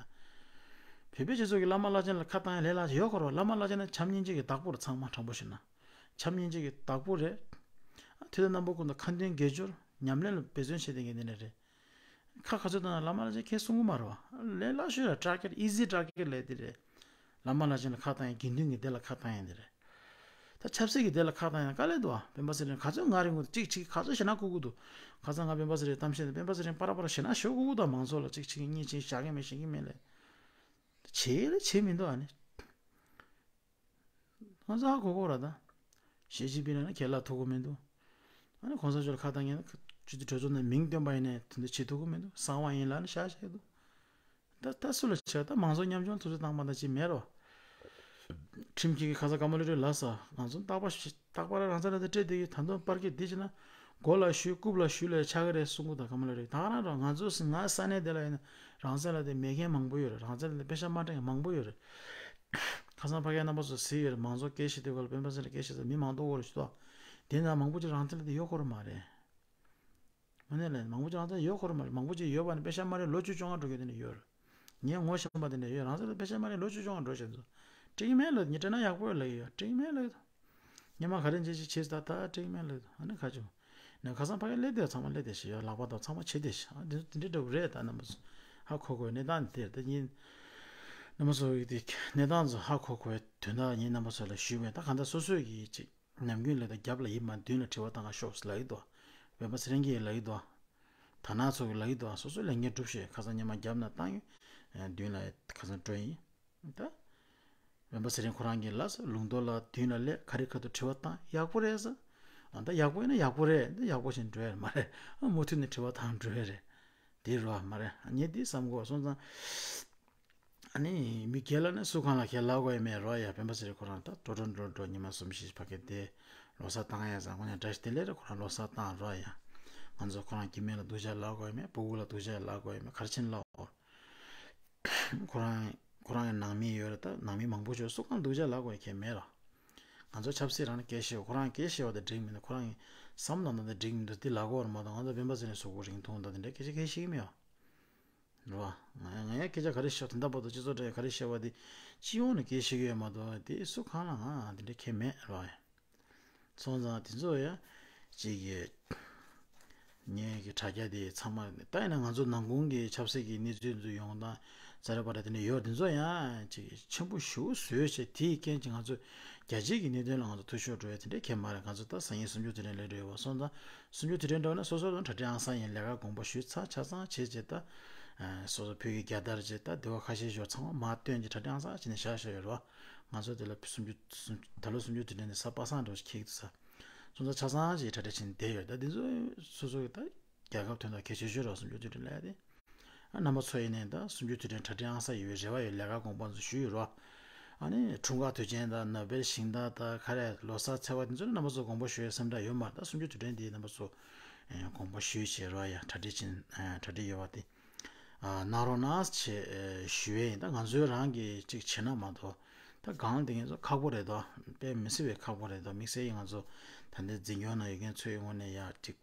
བོད་པའི་སྤྱི་ཚོགས་ཀྱི་བླ་མ་བླ་ཆེན་ལ་ཁ་བཏང་ཡ་ལས་སླ་ཤོས་ཡོད་ཁོ་ར་བ། བླ་མ་བླ་ཆེན་ནི་བྱམས་སྙིང་རྗེ་གི་བདག་པོ་རེད་ཚང་མ་དྲང་པོ་བཤད་ན། བྱམས་སྙིང་རྗེ་གི་བདག་པོ་རེད། དུས་དང་རྣམ་པ་ཀུན་ཏུ་ཁ་འདོན་དགེ་སྦྱོར་ཉམས་ལེན་ལ་འབད་བརྩོན་བྱེད་བསྡད་མཁན་དེ་འདྲ་རེད། ཁ་ཁ་ཚོད་བཏང་ན་བླ་མ་ལ་ཅིག་ཁས་གསུང་གི་མ་རེད་བ། ལས་སླ་ཤོས་ལ་ཊར་གེཊ་ཨི་ཟི་ཊར་གེཊ་ལས་དེ་རེད། བླ་མ་བླ་ཆེན་ལ་ཁ་བཏང་ཡ། དགེ་འདུན་གྱི་སྡེ་ལ་ཁ་བཏང་ཡ་འདི་རེད། ད་ཆབ་སྲིད་ཀྱི་སྡེ་ལ་ཁ་བཏང་ཡ་དཀའ་ལས་འདུག་ཨ། སྤེན་པ་ཚེ་རིང་ག་ཚོད་ང་རིང་གུ་གཅིག་གཅིག་ག་ཚོད་ཞེ་ན་ཁུག་གུ་འདུག་ཁ་སང་ང་སྤེན་པ་ཚེ་རིང་གཏམ་བཤད་དེ་སྤེན་པ་ཚེ་རིང་པར་པར་ཞེ་ན་ཞོ་ཁུག་གུ་དང་། མང་ཚོགས་ལ་གཅིག་གཅིག་གཉིས་གཅིག་བཞག་གི་མེད་བཞག་གི་མེད་ལས། བྱེད་ལས་བྱེད་མི་འདུག་ཨ་ནི། ང་ཚོ་ཧ་གོ་གོ་ར་ད། ཞེ་ཅིན་ཕིང་ལ་ནི་ཁས་ལེན་ཐུབ་གོ་མི་འདུག་ཨ་ནི་གོང་ས་མཆོག་ལ་ཁ་བཏང་མཁན་སྤྱི་འཐུས་གྲོས་ཚོགས་ནང་མིང་བཏོན་པ་ཡིན་ནའི་དེ་འདྲ་བྱེད་ཐུབ་གོ་མི་འདུག་གསང་བ་ཡིན་ལབ་ནི་བཞག་བཞག་འདུག་ད་ད་སུ་ལ་བྱས། ད་མང་ཚོགས་ཉམ་ཆུང་ཐུབ་ཚོད་བཏང་པ་ད་ཅི་མེད་རོ། ཁྲིམས་འགལ་གྱི་ཁ་ས་ཀ་མ་ལོ་རེ་ལ་ས་ང་ཚོ་རྟག་པར་རྟག་པར་རང་ཚོ་ལ་དེ་སྤྲད་དེ་ཡོད། ད་དུང་པར་གྱི་དེ་བྱས་ན་མགོ་ལ་གཞུས་རྐུབ་ལ་གཞུས་ལ་ཆགས་ཀྱི་རེད་གསུང་གི་འདུག་ཀ་མ་ལོ་རེ། ད་ག་རང་རོ་ང་ཚོ་ང་ས་གནས་དེ་ལ་ཡིན་ན་རང་བཙན་ལ་དེ་མེད་མཁན་མང་པོ་ཡོད་རེད། རང་བཙན་ལ་དེ་པེ་ཤག་མ་སྤྲད་མཁན་མང་པོ་ཡོད་རེད། ཁ་སང་ཕ་གིའི་རྣམ་པ་ཚོ་གཟིགས་ཡོད་རེད། མང་ཚོགས་སྐད་བཤད་དུས་སྐབས་ལ་སྤེན་པ་ཚེ་རིང་སྐད་བཤད་ཚོ་མི་མང་དོག་གོ་རེ་ཞུ་དོ། དེ་ན་མང་པོ་ཅིག་རང་བཙན་ལ་དེ་ཡོད་གོ་རེ་མ་རེད། དངོས་གནས་ལ་མང་པོ་ཅིག་རང་བཙན་ཡོད་གོ་རེ་མ་རེད། མང་པོ་ཅིག་ཡོད་པ་ནི་པེ་ཤག་མ་རེད། ལོ་བཅུ་བཅོ་ལྔ་འགྲོ་མཁན་དེ་འདྲ་ཡོད་རེད། ངས་ངོ་ཤེས་པ་དེ་འདྲ་ཡོད། རང་བཙན་ལ་པེ་ཤག་མ་རེད། ལོ་བཅུ་བཅོ་ལྔ་འགྲོ་བཞིན་དུ། སྤྲད་ཀྱི་མེད་ལབ། ངས་སྤྲད་ན་ཡག་པོ་ཡོད་ལབ་ཀྱི་ཡོད། སྤྲད་ཀྱི་མེད་ལབ་ཀྱི་འདུག་ཉི་མ་ག་རེ་འཇལ་ཅིག་བྱེད་ད་ད་སྤྲད་ཀྱི་མེད་ལབ་ཀྱི་འདུག་ཨ་ནི་ཁ་ཆུ། ནས་ཁ་སང་ཕ་གིར་སླེབས་དེ་ཚང་མ་སླེབས་བསྡད་ཤག་ཡོད། ལག་པ་དང་ཚང་མ་བྱེད་བསྡད་ཤག་ཨ་འདི་འདི་འདྲ་འདྲ་པོ་རེད། ད་རྣམ་པ་ཚོ་ཧ་གོ་དགོས་གནས་སྟངས་འདི་རེད། ད་ཡིན་རྣམ་པ་ཚོ་ཡིས་དེ་གནས་སྟངས་ཚོ་ཧ་གོ་དགོས་དོན་དག་ཡིན། རྣམ་པ་ཚོ་ལ་ཞུས་པས་ད་གང་ལྟར་སོ་སོས་ཀྱིས་ཅིག་ནམ་རྒྱུན་ལ་ད་རྒྱབ་ལ་ཡིབ་མ་མདུན་ལ་དྲི་བ་བཏང་ག་ཤོག་ལབ་ཀྱི་འདུག་སྤེན་པ་ཚེ་རིང་གིས་ལབ་ཀྱི་འདུག་དར་ནག་ཚོ་གིས་ལབ་ཀྱི་འདུག་སོ་སོའི་ལས་འགན་སྒྲུབ་ཤོག་ཁ་སང་ཉི་མ་རྒྱབ་ན་བཏང་ཡོད། མདུན་ལ་ཁ་སང་འགྲོ་ཡིན། ད་སྤེན་པ་ཚེ་རིང་ཁོ་རང་གིས་ལབ་ས་ལུང་མདོ་ལ་མདུན་ལ་སླེབས། ག་རེ་ག་དུ་དྲི་བ་བཏང་ཡག་པོ་རེད་ཟེར། ཨ་ད་ཡག་པོ་ཡིན་ན་ཡག་པོ་རེད། འདི་ཡག་པོ་ཞིག་འགྲོ་ཡ་རེད་མ་རེད། ཨ་མུ་མཐུད་ནས་དྲི་བ་བཏང་འགྲོ་ཡ་རེད། དེ་རོ་མ་རེད། ངས་འདི་བསམ་གོ་སོང་ཙང་། ཨ་ནི་མི་སྒེར་ལ་ནི་སུ་གང་ལ་ཁས་ལབ་དགོས་ཡ་མེད་རོ་ཡ། སྤེན་པ་ཚེ་རིང་ཁོ་རང་ད་འགྲོ་འགྲོ་འགྲོ་འགྲོ་ཉི་མ་གསུམ་བཞི་ཕ་གི་དེ་ལོ་གསར་བཏང་ཡ་ཟེར་ཁོ་ནས་བཀྲ་ཤིས་བདེ་ལེགས་རེད། ཁོ་རང་ལོ་གསར་བཏང་རོ་ཡ། ང་ཚོ་ཁོ་རང་སྐྱེ་དམན་ལ་སྡུག་ཅག་ལབ་དགོས་ཡ་མེད། སྤུ་གུ་ལ་སྡུག་ཅག་ལབ་དགོས་ཡ་མེད། ག་རེ་བྱས་ནས་ལབ་འོ། ཁོ་རང་ཁོ་རང་གི་ནང་མི་ཡོད་རེད། ད་ནང་མི་མང་པོ་ཞིག་སུ་གང་སྡུག་ཅག་ལབ་དགོས་ཡ་ཁྱད་མེད་རོ། ང་ཚོ་ཆབ་སྲིད་རང་ནས་སྐད་བཤད། ཁོ་རང་སྐད་བཤད་པ་དེ་འགྲིག་མི་འདུག་ཁོ་རང་གི་བསམ་བློ་ནང་དེ་འགྲིག་མི་འདུག་དེ་ལབ་དགོས་རེད་མ་གཏོགས་ང་ཚོ་སྤེན་པ་ཚེ་རིང་གཟུགས་པོ་རིང་ཐུང་ད་དེ་འདྲ་སྐད་ཆ་སྐད་བཤད་ཀྱི་མེད་བ། རེད་བ། ང་ང་ཡང་སྐད་ཆ་ག་རེ་བཤད། དེ་འདྲ་བར་དུ་སྤྱི་ཚོགས་དྲ་ག་རེ་བཤད་པ་དེ་སྤྱི་ཡོངས་ནས་སྐད་བཤད་ཀྱི་ཡོད་མ་གཏོགས་དེ་སུ་གང་ལ་ང་དེ་འདྲ་ཁྱད་མེད་རེད་བ། སོང་ཙང་དེ་ཚོ་ཡང་གཅིག་གི་ངེད་ཀྱི་དྲ་རྒྱ་དེ་ཚང་མ་ད་ཡིན་ན་ང་ཚོ་ནང་ཁུལ་གྱི་ཆབ་སྲིད་ཀྱི་གནས་ཚུལ་ཚོ་ཡོང་སྟངས་ཙ་ར་པ་ར་དེ་འདྲ་ཡོད། དེ་ཚོ་ཡང་ཅིག་ཆེན་པོ་ཞེ་པོ་བཟོས་བྱས། དེའི་རྐྱེན་གྱིས་ང་ཚོ་རྒྱལ་སྤྱིའི་གི་གནད་དོན་ལ་ང་ཚོ་འཐུས་ཤོར་འགྲོ་ཡ་དེ་འདྲའི་གལ་མ་རེད། ང་ཚོ་ད་སང་ཉིན་གསུམ་བཅུ་དུས་དྲན་སླེབས་འགྲོ་ཡོད་པ་སོང་ཙང་། གསུམ་བཅུ་དུས་དྲན་འགྲོ་ན་སོ་སོ་དང་གྲ་སྒྲིག་ཨང་གསར་ཡིན། ལས་ཀ་དགོངས་པ་ཞུས་ཚར་ཆ་ཚང་བྱས་བྱས། ད་སོ་སོ་བོད་ཀྱི་རྒྱལ་དར་བྱས། ད་དེ་བ་ཁ་ཤས་ཤོག་ཚང་མ་མར་བཏོན་གྱི་གྲ་སྒྲིག་ཨང་གསར་བྱས་ནས་བཞག་བཞག་ཡོད་རེད་བ། ང་ཚོ་དེ་ལ་གསུམ་བཅུ་ད་ལོ་གསུམ་བཅུ་དུས་དྲན་དེ་ས་པ་སངས་འགྲོ་ཁེག་ཏུ་ས། སོང་ཙང་ཆ་ཚང་ཅིག་གྲ་སྒྲིག་བྱས་ནས་བསྡད་ཡོད། ད་འདི་ཚོ་སོ་སོ་གི་ད་རྒྱལ་ཁབ་དོན་དག་གལ་ཆེ་ཤོས་རེད། གསུམ་བཅུ་དུས་དྲན་ལབ་ཡ་དེ། ཨ་རྣམ་པ་ཚོ་ཡིན་ནའི་ད་གསུམ་བཅུ་དུས་དྲན་གྲ་སྒྲིག་ཨང་གསར་ཡོད་པའི་རེ་བ་ཡོད། ལས་ཀ་དགོངས་པ་ཚོ་ཞུས་ཡོད་རོ། ཨ་ནི་འཁྲུངས་སྐར་དུས་ཆེན་དང་ནོ་བེལ་ཞིང་བདག་དང་ག་རེ་ལོ་གསར་ཚེས་པ་དེ་ཚོ་ནི་རྣམ་པ་ཚོ་དགོངས་པ་ཞུ་ཡའི་སེམས་ཁྲལ་ཡོད་མ་རེད། ད་གསུམ་བཅུ་དུས་དྲན་དེ་རྣམ་པ་ཚོ་ཨེ་དགོངས་པ་ཞུས་བྱས་རོ་ཡ། གྲ་སྒྲིག་བྱེད་ཨེ་གྲ་སྒྲིག་ཡོད་པ་དེ་ཨ་གནང་རོགས་གནང་བྱས་ཨེ་ཞུ་ཡས་ཡིན། ད་ང་ཚོའི་རང་གི་ཅིག་བྱེད་ན་མ་གཏོགས་ད་གང་དེ་ངེད་ཚོ་ཁག་པོ་རེད་དོ། དཔེ་མི་སྲིད་པའི་ཁག་པོ་རེད་དོ། དམིགས་བསལ་གྱི་ང་ཚོ་ད་ལྟའི་འཛིན་སྐྱོང་ནང་ཡོད་མཁན་ཚོའི་ངོས་ནས་ཡ་ཅིག་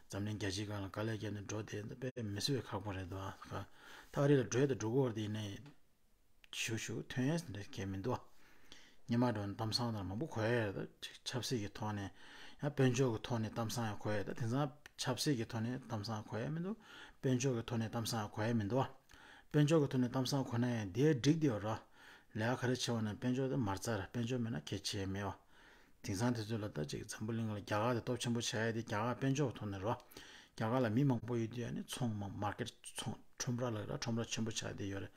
འཛམ་གླིང་རྒྱལ་སྤྱིའི་སྒང་ལ་དཀའ་ལས་བརྒྱབ་ནས་འགྲོ་དེ་དཔེ་མི་སྲིད་པའི་ཁག་པོ་རེད་དོ། ད་རེས་ལ་འགྲོ་ཡ་དང་འགྲོ་དགོས་རེད་དེ་ཡིན་ནའི། ཞུ་ཞུ་ཐོན་ཡས་འདི་གས་མི་འདུག་ཉི་མ་འགྲོ་ནས་གཏམ་བཟང་དང་མང་པོ་གོ་ཡས་རེད། ད་ཆབ་སྲིད་ཀྱི་ཐོག་ནས་ཡང་དཔལ་འབྱོར་གྱི་ཐོག་ནས་གཏམ་བཟང་ཡང་གོ་ཡས། ད་དེང་སང་ཆབ་སྲིད་ཀྱི་ཐོག་ནས་གཏམ་བཟང་གོ་ཡས་མི་འདུག་དཔལ་འབྱོར་གྱི་ཐོག་ནས་གཏམ་བཟང་ཡང་གོ་ཡས་མི་འདུག་དཔལ་འབྱོར་གྱི་ཐོག་ནས་གཏམ་བཟང་གོ་ན་ཡང་དེ་འགྲིག་བསྡད་ཡོད་ར། ལས་ཀ་ག་རེ་བྱེད་པ་ན་དཔལ་འབྱོར་དེ་མ་རྩ་ར། དཔལ་འབྱོར་མེད་ན་གལ་ཆེ་མེད་བ། དེང་སང་དེ་ཚོ་ལ་ད་ཅིག་འཛམ་བུ་གླིང་ལ་རྒྱ་གར་དེ་སྟོབས་ཆེན་པོ་ཆགས་ཡ་དེ་རྒྱ་གར་དཔལ་འབྱོར་གྱི་ཐོག་ནས་ར། རྒྱ་གར་ལ་མི་མང་པོ་ཡོད་དུས་ཨ་ནི་ཚོང་མ་མར་ཀེཊ་ཚོང་ཁྲོམ་ར་ལ་ར་ཁྲོམ་ར་ཆེན་པོ་ཆགས་བསྡད་ཡོད་རེད།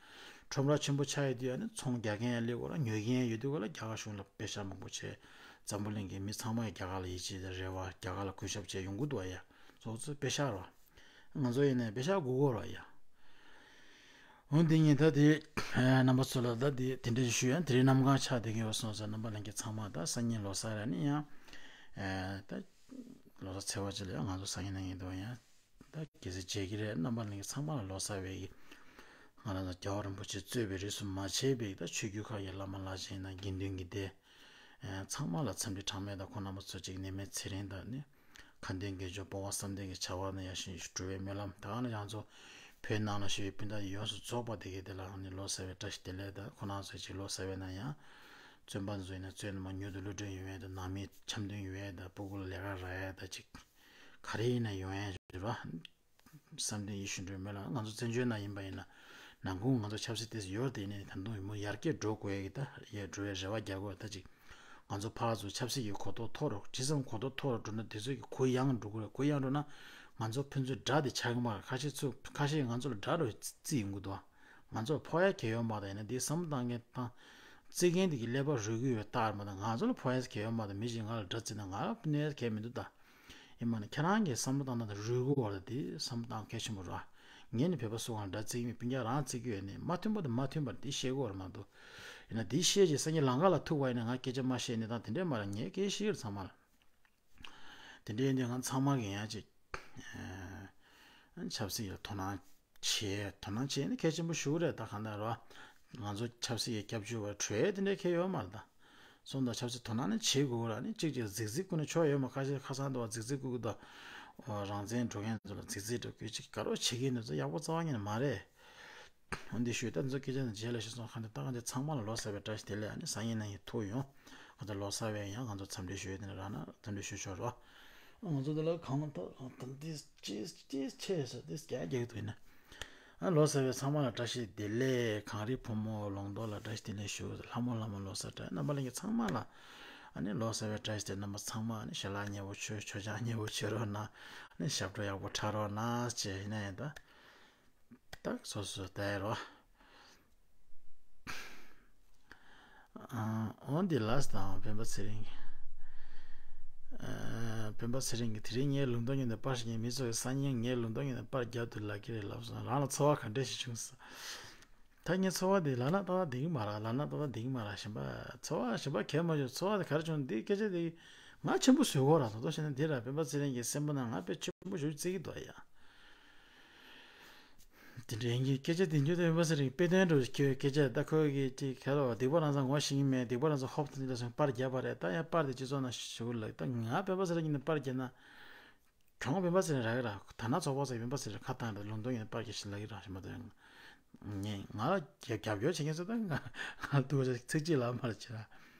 ཁྲོམ་ར་ཆེན་པོ་ཆགས་ཡོད་དུས་ཨ་ནི་ཚོང་རྒྱག་མཁན་ཡང་སླེབས་དགོས་ར། ཉོ་མཁན་ཡང་ཡོད་དུས་ག་ལ་རྒྱ་གར་གཞུང་ལ་པེ་ཤག་མང་པོ་བྱས། འཛམ་བུ་གླིང་གི་མི་ཚང་མ་ཡང་རྒྱ་གར་ལ་ཡིད་ཆེས་དང་རེ་བ། རྒྱ་གར་ལ་གུས་ཞབས་བྱས་ཡོང་གི་འདུག་བ་ཡ། སོ་སོ་པེ་ཤག་ར། ང་ཚོ་ཡིན་ནའི་པེ་ཤག་དགོས་གོ་ར་ཡ། འོ་འདི་ཉིན་ད་དེ་རྣམ་པ་ཚོ་ལ་ད་དེ་དེ་འདྲ་ཞུ་ཡ། དེ་རིང་གནམ་གང་ཆགས་བསྡད་ཀྱི་ཡོད་སོང་ཙང་རྣམ་པ་ལྷན་རྒྱས་ཚང་མ་ད་སང་ཉིན་ལོ་གསར་ར་ནི་ཡང་ད་ལོ་གསར་ཚེས་པ་གཅིག་ལ་ཡང་ང་ཚོ་སང་ཉིན་གནང་གི་འདུག་ཡ། ད་གལ་སྲིད་བྱེད་ཀྱི་རེད། རྣམ་པ་ལྷན་རྒྱས་ཚང་མ་ལ་ལོ་གསར་བའི་གི་ང་རང་ཚོ་རྒྱལ་བ་རིན་པོ་ཆེ་གཙོས་པའི་རིས་སུ་མ་ཆད་པའི་ད་ཆོས་བརྒྱུད་ཁག་གི་བླ་མ་བླ་ཆེན་དང་དགེ་འདུན་གྱི་སྡེ། ཚང་མ་ལ་འཚམས་འདྲི་གྲངས་མེད་དང་ཁོང་རྣམ་པ་ཚོ་གཅིག་ནད་མེད་ཚེ་རིང་དང་ནི། ཁ་འདོན་དགེ་སྦྱོར་སྤོང་བ་བསམ་གཏན་གྱི་བྱ་བ་ནི་ཡར་ཞིང་འགྲོ་བའི་སྨོན་ལམ། ད་ག་ནི་ཡང་ཚོ་བོད་ནང་ལ་བཞུགས་པའི་སྤུན་ཟླ་ཡོངས་སུ་རྫོགས་པ་དེ་གའི་དེ་ལ་ནི་ལོ་གསར་བའི་བཀྲ་ཤིས་བདེ་ལེགས་དང་། ཁོང་རྣམ་ཚོ་གཅིག་ལོ་གསར་བའི་ནང་ཡང་བཙོན་པ་ཚོ་ཡིན་ན་བཙོན་ནས་མར་མྱུར་དུ་གློད་གྲོལ་ཡོང་བའི་དང་། ནང་མི་འཆམ་མཐུན་ཡོང་བའི་དང་། སྤུ་གུ་ལ་ལས་ཀ་རག་ཡ་དང་ཅིག་ག་རེ་ཡིན་ན་ཡོང་ཡ་རེད་བ། བསམ་གཏན་ཡིད་བཞིན་འགྲུབ་སྨོན་ལམ། ང་ཚོ་བཙན་བྱོལ་ནང་ཡིན་པ་ཡིན་ན་ ནང་ཁུལ་ང་ཚོ་ཆབ་སྲིད་དེ་ཡོད་དེ་ནས་ད་དུང་མོ་ཡར་རྒྱས་འགྲོ་དགོས་ཡ་གི་ད་ཡར་འགྲོ་བའི་རེ་བ་རྒྱག་དགོས་ད་ཅིག་ང་ཚོ་ཕར་ཚུར་ཆབ་སྲིད་ཀྱི་གོ་རྟོགས་མཐོ་རུ་ཇི་ཙམ་གོ་རྟོགས་མཐོ་རུ་འགྲོ་ན་དེ་ཚོ་གི་གུ་ཡངས་འགྲོ་གི་རེད། གུ་ཡངས་འགྲོ་ན་ང་ཚོ་ཕན་ཚུན་དགྲ་དེ་ཆགས་ཀྱི་མ་རེད། ཁ་ཤས་ཚུར་ཁ་ཤས་ང་ཚོ་ལ་དགྲ་རུ་བརྩི་ཡོང་གི་འདུག་ང་ཚོར་ཕོག་ཡ་གལ་ཡོད་མ་རེད། ཡིན་ན་འདི་བསམ་བློ་བཏང་མཁན་དང་བརྩི་མཁན་དེ་གི་ཀླད་པ་རུལ་གི་ཡོད་རྟགས་རེད་མ་གཏོགས་ང་ཚོ་ལ་ཕོག་ཡ་གལ་ཡོད་མ་རེད། མི་ཞིག་ང་ལ་དགྲ་བརྩིས་ན་ང་ལ་གནོད་ཡ་གལ་མི་འདུག་ད། ཡིན་མ་ནི་ཁྱེད་རང་གི་བསམ་བློ་བཏང་སྟངས་དང་རུལ་གོ་བ་ལ་དེ་བསམ་བློ་བཏང་གལ་ཆེན་པོ་རེད། ངས་ནི་བོད་པ་སུ་གང་འདྲ་བརྩི་གི་མེད། སྤུན་ཀྱག་རང་བརྩི་གི་ཡོད་ནི་མ་མཐུན་པ་དང་མ་མཐུན་པར་དེ་བཤད་གོ་བ་རེད་མ་གཏོགས། ཡིན་ན་དེ་བཤད་རྗེས་སང་ཉིན་ལམ་ཁ་ལ་ཐུག་པ་ཡིན་ན་ང་སྐད་ཆ་མ་བཤད་ནི་དང་དེ་འདྲས་མ་རེད། ངས་སྐད་བཤད་ཀྱི་རེད་ཚང་མ་ལ། དེ་འདྲས་ཡིན་དུས་ང་ཚང་མ་གི་ཡང་ཅིག་ཆབ་སྲིད་ལ་དོ་སྣང་བྱེད་དོ་སྣང་བྱེད་ནི་གལ་ཆེན་པོ་ཞིག་རེད། ད་གང་ལྟར་རོ། ང་ཚོ་ཆབ་སྲིད་ཀྱི་སྐྱབས་བཅོལ་བ་གྲོས་དེ་འདྲས་གལ་ཡོད་མ་རེད་ད། སོང་ཙང་ཆབ་སྲིད་དོ་སྣང་ནི་བྱེད་དགོས་ར་ནི་གཅིག་གཅིག་རྫིག་རྫིག་ཀུན་ནས་ཆོག་ཡོད་མ། ཁ་ཤས་ཁ་སང་དུ་བ་རྫིག་རྫིག་ཀུན་ཀུན་དང་། རང་བཙན་འགྲོ་མཁན་ཚོ་ལ་རྫིག་རྫིག་འགྲོ་དགོས་ཅིག་དགའ་རོགས་བྱེད་མཁན་ཚོ་ཡག་པོ་རྩ་བ་ཉིད་ནས་མ་རེད། འོན་ཏེ་ཞུས་ད་ཚོ་སྐད་ཆ་ནི་རྗེས་ལ་ཞུ་སོང་ཁ་འདི་ད་ག་འདི་ཚང་མ་ལ་ལོ་གསར་བའི་བཀྲ་ཤིས་བདེ་ལེགས་ཨ་ནི་སང་ཉིན་གནངས་ཉིན་ཐུག་ཡོང་། ང་ཚོ་ལོ་གསར་བའི་ཡང་ང་ཚོ་འཚམས་འདྲི་ཞུ་ཡོད་དེ་ནི་རང་ན་འཚམས་འདྲི་ཞུ་ཆོག་རོགས། ང་ཚོ་འདི་ལ་གང་ལྟར་གང་ལྟར་འདི་ཅེས་ཅེས་ཆེ་ས་འདི་རྒྱ་རྒྱག་ཏུ་ཡིན་ན། ཨ་ལོ་གསར་བའི་ཚང་མ་ལ་བཀྲ་ཤིས་བདེ་ལེགས། གངས་རི་ཕོ་མོ་ལུང་རྟོགས་ལ་བཀྲ་ཤིས་བདེ་ལེགས་ཞུ། ལྷ་མོ་ལྷ་མོ་ལོ་གསར་བཀྲ་རྣམ་པ་ལྷན་རྒྱས་ཚང་མ་ལ་ཨ་ནི་ལོ་གསར་བའི་བཀྲ་ཤིས་བདེ་ལེགས། རྣམ་པ་ཚང་མ་ཨ་ནི་ཞལ་ལག་མཉེས་པོ་མཆོད། མཆོད་ཆང་མཉེས་པོ་མཆོད་རོགས་གནང་། ཨ་ནི་ཞབས་བྲོ་ཡག་པོ་འཁྲབ་རོགས་གནང་ཅེས་ཡིན་ན་ཡིན་ད། ད་སོ་སོ་ད་ཡ་རོ། འོན་ཏེ་ལ་སི་དང་སྤེན་པ་ཚེ་རིང་། སྤེན་པ་ཚེ་རིང་གིས་དེ་རིང་ངའི་ལུང་རྟོགས་ཉིད་ནས་པར་ཞིག་ཉན། མི་ཚོ་གིས་སང་ཉིན་ངའི་ལུང་རྟོགས་ཉིད་ནས་པར་རྒྱབ་ཏུ་ལབ་ཀྱི་རེད་ལབ་སོང་། རང་ལ་ཚོར་བ་ག་འདྲ་ཞིག་བྱུང་སོང་། ད་ངའི་ཚོར་བ་དེ་ལབ་ན་ཏག་ཏག་བདེ་གི་མ་རེད། ལབ་ན་ཏག་ཏག་བདེ་གི་མ་རེད། གཞན་པ་ཚོར་བ་གཞན་པ་གས་མ་བྱུང་། ཚོར་བ་དེ་ག་རེ་བྱུང་འདི་སྐད་ཆ་དེ་ང་ཆེན་པོ་བཟོས་གོ་ར་ད་དོ་བྱས་ན་འདི་ར་སྤེན་པ་ཚེ་རིང་གི་སེམས་པ་ནང་ང་དཔེ་ཆེན་པོ་ཞིག་བརྩི་གི་འདུག་ཡ། དེ་འདྲའི་ཡིན་གྱི་སྐད་ཆ་དེ་འཇུ་དེ་སྤེན་པ་ཚེ་རིང་དཔེ་དོན་འགྲོ་ཁྱོད་སྐད་ཆ་ད་ཁོས་གི་ཅིག་ག་ལོ་སྡིག་པ་རང་ཚང་ངོ་ཤེས་ཀྱི་མེད། སྡིག་པ་རང་ཚང་ཧོབ་ཏེ་འདི་ལ་སོང་པར་རྒྱབ་པ་རེད། ད་ཡང་པར་དེ་སྤྱི་ཚོགས་ནང་ཞུ་ལ་ད་ང་སྤེན་པ་ཚེ་རིང་གི་ནི་པར་རྒྱབ་ན་གྱོང་སྤེན་པ་ཚེ་རིང་རག་གི་ར། ད་ན་ཚོགས་པ་ཚོས་སྤེན་པ་ཚེ་རིང་ཁ་བཏང་རེད། ལུང་སྟོན་ཡིན་པར་གྱི་ཞིག་ལ་གི་ར་ཞིག་མ་གཏོགས་ངས་ང་ལ་རྒྱབ་རྒྱབ་སྐྱོར་བྱེད་མཁན་ཚོ་ད་ང་ང་ལ་ཐུག་པ་ཚིག་གཅིག་ལ་མར་བྱེད་ར།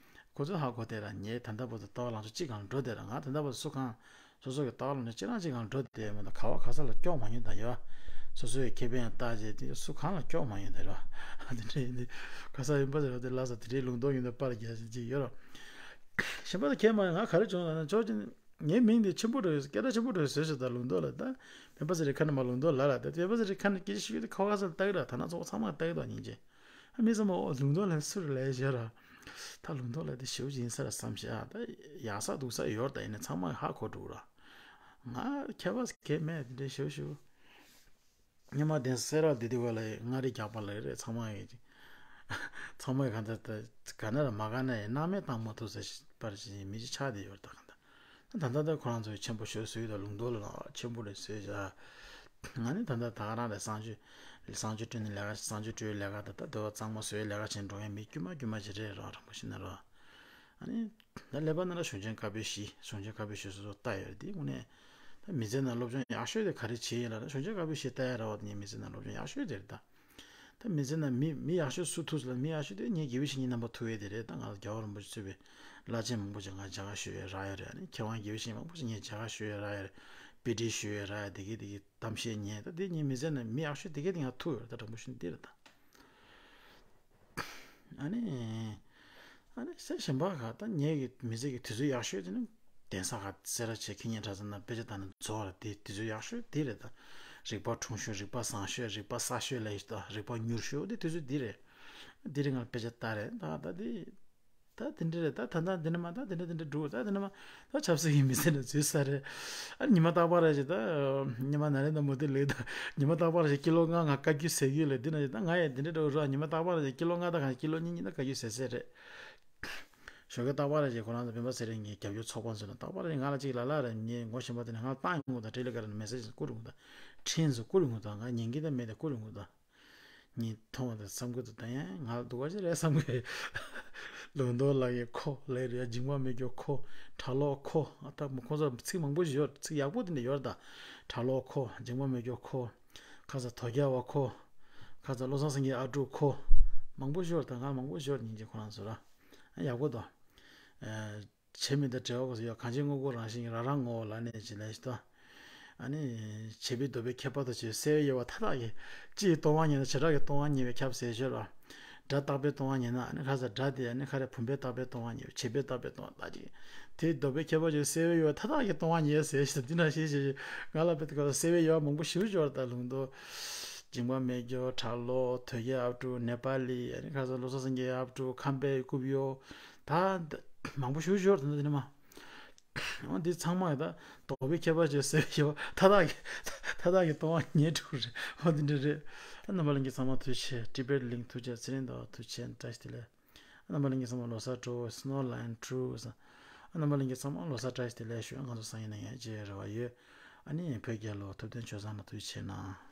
ཁོ་ཚོ་ཧ་གོ་བསྡད་ར། ངས་ད་ལྟ་བར་དུ་ལྟ་བ་ལངས་ཕྱོགས་གཅིག་སྒང་ལ་འགྲོ་བསྡད་ར། ང་ད་ལྟ་བར་དུ་སུ་གང་སོ་སོ་གི་ལྟ་བ་ལངས་ཕྱོགས་གཅིག་རང་གཅིག་སྒང་ལ་འགྲོ་བསྡད་མ་གཏོགས་ག་བ་ག་ས་ལ་སྐྱོག་མ་མྱོང་ད་ཡོད། སོ་སོའི་ཁེ་ཕན་བལྟ་བྱས་དེ་སུ་གང་ལ་སྐྱོག་མ་མྱོང་ད་ཡོད། དེ་འདྲ་ཡིན་དུས་ག་ས་ཡིན་པ་ཟེར་བ་དེ་ལ་ས་དེ་འདྲའི་ལུང་སྟོན་ཡིན་དུས་པར་རྒྱག་བཞིན་གཅིག་ཡོད་ར། གཞན་པ་དང་ཁྱད་མ་ཡོད། ང་ག་རེ་བྱུང་ལབ་ན་ཕྱོགས་གཅིག་ནས་ངའི་མིང་འདི་ཆེན་པོ་འགྲོ་ཡོད། སྐད་གྲགས་ཆེན་པོ་འགྲོ་ཡོད་ཟེར་ཞིག་ད་ལུང་རྟོགས་ལ་ད་སྤེན་པ་ཚེ་རིང་ཁ་ནས་མར་ལུང་རྟོགས་ལ་ལ་ད་སྤེན་པ་ཚེ་རིང་ཁ་ནས་སྐད་ཆ་ཤོད་དུས་ཁ་བ་ས་ལ་ལྟ་གི་ར། ད་ན་ཚོགས་པ་ཚང་མ་ལ་ལྟ་གི་འདུག་སྙིང་རྗེ། ཨ་མི་ཚང་མ་ཨོ་ལུང་རྟོགས་ལ་སུ་རེད་ལབ་བཞག་ར། ད་ལུང་རྟོགས་ལ་དེ་ཞེ་པོ་ཅིག་ཡིན་ས་ར་བསམ་བཞག་ད་ཡག་ས་སྡུག་ས་ཡོད་ར། ད་ཡིན་ན་ཚང་མ་ཧ་གོ་འགྲོ་གི་ར། ང་ཁྱད་པར་གས་མེད་དེ་འདྲའི་ཞེ་པོ་ཞེ་པོ། སྔོན་མ་དེ་སེ་ར་བདེ་སྡུག་པ་ལ་མངའ་རིས་རྒྱག་པ་ལ་རེད། ཚང་མ་གིས་ཅིག་ཚང་མས་གང་ལྟར་ད་ག་ན་ར་མ་ག་ན་ཡང་སྣང་མེད་བཏང་མ་ཐུབ་ས་ཞིག་པར་ཞིག་མི་ཅིག་ཆགས་བསྡད་ཡོད་རེད། ད་གང་ལྟར་ད་ལྟ་ད་ཁོ་རང་ཚོས་ཆེན་པོ་ཞེ་པོ་བཟོས་ཡོད། ད་ལུང་རྟོགས་ལ་ཆེན་པོ་རེད་བཟོས་བཞག་ང་ནི་ད་ལྟ་ད་ག་རང་རེད། གསང་སྤྱོད་གསང་སྤྱོད་སྤྲོད་ནི་ལས་ཀ་གསང་སྤྱོད་སྤྲོད་ལས་ཀ་ད་ལྟ་འདོད་པ་གཙང་མ་བཟོས་ལས་ཀ་བྱེད་འགྲོ་མཁན་མི་དཀྱུས་མ་དཀྱུས་མ་ཅིག་རེད་རོགས། དྲང་པོ་བཤད་ན་རོགས། ཨ་ནི། ད་ཀླད་པ་ནང་ལ་གཞུང་ཆེན་བཀའ་པོད་བཞི། གཞུང་ཆེན་བཀའ་པོད་བཞི་སོ་སོ་ལྟ་ཡོད་རེད། དེ་དངོས་གནས་ད་མི་ཚེ་ནང་སློབ་སྦྱོང་ཡག་ཤོས་དེ་ག་རེ་བྱེད་ཡིན་ལབ་ན་གཞུང་ཆེན་བཀའ་པོད་བཞི་ལྟ་ཡ་ར་བ་དེ་ངའི་མི་ཚེ་ནང་སློབ་སྦྱོང་ཡག་ཤོས་དེ་རེད་ད། ད་མི་ཚེ་ནང་མི་མི་ཡག་ཤོས་སུ་ཐུག་སོང་ལབ། མི་ཡག་ཤོས་དེ་ངའི་དགེ་བའི་བཤེས་གཉེན་རྣམ་པ་ཐུག་ཡས་དེ་རེད། ད་ང་ལ་རྒྱལ་བ་རིན་པོ་ཆེ་གཙོས་པའི་བླ་ཆེན་མང་པོ་ཅིག་ང་མཇལ་ཁ་ཞུ་ཡས་རག་ཡོད་རེད། ཨ་ནི་མཁས་དབང་དགེ་བའི་བཤེས་གཉེན་མང་པོ་ཅིག་ངས་མཇལ་ཁ་ཞུ་ཡས་རག་ཡོད་རེད། དཔེ་ཁྲིད་ཞུ་ཡས་རག་ཡོད། དེ་གི་དེ་གི་གཏམ་བཤད་ཉན། ད་དེ་ངའི་མི་ཚེ་ནང་མི་ཡག་ཤོས་དེ་གི་དེ་ང་ཐུག་ཡོད་རེད། ད་དྲང་པོ་བཤད་ན་དེ་རེད་ད། ཨ་ནི། ཨ་ནི་སེ་གཞན་པ་ག་ད་ངེད་ཀྱི་མི་ཚེ་གི་དུས་ཚོད་ཡག་ཤོས་དེ་ནི་གདན་ས་ག་སེ་ར་བྱེས་ཁེ་ཉིན་གྲྭ་ཚང་ནང་དཔེ་ཆ་ལྟ་ན་རྫོགས་ར། དེ་དུས་ཚོད་ཡག་ཤོས་དེ་རེད་ད། རིག་པ་འཁྲུངས་ཤོས་རིག་པ་བཟང་ཤོས་རིག་པ་གསར་ཤོས་ལ་ཡིན་ད། རིག་པ་མྱུར་ཤོས་དེ་དུས་ཚོད་དེ་རེད། དེ་རིང་ང་དཔེ་ཆ་ལྟ་རེད་ད། ད་དེ། ད་དེ་འདྲ་རེད་ད། ད་ད་འདི་ནི་མ་ད་དེ་འདྲ་དེ་འདྲ་འགྲོ་ད་དེ་ནི་མ་ད་ཆབ་སྲིད་ཀྱི་མི་ཚེ་ནི་འཛུལ་ས་རེད། ཨ་ཉི་མ་རྟག་པར་རེ་ཞིག་ད་ཉི་མ་ན་རེ་ད་མོ་དེ་ལེགས་ད། ཉི་མ་རྟག་པར་རེ་ཞིག་ཀི་ལོ་ལྔ་ང་བཀའ་བཀྱོན་ཟ་གི་ལེགས་འདི་ན་ཞིག་ད་ང་ཡང་དེ་འདྲ་འགྲོ་རོགས། ཉི་མ་རྟག་པར་རེ་ཞིག་ཀི་ལོ་ལྔ་ད་གང་ཞིག་ཀི་ལོ་གཉིས་གཉིས་ད་བཀའ་བཀྱོན་ཟ་ས་རེད། ཞོགས་ཀས་རྟག་པར་རེ་ཞིག་ཁོ་རང་ཚོ་སྤེན་པ་ཚེ་རིང་གི་རྒྱབ་སྐྱོར་ཚོགས་པ་ཚོ་ན་རྟག་པར་རེ་ང་ལ་ཅིག་ལ་ལ་རེ་ངའི་ངོ་ཤེས་པ་དེ་ནས་ང་ལ་བཏང་ཡོང་གི་ད། ཊེ་ལི་གྷ་རམ་མེ་སེ་ཇི་བསྐུར་ཡོང་གི་ད། ཕྲན་ཚོ་བསྐུར་ཡོང་གི་ད། ང་ཉན་གི་ད་མེད་ད་བསྐུར་ཡོང་གི་ད། ངས་མཐོང་བ་དང་བསམ་གི་འདུག་ད་ཡང་ང་ལ་སྡུག་པ་ཞིག་རེད་བསམ་གི། ལུང་རྟོགས་ལགས་ཀྱི་ཁོ་ལས་རེད། འཇིགས་མ་མེད་རྒྱུ་ཁོ། གྲྭ་ལོག་ཁོ། ཨ་ད་མོ་ཁོ་ཚོ་ཚིག་མང་པོ་ཞིག་ཡོད། ཚིག་ཡག་པོ་དེ་འདྲ་ཡོད་རེད་ད། གྲྭ་ལོག་ཁོ། འཇིགས་མ་མེད་རྒྱུ་ཁོ། ཁ་ས་དོལ་རྒྱལ་བ་ཁོ། ཁ་ས་བློ་བཟང་སེང་གེའི་ཨ་ཕྲུག་ཁོ། མང་པོ་ཞིག་ཡོད་རེད་ད། ང་ལ་མང་པོ་ཞིག་ཡོད་རེད། སྙིང་རྗེ་ཁོ་རང་ཚོ་ར། ཨ་ཡག་པོ་འདུག་ཨ། བྱེད་མི་དང་འབྲེལ་བ་ཁོ་ཚོ་ཡོད། གང་ཅི་དངོས་པོ་རང་བཞིན་གྱིས་རང་རང་ངོ་བོ་ལ་གནས་ཀྱི་ལས་ཤིག་ཏོ། ཨ་ནི་བྱེད་པའི་ལྡོག་པའི་ཁྱད་པར་དུ་བྱས་གསལ་བའི་དབྱེ་བ་མཐའ་དག་གི། སྤྱི་ཡི་སྟོང་པ་ཉིད་དང་བྱེ་བྲག་གི་སྟོང་པ་ཉིད་པས་ཁྱབ་ཟེར་ཞོར་ལ། སྒྲ་རྟག་པའི་སྟོང་པ་ཉིད་ན་ཨ་ནི་ཁ་ས་སྒྲ་དེ་ཨ་ནི་ཁ་རེ་བུམ་པའི་རྟག་པའི་སྟོང་པ་ཉིད་པས་བྱེད་པའི་རྟག་པའི་སྟོང་པ་ལྟ་ཅི། དེའི་ལྡོག་པའི་ཁྱད་པར་ཅན་གསལ་བའི་དབྱེ་བ་མཐའ་དག་གི་སྟོང་པ་ཉིད་ཟེར་ཞེས་འདི་འདྲ་ཞེས་ཞེས་ང་ལ་དཔེ་དེ་ག་ལ་གསལ་བའི་དབྱེ་བ་མང་པོ་ཞིག་ཡོད་ད་ལུང་དུ། འཇིགས་པ་སྨྲས་སྦྱོར་ཁྲ་ལོ་དོལ་རྒྱལ་ཨབ་ཕྲུག་ནེ་པ་ལི་ཨ་ནི་ཁ་ས་ལོ་གསར་སེང་གེ་ཨབ་ཕྲུག་ཁམས་པའི་རྐུབ་གཡོག་ད་མང་པོ་ཞིག་ཡོད་ད་འདི་ནི་མ། འོ་འདི་ཚང་མ་ཡོད་ད། ལྡོག་པའི་ཁྱད་པར་ཅན་གསལ་བའི་དབྱེ་བ་མཐའ་དག་གི་མཐའ་དག་གི་སྟོང་པ་ཉིད་དྲུག་རེད། འོ་འདི་འདྲ་རེད། རྣམ་པ་ལྷན་རྒྱས་ཚང་མ་ཐུགས་རྗེ་ཆེ། ཊི་བེཊ་ལིང་ཐུགས་རྗེ་ཆེ། ཚེ་རིང་དང་ཐུགས་རྗེ་ཆེ་བཀྲ་ཤིས་བདེ་ལེགས། རྣམ་པ་ལྷན་རྒྱས་ཚང་མ་ལོ་གསར་སྤྲོ་པོ། Snow Line True ཟེར། རྣམ་པ་ལྷན་རྒྱས་ཚང་མ་ལོ་གསར་བཀྲ་ཤིས་བདེ་ལེགས་ཞུ། ང་ཚོ་སང་ཉིན་ནས་ཡང་མཇལ་རེ་བ་ཡོད། ཨ་ནི་བོད་རྒྱལ་ལོ། ཐུབ་བསྟན་ཆོས་བཟང་ལ་ཐུགས་རྗེ་ཆེ་གནང་།